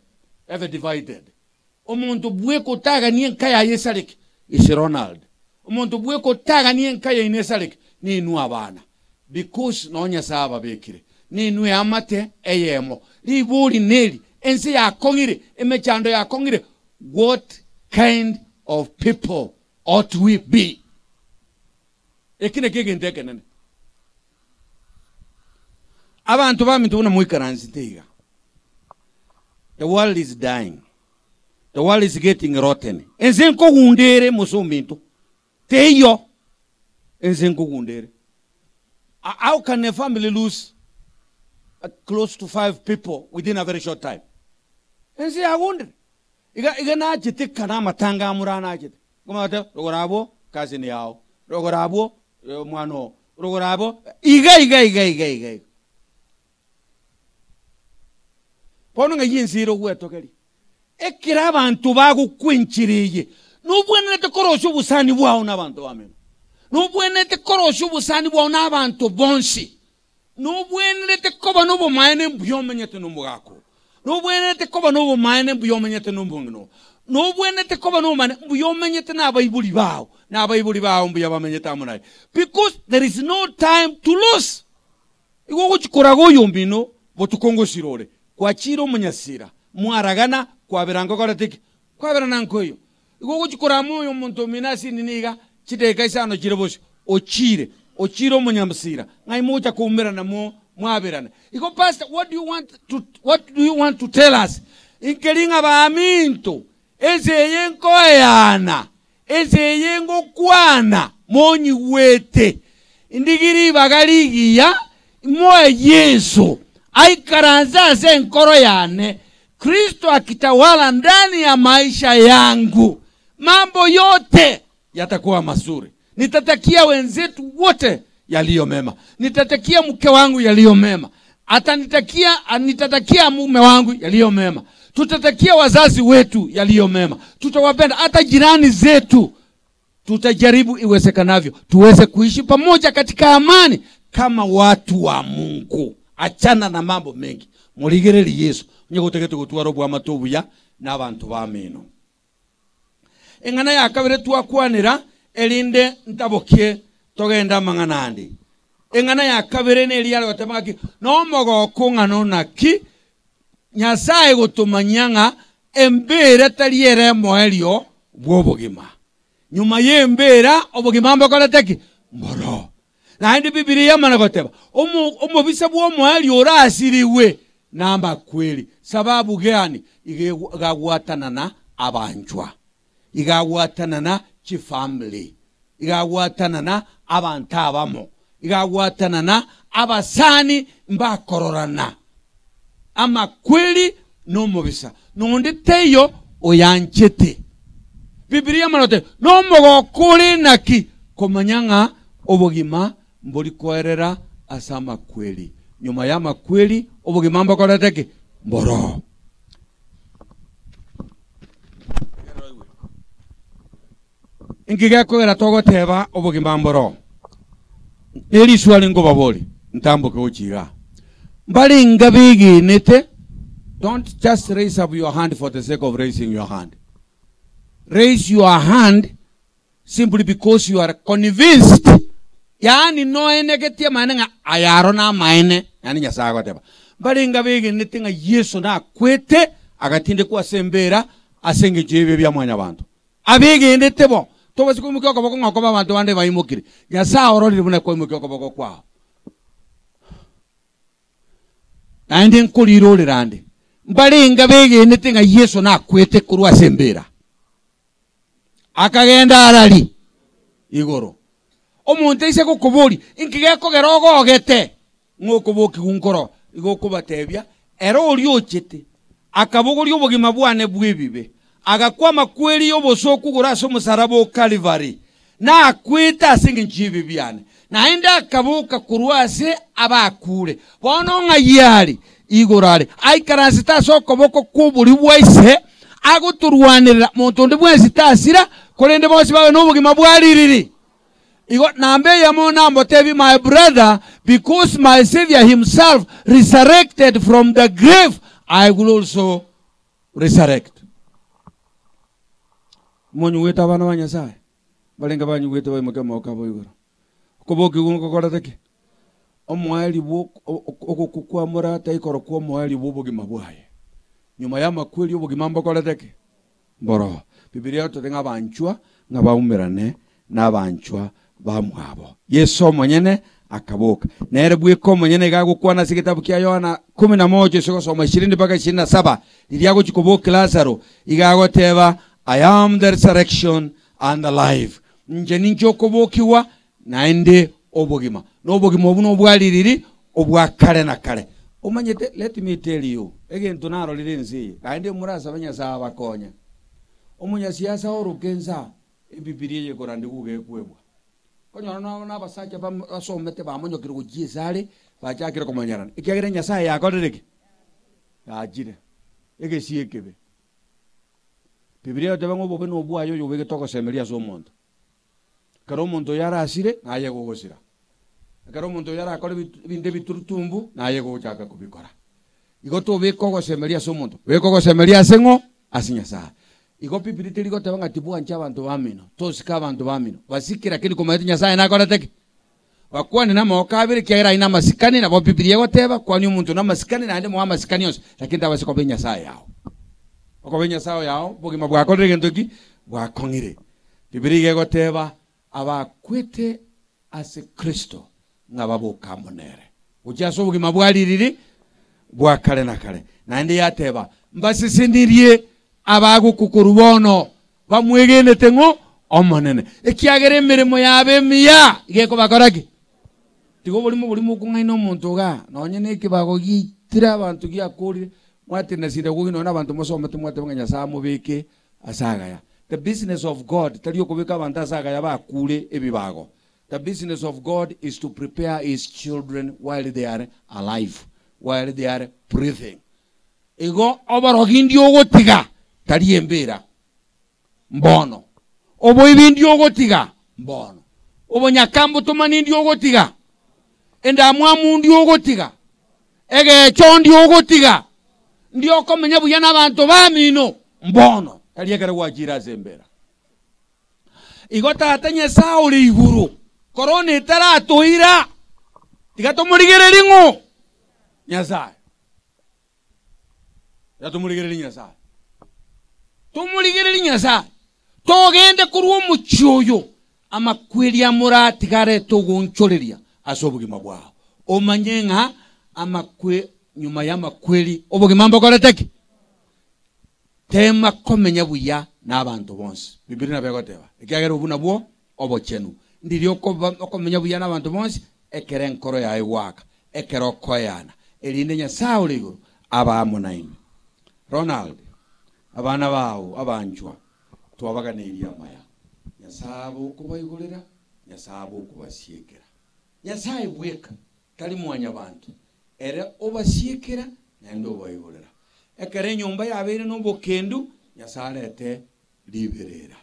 ever divided. Omonto bweka otaganie enka yaye esareke is Ronald. Omonto bweka otaganie enka yaino esareke ninwe abana. Because noo Nyasaye ababekire. Ninwe eamate eyemo. Ribori neri, ense yakong'ire, emechando yakong'ire, what kind of people ought we be? Eki nakio egento ekenene. Abanto baminto buna moikaransete iga, the world is dying, the world is getting rotten. Ense nkogunda ere mose ominto, teiyo, ense nkogunda ere. How can a family lose close to five people within a very short time? Ense yagundire. Iga iga nachete kana amatanga amura nachete. Nkomanya rogoro abwo cousin yao, rogoro abwo omwana oo, rogoro abwo iga iga iga iga iga iga. Bono ng'ai ense ere ogwetogeria? Ekero abanto bagokwa enchera eye, nobwenerete korosia obosani bwao nabanto bamino. Nobwenerete korosia obosani bwao nabanto bonsi. Nobwenerete koba nobomaene mbuya omenyete nomogaka oo. Nobwenerete koba nobomaene mbuya omenyete nomong'ina oo. Nobwenerete koba nomane mbuya omenyete na abaibori bao, na abaibori bao mbuya bamenyete amo naye. Because there is no time to lose. Igo ogochia koraga oyomino botuko ngosira ore, kwachiire omonyasira, mwaragana, kwabera nkokorete ki? Kwaberana nkoiyo. Igo ogochia korama oyomonto omino ase enini iga, chidakika isano chire bosio, ochiire, ochiire omonyamsira, ng'ai mogocha koumerana mo mwaberane. Igo pastor what do you want to, what do you want to tell us? Inkeri ng'a baminto, ense eye nkoeana, ense eye ngokwana, monyigwete. Ndigi ribaga rigiya, moe Yeso aikaranse ase enkoro yane, Kristo akitawala ndani ya maisha yangu, mambo yote yatakuwa mazuri. Nitatakia wenzetu wote yaliyo mema, nitatakia mke wangu yaliyo mema, atanitakia, nitatakia mume wangu yaliyo mema, tutatakia wazazi wetu yaliyo mema, tutawapenda hata jirani zetu tutajaribu iwezekanavyo tuweze kuishi pamoja katika amani kama watu wa Mungu. Achana na mambo mengi, murigereri Yesu onye gotegete gotwara obwamate obuya na abanto bamino. Eng'ana ya kabere twakwanera erinde ntabokie togenda amang'ana ande. Eng'ana ya kabere neri yare goteba ng'aki nomogoko ng'a nonaki Nyasaye gotomanyia ng'a embera tari ere emoerio bw'obogima. Nyuma y'embera obogima mbokorete ki? Mboro. Naende Bibilia yamana goteba, omo, omobisa bw'omoerio orasirigwe namakweri. Sababu gani? Iga igagwatanana abanchwa, igagwatanana chifamily, igagwatanana abanto abamo, igagwatanana abasani mbakororana. Amakweri nomobisa, nonde teiyo oyanchete. Bibilia yamana goteba, nomogoko ore naki komanya ng'a obogima mbori koerera ase amakweri. Nyuma y'amakweri obogima mbokorete ki? Mboro. Inki gekogera togoteba obogima mboro? Neriswali nkobabori ntamboke gochia igaa. Mbarenga begenete? Don't just raise up your hand for the sake of raising your hand. Raise your hand simply because you are convinced, yaani noenegetie amaene ng'a aya aro namaene, yaani Nyasae agoteba. Mbarenga begenete ng'a Yeso nakwete agatindekwa ase embera ase engencho y'ebibe bia mwanyabanto? Abegenete bo, tobasi koimokia okoboko ng'a okobe abanto bande baimokire. Nyasae ororire buna kwaimokia okoboko kwao. Naende nkorirorera ande, mbarenge abegenete ng'a Yeso nakwete korwa ase embera, akagenda arari igoro. Omonto aise gokoboria, Inki gekogera ogogete? Ng'a okobokigwa nkoro, igo okobatebia, Ere oria ochete, akabogoria obogima bwane bw'ebibe, agakwa amakweri y'obosooku igoro ase omosaraba o Kalivari, nakwete ase engencho y'ebibe biane, naende akaboka korwa ase abakure. Bono ng'ai are? Igoro are, aikaransete ase okoboko kw'oborio bwa Ise, agotorwanerera. Monto onde bwensi tasira, korende bonsi babe nobogima bwa ririri. Igo namba eyemo namotebie, My brother, because my Saviour himself resurrected from the grave, I will also resurrect. Monyigwete abana ba Nyasaye? Mbarenge banyigwete baimoke amaboko abo igoro. Okobokigwa ngokorete ki? Omoerio bwo ogokwa kwa morata ikorokwa omoerio bw'obogima bwaye. Nyuma y'amakweri obogima mbokorete ki? Mboro. Bibilia egototebia ng'a abanchwa ng'a baumerane nabanchwa bamwabo. Yeso omonyene akaboka. Nere bweka omonyene iga agokwana ase egetabu kia Yohana kumi na moja ase ogosoma ishirini mpaka ishirini na saba, riria agochia kobokia Lazaro, iga agoteba, I am the resurrection and the life. Inche ninche okobokigwa naende obogima. Na obogima obwo nobwa ririri, obwa kare na kare. Omanyete, let me tell you, egento narorire ense eye, naende morasabe Nyasae abakonye. Omonyasiasa oroke ense aa, Ebibilia eye ekorandigwa iga ekwebwa. Okonyora nabo nabasacha basomete bamonyokire gochia ase are, bachakire komonyerana, ekiagera Nyasaye yakorire ki? Yachire. Egesio ekebe. Bibilia egoteba ng'a obobe nobwaye oyobegete ogosemeria ase omonto. Ekero omonto oyo arasire, naye gogosira. Ekero omonto oyo arakore ebinto ebiturutumbu, naye gochaka kobikora. Igo tobeka ogosemeria ase omonto, beka ogosemeria ase ng'o? Ase Nyasae. Igo Bibiri teri goteba ng'a tibwancha abanto bamino, tosike abanto bamino. Basike lakini komanyete Nyasaye nakorete ki? Bakwane namagoko abere ekiagera aye namasikani, nabo Bibiri egoteba, kwania omonto namasikani naende moe amasikani onsi, lakini tabasa koba enyasae yao. Okoba enyasae yao, obogima bwakorire egento ki? Bwakong'ire. Bibiri iga egoteba, abakwete ase Kristo ng'a baboke amo nere gochia ase obogima bwa ririri bwa kare na kare. Naende yateba, Mbasesenirie abagokwa korwa bono, bamwegenete ng'o? Omonene. Ekiagera emeremo yabo emiya iga ekobakora ki? Tiga oborimo boria mokong'aina omonto igaa, nonye na ekebago giitire abanto giakorire, mwatenena sinagogi nonye na abanto mosomete mwateba ng'a Nyasae amobeke ase agaya. The business of God tari okobeka abanto ase agaya bakure ebibago. The business of God is to prepare his children while they are alive, while they are breathing. Igo oborogi ndi ogotiga tari embera mbono, oboibi ndi ogotiga mbono, obonyakambotomani ndi ogotiga, endamwamu ndi ogotiga, egecho ndi ogotiga, ndi okomenya buya n'abanto bamino mbono, tari ekero gwachire ase embera. Igo Tata Nyasae ore igoro, korona etaratoira, tiga tomorigererie ng'o? Nyasae. Tiga tomorigererie Nyasae. Tomorigererie Nyasae. Togende korwa omochie oyo, amakweri amoratiga arete ogoonchoreria ase obogima bwao. Omanye ng'a amakwe nyuma y'amakweri obogima mbokorete ki? Teema komenya buya nabanto bonsi, Bibilia nabo egoteba, ekiagera obwo nabwo obochenu. Ndiria okoba okomenya buya nabanto bonsi ekero enkoro yaye egoaka, ekero okoeana, erinde Nyasae ore igoro abe amo nainwe. Ronald, abana bao abanchwa, twabaganeirie amaya. Nyasae abe okobaigorera, Nyasae abe okobasiekera. Nyasae bweka, tari mwanyabanto, Ere obasiekera naende obaigorera. Ekero enyomba yabeire nobokendu, Nyasae arete riberera.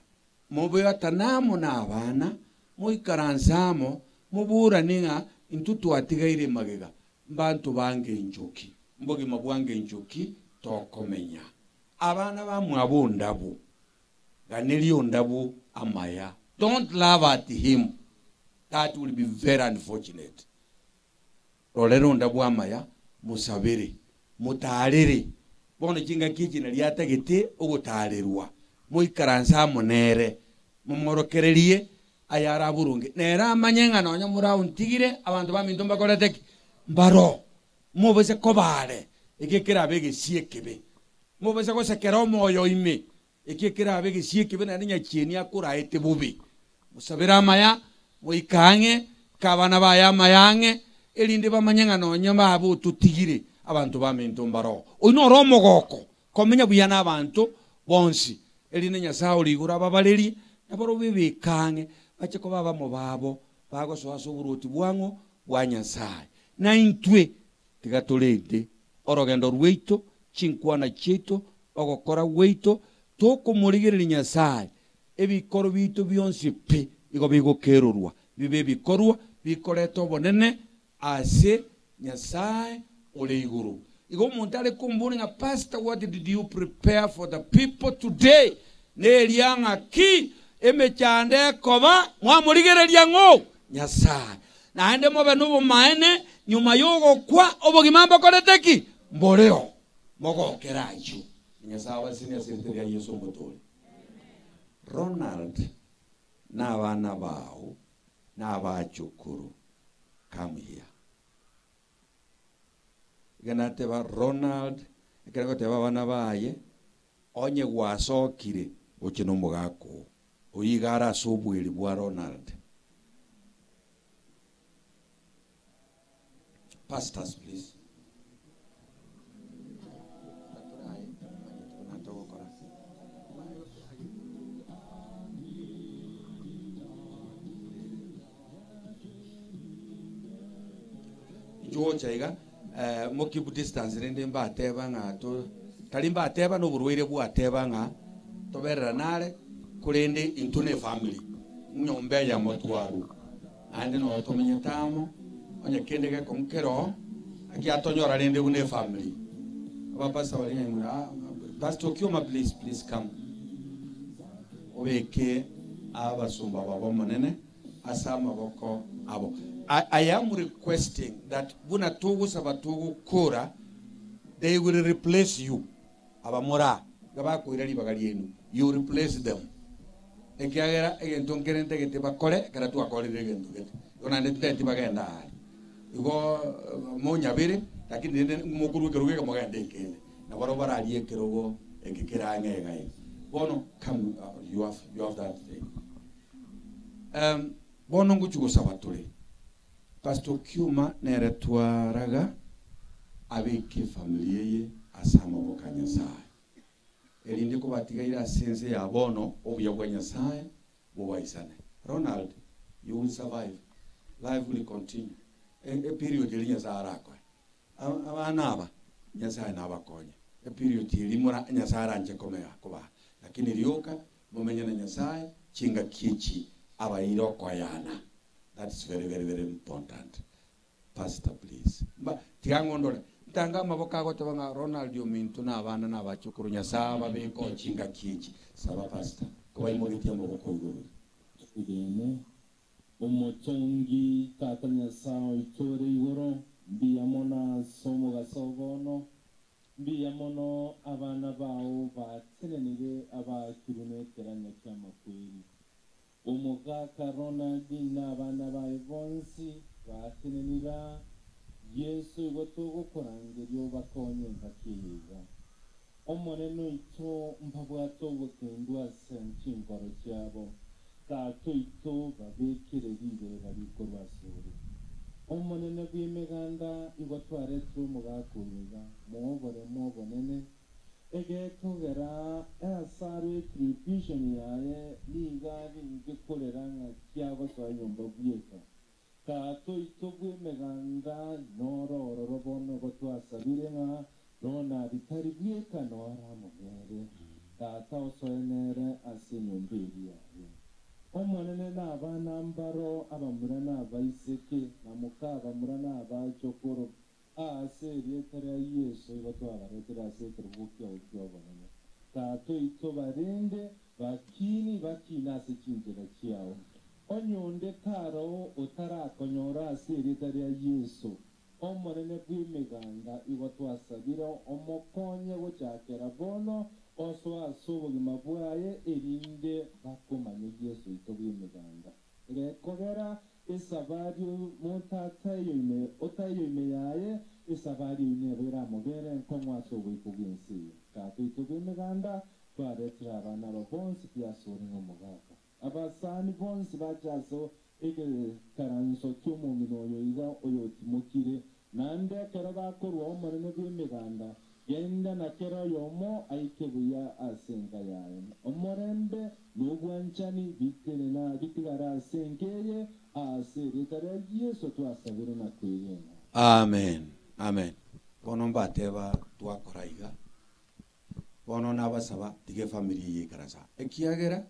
Mobeatane amo nabana, moikaranse amo, moborane ng'a intwe twatigaire magega, mbanto ba ngencho ki, mbogima bwa ngencho ki tokomenya. Abana bamwabo ondabu, ganeria ondabu amaya. Don't laugh at him, that will be very unfortunate. Rorera onde bw'amaya, mosabere, motaarere. Bono chingaki echi nario atagete ogotaarerwa, moikaranse amo nere, momworokererie ayare aboronge, nere amanye ng'a nonya moraontigire, abanto baminto mbakorete ki? Mbaro. Mobase koba are, eki kerabe egesie ekebe. Mobase gosekera omoyo ime, Eki kerabe egesio ekebe naende nyachieni akoraete bobe. Mosabere amaya, moike ang'e, ika abana baye amaya ang'e, erinde bamanye ng'a nonya babe ototigire, abanto baminto mbaroo. Oyio noro omogoko, komenya buya nabanto bonsi, erinde Nyasae ore igoro ababarerie, na barobwo bebeke ang'e, bache koba abamo babo, bagosoa ase oboruoti bwang'o bwa Nyasae. Na intwe tiga torende orogendo rwaito, chinkwana chiaito, ogokora gwaito, tokomorigereria Nyasae, ebikoro biaito bionsi pi igo bigokerorwa, bibe ebikorwa bikoreta obonene ase Nyasae ore igoro. Igo omonto are komboria ng'a Pastor what did you prepare for the people today? Neria ng'aki emechando ekoba mwamorigereria ng'o? Nyasae. Naende mobe nobomaene nyuma yogokwa obogima mbokorete ki? Mboreo. Mogokere ayio. Na Nyasae abasesenie ase erieta ria Yeso Omotooria. Ronald na abana bao na abachokoro come here. Iga nateba Ronald ekero agoteba abana baye onye gwasokire gochia nomogaka oo. Oyio iga are ase obweri bwa Ronald. Pastors please. Inchuo iga eh, mo keep distance rende mbateba ng'a to tari mbateba noborwaire bwateba ng'a toberera nare korende intwe ne family nyomba eyemo twarwa Naende noo tomenyete amo, onye kende gekong'u keroo, naki atonyora rende buna efamiri. Abapastor baria ng'a ah, Pastor Okioma please, please come. Obeke abasomba babo Omonene ase amaboko abo. I, I am requesting that buna togosaba togokora, they will replace you. Abamura iga bakoira ribaga riaino, you replace them. Ekiagera egento nkere ntagete bakore ekero twakorire egento gete. Igo naende tintageti bagende aare. Igo monyabere, lakini rende mokorwa ekerogo eke mogende ekende. Nabarobwo bararie ekerogo eke kere ang'e iga iga. Bono come you have, you have that thing. Um, bono ngochia gosaba tore. Pastor Okioma nere twaraga abeke efamiri eye ase amaboko a Nyasaye, erinde kobatigaire ase ense ya bono obuya bwa Nyasaye bobaisane. Ronald, you will survive, life will continue. E, eperiod eria Nyasaye arakoe. Abana aba Nyasaye nabakonye. Eperiod eria mora Nyasaye aranche komea kobaa. Lakini rioka momenye na Nyasaye chingaki echi abaire okoyana. That's very very very important. Pastor please. Mba tiga ng'ondore. Ntanga amaboko agoteba ng'a Ronald ominto na abana na abachukuru Nyasaye ababeke oo chingaki echi. Saba pastor kobaimogetie amaboko igoro. Twegene Omotongi Tata Nyasae oito ore igoro, mbuya mono ase omogaso o bono, mbuya mono abana bao batenenire abaakirwe nekeranya ki'amakweri. Omogaka Ronald na abana baye bonsi batenenire aa, Yeso igo togokorangeria obakonye engaki eye iga. Omonene oito mbabwate obokendu ase chinkoro chiabo, Tata oito babekere riberera rikorwa asore. Omonene bw'Emeganda igo twaretire omogaka oyo iga, moe obonene, egekogera asare etribution yaye nigo arenge korera ng'aki agosoa nyomba bweka. Tata oito bw'Emeganda noro ororo bono igo twasabire ng'a Ronald tari bweka noro amo nere. Tata osoe nere ase enyomba eria yaye. Omonene na abana mbaro abamura na abaiseke, na moka abamura na abachokoro, aase erieta ria Yeso igo twabaretire ase ekerogo kiao ki'obonene. Tata oito barende, bakini, bakine ase chinchera chiao. Onye onde taroo otarakonyora ase erieta ria Yeso, Omonene bw'Emeganda, igo twasabire omokonye gochakera bono osoe ase obogima bwaye, erinde bakomanye Yeso oito bw'Emeganda. Gekogera esabari omonto ataiyo ime otaiyo ime yaye, esabari eyio nebo eramobere enkong'u ase oboiko bw'ense eye. Tata oito bw'Emeganda, twaretire abana aba bonsi pi asore ng'omogaka. Abasani bonsi bache ase egekaranso ki'omong'ina oyo iga oyotimokire, naende ekero bakorua Omonene bw'Emeganda, genda na kera oyomo aike buya ase enka yaye. Omorembe na obwanchani bitenena bitigare ase enka eye, ase erieta ria Yeso twasabire na kwegena. Amen, amen. Bono mbateba twakora iga. Bono nabasaba, tiga efamiri eye ekaranse aa, ekiagera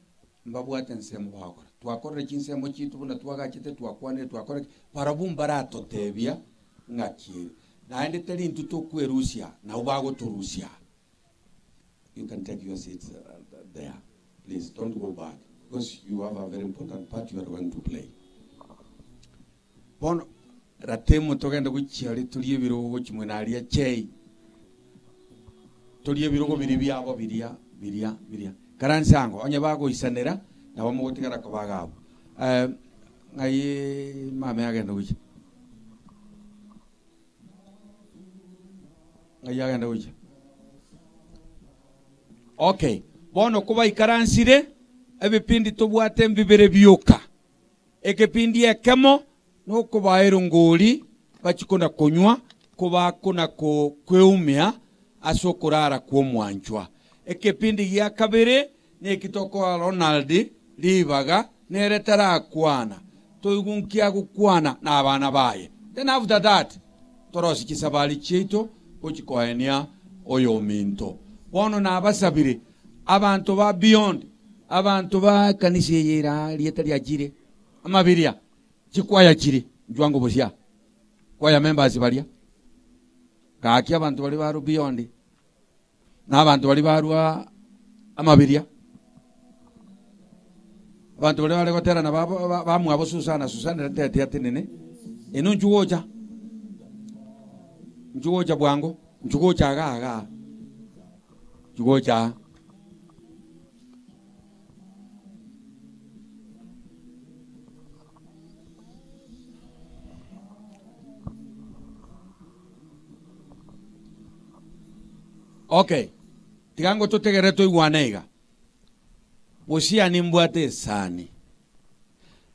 mbabwate ensemo bagokora. Twakorire chinsemo chiaito buna twagachete, twakwanire, twakora ki, barabwo mbaratotebia ng'aki ere. Naende tari intwe tokwerusia, nabwo bagotorusia. You can take your seats there. Please don't go back because you have a very important part you are going to play. Bono ratemo togende gochia aria torie ebirogo gochia mwena aria chei. Torie ebirogo biria biabo biria biria biria. Karanse ango onye bagoisanera nabo mogotigara koba iga abwo. Eh, ng'ai mame agende gochia? Ng'ai agende gochia? Okay, bono kobaikaransire ebipindi tobwate mbibere bioka. Egepindi ekemo nokobaa erongori bachie kona-konywa, kobakona-kweumia ase okorara kw'omwanchwa. Ekepindi gia kabere neki tokoa Ronald ribaga nere tarakwana, toigwe nki agokwana na abana baye. Then after that torosie chisabari chiaito gochi koenia oyominto. Bono nabasabire abanto ba beyond Abanto ba ekanisa eye ere aa rieta riachire amabiria, chikwaya chire nchwango bosia, kwaya members baria, gaki abanto baria barwa beyond, na abanto baria barwa amabiria. Abanto baria bare goterana bamwabo Susana, Susana ere teti atenene, Inwe inchuo gocha, inchuo gocha bwango, inchuo gocha igaa igaa, inchuo gocha aa. Okay, tiga ngototegerere toigwane iga. Gose nimbwate esani,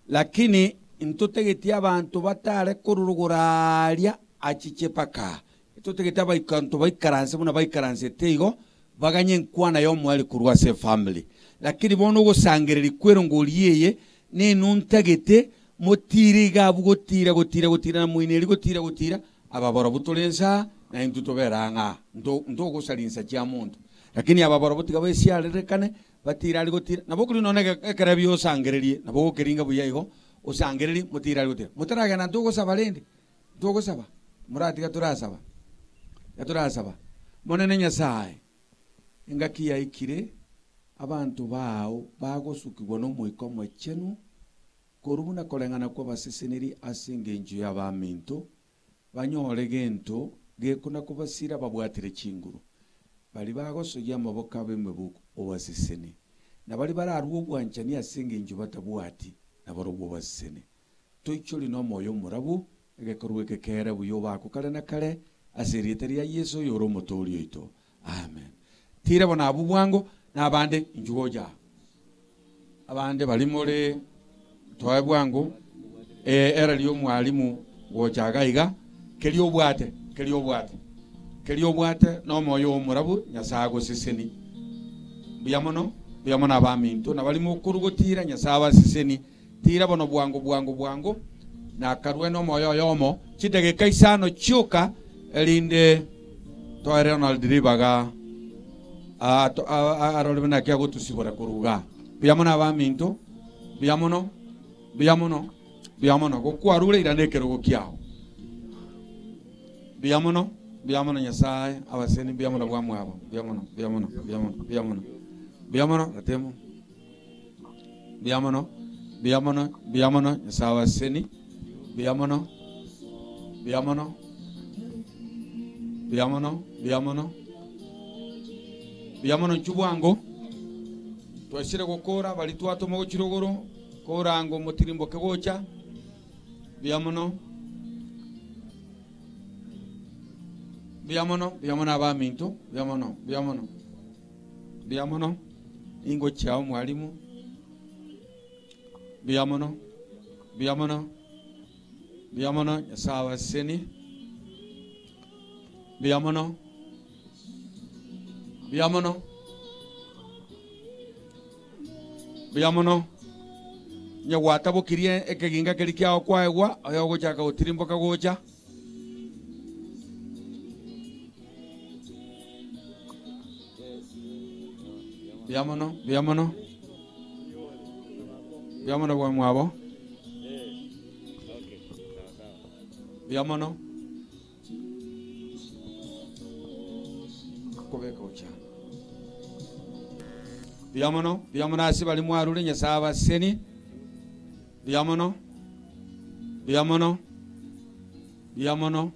lakini ntotegetie abanto batare korurugura aaria achiche mpaka aa. Ntotegete abanto baikaranse buna baikaransete igo, baganye enkwana y'omoerio korwa ase efamiri. Lakini bono ogosangereria kw'erongori eye nenwe ntagete motire iga abwo gotira gotira gotira na moino eria gotira gotira, aba barobwo tore nse aa, na intwe tobere ang'e aa. Nto ntogosaria insa chia monto. Lakini aba barobwo tiga besiarerekane, Batire aria gotira, nabo okoria nonya na ekerebi osangererie, nabo ogokeringa buya igo, osangererie, motire aria gotira. Motaragenda ntogosaba rende, ntogosaba, moratiga torasaba, tiga torasaba. Monene Nyasae, engaki yaikire, abanto bao bagosukigwa n'Omoika Omochenu, korwa buna koreng'ana kw'abaseseneri ase engencho y'abaminto, banyore gento gekona kobasira babwatire chinguru. Baria bagosoyia amaboko abo emebuko, obasesenie, na baria bararue obwanchani ase engencho batabwati, nabarobwo obasesenie. Toichorie nomoyo omorabu, egekorwa eke kere buya obakwe kare na kare, ase erieta ria Yeso oyore Omotooria oito. Amen. Tira bono abwo bwango, na abande inchuo gocha aa. Abande baria more toe bwango, ee, ere ri'omwalimu gocha iga iga, keria obwate, keria obwate, keria obwate nomoyo omorabu, Nyasae agoseseni. Mbuya mono, mbuya mono abaminto, na baria mokorwa gotira, Nyasae abaseseni. Tira bono bwango bwango bwango, nakarue nomoyo oyomo chidageka isano chioka, erinde toe Ronald ribaga arore buna naki agotusibora korwa igaa. Mbuya mono abaminto, mbuya mono, mbuya mono, mbuya mono. Gokwarure irana ekerogo kiao. Mbuya mono, mbuya mono Nyasae abaseni, mbuya mono bwamwabo, mbuya mono, mbuya mono, mbuya mono, mbuya mono, mbuya mono, gatemo. Mbuya mono, mbuya mono, mbuya mono, Nyasae abaseseni. Mbuya mono, mbuya mono, mbuya mono, mbuya mono, mbuya mono inchuo bwango. Twachire gokora baria twatoma gochia rogoro, koranga omotirimboke gocha. Mbuya mono, mbuya mono, mbuya mono abaminto, mbuya mono, mbuya mono. Mbuya mono, ningochia omwalimu. Mbuya mono, mbuya mono, mbuya mono, Nyasae abasesenie. Mbuya mono, mbuya mono, mbuya mono. Onye gwatabokirie ekeginga keria kiao kwaegwa, oyo ogochaka gotirimboka gocha. Mbuya mono, mbuya mono. Mbuya mono bwamwabo. Mbuya mono. Kobeka gocha. Mbuya mono, mbuya mono ase baria mwarure Nyasae abasesenie. Mbuya mono. Mbuya mono. Mbuya mono.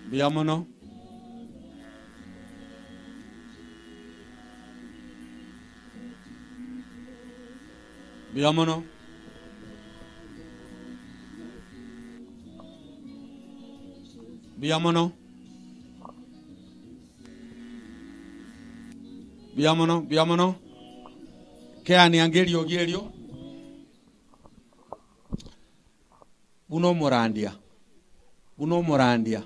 Mbuya mono. Mbuya mono. Mbuya mono. Mbuya mono, mbuya mono. Keani ange eriogi erio. Buna omorandia, buna omorandia,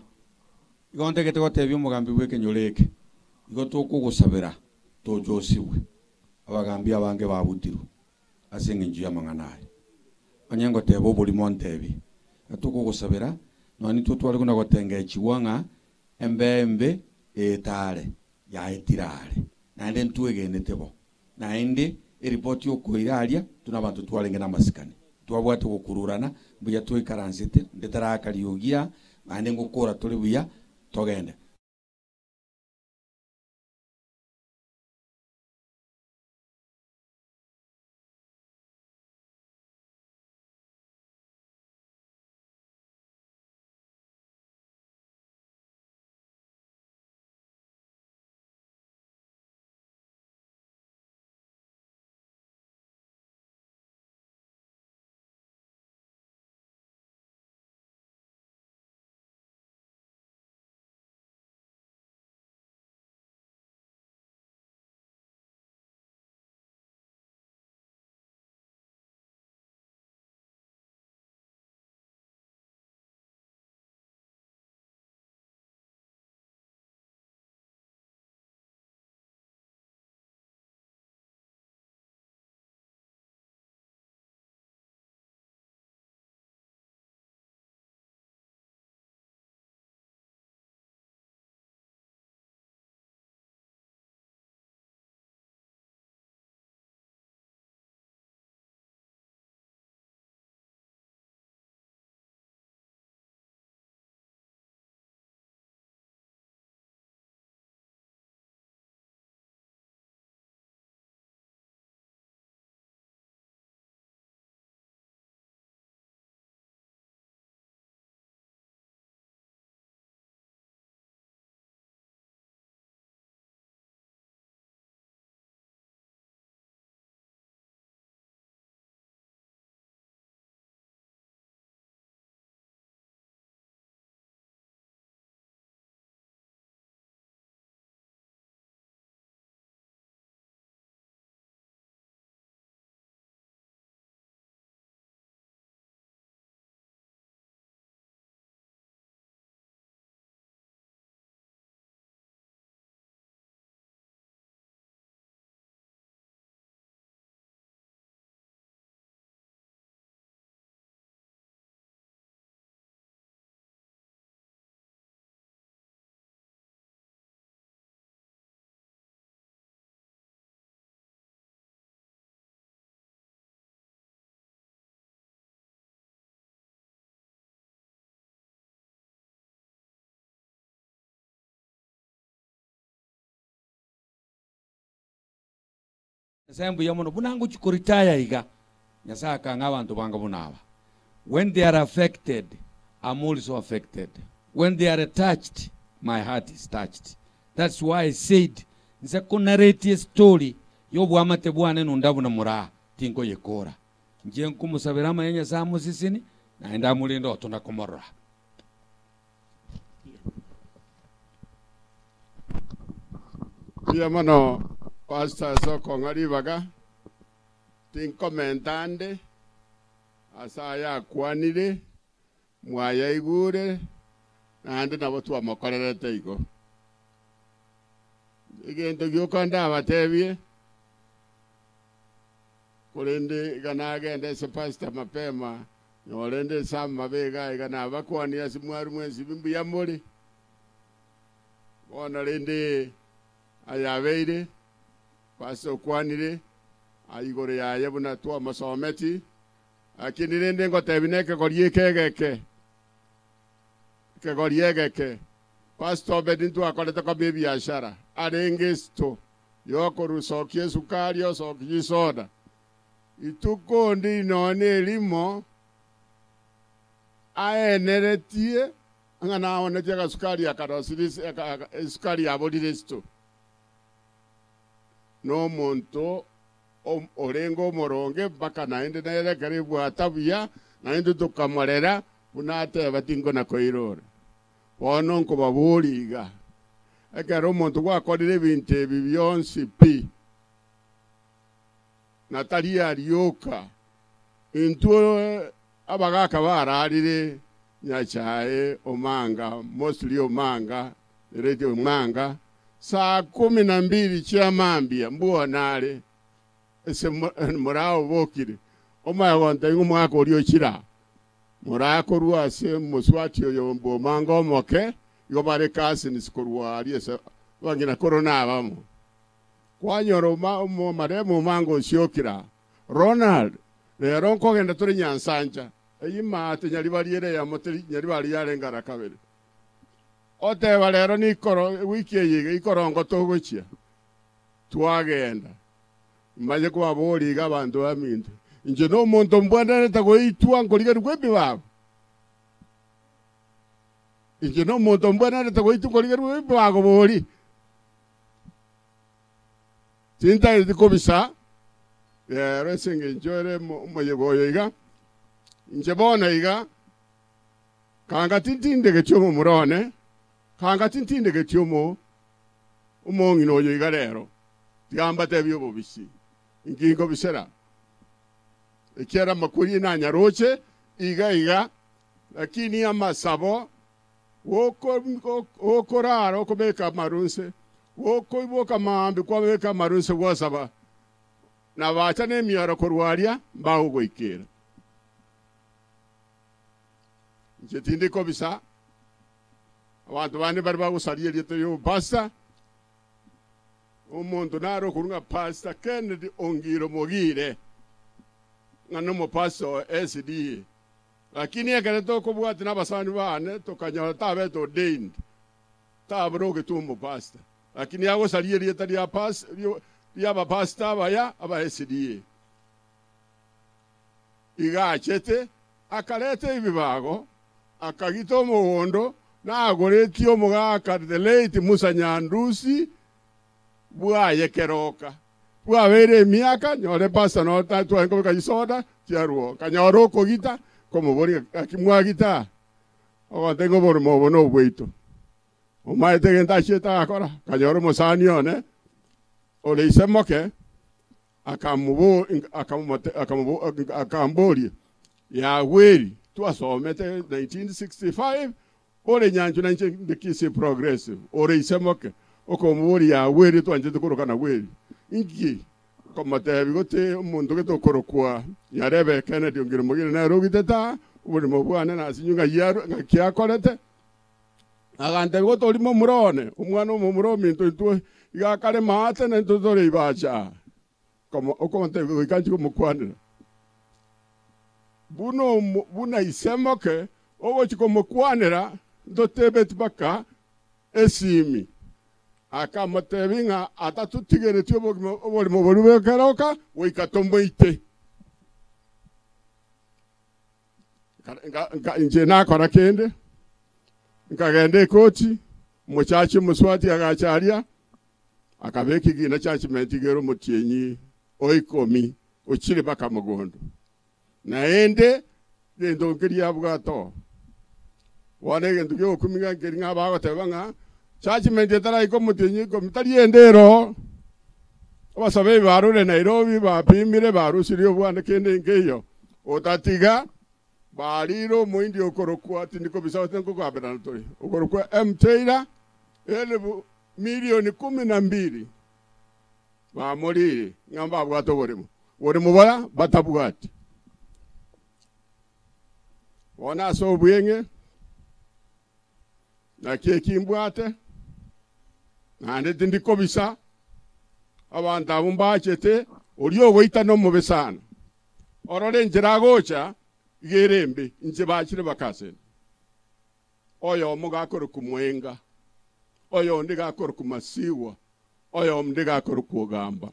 igo ntagete gotebia omogambi bw'ekenyoro eke, igo tokogosabera toche osibwe. Abagambi abange babutirwe ase engencho y'amang'ana aya. Onye ngoteba oborimo ntebie, na tokogosabera, nonya nintwe tware buna gotengechigwa ng'a embeo embe etare yaetire are, naende ntwegenete bo. Naende eripoti y'okoira aria, intwe nabanto twarenge namasikani, twabwate gokururana, mbuya twaikaransete, onde taraka riogi aa, naende ngokora tore buya, togende. Nyasaye mbuya mono buna ngochia koritaya iga, Nyasaye akang'a abanto bange buna aba. When they are affected, I'm also affected. When they are touched, my heart is touched. That's why I said, nse ko narrate estory y'obwamate bwane nonda buna moraa, tinkoyekora. Inche nkomosabera amaya Nyasaye amoseseni, naende amorende otona komorora. Mbuya mono Pastor ase okong'a ribaga, tinkomenta ande ase aya akwanire, mwayaigure, naende nabo twamokorerete igo. Egento gioka ndabatebie, Korende iga nagenda ase pastor mapema, nyore nde ase amabe iga iga nabakwanie ase mwari mwensi mbuya more. Bono rende ayabeire, pastor okwanire igoro yaye buna twamosometi, lakini rende ngotebi nekegori eke egeke, ekegori egeke. Pastor Obedi ntwakorete koba ebiashara, arenge esito. Yokorusokia esukari osokie chisoda. Ituko ndi nonya erimo aeneretie ng'a naonetie agasukari akarosirie esukari yaborire esito. Nomonto orenge omoronge mpaka naende nere ekero ebwata buya naende tokamorera buna ateba tinkona koirora. Bono nkobaboria iga, ekero omonto gwakorire ebinto ebi bionsi pi, na tari arioka, intwe abagaka bararire Nyachae Omanga, mostly Omanga, the late Omanga, saa kumi na mbili chia mambia mbuona are, ase moraobokire, omanye gontebia ng'a omwaka oria ochire aa. Morakorwa ase omosubati oyo bw'omanga omoke, igo bare cousins korwa aria ase abang'ina koro nabamo. Kwanyora marehemu omanga osiokire aa, Ronald, rero nkogenda tore Nyansancha, eyio maate Nyaribari ere eyemo teri Nyaribari yarenge ara kabere. Oteba rero nikoro ewiki eye iga ikorongo togochia. Twagenda. Manye kobaboria iga abanto baminto, Inche nomonto mbwenerete goitwa nkorigerigwa ebibago? Inche nomonto mbwenerete goitwa nkorigerigwa ebibago bori? Tintageti kobisa rero ase engencho ere omoyega oyo iga, inche bono iga, kanga tintindegeti omomura one, kanga tintindegeti omo omong'ina oyo iga rero. Tiga mbatebie obobisi, inki nkobisera? Ekiagera amakweri nanyaroche iga iga, lakini amasabo gokorara okobeka amaru nse, gokoiboka maambia kwabeka amaru nse gwasaba, na bacha nemiaro korwa aria mbagogoikera. Inche tindi kobisa, abanto bande mbare bagosaria erieta ri'obopastor. Omonto nare okorwa ng'a Pastor Kennedy Ongiro Mogire ng'a nomopastor o SDA. Lakini ekero tokobwatia nabasani bane tokanyora tabete ordained, taboroketwe omopastor. Lakini agosaria erieta ria pas ri'abapastor abaya aba SDA. Iga achete akareta ebibago, akagita omogondo, nagoretie omogaka the late Musa Nyandusi bwaye keroka. Bwabeire emiaka, nyore pastor noo tware kobeka chisoda chiarwo, nkanyora okogita, nkomoboria ng'a gaki mwagita? Ogontebia ng'a oboremo obo nobwaito. Omaete egento achiete agakora? Nkanyora omosani one ore ise moke, Akamboria, Yagweri, twasomete 1965, ore nyanchwa na inche inde Kisii Progressive, ore ise moke, okomoboria Yagweri twanchete koroka Nagweri, inki? Nkomotebia gose omonto gete okorokwa Nyarebe Kennedy Ongiro Mogire nere ogitete aa, oborimo bwane nasinywe ng'ai arwe ng'aki akorete. Agantebia gose tori momura one, omwana omomura ominto intwe iga akare maate na intwe tore ibacha aa. Okomontebia goika nchie komokwanera. Buna omo buna ise moke ogochia komokwanera ntotebeti mpaka esimi. Akamotebia ng'a atatotigeretie obogima oborimo boria bw'ekeroka goika tomoite. Inche nakora kende, nkagenda ekoti, omochachi omoswati agacha aria, akabeka egina judgment igere omotienyi o ikomi ochire mpaka mogondo. Naende gento nkeria abwate oo. Bono egento kiogokumia nkeri ng'a bagoteba ng'a judgment etaraika omotienyi ikomi tari ende ere oo. Abasabebi barure Nairobi bapimire barusirie obwane kende nkeiyo otatiga barire omoindi okorokwa tindi kobisa gose nkogamberana tore okorokwa M Taylor elifu milioni kumi na mbili bamorire ng'a mbabwate oboremo boremo bora batabwati. Bono ase obweng'e naki eki mbwate naende tindi kobisa abanto abwo mbachete oria ogoitana omobe sana orore enchera agocha iga ere embe inche bachire bakasenda oyomo gakorokwa Mwenga oyonde gakorokwa Masiwa oyonde gakorokwa Ogamba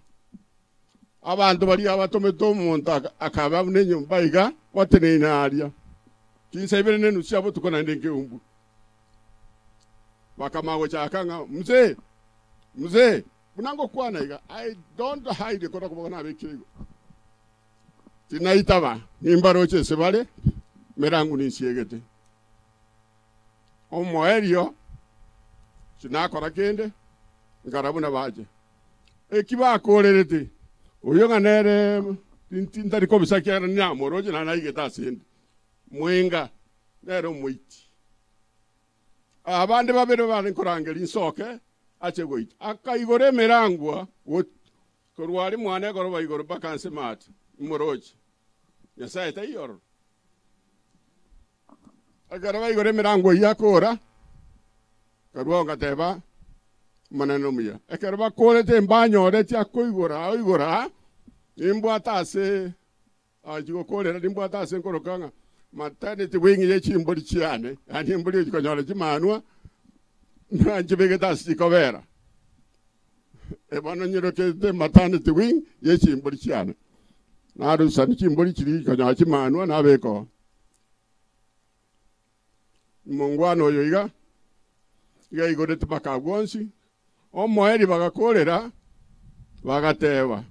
abanto baria abatomete omonto akaba buna enyomba iga bateneine aria chinsa ibere na enusu ya botuko naende nkeumbu bakamanya gochaka ng'a mzee mzee buna ngokwana iga I don't hide kora koboka nabekire igo tinaitaba nimbaroche ase bare merangu ninsiegete omoerio tinakora kende nkara buna bache eki bakorerete oyo ng'a nere ntari kobisa kiagera namoroche naende naigete ase ende mwenga nere omoiti abande babere bare nkorangeria nsoke ache goita akaigora emerangwa korwa ari mwana egoroba igoro mpaka nse maate moroche Nyasaye taiyororo ekero baigora emirango eyio akora karwa ngateba omonene omuya ekero bakorete mbanyoreti akoigora oigora nimbwate ase achigokorera nimbwate ase nkoroka ng'a maternity wing ye chimbori chiane yaani embori echikonyora chimanwa nanchibegete ase chikobera ebono nyirokete maternity wing ye chimbori chiane narusani chimbori chiri chikonyora chimanwa nabeka oo mongwana oyo iga iga aigorete mpaka abwo onsi omoeri bagakorera bagateba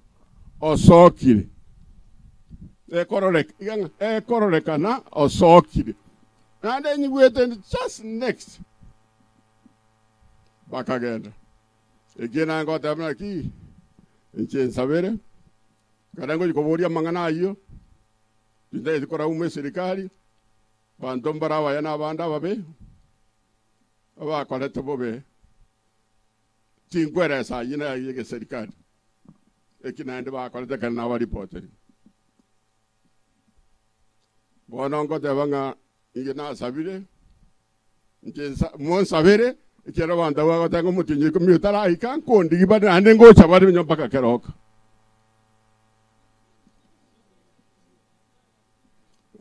osokire ekororekana osokire naende nyigwete just next bakagenda eki nangoteba naki inche nsabere kare ngochi koboria amang'ana ayio tintagete korauma eserikari banto mbare abaya na abande ababe abakorete bobe tinkweresa ayio na eserikari eki naende bakorete kare nabaripoteri bono ngoteba ng'a inche nasabire inche monsabere ekero abanto abwo bagoteba omotienyi ikomi otaraika nkondigi bare naende ngocha bare onye mpaka keroka.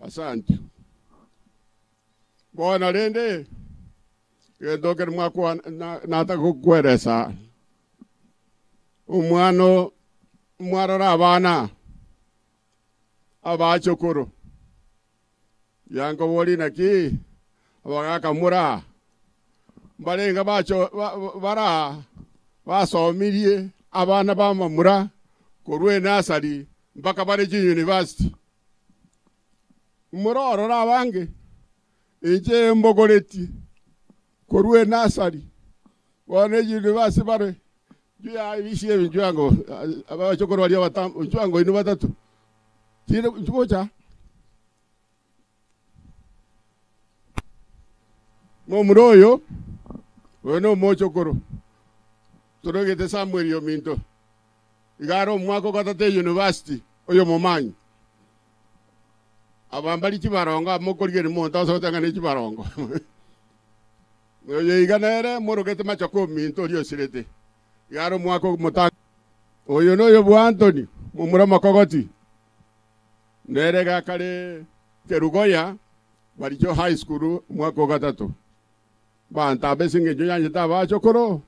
Asante. Bono rende egento kere mwakwa nataka gokweresa omwana mwarora abana abachokoro yankobori naki abagaka mura mbarenga bacho bara basomirie abana bamamura korwa enasari mpaka bare chiuniversity murorora abange inche mbogoreti korwa enasari bono euniversity bare juya ebisi ebi njwango abachokoro baria njwango ino batatu tire nchugocha momura oyo oyo no omochokoro torogete Samuel ominto igare omwaka ogatatu university oyo momanyi abambari chibarongo amokorigeri monto asogotanga ne chibarongo oyo iga nere morogete machoko ominto oria osirete igare omwaka omotanga oyo noyo bwa Anthony momura makogoti nere gakare Kerugoya baricho high school omwaka ogatatu banto abe ase eng'encho yanchete abachokoro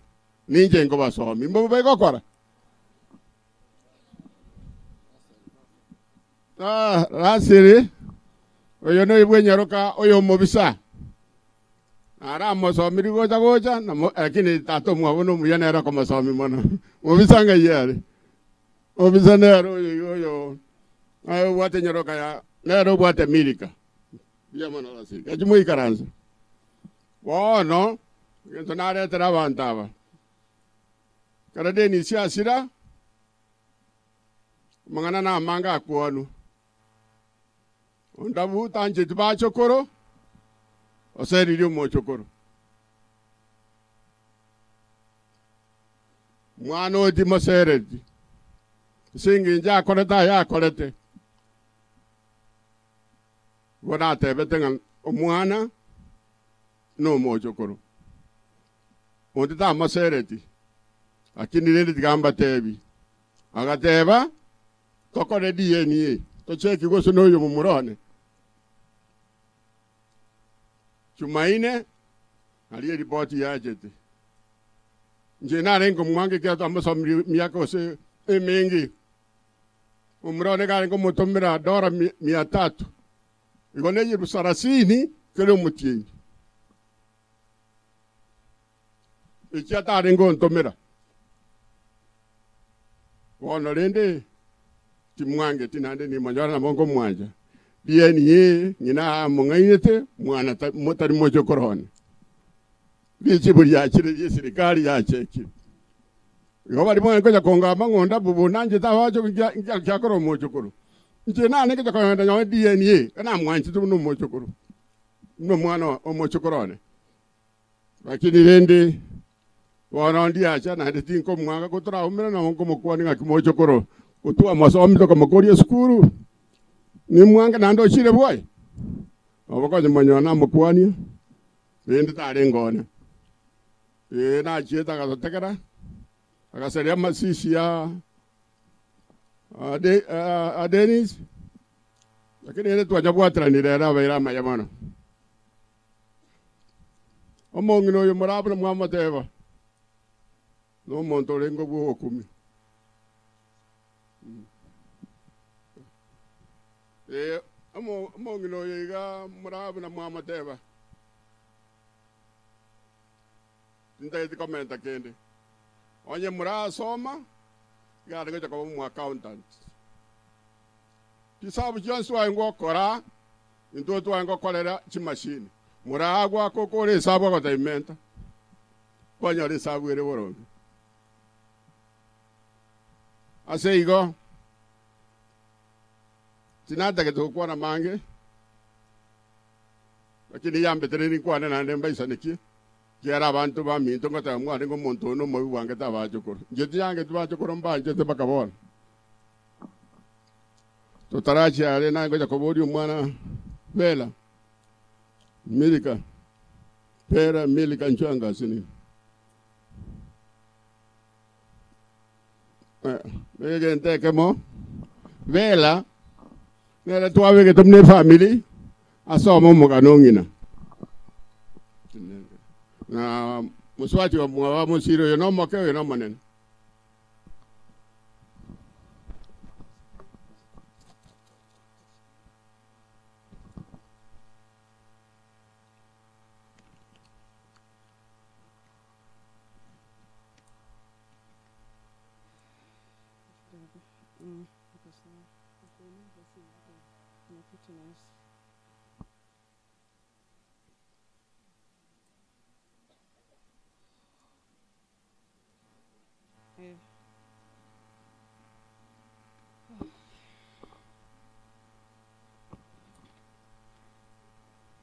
Ninche nkobasomi, mbobe bagokora? Ah, Rasili, oyo noyo bw'enyaroka oyo omobisa, Naramosomirie gocha gocha, namo- lakini tata omwabo nomuya nere okomosomi mono. Mobisa ng'ai are? Mobisa nere oyo iga oyo aye obwate enyaroka ya nere obwate Milika. Mbuya mono Rasili. Gaki moikaranse. Bono, egento naretera abanto aba, ekero Dennis asira, amang'ana namange akwanwa. Ondabu tancheti bachokoro, oseririe omochokoro. Mwana oyo timosereti, ase engencho akorete aya akorete. Igo natebete ng'a omwana nomochokoro, onde tamosereti, lakini rende tiga mbatebi. Agateba, Tokore DNA, tocheki gose noyo momura one. Chumaine, aria eripoti yachete. Inche narenge omwango ekiagera twamosomirie emiaka gose emenge. Momura one karenge komotomera dola mia tatu, igo ne elfu sarasini kera omotienyi. Eki atarenge gontomera. Bono rende timwangeti naende nimonyore nabo nkomwancha. DNA ng'ina among'ainete mwana motari mochokoro one. Richibu riachire ri'eserikari yachekire. Igo baria mwange konya kongamba ng'a onde bobe nanchete abache ngiakora omochokoro. Inche nane ngocha kogenda nyowe DNA, namwanchete buna omochokoro, buna omwana omochokoro one. Lakini rende bono ndiacha naende tinkomwanga ko toraumera nabo nkomokwania ng'aki mochokoro gotwamosomire tokamokoria esukuru, nimwange naende ochire bwoye? Nabo konya monyora namokwania, rende tarenge one. Ee nachiete agasotekera, agasaria amasisi ya a Denis, lakini rende twanyabwataranire ere abeire amaya mono. Omong'ina oyo morabune mwamoteba, nomonto orenge bw'ogokumia. Ee, omong'ina oyo iga morabuna mwamoteba, tintageti komenta kende. Onye morasoma, iga are gocha koba omoaccountant. Chisabu chionsi twaye gokora, Intwe tware gokorera chimashini, moragwe akokora esabu agotebia menta, kwanyora esabu ere boronge. Ase igo, tinatagete gokwana mange, lakini yambetereiri nkwane naende mbaisanekie, ekiagera abanto baminto ngoteba mwarenge omonto one omobe bwangete abachokoro. Inche tiyangeti bachokoro mbanchete mpaka bono. Totarachia are naye ngocha koboria omwana Bela, Milika, Bela, Milika, inchuo anga ase nini. Eh, egento ekemo, Bela, nere twabegete buna efamiri, asome omogano o ng'ina. Na mosubati omwabo mosire oyo nomoke oyo nomonene.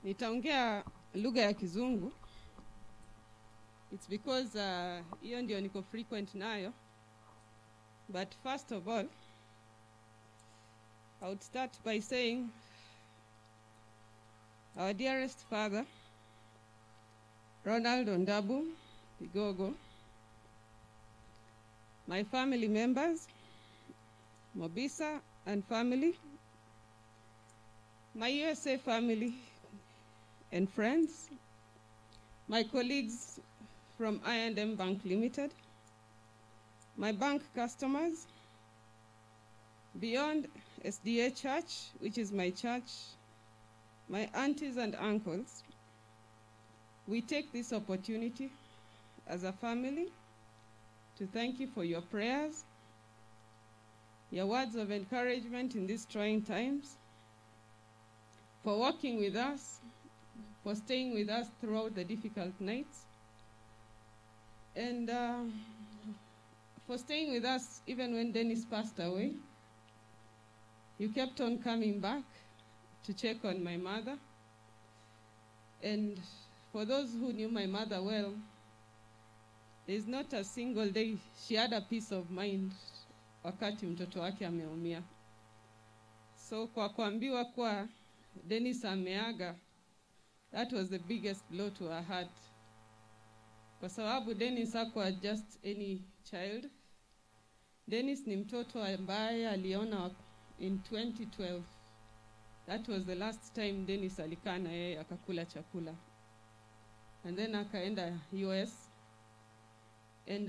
Nitaongea lugha ya Kizungu. It's because hiyo uh, ndio niko frequent nayo. But first of all, I would start by saying our dearest father, Ronald Ondabu Igogo, my family members, Mobisa and family, my USA family and friends, my colleagues from I&M Bank Limited, my bank customers, Beyond SDA Church, which is my church, my aunties and uncles, we take this opportunity as a family to thank you for your prayers, your words of encouragement in these trying times, for walking with us, for staying with us throughout the difficult nights, and for staying with us even when Dennis passed away. You kept on coming back to check on my mother. And for those who knew my mother well, there's not a single day she had a peace of mind wakati mtoto wake ameumia. So kwa kuambiwa kwa Dennis ameaga, that was the biggest blow to her heart. Kwa sababu Dennis hakuwa just any child. Dennis ni mtoto ambaye aliona in 2012. That was the last time Dennis alikaa na yeye akakula chakula. And then akaenda US. And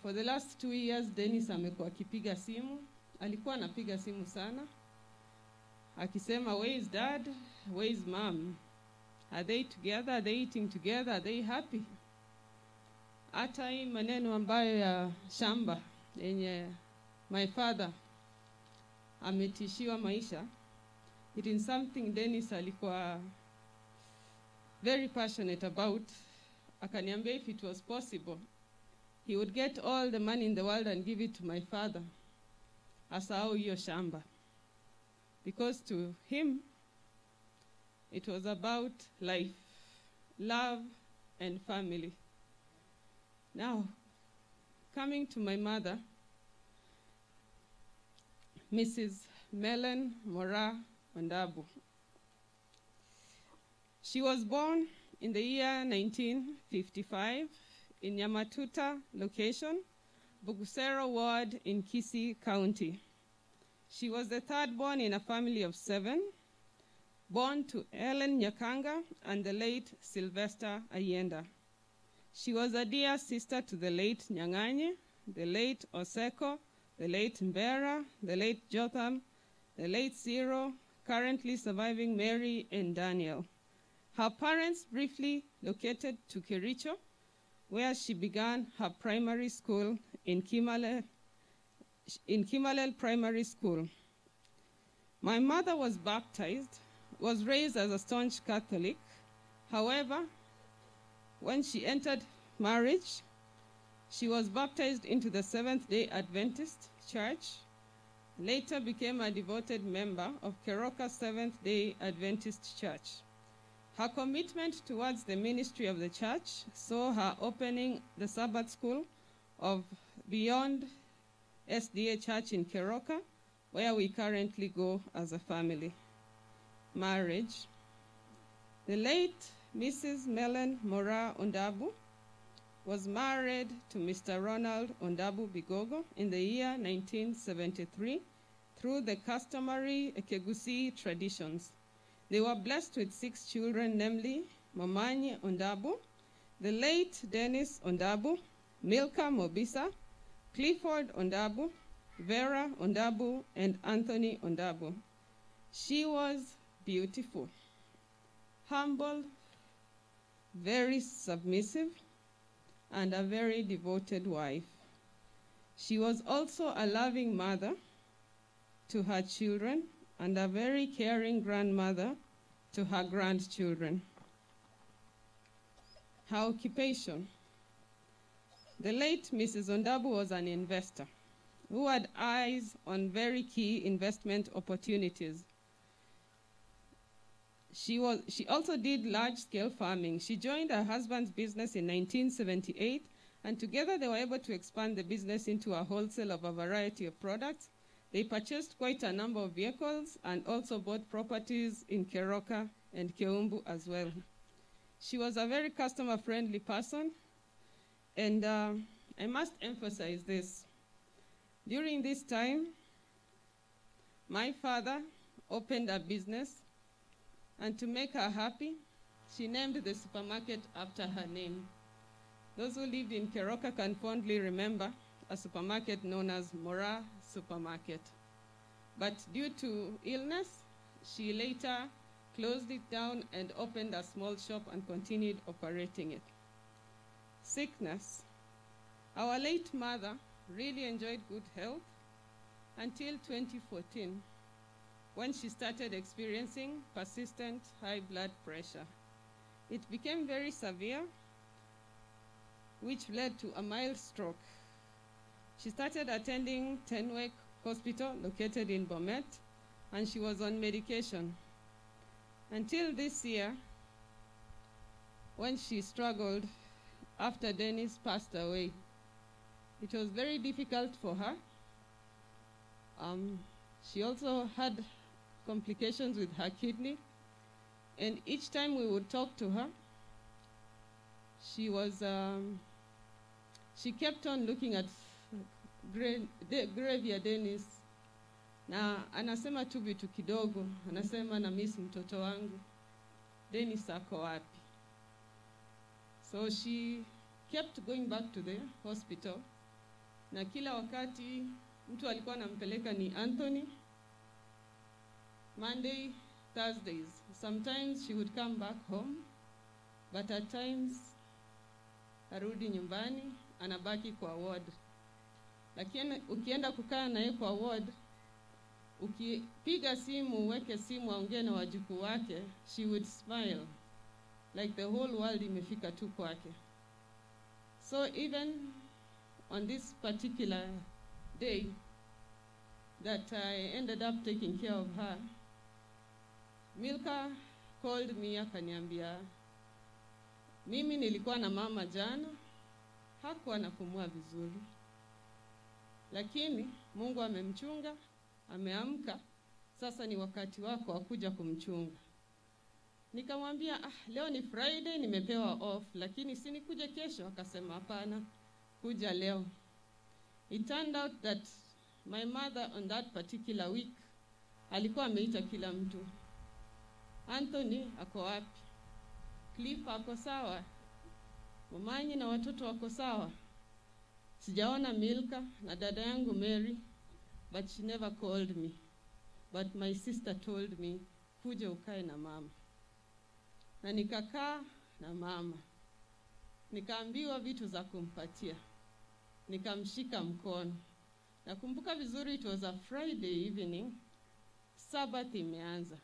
for the last 2 years Dennis amekuwa akipiga simu. Alikuwa anapiga simu sana akisema, where is dad? Where is mom? Are they together? Are they eating together? Are they happy? Hata hii maneno ambayo ya shamba yenye my father ametishiwa maisha, it is something Dennis alikuwa very passionate about. Akaniambia if it was possible he would get all the money in the world and give it to my father, asahau hiyo shamba, because to him it was about life, love and family. Now, coming to my mother, Mrs. Melen Mora Ondabu. She was born in the year 1955 in Nyamatuta location, Bugusero ward in Kisii County. She was the third born in a family of seven, born to Ellen Nyakanga and the late Sylvester Ayenda. She was a dear sister to the late Nyang'anye, the late Oseko, the late Mbera, the late Jotham, the late Ciro, currently surviving Mary and Daniel. Her parents briefly located to Kericho, where she began her primary school in Kimalel Primary School. My mother was baptized, was raised as a staunch Catholic. However, when she entered marriage, she was baptized into the Seventh day Adventist Church, later became a devoted member of Keroka Seventh day Adventist Church. Her commitment towards the ministry of the church saw her opening the Sabbath School of Beyond SDA Church in Keroka, where we currently go as a family. Marriage. The late Mrs. Melen Mora Ondabu was married to Mr. Ronald Ondabu Bigogo in the year 1973 through the customary Ekegusii traditions. They were blessed with six children, namely Momanyi Ondabu, the late Dennis Ondabu, Milka Mobisa, Clifford Ondabu, Vera Ondabu, and Anthony Ondabu. She was beautiful, humble, very submissive, and a very devoted wife. She was also a loving mother to her children and a very caring grandmother to her grandchildren. Her occupation. The late Mrs. Ondabu was an investor who had eyes on very key investment opportunities. She also did large scale farming. She joined her husband's business in 1978, and together they were able to expand the business into a wholesale of a variety of products. They purchased quite a number of vehicles and also bought properties in Keroka and Keumbu as well. She was a very customer friendly person, and I must emphasize this. During this time, my father opened a business, and to make her happy, she named the supermarket after her name. Those who lived in Keroka can fondly remember a supermarket known as Mora Supermarket. But due to illness, she later closed it down and opened a small shop and continued operating it. Sickness. Our late mother really enjoyed good health until 2014 when she started experiencing persistent high blood pressure. It became very severe, which led to a mild stroke. She started attending Tenwek Hospital, located in Bomet, and she was on medication. Until this year, when she struggled after Dennis passed away. It was very difficult for her. Um, she also had complications with her kidney. And each time we would talk to her, she was um, she kept on looking at grave ya Dennis na anasema tu vitu kidogo, anasema na miss mtoto wangu Dennis ako wapi? So she kept going back to the hospital, na kila wakati mtu alikuwa anampeleka ni Anthony. Monday, Thursdays. Sometimes she would come back home, but at times arudi nyumbani, anabaki kwa ward. Lakini ukienda kukaa naye kwa ward, ukipiga simu, uweke simu aongee na wajukuu wake, she would smile like the whole world imefika tu kwake. So even on this particular day that I ended up taking care of her, Milka called me akaniambia, mimi nilikuwa na mama jana, hakuwa anapumua vizuri, lakini Mungu amemchunga, ameamka, sasa ni wakati wako wa kuja kumchunga. Nikamwambia ah, leo ni Friday, nimepewa off, lakini si nikuje kesho? Akasema hapana, kuja leo. It turned out that my mother on that particular week alikuwa ameita kila mtu. Anthony ako wapi? Cliff ako sawa? Mamanyi na watoto wako sawa? Sijaona Milka na dada yangu Mary, but she never called me. But my sister told me, kuja ukae na mama. Na nikakaa na mama, nikaambiwa vitu za kumpatia, nikamshika mkono. Nakumbuka vizuri, it was a Friday evening, Sabbath imeanza.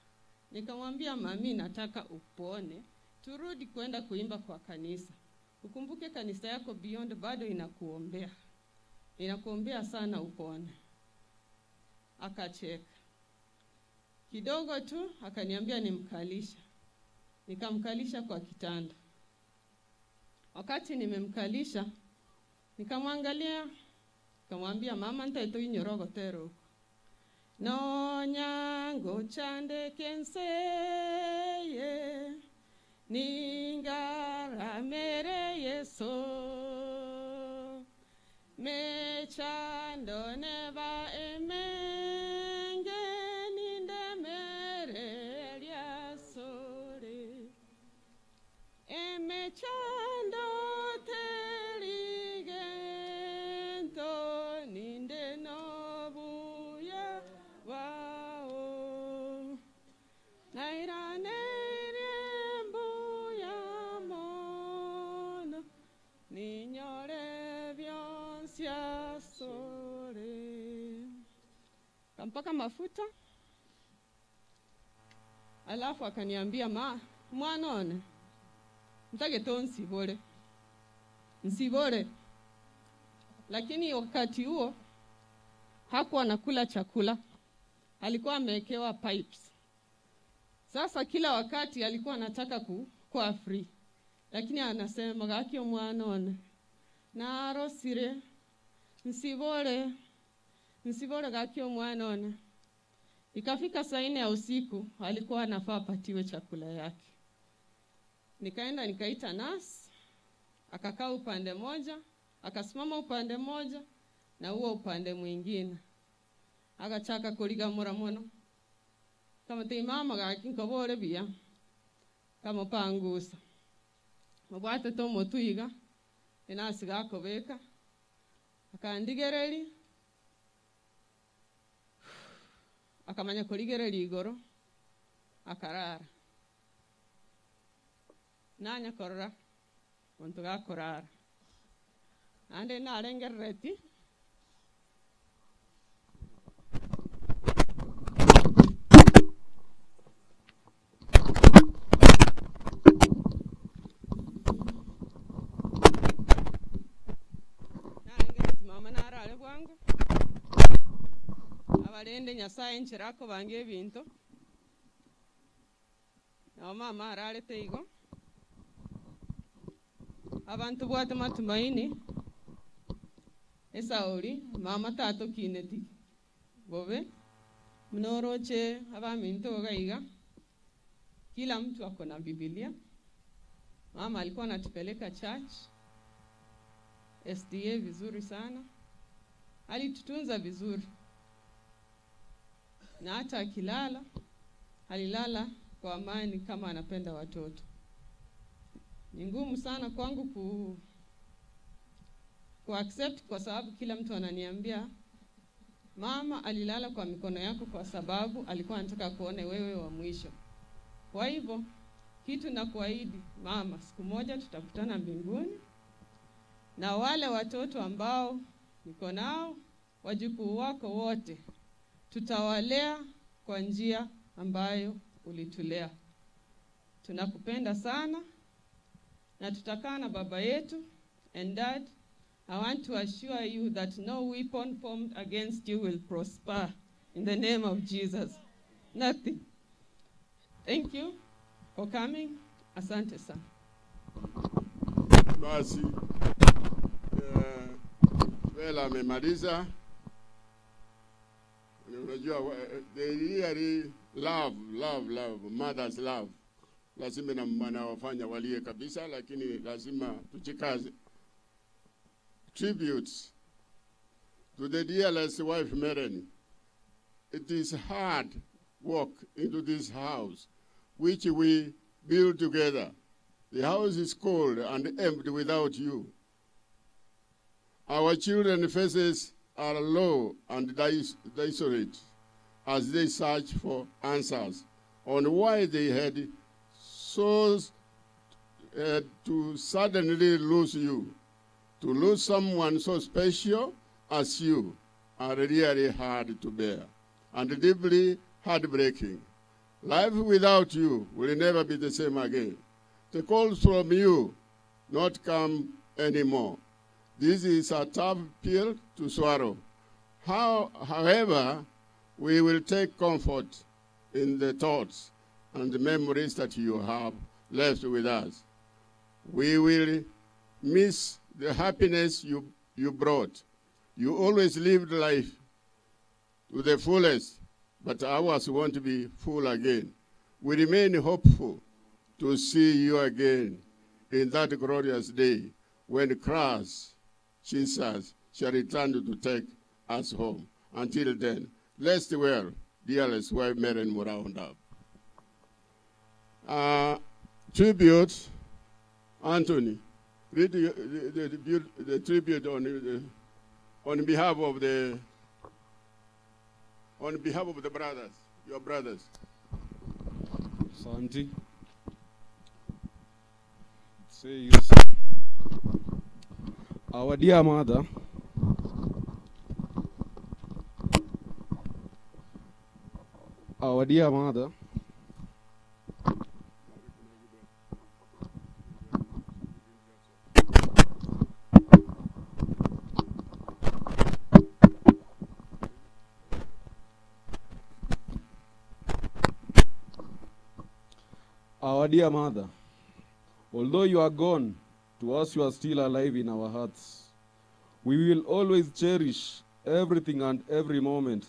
Nikamwambia mami, nataka upone, turudi kwenda kuimba kwa kanisa. Ukumbuke kanisa yako Beyond bado inakuombea, inakuombea sana upone. Akacheka kidogo tu, akaniambia nimkalisha. Nikamkalisha kwa kitanda. Wakati nimemkalisha, nikamwangalia, nikamwambia mama, ntaito inyorogotero huko nonyango chande kenseye ningaramere yeso mechando neba emenge nindemere lyasore emechando teligento ninde nobuya wao nairanere mbuya mono ninyore byonsyasore kampaka mafuta alafu akaniambia ma mwanone mtageto nsibore nsibore lakini wakati huo hakuwa anakula chakula alikuwa amewekewa pipes sasa kila wakati alikuwa anataka ku, kuwa free lakini anasema gakio mwanone narosire nsibore nsibore gakio mwanone ikafika saa nne ya usiku alikuwa anafaa apatiwe chakula yake nikaenda nikaita nasi akakaa upande moja akasimama upande moja na huo upande mwingine agachaka kurigamura muno kamati mama gaki nkobore buya kamupangusa mubwatete omotwiga Enasi gakobeka, akandigereria, akamanya korigereria igoro, akarara. Nanya korora, monto gakorara. Naende narengerereti, narengerereti mama narare bwango, abarende Nyasaye enchera akobanga ebinto, nabo mama ararete igo, abantu bwate matumaini, esauri, mama tatokineti bobe, buna oroche abaminto iga iga, kila mtu ako na Biblia. Mama alikuwa anatupeleka church SDA vizuri sana, alitutunza vizuri, na hata akilala alilala kwa amani kama anapenda watoto. Ni ngumu sana kwangu ku accept kwa sababu kila mtu ananiambia mama alilala kwa mikono yako kwa sababu alikuwa anataka kuone wewe wa mwisho. Kwa hivyo kitu nakuahidi mama, siku moja tutakutana mbinguni, na wale watoto ambao niko nao, wajukuu wako wote, tutawalea kwa njia ambayo ulitulea. Tunakupenda sana na tutakaa na baba yetu. And dad, I want to assure you that no weapon formed against you will prosper in the name of Jesus. Nothing. Thank you for coming. Asante sana. Basi Bella amemaliza. Unajua they really love, love, love, mother's love. Lazima na wanawafanya walie kabisa, lakini lazima tujikaze. Tributes to the dearest wife Meren. It is hard work into this house, which we build together. The house is cold and empty without you. Our children's faces are low and desolate as they search for answers on why they had so to suddenly lose you. To lose someone so special as you are really hard to bear and deeply heartbreaking. Life without you will never be the same again. The calls from you not come anymore. This is a tough pill to swallow. However, we will take comfort in the thoughts and the memories that you have left with us. We will miss the happiness you brought. You always lived life to the fullest, but ours won't be full again. We remain hopeful to see you again in that glorious day when Christ, Jesus, shall return to take us home. Until then, rest well, dearest wife Meren Moraa Ondabu. Tribute, Anthony. Read the tribute on behalf of the on behalf of the brothers, your brothers. Santi. Says, our dear mother, our dear mother, our dear mother, although you are gone, to us you are still alive in our hearts. We will always cherish everything and every moment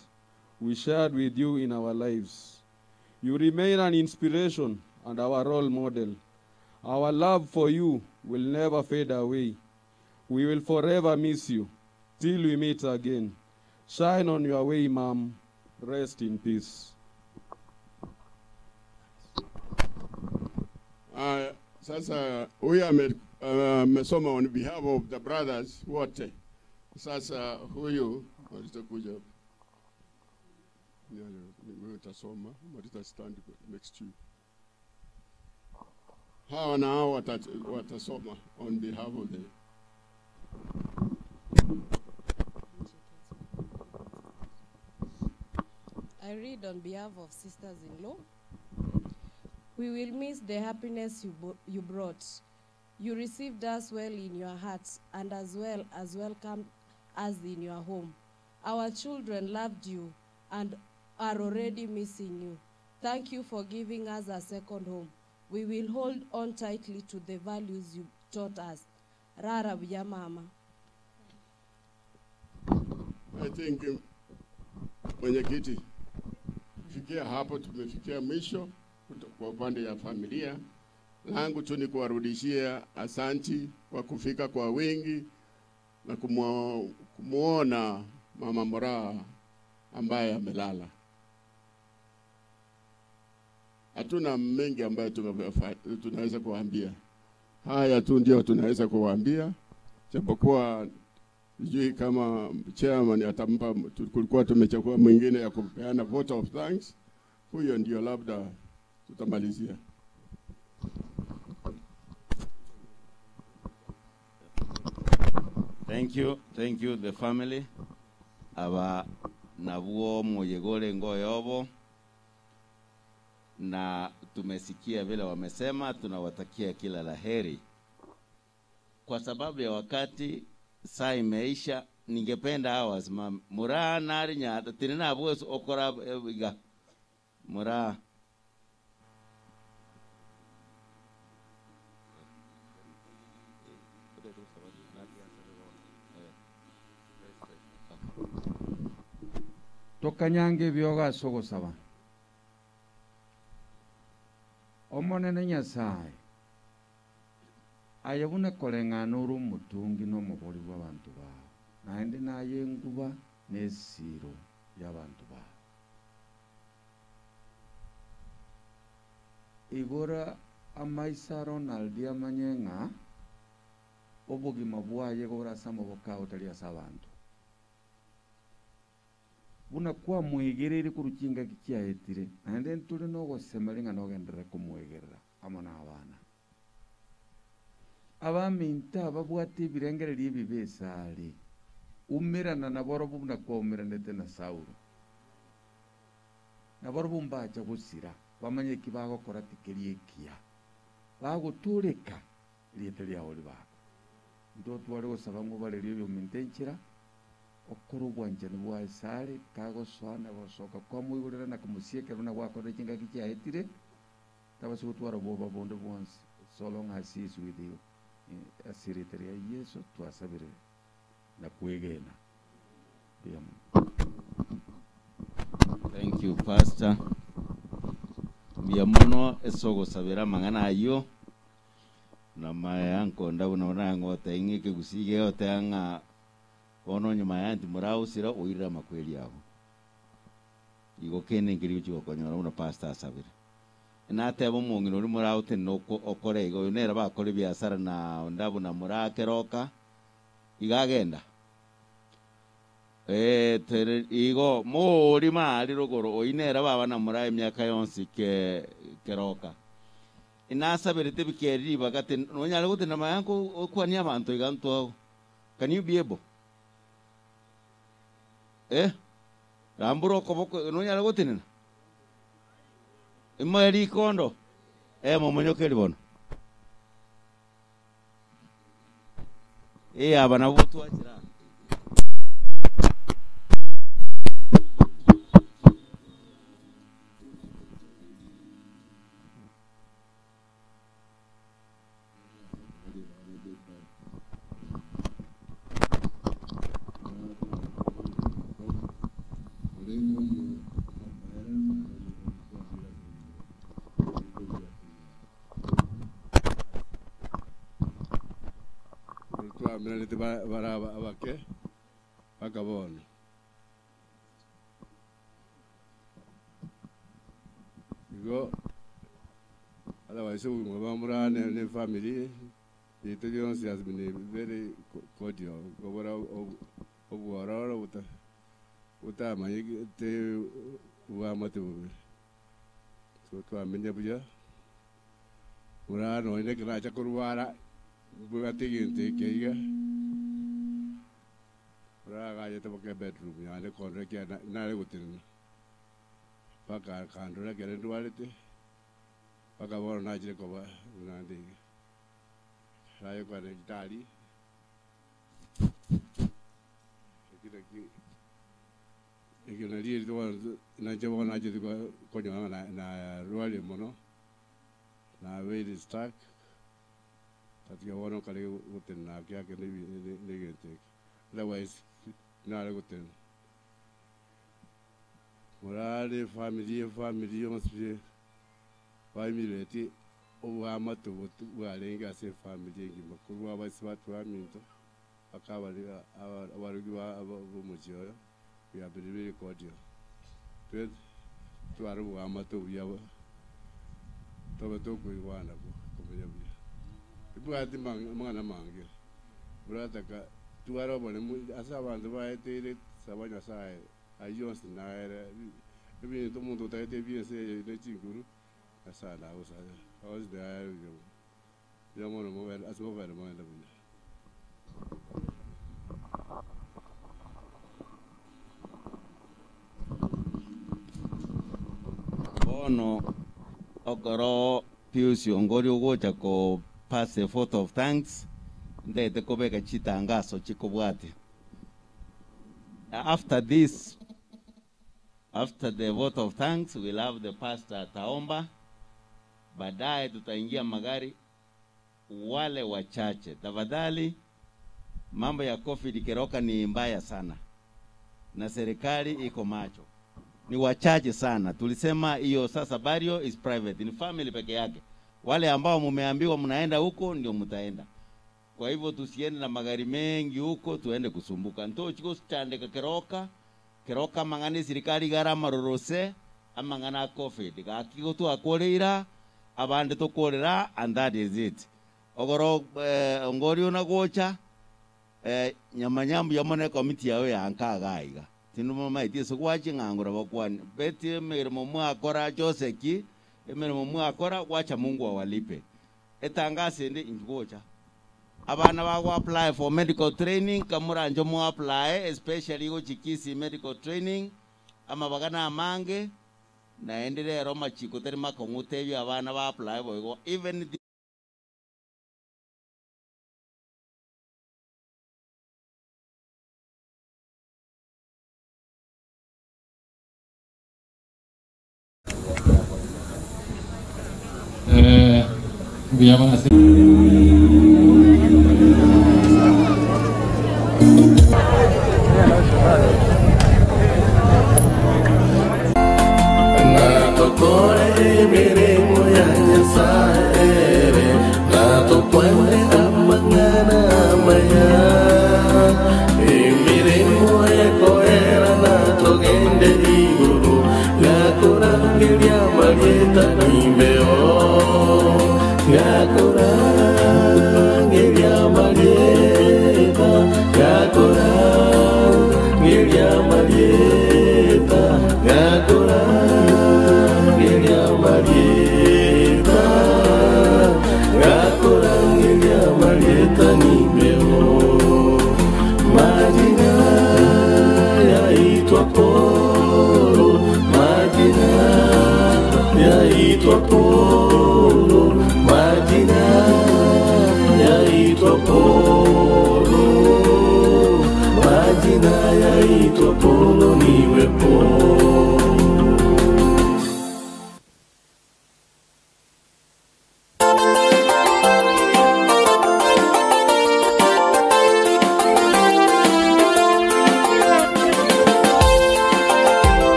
we shared with you in our lives. You remain an inspiration and our role model. Our love for you will never fade away. We will forever miss you till we meet again. Shine on your way, Mom. Rest in peace. Sasa huyu Amesoma on behalf of the brothers wote. Sasa huyu alitakuja wewe utasoma, Marita stand next to you. Hawa na hawa watasoma on behalf of the I read on behalf of sisters-in-law. We will miss the happiness you brought. You received us well in your hearts and as well as welcomed us in your home. Our children loved you and are already missing you. Thank you for giving us a second home. We will hold on tightly to the values you taught us. Rara buya mama. I think mwenyekiti, kufikia hapo tumefikia mwisho kwa upande ya familia. Langu tu ni kuwarudishia asanti kwa kufika kwa wingi na kumuona Mama Moraa ambaye amelala. Hatuna mengi ambayo tunaweza kuwaambia. Haya tu ndio tunaweza kuwaambia, japokuwa sijui kama chairman atampa, kulikuwa tumechagua mwingine ya kupeana vote of thanks. Huyo ndio labda tutamalizia. Thank you, thank you the family. Aba nabwo moyegore ngoyobo, na tumesikia vile wamesema, tunawatakia kila laheri. Kwa sababu ya wakati, saa imeisha, ningependa hawa wasimame. Muraa nari nyata, tinina abwesu okora iga. Muraa. Tokanyange byoga sogosaba. Omonene Nyasaye ayabuna koreng'ana ore omotungi na omobori bwa abanto bao, naende naye enguba na esiro y'abanto bao. Igora amaisa Ronald amanye ng'a obogima bwaye gora ase amaboko ao tari ase abanto. Buna kwamwegereire koruchinga kiaetire, naende ntore nogosemeri ng'a nogenderera komwegerera amo na abana. Abaminto ababwate ebirengererio ebibe esare, umerana naborobo buna kwaumeranete na Saulo. Naborobo mbacha gosira, bamanye eki bagokora tikeri ekiya. Bagotoreka rieta riao ribako. Ntotware gosaba ng'o barerie ebiominto enchera, okora obwanchani bwa esare, kagosoa gosoka kwamoigorera na komosikera buna gwakorire chingaki chiaetire, tabasi gotwara bwoba bonde bwonsi. So long as he is with you. Asirete ria Yesu twasabire na kwegena. Thank you, Pastor. Mbuya mono esogosabera amang'ana aywo, na maya nkonda buna orang'ote ing'ike gusige ote ng'a bono nyuma ya nti morausira oirire amakweri abo. Igo kende nkeri gochi gokonyora buna pastor asabire. Nateba omong'ina oria moraotenena okore igo, oyo nere bakora ebiasara na onde buna morakeroka, iga agenda. Tere igo moori mari rogoro, oyi nere baba na moraa emiaka yonsi keroka. Nasabirete bikeri ribaga te, nonyare gotenda mayanko okwania abanto iga ntwago. Can you be able? Rambura okoboko, nonyare gotenena? Imoe rikondo. Momonyokeri bono. Aba nabo twachira. Twamererete bara abake bakabona igo otherwise ubuzima bwa murane ne family Binto bionsi has been very cordial. Kobora obwororo butamanyete bwamate bobe. So twamenya buya. Murano ine kiracha kurwara bwate egento eke iga. Muragachete boke bedroom yane kondora kia nare gotenena. Mpaka kandora ekero ndwarete mpaka bono nachire koba buna nde iga. Naye kwane daktari eki naki eki nari erito bono nainche bono nachete konyora ng'a narwarire mono, nabeire stuck, tatiga bono nkare gotenena ake ake na na egento eke, otherwise nare gotenena. Morare efamiri efamiri yonsi pi baimireti oboamato bwarenge ase efamiri engima korwa abaisi batwaminto mpaka abare abarugi ba omochie oyo we have been very cordial. Tware oboamato obuya tobe tokoigwana komenya buya. Tibwati amang'ana amange, borataka tware oboremu ase abanto baeteire saba Nyasaye aywo onsi naere ebinto omonto otagete ebia ense eye ne chinguru Nyasaye nagosare onsi naere buya mbuya mono mobere ase mobere mogende buya. Bono okoro Pius Ongori ogocha ko pass a vote of thanks, ntagete kobeka chitangaso chikobwatia. After this, after the vote of thanks, we'll have the pastor ataomba, baadaye tutaingia magari wale wachache. Tafadhali, mambo ya COVID Keroka ni mbaya sana, na serikali iko macho. Ni wachache sana. Tulisema hiyo sasa burial is private, ni family peke yake. Wale ambao mumeambiwa mnaenda huko ndio mtaenda. Kwa hivyo tusiende na magari mengi huko, tuende kusumbuka. Nto chiko chandeka Keroka, Keroka mang'ana serikali gharama rorose amang'ana COVID. Gakiko twakoreira abande tokorera and that is it. Ogoro ngori una gocha nyamanyambu yamone committee yawe yanka gaiga. Tinu maitie sokwachi ng'angura bakwani. Beti emirimo mwakora Joseki, emirimo mwakora wacha Mungu awalipe. Etangase ndi ingocha. Abana bago apply for medical training, kamuranjo mu apply, especially go Chikisi medical training, ama bagana amange, naendelea Roma chiko teri makong'ute ebyo abana ba apply boigo. Even the Thank you.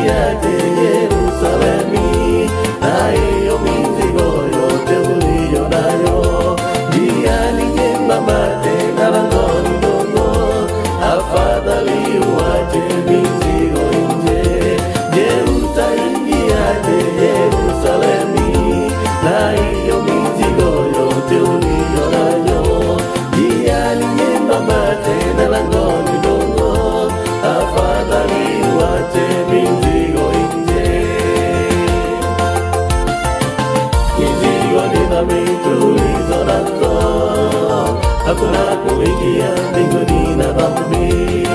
Utaingiaje Yerusalemu na hiyo mizigo yote uliyo nayo? Njia ni nyembamba tena langoni ndogo, afadhali uache mizigo nje. Je, utaingiaje Yerusalemu na hiyo mizigo yote uliyo nayo? Njia ni nyembamba tena langoni ndogo, afadhali uache mizigo nje. Mizigo ni dhambi tulizo nazo, hakuna kuingia mbinguni na dhambi.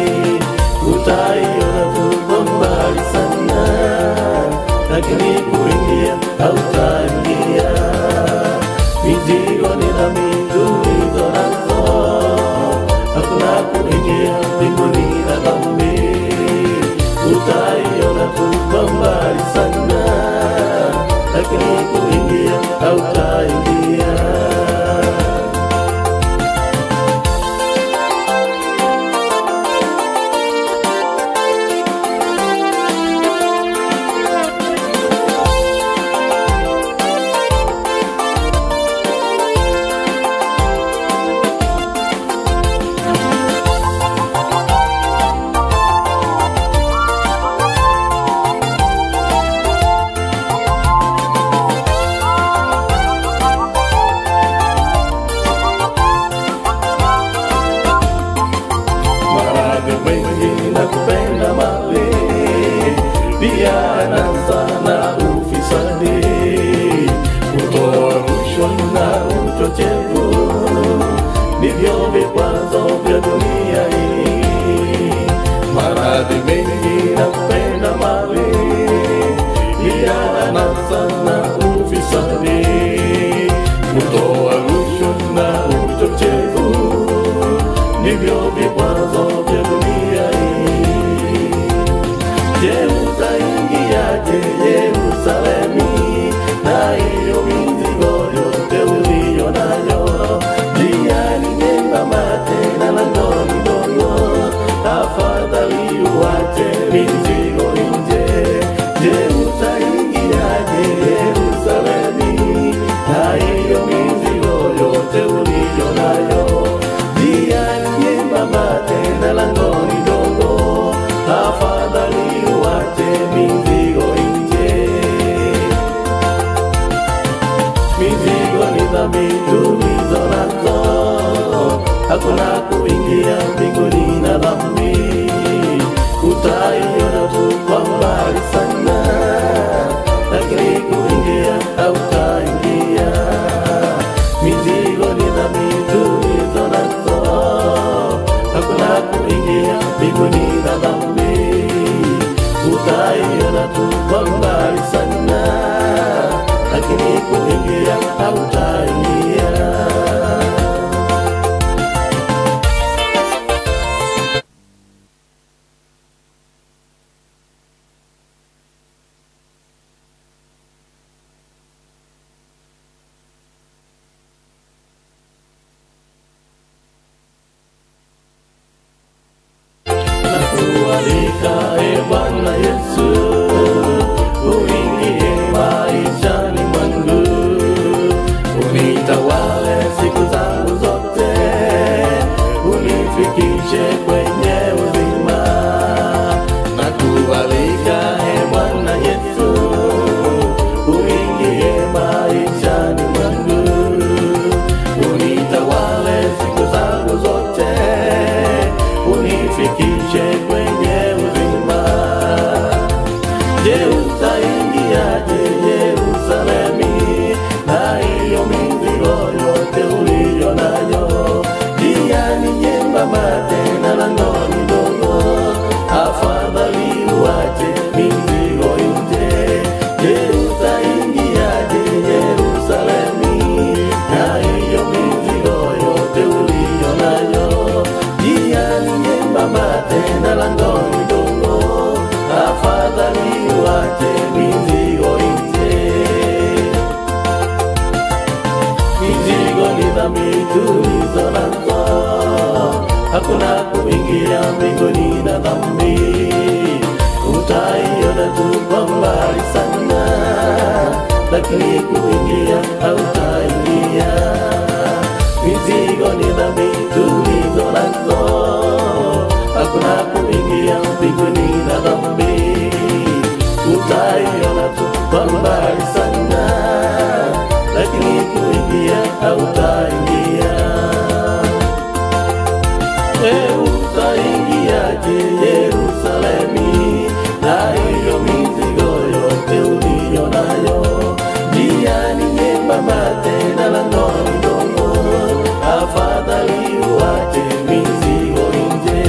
Utaiona tu kwa mbali sana, lakini kuingia hautaingia. Mizigo ni dhambi tulizo nazo, hakuna kuingia mbinguni na dhambi. Utaiona tu kwa mbali sana, lakini kuingia hautaingia. Maradhi mengi na kupenda mali, pia anasa na ufisadi, kutoa rushwa na uchochevu, ndivyo vikwazo vya dunia hii. Maradhi mengi na kupenda mali, pia anasa na ufisadi, kutoa rushwa na uchochevu ndivyo vikwazo vya dunia hii. Je, utaingiaje Yerusalemu na hiyo mizigo yote uliyo nayo? Njia ni nyembamba tena langoni ndogo, afadhali uache mizigo nje. Je, utaingiaje Yerusalemu na hiyo mizigo yote uliyo nayo? Njia ni nyembamba tena langoni ndogo, afadhali uache mizigo nje. Mizigo ni dhambi tulizo nazo, hakuna kuingia mbinguni na dhambi. Utaiona tu kwa mbali sana, lakini kuingia hautaingia. Mizigo ni dhambi tulizo nazo, hakuna kuingia mbinguni na dhambi. Utaiona tu kwa mbali sana, lakini kuingia hautaingia. Nakualika e Bwana Yesu, uingie maishani mwangu, unitawale siku zangu zote, unifikishe kwenye uzima. Nakualika e Bwana Yesu, uingie maishani mwangu, unitawale siku zangu zote, unifikishe kwenye uzima. Je, utaingiaje Yerusalemu na hiyo mizigo yote uliyo nayo? Njia ni nyembamba tena langoni ndogo, afadhali uache mizigo nje. Je, utaingiaje Yerusalemu na hiyo mizigo yote uliyo nayo? Njia ni nyembamba tena langoni ndogo, afadhali uache mizigo nje. Utaiona tu kwa mbali sana, lakini kuingia hautaingia. E, utaingiaje Yerusalemi na hiyo mizigo yote uliyo nayo? Njia ni nyembamba tena langoni ndogo, afadhali uache mizigo nje.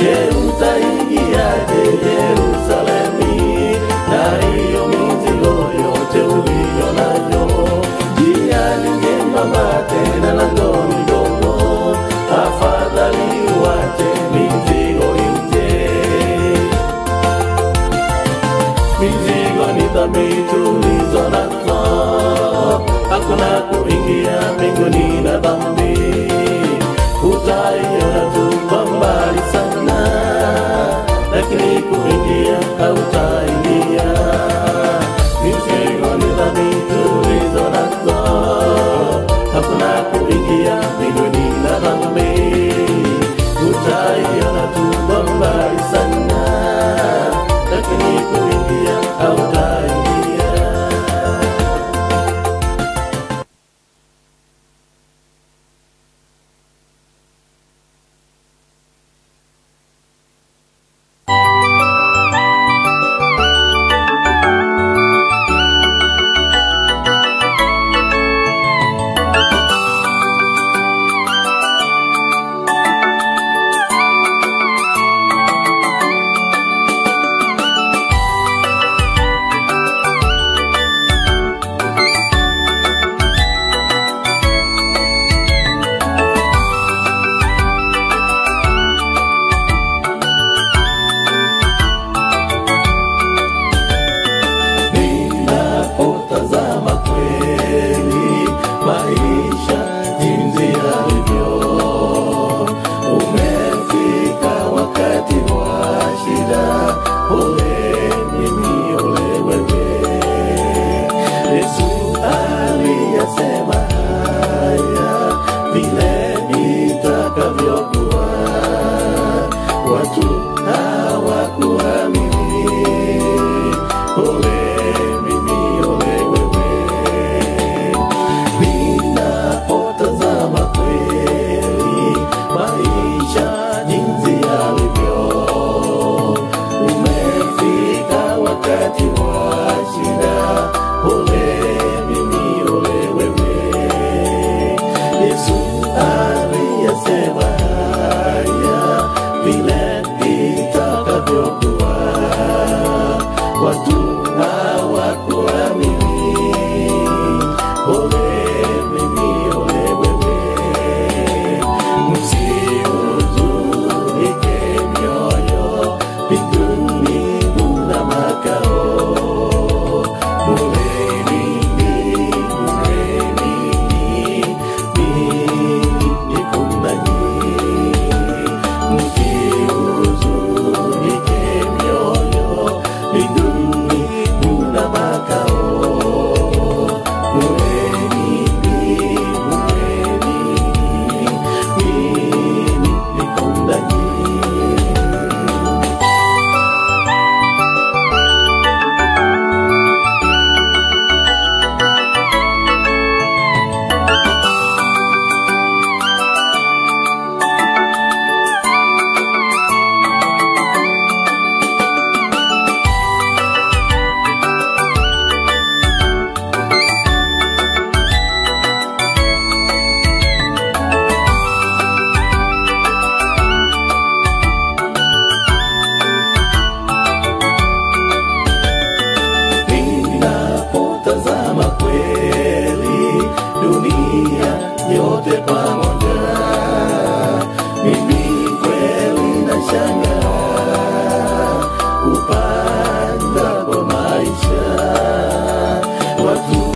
Je, utaingiaje Yerusalemi na hiyo mizigo yote uliyo nayo? Njia ni nyembamba tena langoni ndogo, afadhali uache mizigo nje. Mizigo ni dhambi tulizo nazo, hakuna kuingia mbinguni na dhambi. Utaiona tu kwa mbali sana, lakini kuingia hautaingia. Mizigo ni dhambi tulizo nazo, hakuna kuingia mbinguni na dhambi. Utaiona tu kwa mbali sana, lakini kuingia hautaingia. Ninapotazama kweli maisha jinsi yalivyo, umefika wakati wa shida. Ole mimi, ole wewe. Yesu aliyasema haya vile itakavyokuwa, watu hawakuamini. Ole mimi, ole wewe. Ninapotazama kweli maisha jinsi yalivyo, umefika wakati wa shida. Ole mimi, ole wewe. Yesu aliyasema haya vile itakavyokuwa, watu hawakuamini. Ole mimi, ole wewe. Msihuzunike mioyo, mbinguni mna makao. Muleni, muleni, mimi niko nanyi. Msihuzunike mioyo, mbinguni mna makao. Muleni, muleni, mimi niko nanyi. Ninapotazama kweli dunia yote pamoja, mimi kweli nashangaa kupanda kwa maisha watu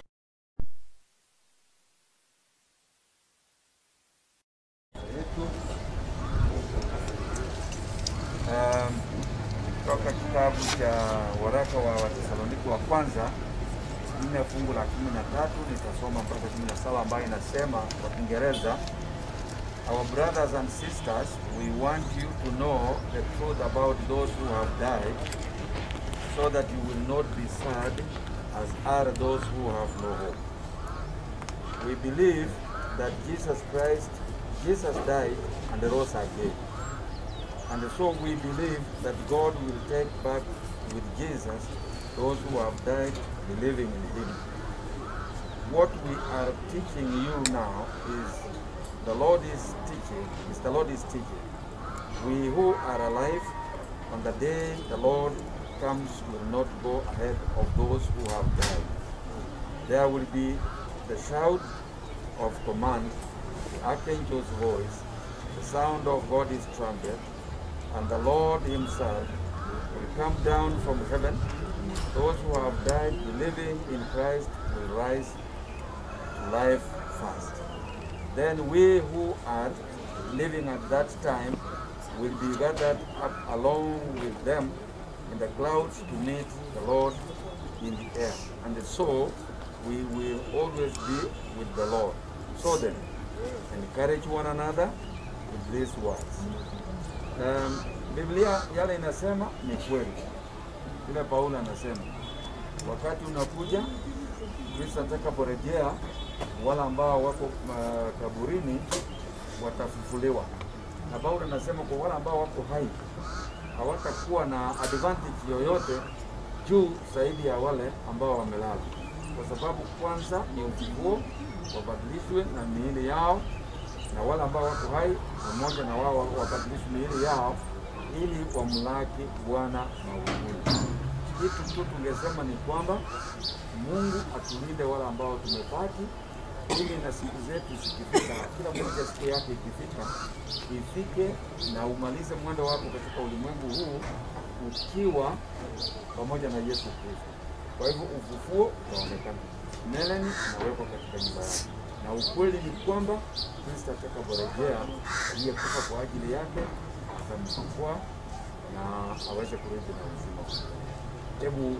Toka kitabu cha waraka wa Wathesaloniki wa kwanza 4 fungu la 13 nitasoma mpaka 17 ambayo inasema kwa Kiingereza, Our brothers and sisters, we want you to know the truth about those who have died, so that you will not be sad as are those who have no hope. We believe that Jesus Christ, Jesus died and rose again. And so we believe that God will take back with Jesus those who have died believing in him. What we are teaching you now is the Lord is teaching, is the Lord is teaching. We who are alive on the day the Lord comes will not go ahead of those who have died. There will be the shout of command, the archangel's voice, the sound of God's trumpet, and the Lord himself will come down from heaven. Those who have died believing in Christ will rise to life first. Then we who are living at that time will be gathered up along with them in the clouds to meet the Lord in the air. And so we will always be with the Lord. So then, encourage one another with these words. Biblia yale inasema ni kweli. Vile Paulo anasema wakati unakuja Kristo atakaporejea, wale ambao wako kaburini watafufuliwa. Na Paulo anasema kwa wale ambao wako hai hawatakuwa na advantage yoyote juu zaidi ya wale ambao wamelala, kwa sababu kwanza ni ufufuo, wabadilishwe na miili yao, na wale ambao wako hai pamoja na wao wabadilishwe miili yao ili wamlaki Bwana mawinguni. Kitu tu tungesema ni kwamba Mungu atulinde wale ambao tumebaki, ili na siku zetu zikifika, kila mmoja siku yake ikifika, ifike na umalize mwendo wako katika ulimwengu huu ukiwa pamoja na Yesu Kristo. Kwa hivyo ufufuo utaonekana. Melanie anawekwa katika nyumba yake, na ukweli ni kwamba Kristo atakaporejea, aliyekufa kwa ajili yake atamchukua na aweze kurudi na uzima. Hebu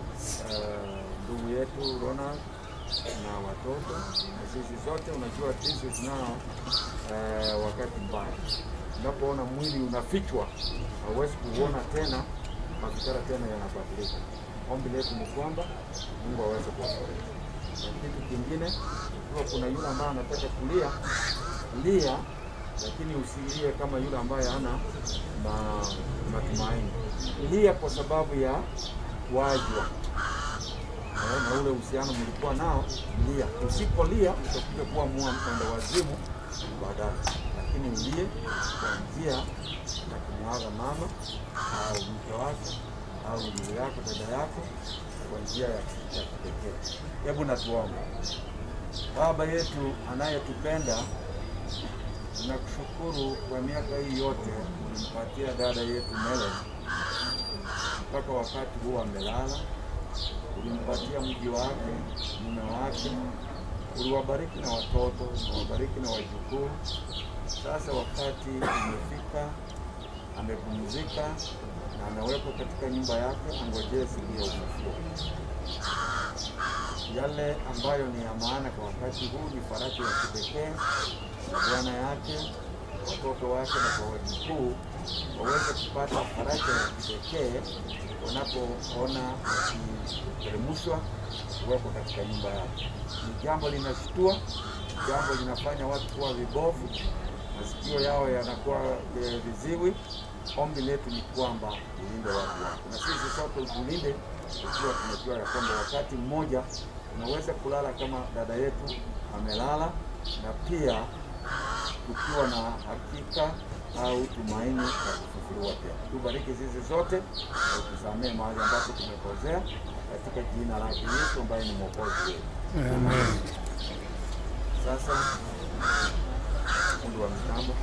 ndugu yetu Ronald na watoto na sisi zote, unajua this is now wakati mbaya. Unapoona mwili unafichwa, hauwezi kuuona tena, mafikira tena yanabadilika. Ombi letu ni kwamba Mungu aweze kuwafariji. Na kitu kingine, ikiwa kuna yule ambaye anataka kulia, lia, lakini usilie kama yule ambaye hana matumaini. Lia kwa sababu ya kuachwa na ule uhusiano mlikuwa nao, lia. Usipolia utakuja kuwa mwenda wazimu baadaye, lakini ulie kwa njia ya kumwaga mama au mke wako au ndugu yako, dada yako, kwa njia ya kipekee. Hebu na tuombe. Baba yetu anayetupenda, tunakushukuru kwa miaka hii yote ulimpatia dada yetu Melanie mpaka wakati huu amelala. Ulimpatia mji wake, mume wake, uliwabariki na watoto, uliwabariki na wajukuu. Sasa wakati umefika, amepumzika na amewekwa katika nyumba yake, angojee siku ya ufufuo. Yale ambayo ni ya maana kwa wakati huu ni faraja ya kipekee kwa bwana yake, watoto wake na kwa wajukuu waweze kupata faraja ya kipekee wanapoona wakiteremshwa kuwekwa katika nyumba yake. Ni jambo linashtua, jambo linafanya watu kuwa vibovu, masikio yao yanakuwa viziwi. Ombi letu ni kwamba ulinde watu wako, na sisi sote utulinde, tukiwa tunajua ya kwamba wakati mmoja tunaweza kulala kama dada yetu amelala, na pia tukiwa na hakika au tumaini la kufufuliwa tena. Tubariki sisi zote na utusamehe mahali ambapo tumekosea, katika jina lake Yesu ambaye ni Mwokozi wetu. Amen. Sasa fundi wa mitambo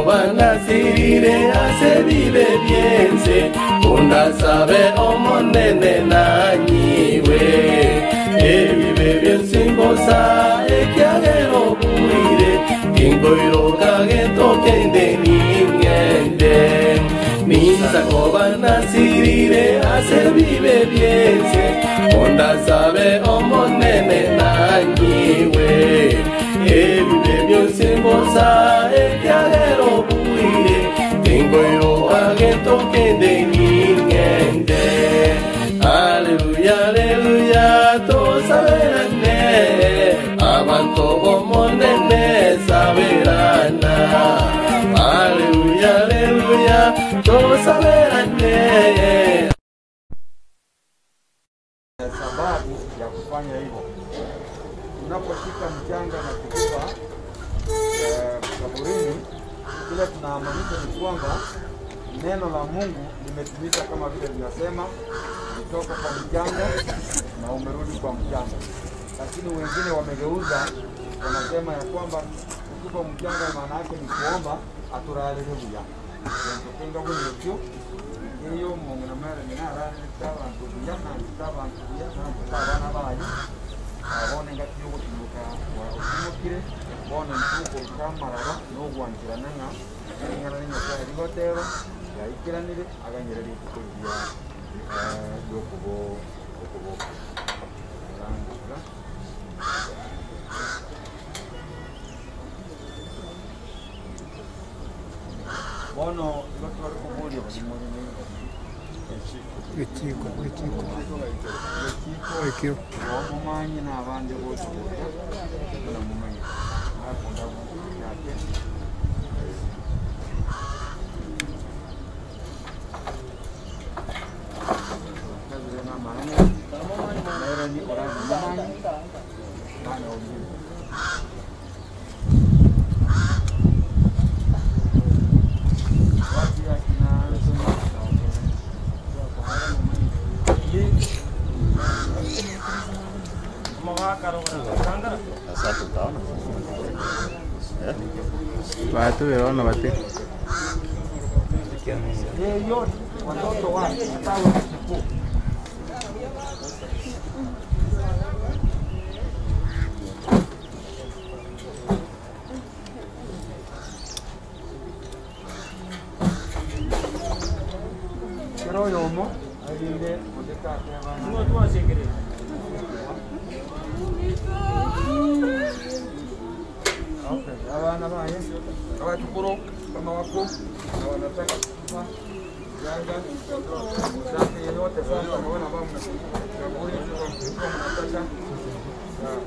Ninsakobanasirire ase bibe byense undasabe omonene nanyiwe ebibe byensimbosa ekyagero bwire tingoiroka gentokende ningende. Ninzakoba nasirire ase bibe byense Ondasabe omonene nanyiwe Ebibe byonse mbosa ekyagero bwire Tingoiro agentokende ningende Aleluya, aleluya, tosaberane Abantu bomonene saberana Aleluya, aleluya, tosaberane Sababu ya kufanya hivyo, unaposhika mchanga na kutupa kaburini, kile tunaamanisha ni kwamba neno la Mungu limetimika kama vile linasema, ulitoka kwa mchanga na umerudi kwa mchanga. Lakini wengine wamegeuza, wanasema ya kwamba kutupa mchanga maana yake ni kuomba aturalire buya entokenga bunekyo iyo mong'ina mere ninararire abantu buya nandita abantu buya nandita abana baye abone ngati yogotimuka otimokire bono ntukoruka amaraba nogwanchirana ng'a eng'ana na Nyasaye rigoteba yaikiranire aganyerera rituko riria riokubo okuboka arangura. Bono igo tware koboria bari muri Ekiko, ekiko. ekiko Ekio. omumanyi n'abandi bose namumanyi nakunda yake. Watu wanaona bati. Yeyote watoto wake hata wajukuu. Kero yomo alinde Okay, abana baye abachukuru kama wako na wanataka kufa janga mzake yeyote sasa, naona ambao mnakaburi kwa mnataka. Sawa.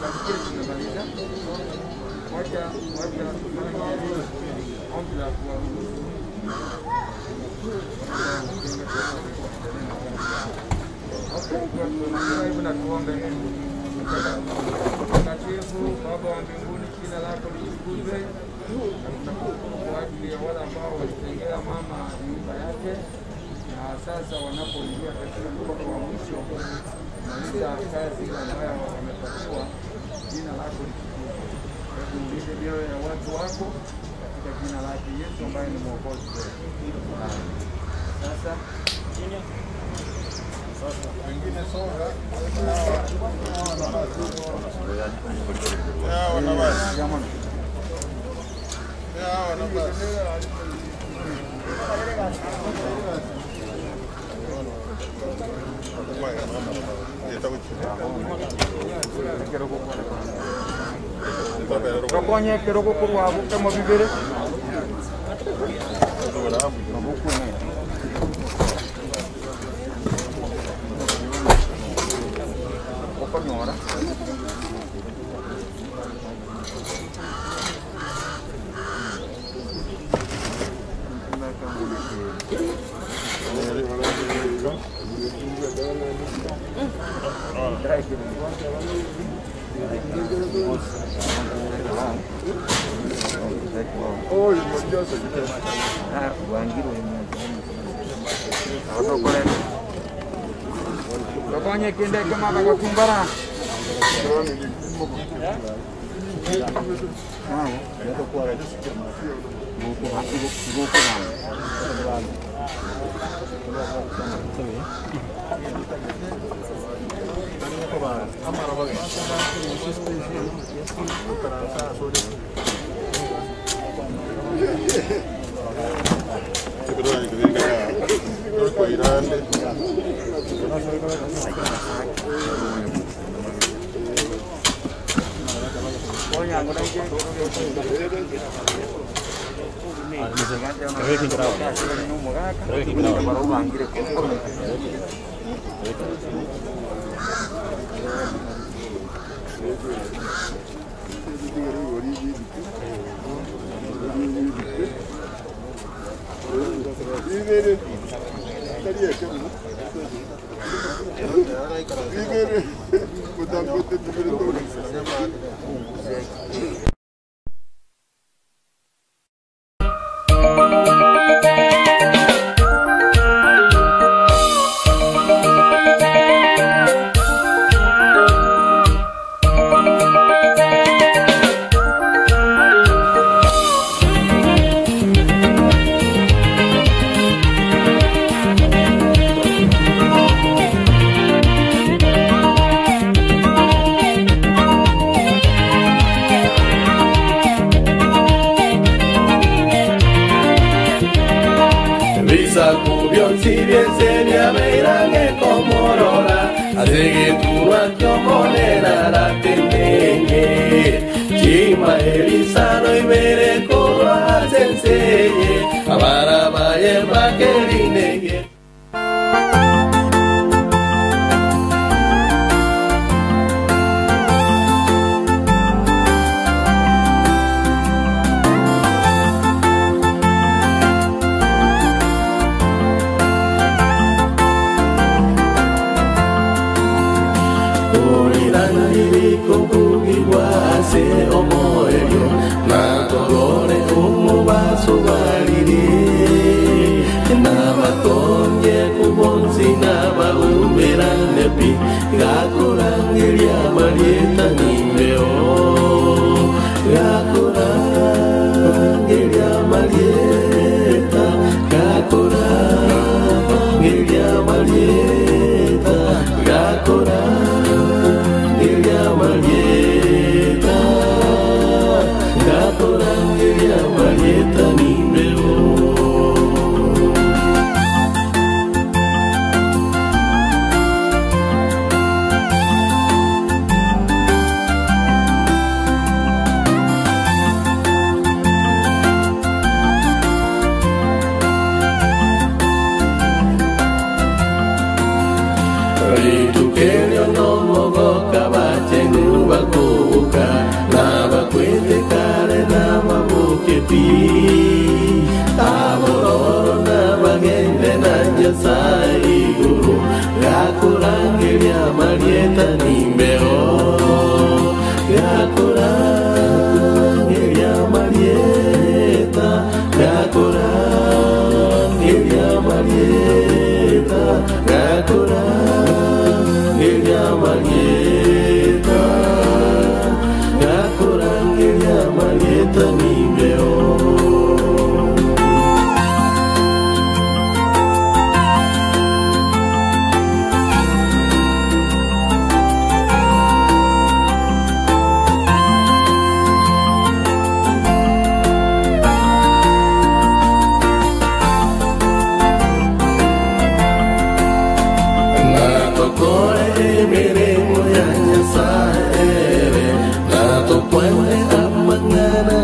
Nafikiri tumemaliza. Wacha wacha tufanye ombi la kuwaruhusu. Hebu na tuombe. Mtakatifu Baba wa mbinguni, jina lako litukuzwe, na tunakushukuru kwa ajili ya wale ambao walitengea mama nyumba yake na sasa wanapoingia katika mkono wa mwisho kumaliza kazi ambayo wamepatiwa, jina lako litukuzwe. Hebu ulinde mioyo ya watu wako katika jina lake Yesu ambaye ni mwokozi wetu. Amen. Sasa Wengine songa. Rokonye kirogo kurwa bukemo bibere. Okonyora. Rokonye kinde kama bagotumbara. Mangana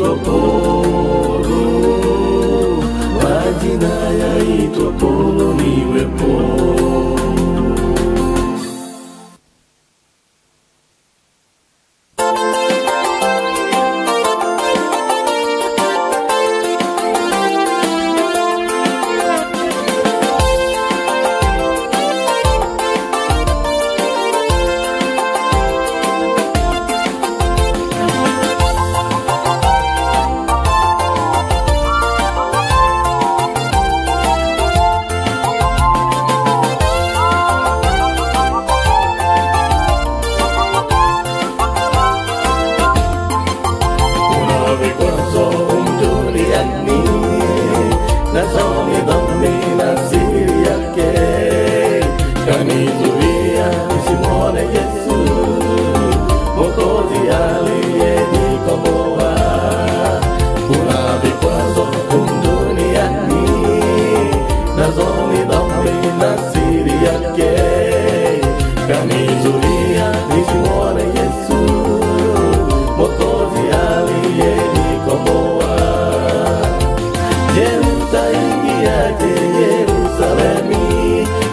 yaitwa Polo, majina yaitwa Polo niwe Polo. Kuna vikwazo duniani, nazo ni dhambi na siri yake. Kanizuia nisimwone Yesu, Mwokozi aliyenikomboa. Kuna vikwazo duniani, nazo ni dhambi na siri yake. Kanizuia nisimwone Yesu, Mwokozi aliyenikomboa. Je, utaingiaje Yerusalemu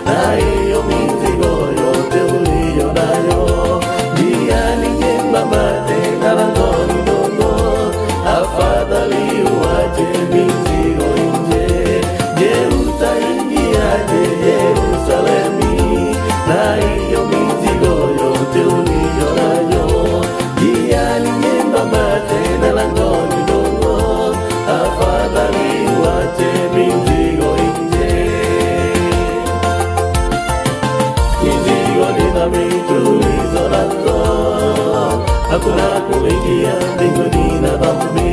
na hiyo mizigo yote uliyo nayo? Njia ni nyembamba tena langoni dogo, afadhali uache mizigo nje. Je, utaingiaje Yerusalemu na hiyo mizigo yote uliyo nayo? Njia ni nyembamba tena langoni dogo, afadhali uache mizigo nje. Mizigo ni dhambi tulizo nazo, hakuna kuingia mbinguni na dhambi.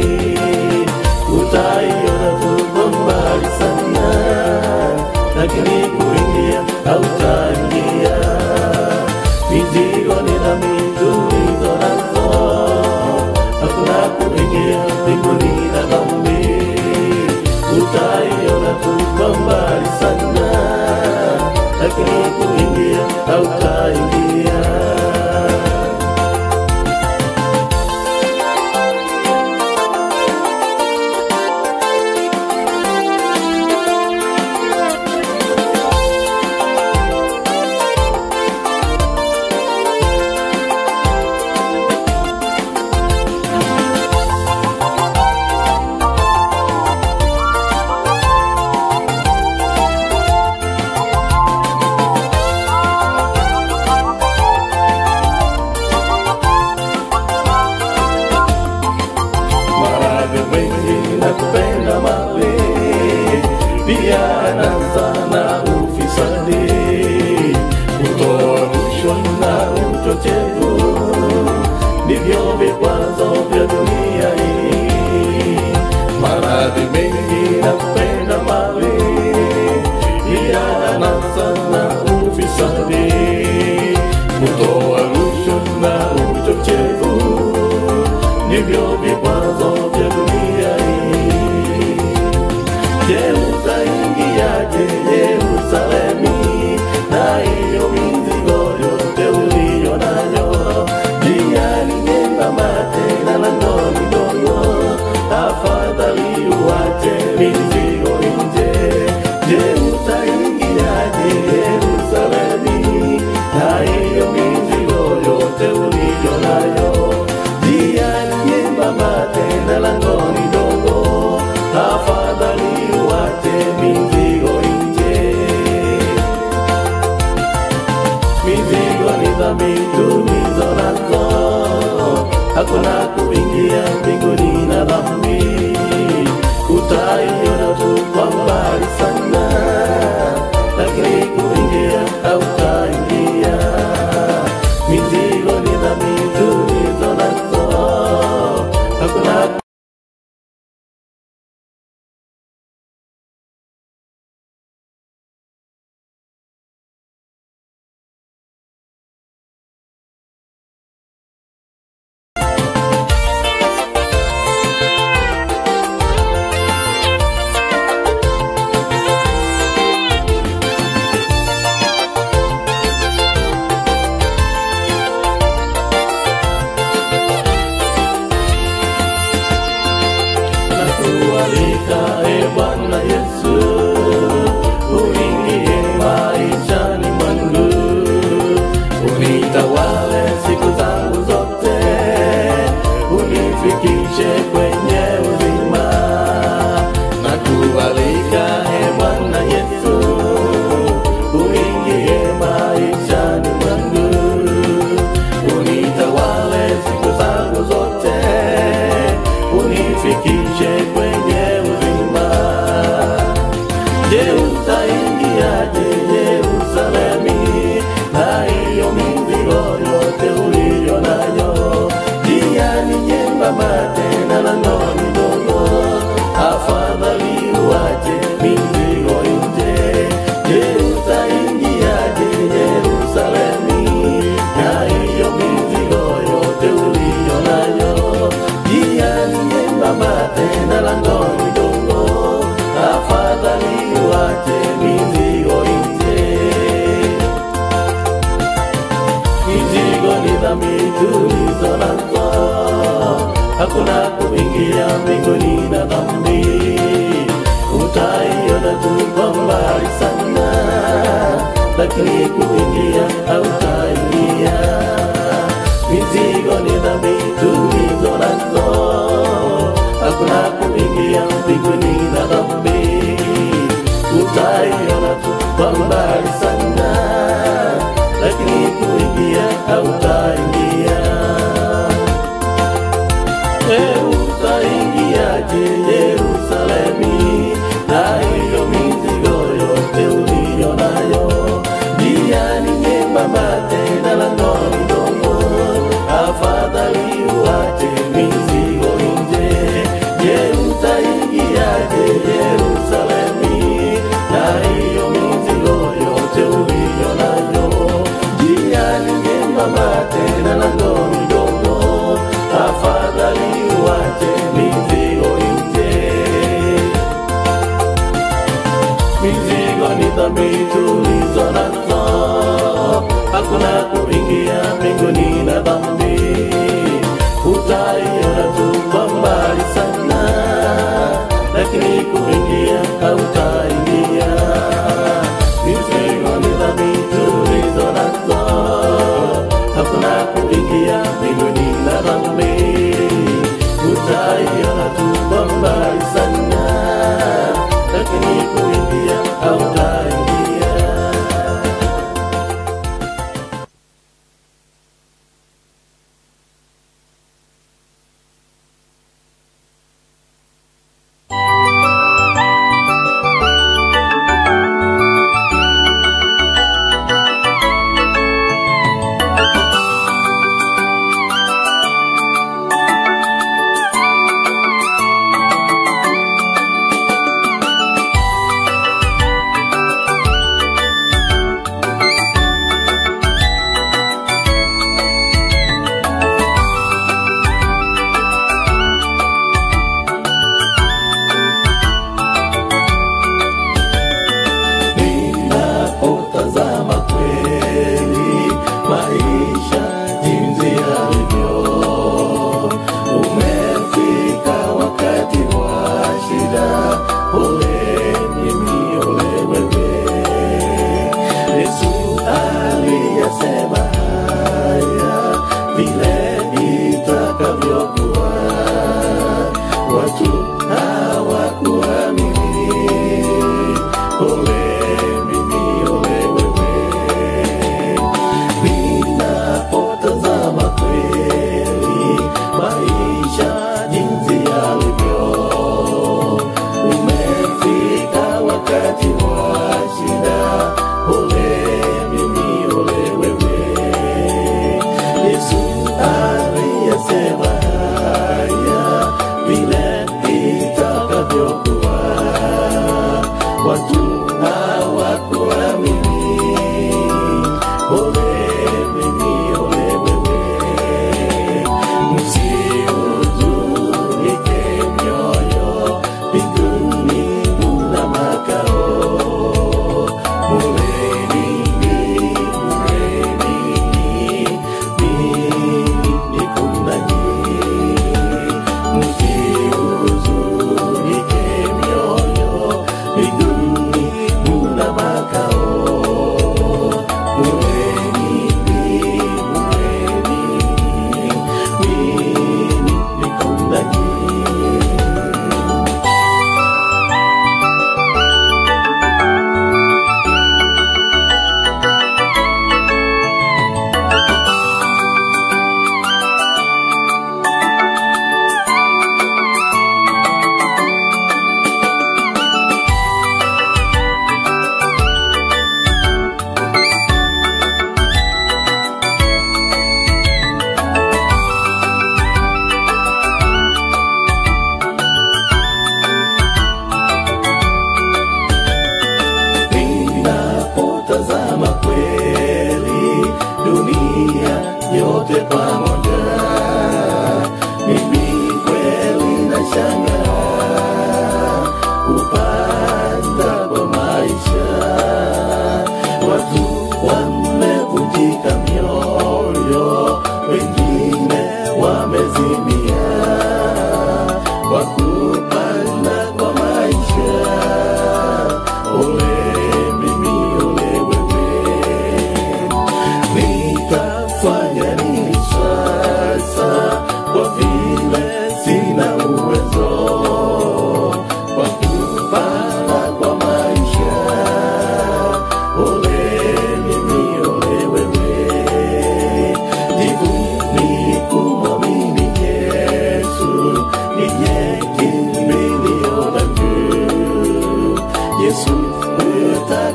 Utaiona tu kwa mbali sana, lakini kuingia hautaingia. Mizigo ni dhambi tulizo nazo, hakuna kuingia mbinguni na dhambi. Utaiona tu kwa mbali sana, lakini kuingia hautaingia. Maradhi mengi na kupenda mali, pia anasa na ufisadi, kutoa rushwa na uchochevu, ndivyo vikwazo vya dunia hii. Maradhi mengi na kupenda mali, pia anasa na ufisadi, kutoa rushwa na uchochevu ndivyo vikwazo vya dunia hii. Je, utaingiaje Yerusalemu na hiyo mizigo yote uliyo nayo? Njia ni nyembamba tena langoni dogo, afadhali uache mizigo nje. Je, utaingiaje Yerusalemu na hiyo mizigo yote uliyo nayo? Njia ni nyembamba tena langoni dogo, afadhali uache mizigo nje. Mizigo ni dhambi tulizo nazo, hakuna kuingia mbinguni na dhambi. Utaiona Nakualika e Bwana Yesu, uingie maishani mwangu, unitawale siku zangu zote, unifikishe kwenye uzima. Nakualika e Bwana Yesu, uingie maishani mwangu, unitawale siku zangu zote, unifikishe kwenye uzima. Je, utaingiaje Yerusalemi na hiyo mizigo yote uliyo nayo? Njia ni nyembamba tena lango ni dogo, afadhali uache mizigo nje. Je, utaingiaje Yerusalemi na hiyo mizigo yote uliyo nayo? Njia ni nyembamba tena lango ni dogo, afadhali uache mizigo nje. Mizigo ni dhambi tulizo nazo, hakuna kuingia mbinguni na dhambi. Utaiona tu kwa mbali sana, lakini kuingia hautaingia. Mizigo ni dhambi tulizo nazo, hakuna kuingia mbinguni na dhambi. Utaiona tu kwa mbali sana, lakini kuingia hautaingia. E, utaingiaje Yerusalemi na hiyo mizigo yote uliyo nayo? Njia ni nyembamba tena lango ni dogo, afadhali uache mizigo nje. Je, utaingiaje Yerusalemi na hiyo mizigo yote uliyo nayo? Njia ni nyembamba tena lango ni dogo, afadhali uache mizigo nje. Mizigo ni dhambi tulizo nazo, hakuna kuingia mbinguni na dhambi. Utaiona tu kwa mbali sana, lakini kuingia hautaingia. Mizigo ni dhambi tulizo nazo, hakuna kuingia mbinguni na dhambi. Utaiona tu kwa mbali sana, lakini kuingia hautaingia. Ninapotazama kweli maisha jinsi yalivyo, umefika wakati wa shida. Ole mimi, ole wewe. Yesu aliyasema haya vile itakavyokuwa, watu hawakuamini. Ole mimi, ole wewe. Ninapotazama kweli maisha jinsi yalivyo, umefika wakati wa shida. Ole mimi, ole wewe. Yesu aliyasema haya vile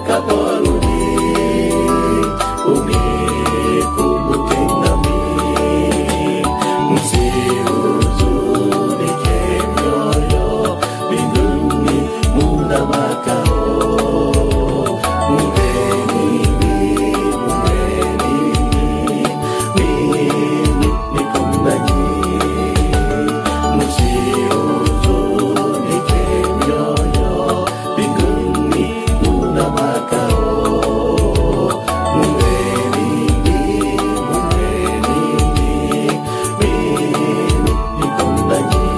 utakaporudi unikumbuke nami, msihuzunike mioyo, mbinguni muna makao. Mwenini, mwenini, mimi niko nanyi. Msihuzunike mioyo, mbinguni muna makao. Mwenini, mwenini, mimi niko nanyi.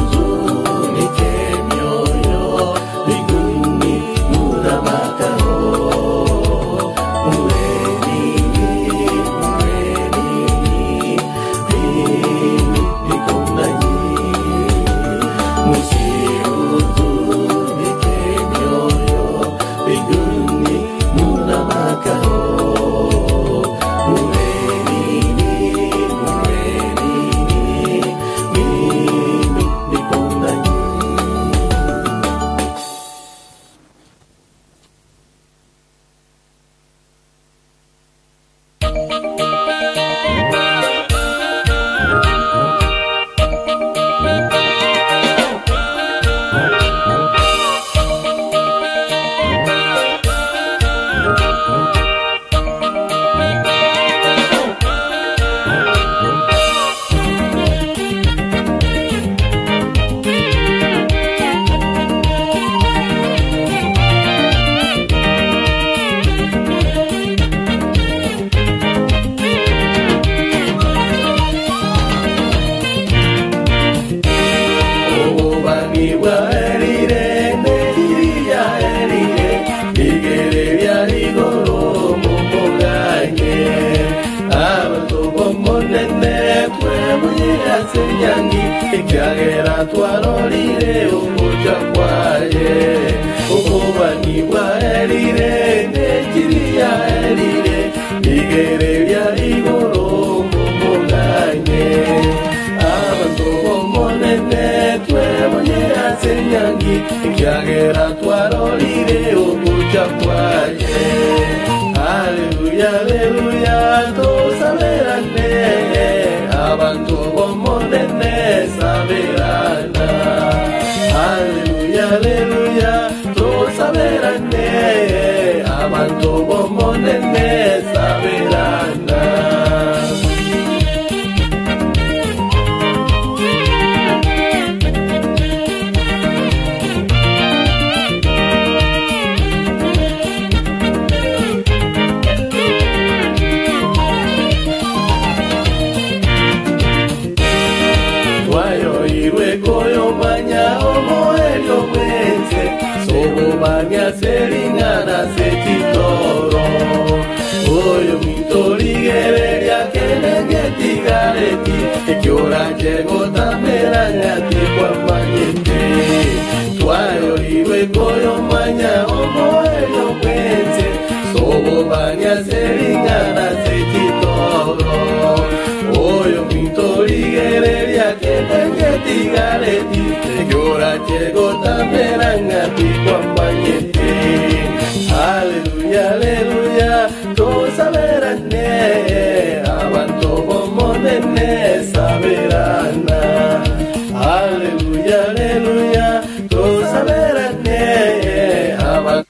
Msihuzunike mioyo, mbinguni muna makao. Mwenini, mwenini, mimi niko nanyi. Msihuzunike mioyo, mbinguni muna makao. Mwenini, mwenini, mimi niko nanyi. Obubani bwaerire nekiriya erire igere bya igoro mumuganye abantu bomonene twebuyirase nyangi ekyagera twarorire omuja kwaye. Obubani bwaerire nekiriya erire igere bya igoro mumuganye abantu bomonene twebuyirase nyangi ekyagera twarorire omuja kwaye. Aleluya, aleluya, tusaberane abantu bomonene saberana. Aleluya, aleluya, tusaberane abantu bomonene saberana. Twayoirwe koyomanya omoelio bwense sobobanya seringana setitoro oyo mitorigereria kenengetigareti ekioranje gotamerang'ati kwamanyete. Twayoirwe koyomanya omoelio bwense sobobanya seringana setitoro oyo mitorigereria kenengetigareti ekioranje gotamerang'ati kwamanyete. Aleluya, aleluya, tosaberane abantu bomonene saberana. Aleluya, aleluya, tosaberane abantu.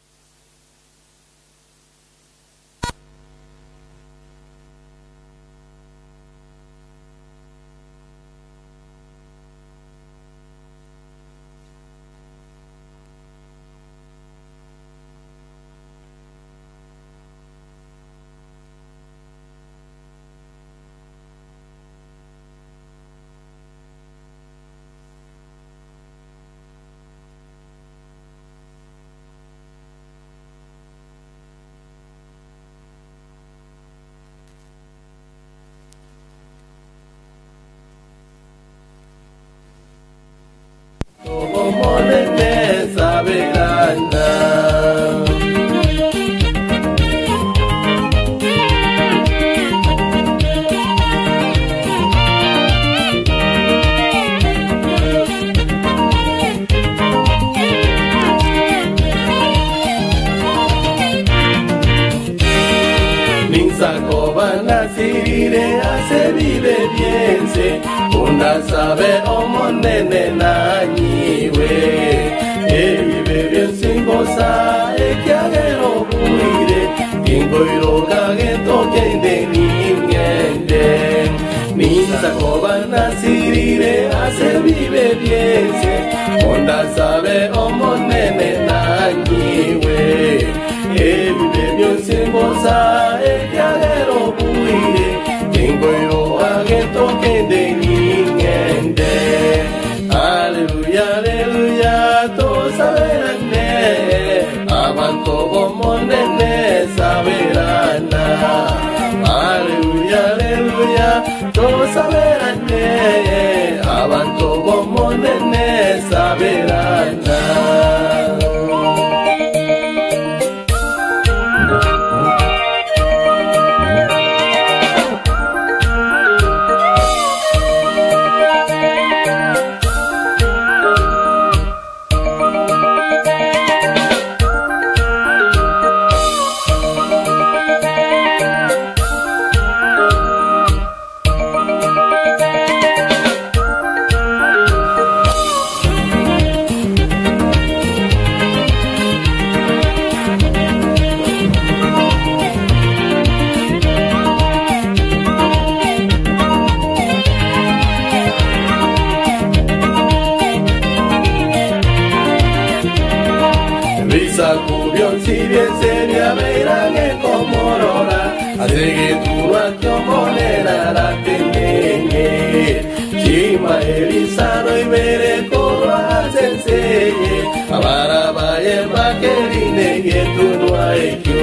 Omonene saberana. Ondasabe omonene nanyiwe Ebibe byensingosa ekyagero bwire Ingoiroka gentokende ningende Ninsakoba nasirire ase bibe byense Ondasabe omonene nanyiwe Ebibe byensingosa ekyagero bwire Ingoiroka gentokende ningende Aleluya, aleluya, tosaberane Abantu bomonene saberana Aleluya, aleluya, tosaberane Abantu bomonene saberana Bisaku byonsi byense byabeirage komorora Asegeturwa kyomonera ratenene Chima elisano ibere korwa senseye Abarabaye bakerine getunwa ekyo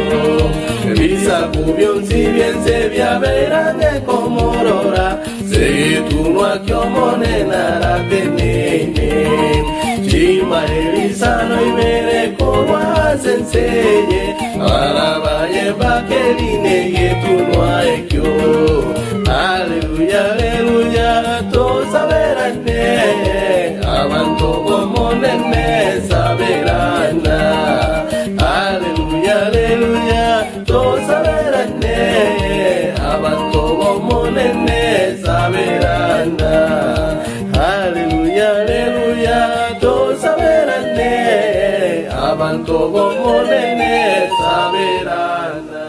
Bisaku byonsi byense byabeirage komorora Segeturwa kyomonera ratenene Chima elisano ibere korwa senseye Abarabaye bakerine getunwa ekyo Aleluya, aleluya, tosaberane Abantu bomonene saberana Aleluya, aleluya, tosaberane Abantu bomonene saberana Aleluya, aleluya, tosaberane Abantu bomonene saberana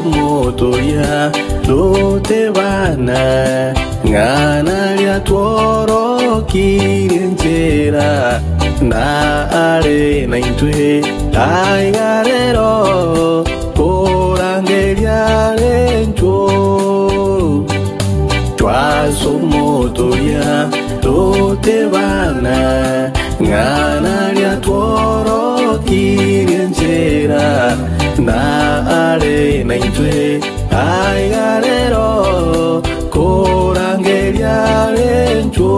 Chwasomotoria lotebana ng'ana lya tworokire njera na are na intwe aigarero korangeria rencho Chwasomotoria lotebana ng'ana lya tworokire njera na are na intwe aigarero korangeria rencho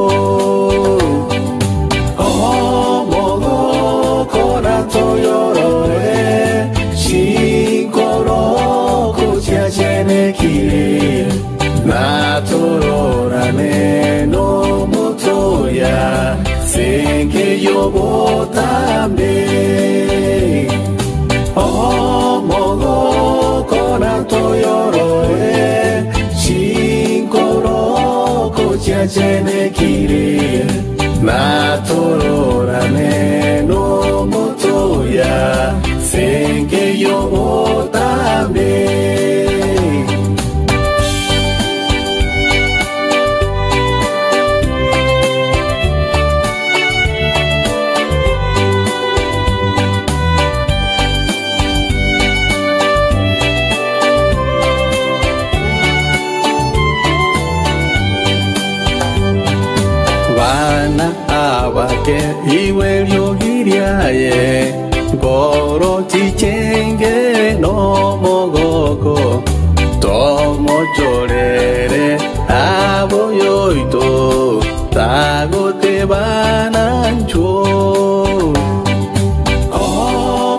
Omogo koratoyorore Shikoroko chiachenekire Natororane no motoya Senke yobotambe Omogo koratoyorore Shikoroko chiachenekire Natororane no motoya Senke yobotambe Bana abake iwe lyogiriaye Goro chichenge no mogoko Tomo chorere Ndaboyoito tagotebanancho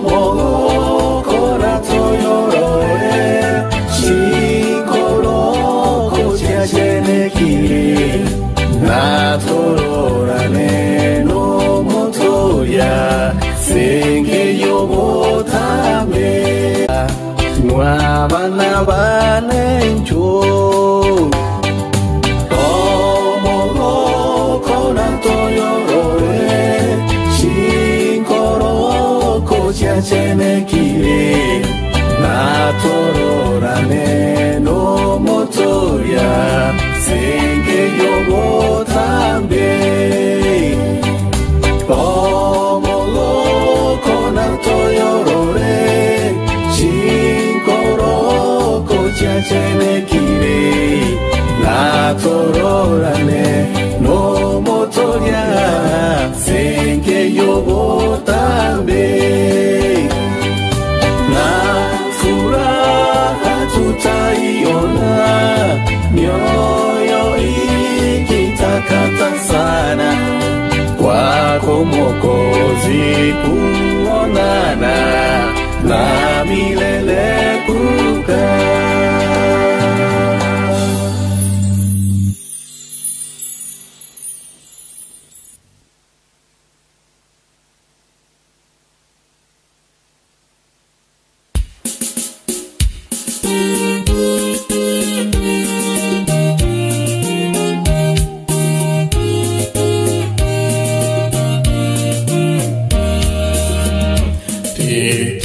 Omogokora toyorore Chikoroko chiachenekire Natororane nomotoya Senge yobotame Nwabana banencho Omogokora toyorore Chikoroko chiachenekire Natororane nomotoya Senge yobotambe Omogoko natoyorore Chikoroko chiachenekire Natororane nomotoya Senge yobotambe Na furaha tutaiona mioyo ikitakata sana kwako Mwokozi kuonana na milele kukaa.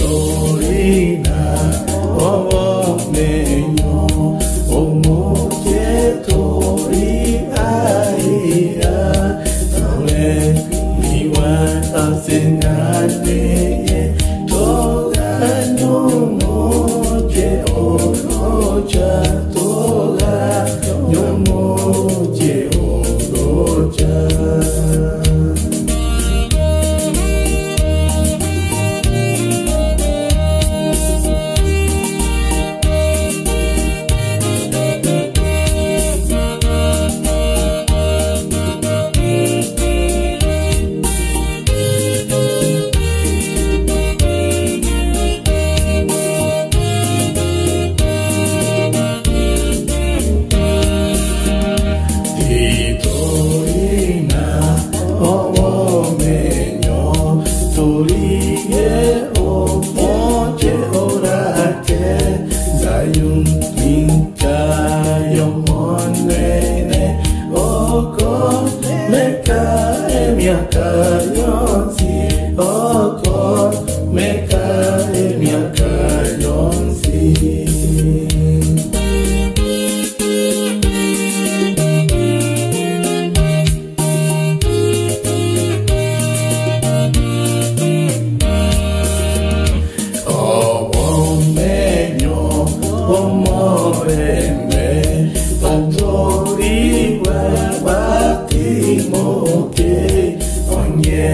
Titorina omenyo omoketori aia tole miwa asengateye toga nyomoke orocha toga nyomoke orocha. Titorina omenyo torie omoche orate zayun minkayo monene oko meka emiaka yonsi oko meka emiaka yonsi. Omenyo omorembe batoriwe batimoke onye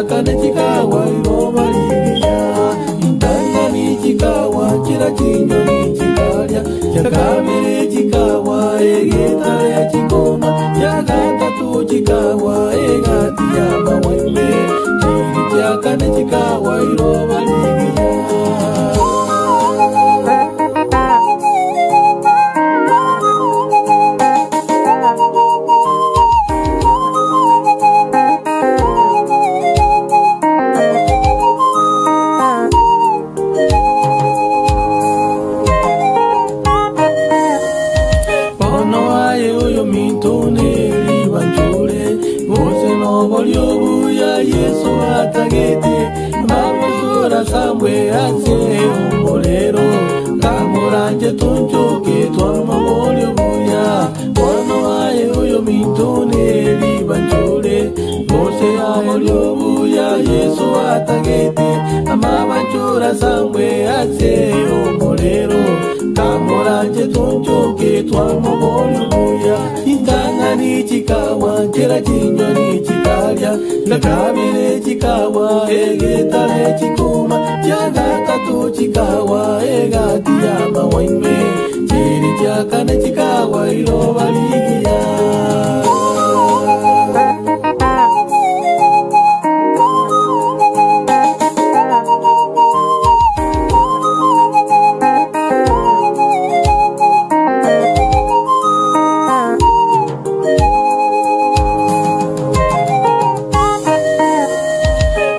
chiakane chikawa iroba ligiya Intangani chikawa chira chinyoni chikalya Chakabere chikawa egetare chikoma Chagatatu chikawa egati ya mawaime Chiri chakane chikawa iroba ligiya. Ono aye oyo mintoneri banjure bose nobolyo buya Yesu atagete mabusura sambwe ase omulero kamuranje tunjuke twamabolyo buya. Ono aye oyo mintoneri banjure bose abolyo buya Yesu atagete amabanjura sambwe ase omulero kamuranje tunjuke twamabolyo buya. Intangani chikawa chera chinyoni chikalya ndakabere chikawa egetare chikoma chagatatu chikawa egati ya mawaime chiri chakane chikawa iroba ligiya.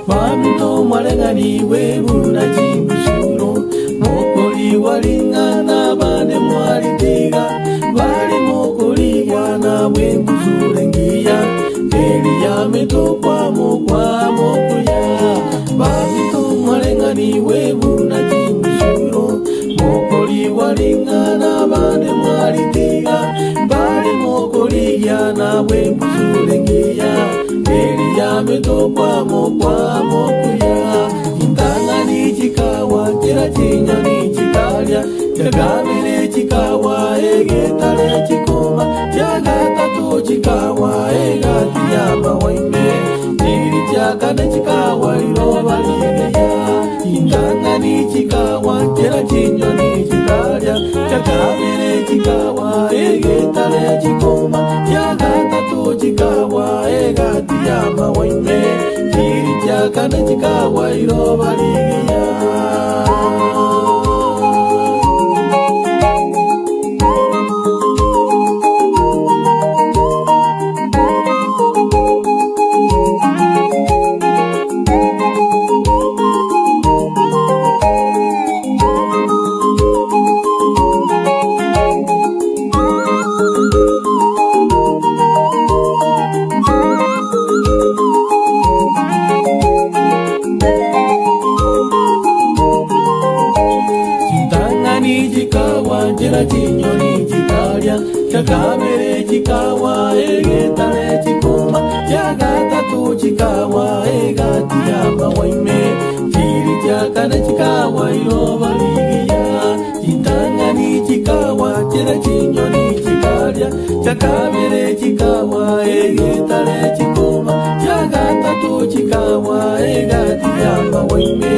Baminto mwarengani webuna chimbusuro mokoli walingana bane mwalitiga bali mokoligwana bwembusure ngiya eliya mitokwa mokwa mokuya. Baminto mwarengani webuna chimbusuro mokoli walingana bane mwalitiga bali mokoligwana bwembusure ngiya eliya mitokwa mokwa mokuya. Intangani chikawa chira chinyoni chikalya chakabere chikawa egetare chikoma chagatatu chikawa egati ya mawaime chiri chakane chikawa iroba ligiya. Intangani chikawa chira chinyoni chikalya chakabere chikawa egetare chikoma chagatatu chikawa egati ya mawaime chiri chakane chikawa iroba ligiya. Chintangani chikawa chera chinyoni chikalya chakabere chikawa egetare chikoma chagatatu chikawa egati ya mawaime chiri chakane chikawa iroba ligiya. Chintangani chikawa chera chinyoni chikalya chakabere chikawa egetare chikoma chagatatu chikawa egati ya mawaime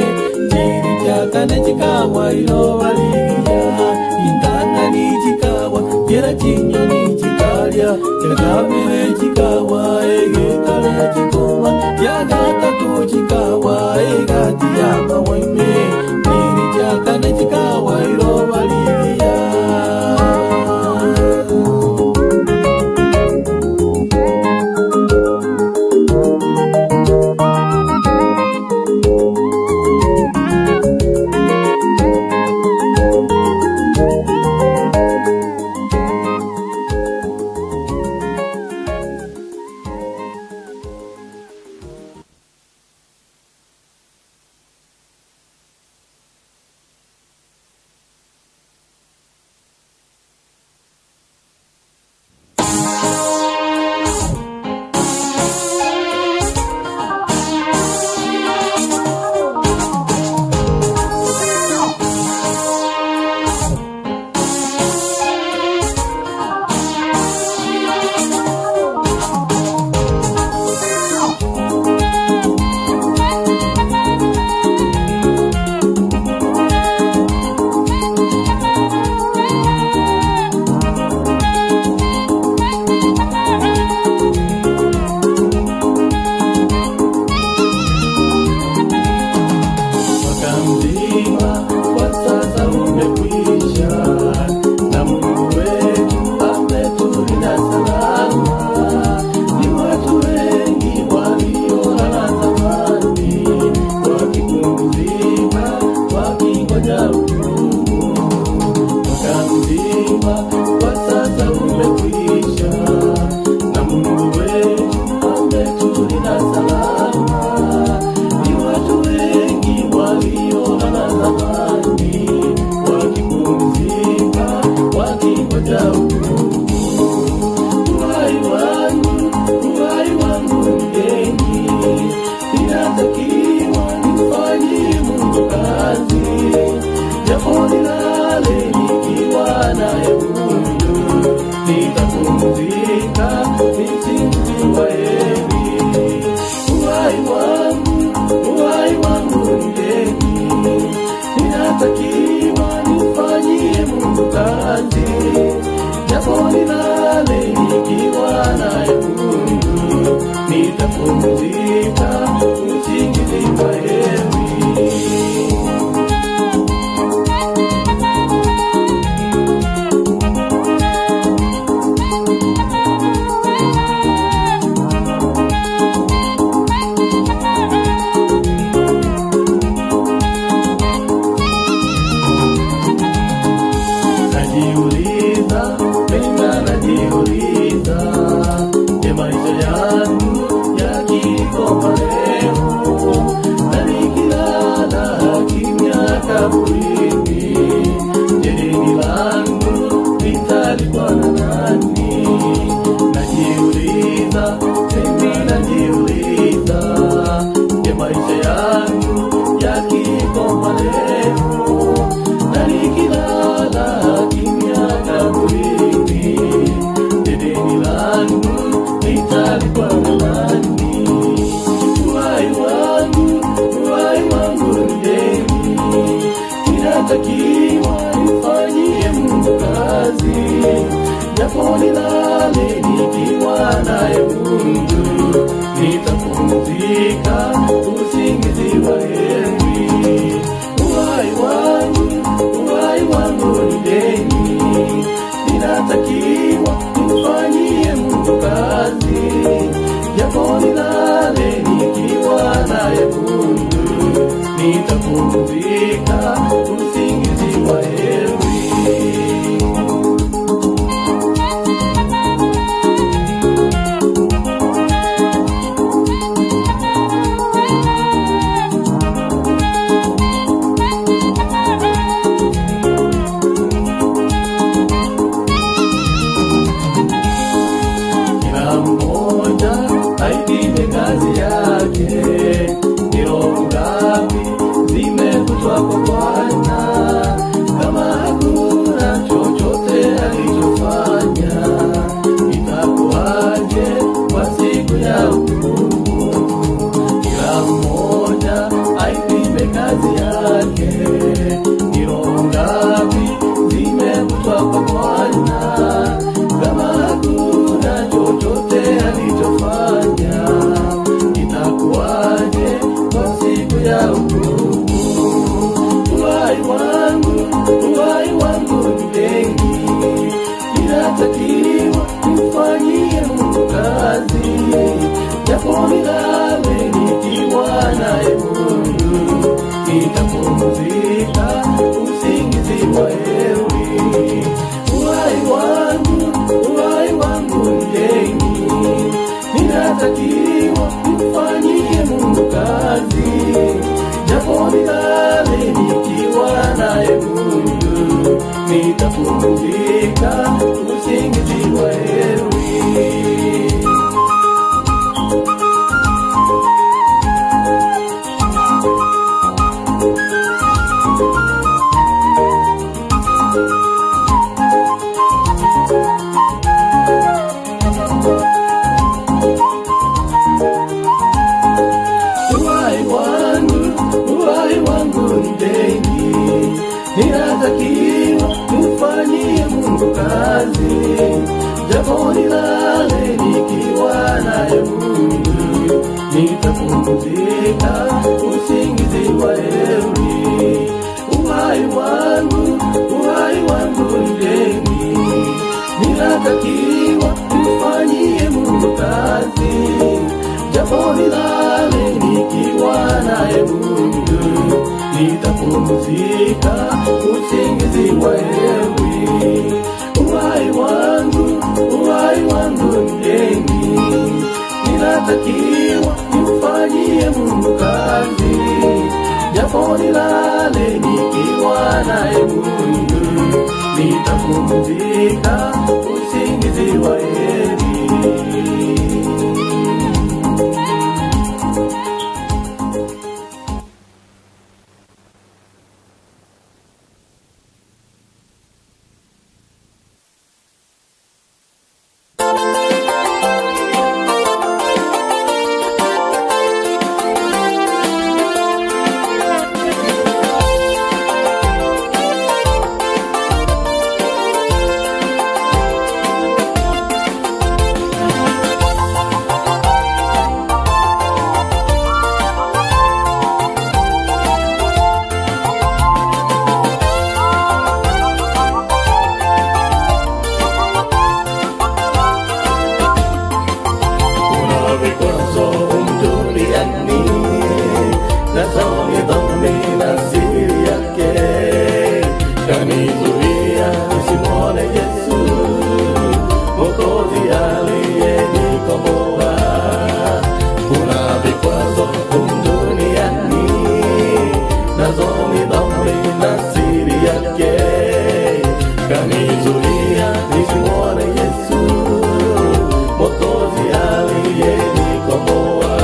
chiri chakane chikawa iroba ligiya. Intangani chikawa chera chinyoni chikalya chakabere chikawa egetare chikoma chagatatu chikawa egati ya mawaime chiri chakane chikawa iroba ligiya. Maisha yangu yakikoma leo, na nikilala kimya kaburini, deni langu nitalipwa na nani? Uhai wangu, uhai wangu ni deni, ninatakiwa nimfanyie Mungu kazi, japo nilale nikiwa naye Mungu, nitapumzika usingizi wa heri. Uhai wangu, uhai wangu ni deni, ninatakiwa nimfanyie Mungu kazi, japo nilale nikiwa naye Mungu, nitapumzika usingizi wa heri. Kila mmoja aipime kazi yake, ni roho ngapi zimekutwa kwa Bwana? Kama hakuna chochote alichofanya, itakuwaje kwa siku ya hukumu? Kila mmoja aipime kazi yake, ni roho ngapi zimekutwa kwa Bwana? Kama hakuna chochote alichofanya, itakuwaje kwa siku ya hukumu? Uhai wangu, uhai wangu ni deni, ninatakiwa nimfanyie Mungu kazi, japo nilale nikiwa naye Mungu, nitapumzika usingizi wa heri. Uhai wangu, uhai wangu ni deni, ninatakiwa nimfanyie Mungu kazi, japo nilale nikiwa naye Mungu, nitapumzika usingizi wa heri. Uhai wangu, uhai wangu ni deni, ninatakiwa nimfanyie Mungu kazi, japo nilale nikiwa naye Mungu, nitapumzika usingizi wa heri. Uhai wangu, uhai wangu ni deni, ninatakiwa nimfanyie Mungu kazi, japo nilale nikiwa naye Mungu, nitapumzika usingizi wa heri. Uhai wangu, uhai wangu ni deni, ninatakiwa nimfanyie Mungu kazi, japo nilale nikiwa naye Mungu, nitapumzika usingizi wa heri. Kuna vikwazo duniani, nazo ni dhambi na siri yake, kanizuia nisimwone Yesu, Mwokozi aliyenikomboa. Kuna vikwazo duniani, nazo ni dhambi na siri yake, kanizuia nisimwone Yesu, Mwokozi aliyenikomboa.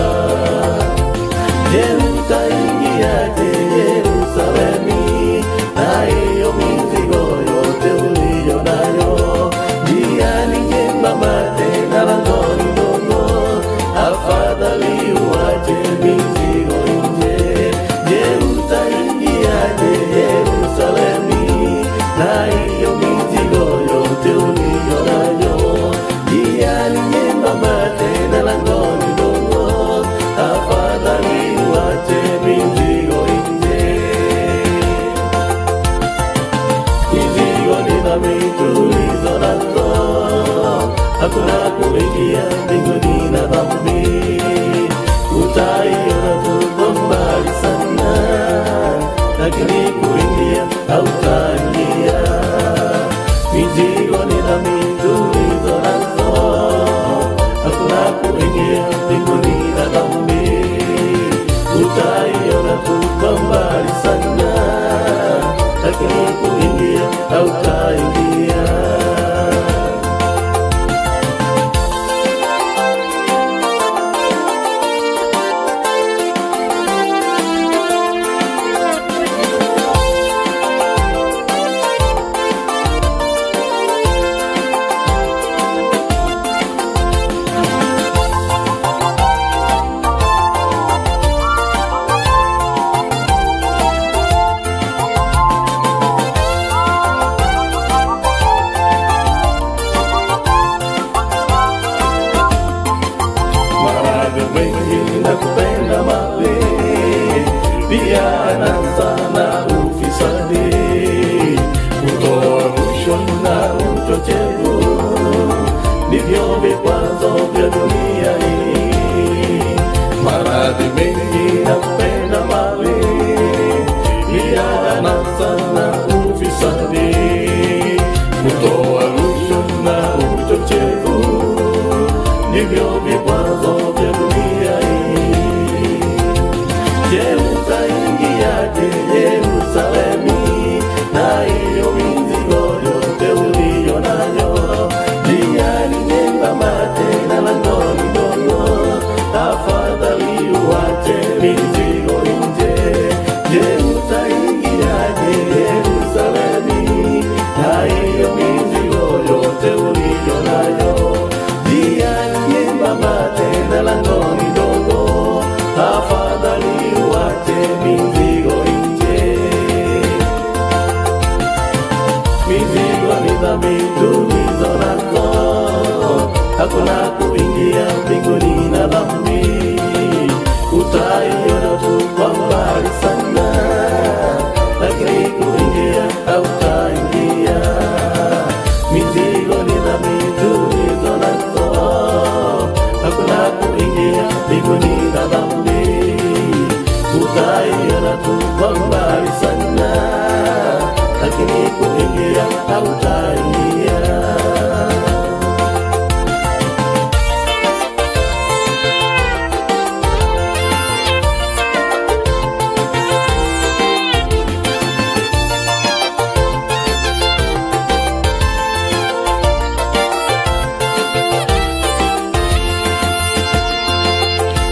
pia anasa na ufisadi, kutoa rushwa na uchochevu, ndivyo vikwazo vya dunia hii. Maradhi mengi na kupenda mali, pia anasa na ufisadi, kutoa rushwa na uchochevu, ndivyo vikwazo vya dunia hii. Je, utaingiaje Yerusalemu na hiyo mizigo yote uliyo nayo? Njia ni nyembamba tena lango ni dogo, afadhali uache mizigo nje. Je, utaingiaje Yerusalemu na hiyo mizigo yote uliyo nayo? Njia ni nyembamba tena lango ni dogo, afadhali uache mizigo nje. Mizigo ni dhambi tulizo nazo, hakuna kuingia mbinguni na dhambi. Utaiona tu kwa mbali sana, lakini kuingia hautaingia. Mizigo ni dhambi tulizo nazo, hakuna kuingia mbinguni na dhambi. Utaiona tu kwa mbali sana, lakini kuingia hautaingia.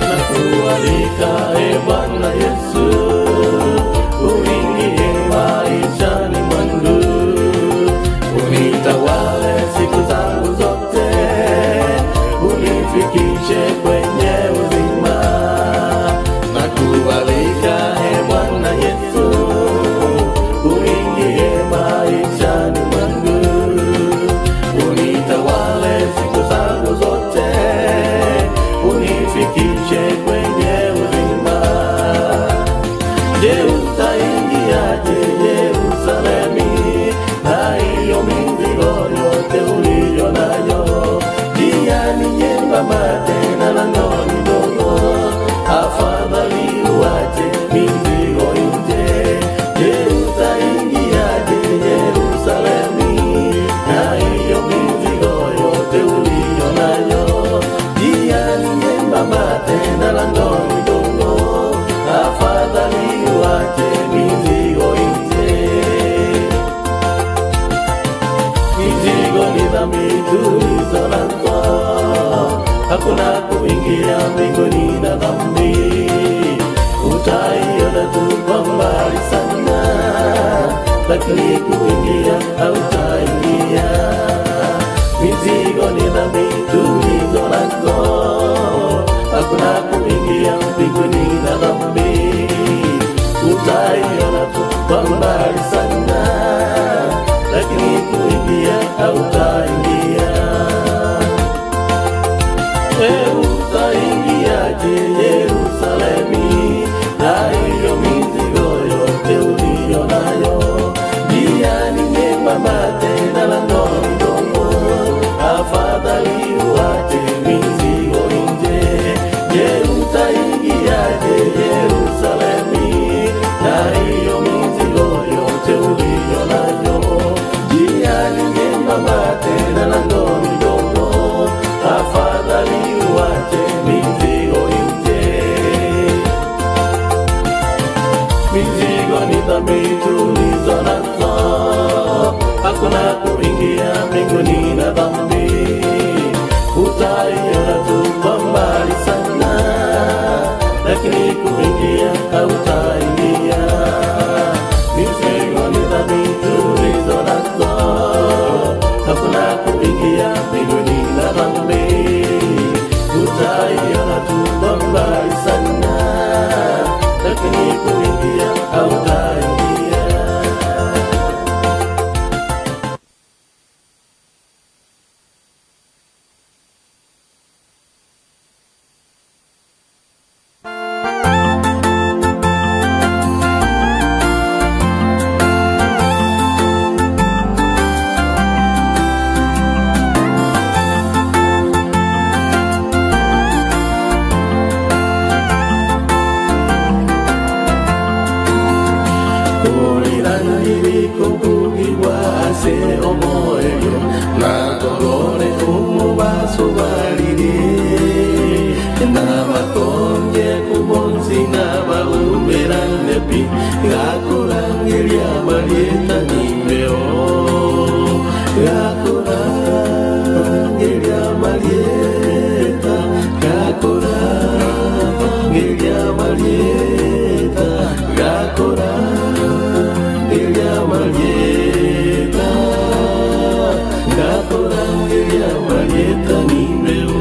Nakualika e Bwana Yesu, uingie maishani mwangu, unitawale siku zangu zote, unifikishe kwenye uzima. Nakualika e Bwana Yesu, uingie maishani mwangu, unitawale siku zangu zote, unifikishe kwenye uzima. Je, utaingiaje Yerusalemu na hiyo mizigo yote uliyo nayo? Njia ni nyembamba tena lango ni dogo, afadhali uache mizigo nje. Je, utaingiaje Yerusalemu na hiyo mizigo yote uliyo nayo? Njia ni nyembamba tena lango ni dogo, afadhali uache mizigo nje. Mizigo ni dhambi tulizo nazo, hakuna kuingia mbinguni na dhambi. Utaiona tu kwa mbali sana, lakini kuingia hautaingia. Mizigo ni dhambi tulizo nazo, hakuna kuingia mbinguni na dhambi. Utaiona tu kwa mbali sana, lakini kuingia hautaingia. E, utaingiaje Yerusalemu na hiyo mizigo yote uliyo nayo? Njia ni nyembamba tena lango ni dogo, afadhali uache mizigo nje. Je, utaingiaje Yerusalemu na hiyo mizigo yote uliyo nayo? Njia ni nyembamba tena lango ni dogo, afadhali uache mizigo nje. Mizigo ni dhambi tulizo nazo, hakuna kuingia mbinguni na dhambi. Utaiona tu kwa mbali sana, lakini kuingia hautaingia. Mizigo ni dhambi tulizo nazo, hakuna kuingia mbinguni na dhambi. Utaiona tu kwa mbali sana, lakini kuingia hautaingia. Thank Kurirangirikobugibwase omoerio natorore omobaso barire nabakonye kubonsi nabaumerannepi gakorangeria marieta nimbeo gakorangeria marieta gakorangeria marieta gakorangeria marieta gakorangeria marieta nimbeo.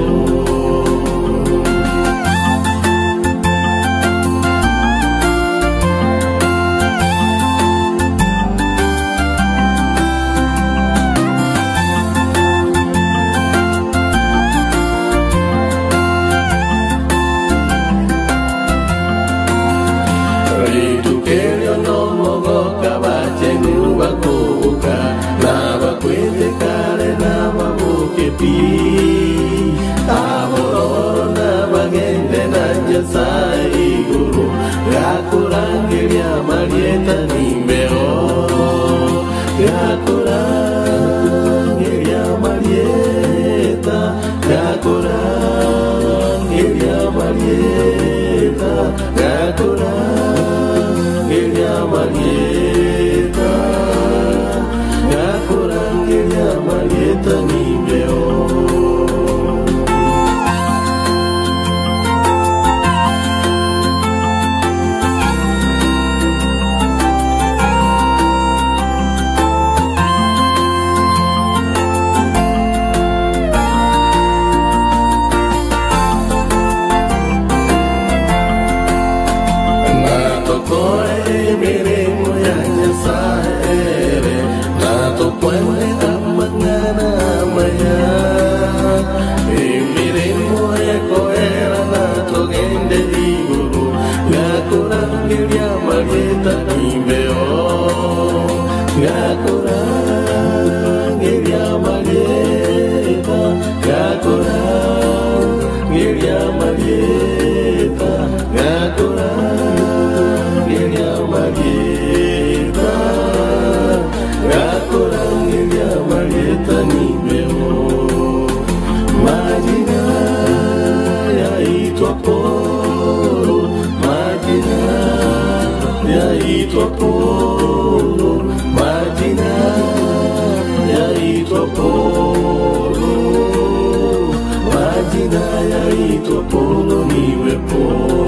Ritukelio nomogoka bachenu bakubuka nabakwete kare nababuke pi abororo nabagende na Nyasaye iguru gakurangeria marieta nimbeo gakurangeria marieta gakurangeria marieta gakurangeria marieta gakurangeria marieta nimbeo. Miremo ya Nyasaye natokwane amang'ana maya emiremo ekoera natogende iguru gakorangeria marieta nimbeo gakorangeria marieta gakorangeria marieta gakorangeria marieta gakorangeria marieta nimbeo. Majina yaitwa poro, majina yaitwa poro, majina yaitwa poro, majina yaitwa poro niwe poro.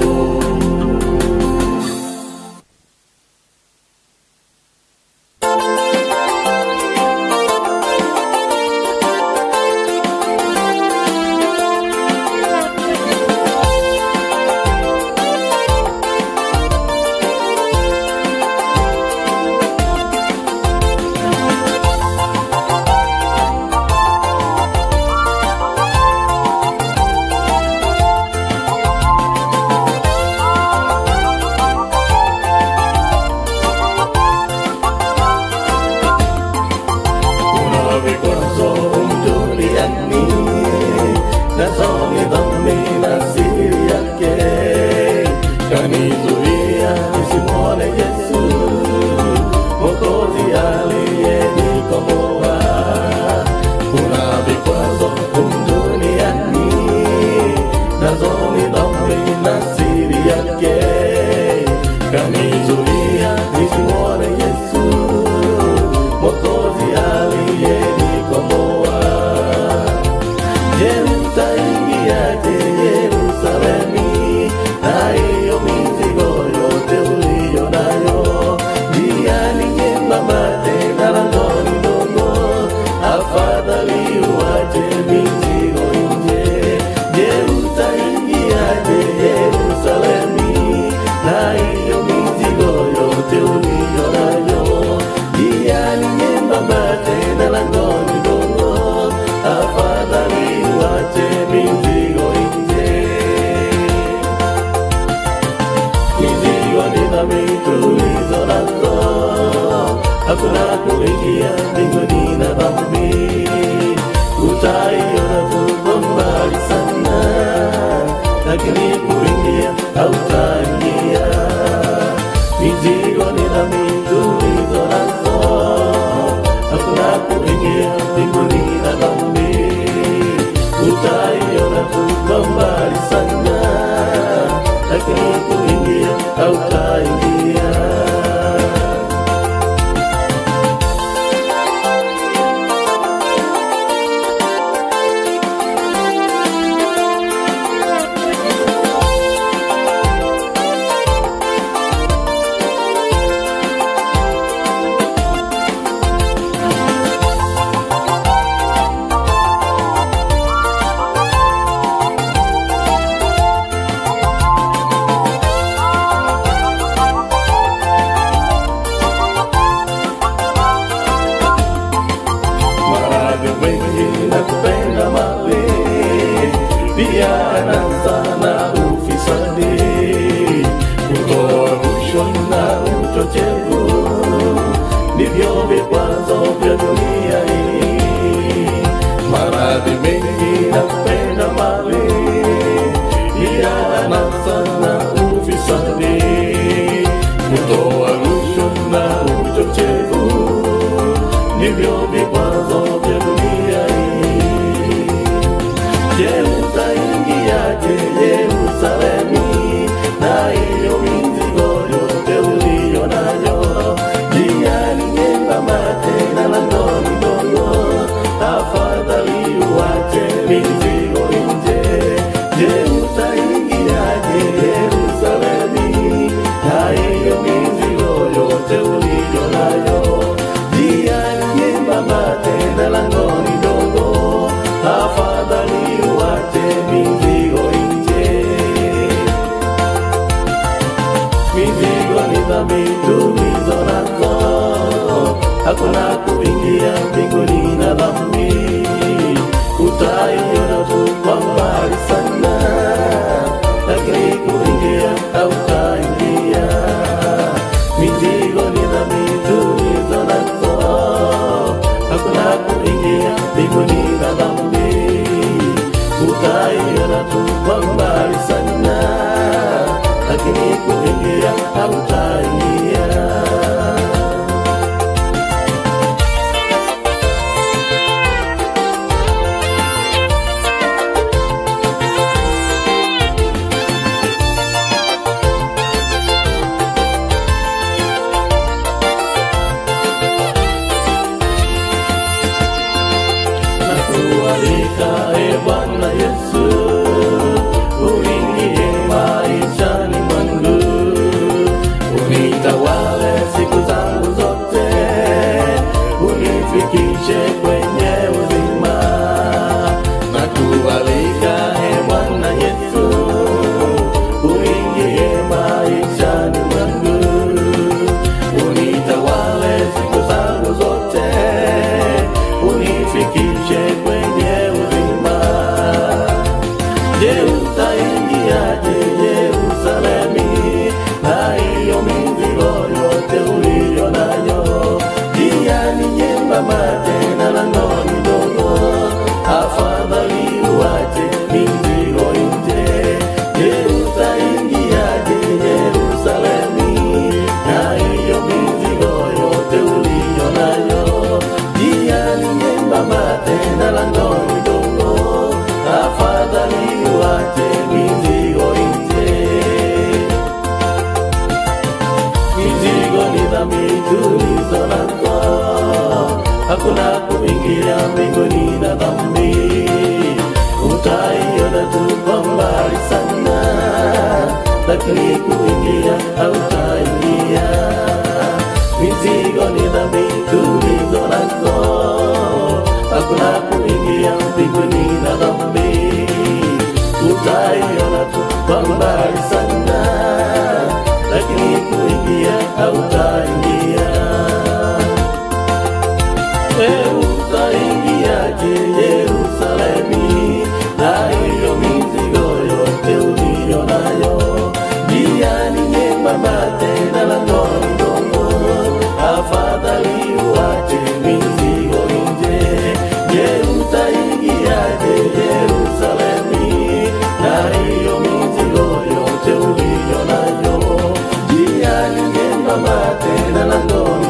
Hakuna kuingia mbinguni na dhambi, utaiona tu mbali sana, lakini kuingia hautaingia. Mizigo ni dhambi. rushwa na uchochevu ndivyo vikwazo vya dunia hii. Maradhi mengi na kupenda mali yana sana ufisadi, kutoa rushwa na uchochevu ndivyo vikwazo vya dunia hii. Je, utaingiaje Yerusalemu na hiyo mizigo yote uliyo nayo? Njia ni nyembamba tena langoni dogo, afadhali uache mizigo nje. Je, utaingiaje Yerusalemu na hiyo mizigo yote uliyo nayo? Njia ni nyembamba tena langoni dogo, afadhali uache mizigo nje. Mizigo ni dhambi tulizo nazo, hakuna kuingia mbinguni na dhambi. Utaiona tu kwa mbali sana, lakini kuingia hautaingia. Mizigo ni dhambi tulizo nazo, hakuna kuingia mbinguni na dhambi. Utaiona tu kwa mbali sana, lakini kuingia hautaingia. Nakualika e Bwana Yesu, uingie maishani mwangu, unitawale siku zangu zote, unifikishe kwenye uzima. Nakualika e Bwana Yesu, uingie maishani mwangu, unitawale siku zangu zote, unifikishe kwenye uzima. Je, utaingiaje Yerusalemu na hiyo mizigo yote uliyo nayo? Njia ni nyembamba tena langoni dogo, afadhali uache mizigo nje. Je, utaingiaje Yerusalemu na hiyo mizigo yote uliyo nayo? Njia ni nyembamba tena langoni dogo, afadhali uache mizigo nje. Mizigo ni dhambi tulizo nazo, hakuna kuingia mbinguni na dhambi. Utaiona tu kwa mbali sana, lakini kuingia hautaingia. Mizigo ni dhambi tulizo nazo, hakuna kuingia mbinguni na dhambi. Utaiona tu kwa mbali sana, lakini kuingia hautaingia. E, utaingiaje Yerusalemu na hiyo mizigo yote uliyo nayo? Njia ni nyembamba tena langoni dogo, afadhali uache mizigo nje. Je, utaingiaje Yerusalemu na hiyo mizigo yote uliyo nayo? Njia ni nyembamba tena langoni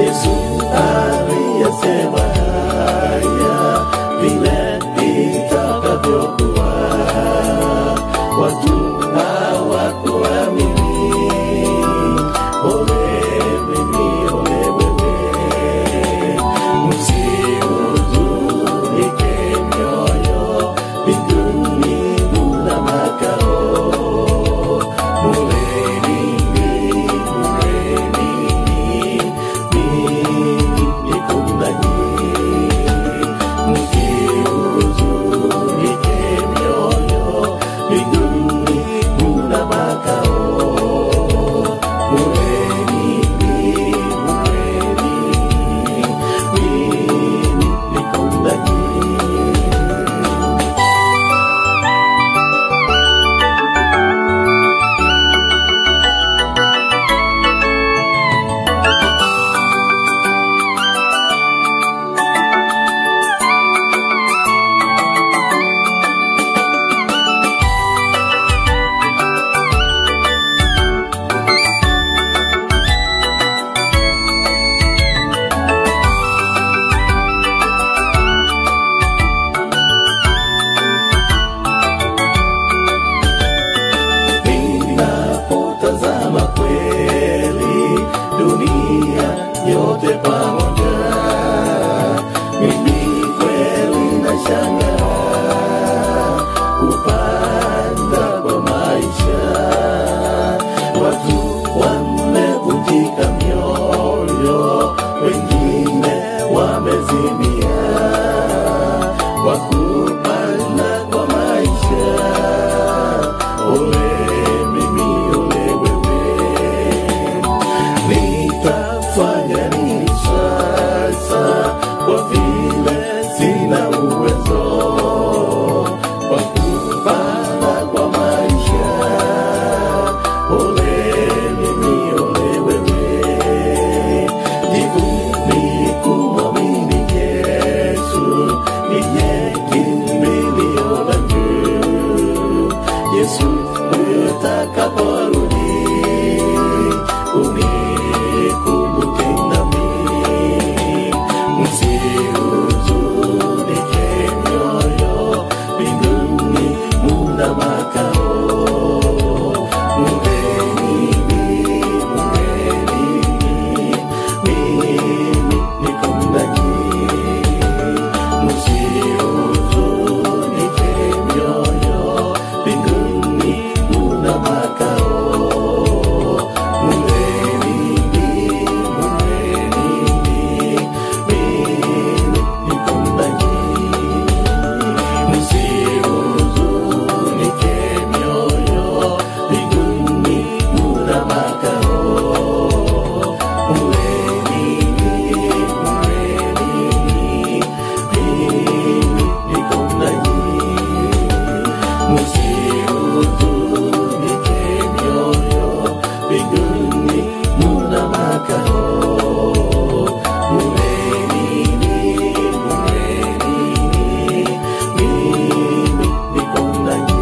Yesu aliyesema haya vile itakavyokuwa, watu hawakuamini. Ole mimi, ole wewe, msihuzunike mioyo, mbinguni muna makao. Muleni, muleni, mimi niko nanyi. Msihuzunike mioyo, mbinguni muna makao. Muleni, muleni, mimi niko nanyi. Ninapotazama kweli dunia yote pamoja, mimi kweli nashangaa kupanda kwa maisha, watu wamevunjika mioyo, wengine wamezimia kwa kupanda kwa maisha. Ole mimi, ole wewe, nitafanya nini sasa kwa vile sina uwezo wa kupanda kwa maisha? Ole mimi, ole wewe, jibu ni kumwamini Yesu, ndiye kimbilio langu. Yesu utakaporudi unikumbuke nami, msihuzunike mioyo, mbinguni muna makao. Muleni, muleni, mimi niko nanyi. Msihuzunike mioyo, mbinguni muna makao. Muleni, muleni, mimi niko nanyi. Msihuzunike mioyo, mbinguni muna makao. Muleni, muleni, mimi niko nanyi. Msihuzunike mioyo, mbinguni muna makao. Muleni, muleni, mimi niko nanyi.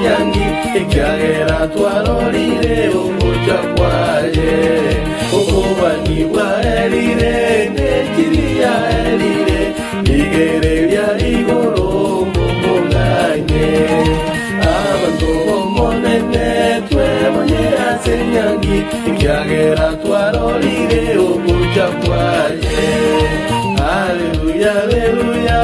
Yangi ekyagera twarorire omuca kwaye obubani bwaerire nekiriya erire igere lya igoro mumuganye abantu bomonene twebonye ase nyangi ekyagera twarorire omuca kwaye. Haleluya, haleluya,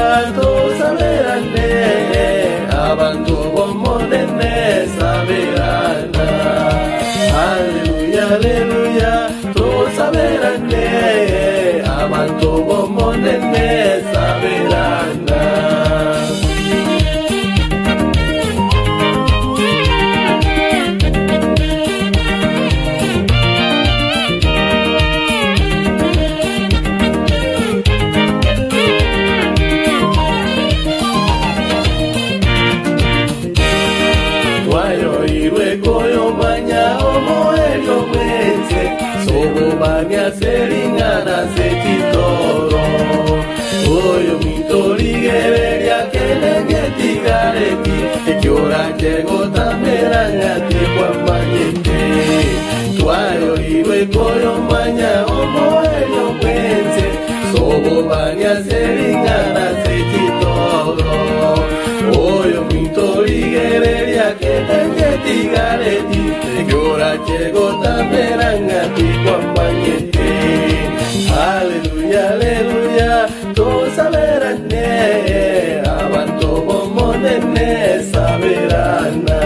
bomonene saberana.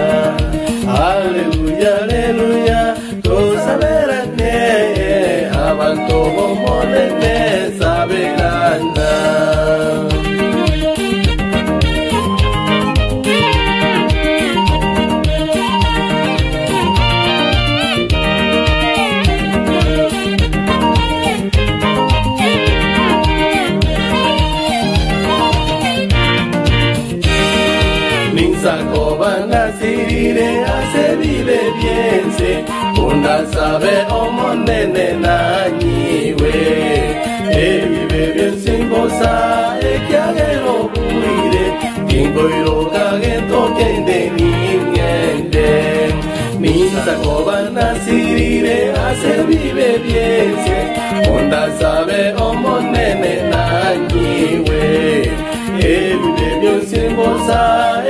Haleluya, haleluya, tosaberane, abantu bomonene saberana. Ninsakobanasirire ase bibe byense undasabe omonene nanyiwe ebibe byense mbosa ekyagero bwire tingoiroka gento kende ningende Ninsakobanasirire ase bibe byense undasabe omonene nanyiwe ebibe byonse mbosa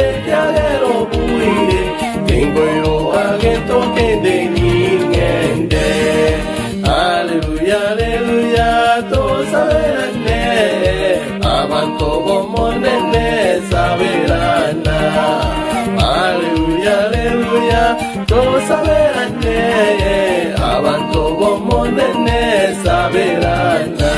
ekyagero bwire tingoiroka gento kende ningende Aleluya, aleluya, tosaberane, abantu bomonene saberana. Aleluya, aleluya, tosaberane, abantu bomonene saberana.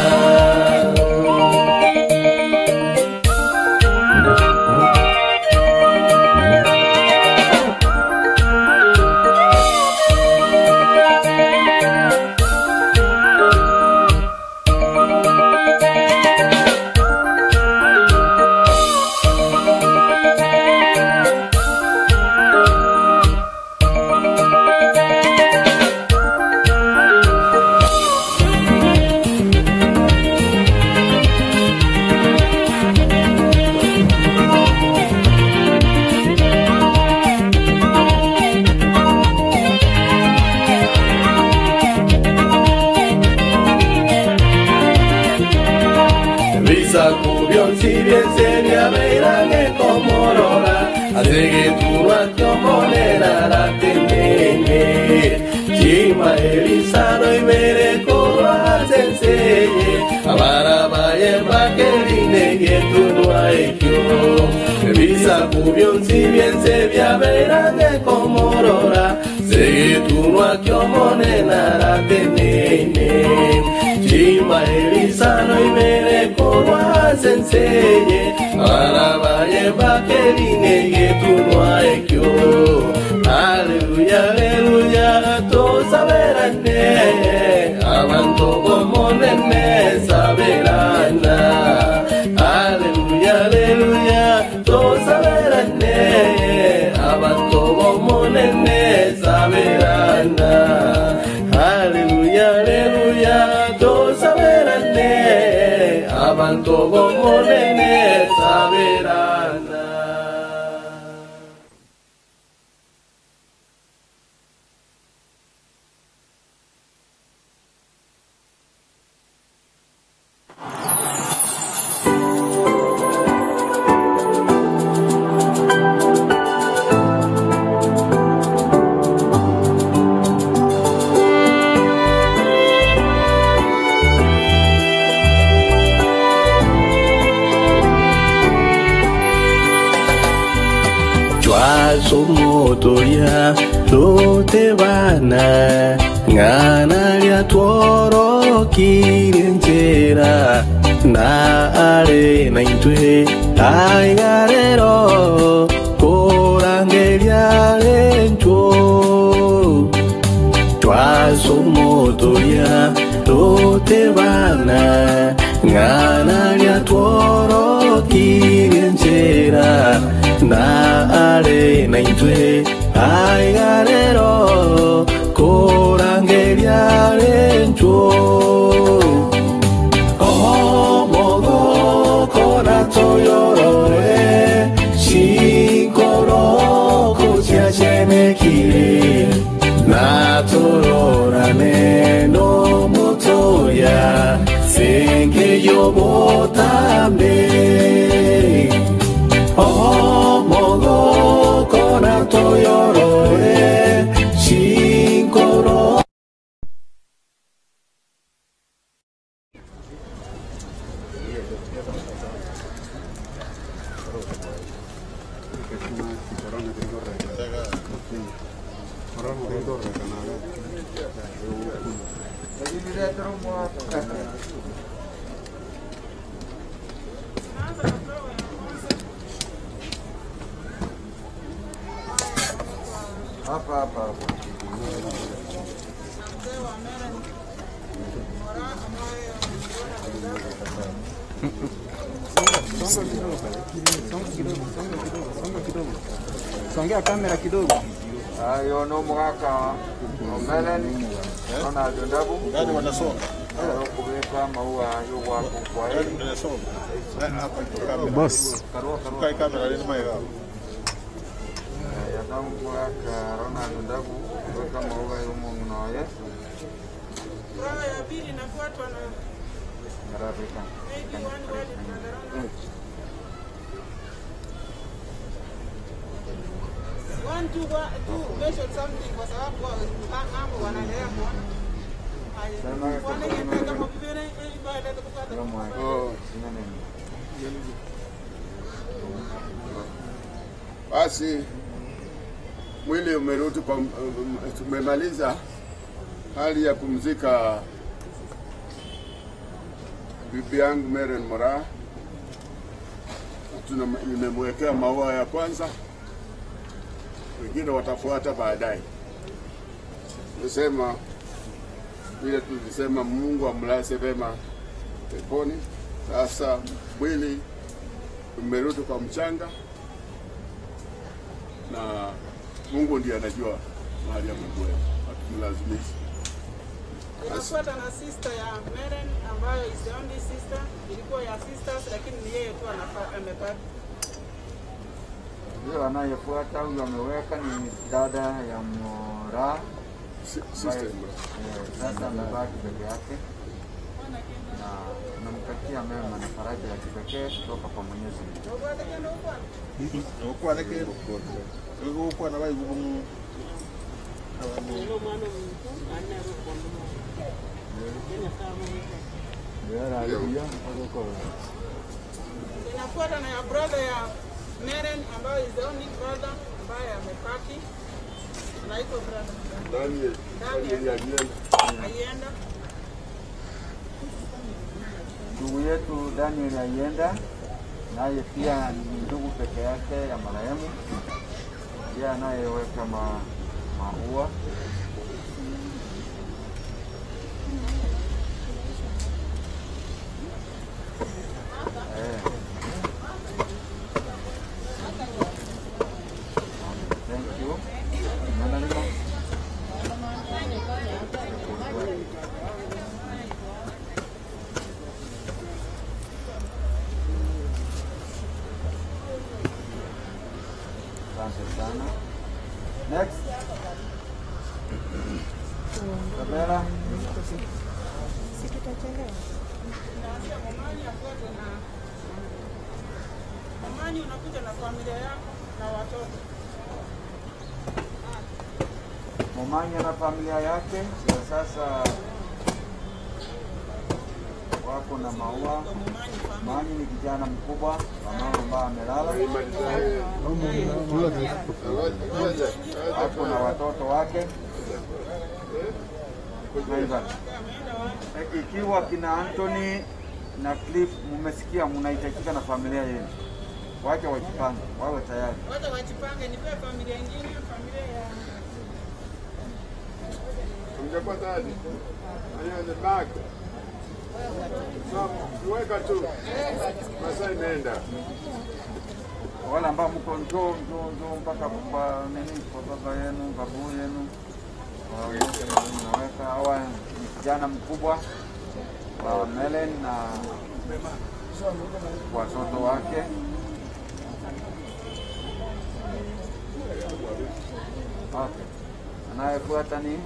Bisaku byonsi byense byabeirane komorora asegeturwa kyomonera ratenene Chima elisano ibere korwa senseye abarabaye bakerine getunwa ekyo Bisaku byonsi byense byabeirane komorora segeturwa kyomonera ratenene Chima elisano ibere korwa senseye abarabaye bakerine getunwa ekyo Aleluya, aleluya, tosaberane, abantu bomonene saberana. Aleluya, aleluya, tosaberane, abantu bomonene saberana. Aleluya, aleluya, tosaberane, abantu bomonene saberana. Twasomotoria totebana ng'ana ria tworokire nchera na are na intwe aigarero korangeria rencho Twasomotoria totebana ng'ana ria tworokire nchera na are na intwe aigarero korangeria rencho Omogoko na toyorore Shinkoroko chiachenekire Natororane no motoya Senke yobotambe Omogoko na toyorore Shinkoro Hapa hapa hapa. Songea kamera kidogo. Ayo no mwaka Melanie Ronald Ndabu. Gani wanasonga? Kubeka maua yo wako kwa heri. Boss. Karua karua. Kai kamera lini maiga. Yadamu mwaka Ronald Ndabu kubeka maua yo mungu noye. Roho ya pili inafuatwa na Ngarabika. maybe one word brother Ronald. One, two, one, two, mention something kwa sababu mambo wanaendelea kuona. Haya. Wanaenda kama vile ibada kupata. Basi mwili umerudi kwa, tumemaliza hali ya kumzika bibi yangu Maren Moraa. Nimemwekea maua ya kwanza, wengine watafuata baadaye. Nisema vile tulisema, Mungu amlaze vema peponi. Sasa mwili umerudi kwa mchanga na Mungu ndiye anajua mahali amekuwa, hatumlazimishi. Inafuata na sister ya Meren ambayo is the only sister, ilikuwa ya sisters lakini ni yeye tu amebaki. Huyo anayefuata huyo ameweka ni dada ya Moraa. Sister ya Moraa. Sasa amebaki peke yake na tunamtakia mema na faraja ya kipekee kutoka kwa Mwenyezi Mungu. Okwana ke okwana bayibu Inafuata na ya brother ya Meren ambayo is the only brother ambaye amebaki. Anaitwa brother Daniel, Daniel Agienda. Ayenda. Ndugu yetu Daniel Ayenda naye pia ni ndugu peke yake ya marehemu, ndiye anayeweka maua. Eh. Thank you. Nana lima? Asante sana. Next. Kabela. Tunaanzia Momani afuatwe na Momani, unakuja na familia yako na watoto. Momanya na familia yake kwa sasa wako na maua. Manyi ni kijana mkubwa wa mama ambaye amelala, wako na watoto wake. Ivan. Ikiwa kina Anthony na Cliff mmesikia, mnahitajika na familia yenu, wacha wajipange, wawe tayari. Wacha wajipange, nipe familia ingine, familia ya Mjakuwa tayari? Hiyo ni bag. So, weka tu. Masaa imeenda. Wale ambao mko njoo njoo njoo mpaka kwa nini, kwa baba yenu, babu yenu, kwa wote mnaweka. Hawa ni kijana mkubwa wa Melen na watoto wake. Okay. Anayefuata ni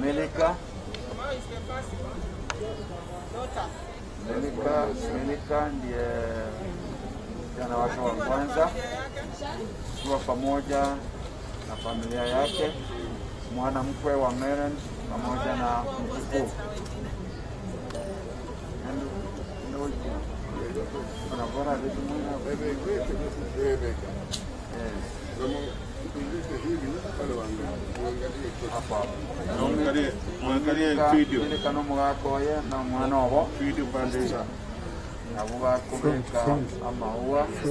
Melika. ambayo is the first one. Daughter. Melika, Melika ndiye kijana wake wa kwanza akiwa pamoja na familia yake, mwana mkwe wa Meren pamoja na mjukuu. Kana omogaka oye na omwana obo nabo bakobeka amaua ase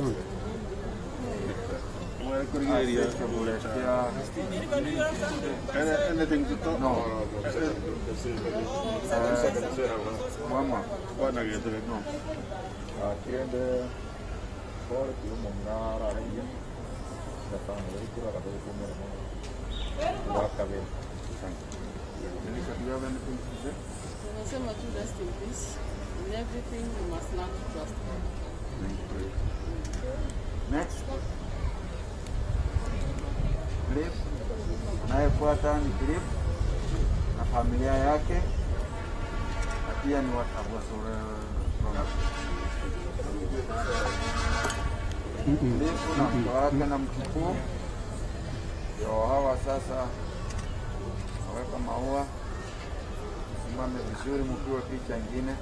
ekebure kia no mama no Kirende pole kiri omu murara ariyo gatano bari kuri wakabiri. Melissa, do you have anything to say? Tunasema tu rest in peace. In everything you must learn to trust God. Next. Clip. Anayefuata ni Clip na familia yake na pia ni Clip na mke wake na mjukuu ndio hawa sasa waweka maua. Simame vizuri mkiwa picha ingine.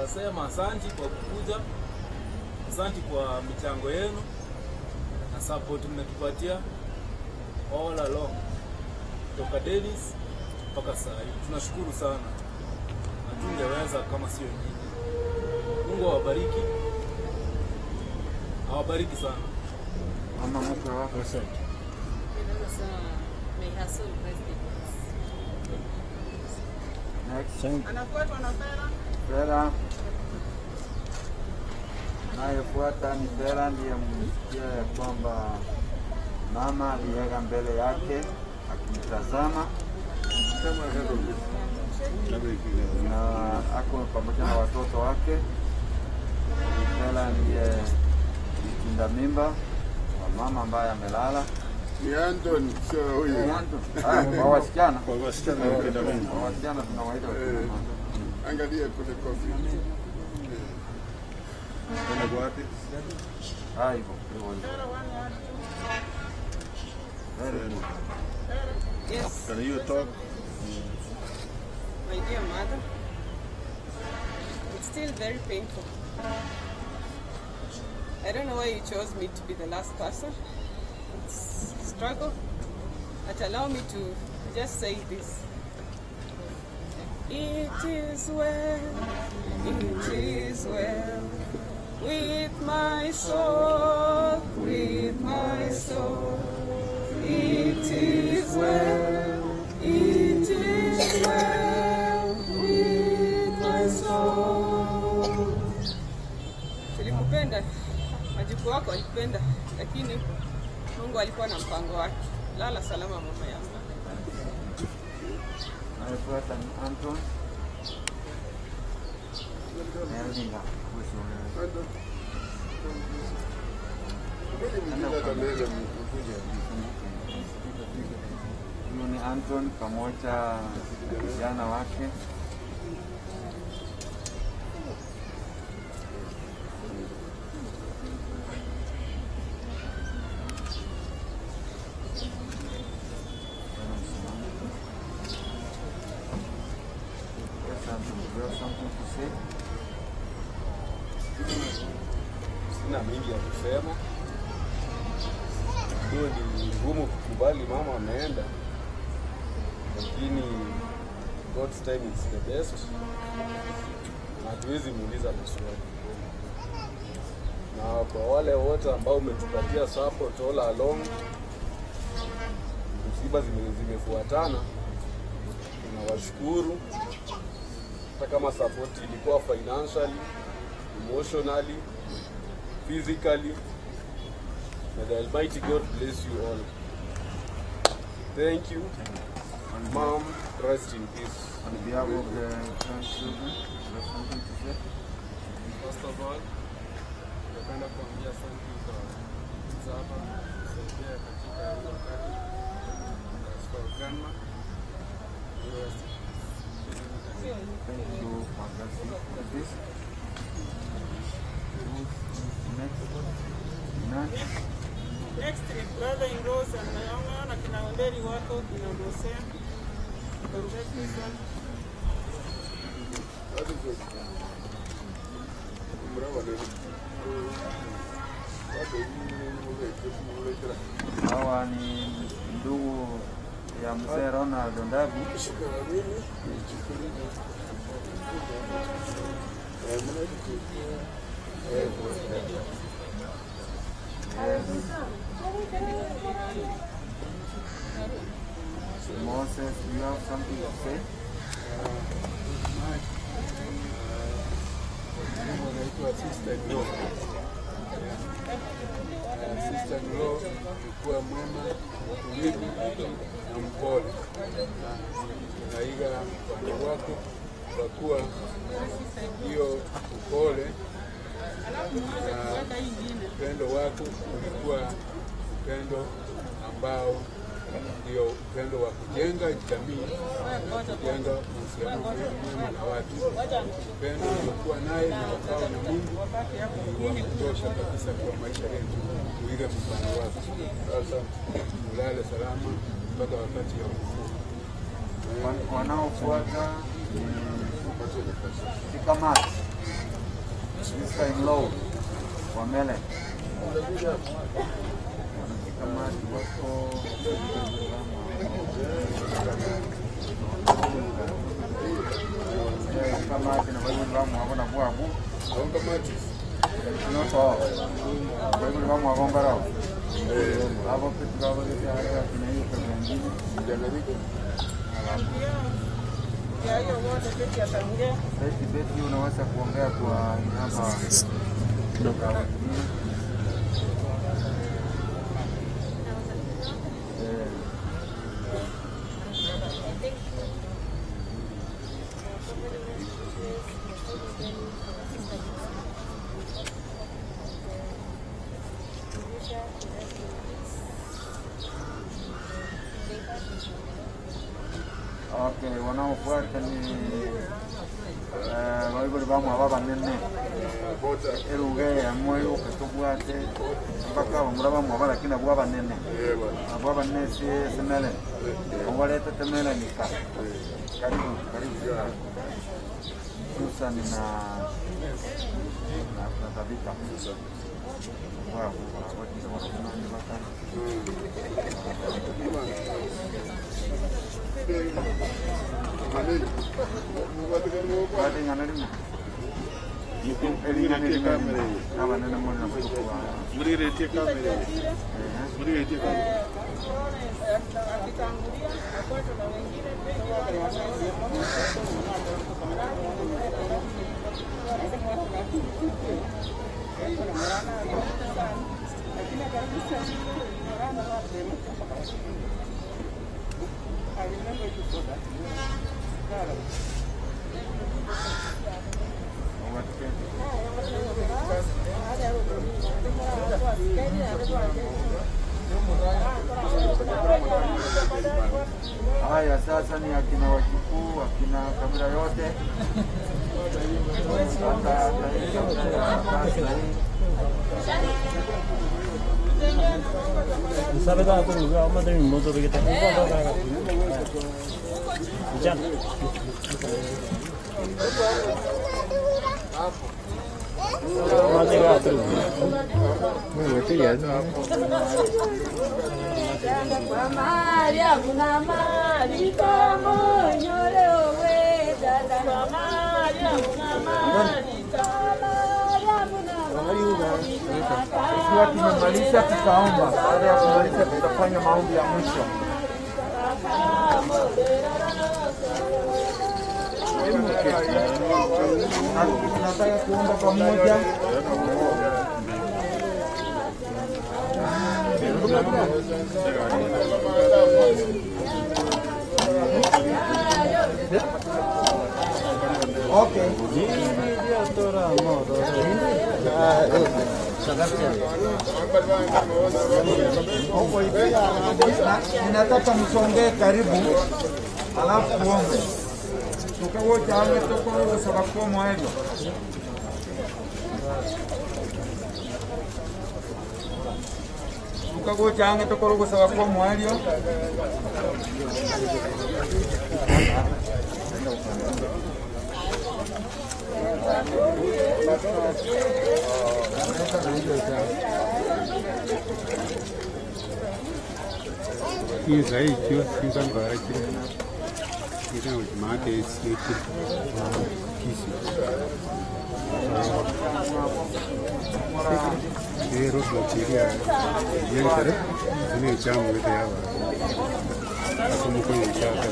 Nasema asanti kwa kukuja, asanti kwa michango yenu na support mmetupatia all along toka Dennis mpaka saa hii. Tunashukuru sana, hatungeweza kama sio nyinyi. Mungu awabariki, awabariki sana. Mama mkwe wako. Mimi nasema may her soul rest in peace. Next. Anafuatwa na Vera. Vera. Nayefuata ni Vera, ndiye msikia ya kwamba mama aliweka mbele yake akimtazama na ako pamoja na watoto wake. Vera ndiye mtinda mimba wa mama ambaye amelala. Ni Anton, sio huyu. Ni Anton. Ah, kwa wasichana. Kwa wasichana wakinda mimba. Kwa wasichana tunawaita wakinda mimba. Angalia kule kofi. Wapi? Ah, hivyo hivyo hivyo. Very good. Yes. Can you talk? My dear mother, it's still very painful. I don't know why you chose me to be the last person. It's a struggle. But allow me to just say this. It is well, it is well with my soul, with my soul. It is well, it is well with my soul. Tulikupenda, wajukuu wako walikupenda, lakini Mungu alikuwa na mpango wake. Lala salama mama yangu. Anayefuata ni Anton. Erlinga. Huyu ni Anton pamoja na kijana wake. Yes, Anton, do you have something to say? Sina mengi ya kusema. Hiyo ni ngumu kukubali mama ameenda, lakini God's time is the best, na hatuwezi muuliza maswali. Na kwa wale wote ambao umetupatia support all along, msiba zimefuatana, tunawashukuru hata kama support ilikuwa financially, emotionally, physically. May the Almighty God bless you all. Thank you. Mom, rest in peace. On behalf of the grandchildren, you have something to say? First of all, napenda kuambia asante kwa kuja hapa kusaidia katika hii wakati. As for grandma, you rest in peace. Thank you, Pagasi. This? Who's next? None? Next ni brother-in-laws and naona kina Onderi wako, kina Mose. Can take this one. Hawa ni ndugu ya mzee Ronald Ndabu. Yes. Moses, you have something to say? Anaitwa sister in law. Sister in law alikuwa mwema, mtulivu na mpole. Naiga mfano wako kwa kuwa hiyo upole na upendo wako ulikuwa upendo ambao ndio upendo wa kujenga jamii na kujenga uhusiano mwema na watu. Upendo uliokuwa naye na ukawa na Mungu ni wa kutosha kabisa kwa maisha yetu, kuiga mfano wako. Sasa ulale salama mpaka wakati ya ufufuo. Wanaofuata ni Sikamati, sister in law wa Mele. Wanakamati wako kamati na baibuli bamwabo na bwabu noto baibuli bamwabo ngarao abo petu babo kina hiyo kabila ingine Ya hiyo wote Betty ataongea. Beti, Beti unaweza kuongea kwa niaba ya wengine. Eh, Okay, wanaofuata ni baibuli bamwabo abanene eruga eyamwe okatobwate mpaka abamura bamwabo lakini abwo abanene abwo abanene si esemele obaretete melanika karibu karibu karibu Susan na na Tabitha wao wao bakana Akitangulia afuatwe na wengine. I remember you for that. Haya sasa ni akina wajukuu, akina kabila yote. Hata hata hii kabila ya pasta hii. Ikiwa tumemaliza tutaomba. Baada ya kumaliza tutafanya maombi ya mwisho. Na tunataka kuomba pamoja. Okay. Ninataka msongee karibu, alafu tuombe. Tukawote ame tukorosa bakomo hivyo. Suka gochange tokoro gosaba kwa mwario. Inza ekyo sinza mbara kiri inza ngimate ekiri kisi rero blokiria yenkere zine echamu wete yaba asumuko yechaka.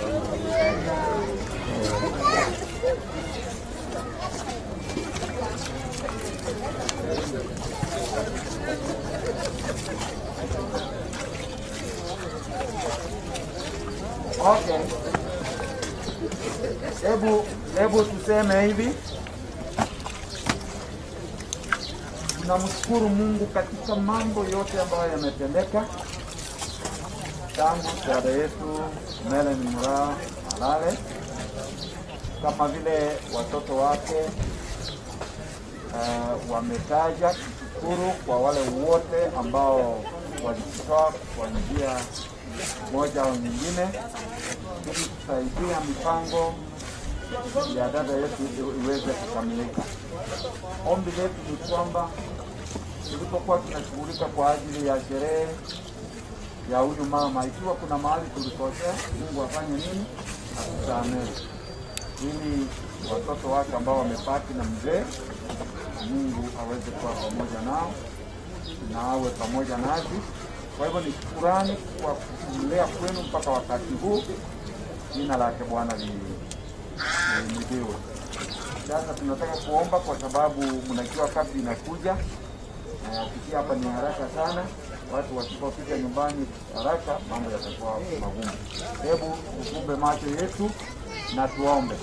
Okay. Hebu tuseme hivi. Tunamshukuru Mungu katika mambo yote ambayo yametendeka tangu dada yetu Melanie Moraa alale, kama vile watoto wake wametaja. Kushukuru kwa wale wote ambao walijitoa kwa njia moja au nyingine ili kusaidia mipango ya dada yetu iweze kukamilika. Ombi letu ni kwamba tulipokuwa tunashughulika kwa ajili ya sherehe ya huyu mama, ikiwa kuna mahali tulikosea, Mungu afanye nini? Atusamehe, ili watoto wake ambao wamepaki na mzee, Mungu aweze kuwa pamoja nao na awe pamoja nasi. Kwa hivyo ni shukurani kwa kumlea kwenu mpaka wakati huu. Jina lake Bwana lihimidiwe. Sasa tunataka kuomba kwa sababu mnajua kazi inakuja na kufikia hapa ni haraka sana. Watu wasipofika nyumbani haraka, mambo yatakuwa magumu. Hebu tufumbe macho yetu na tuombe.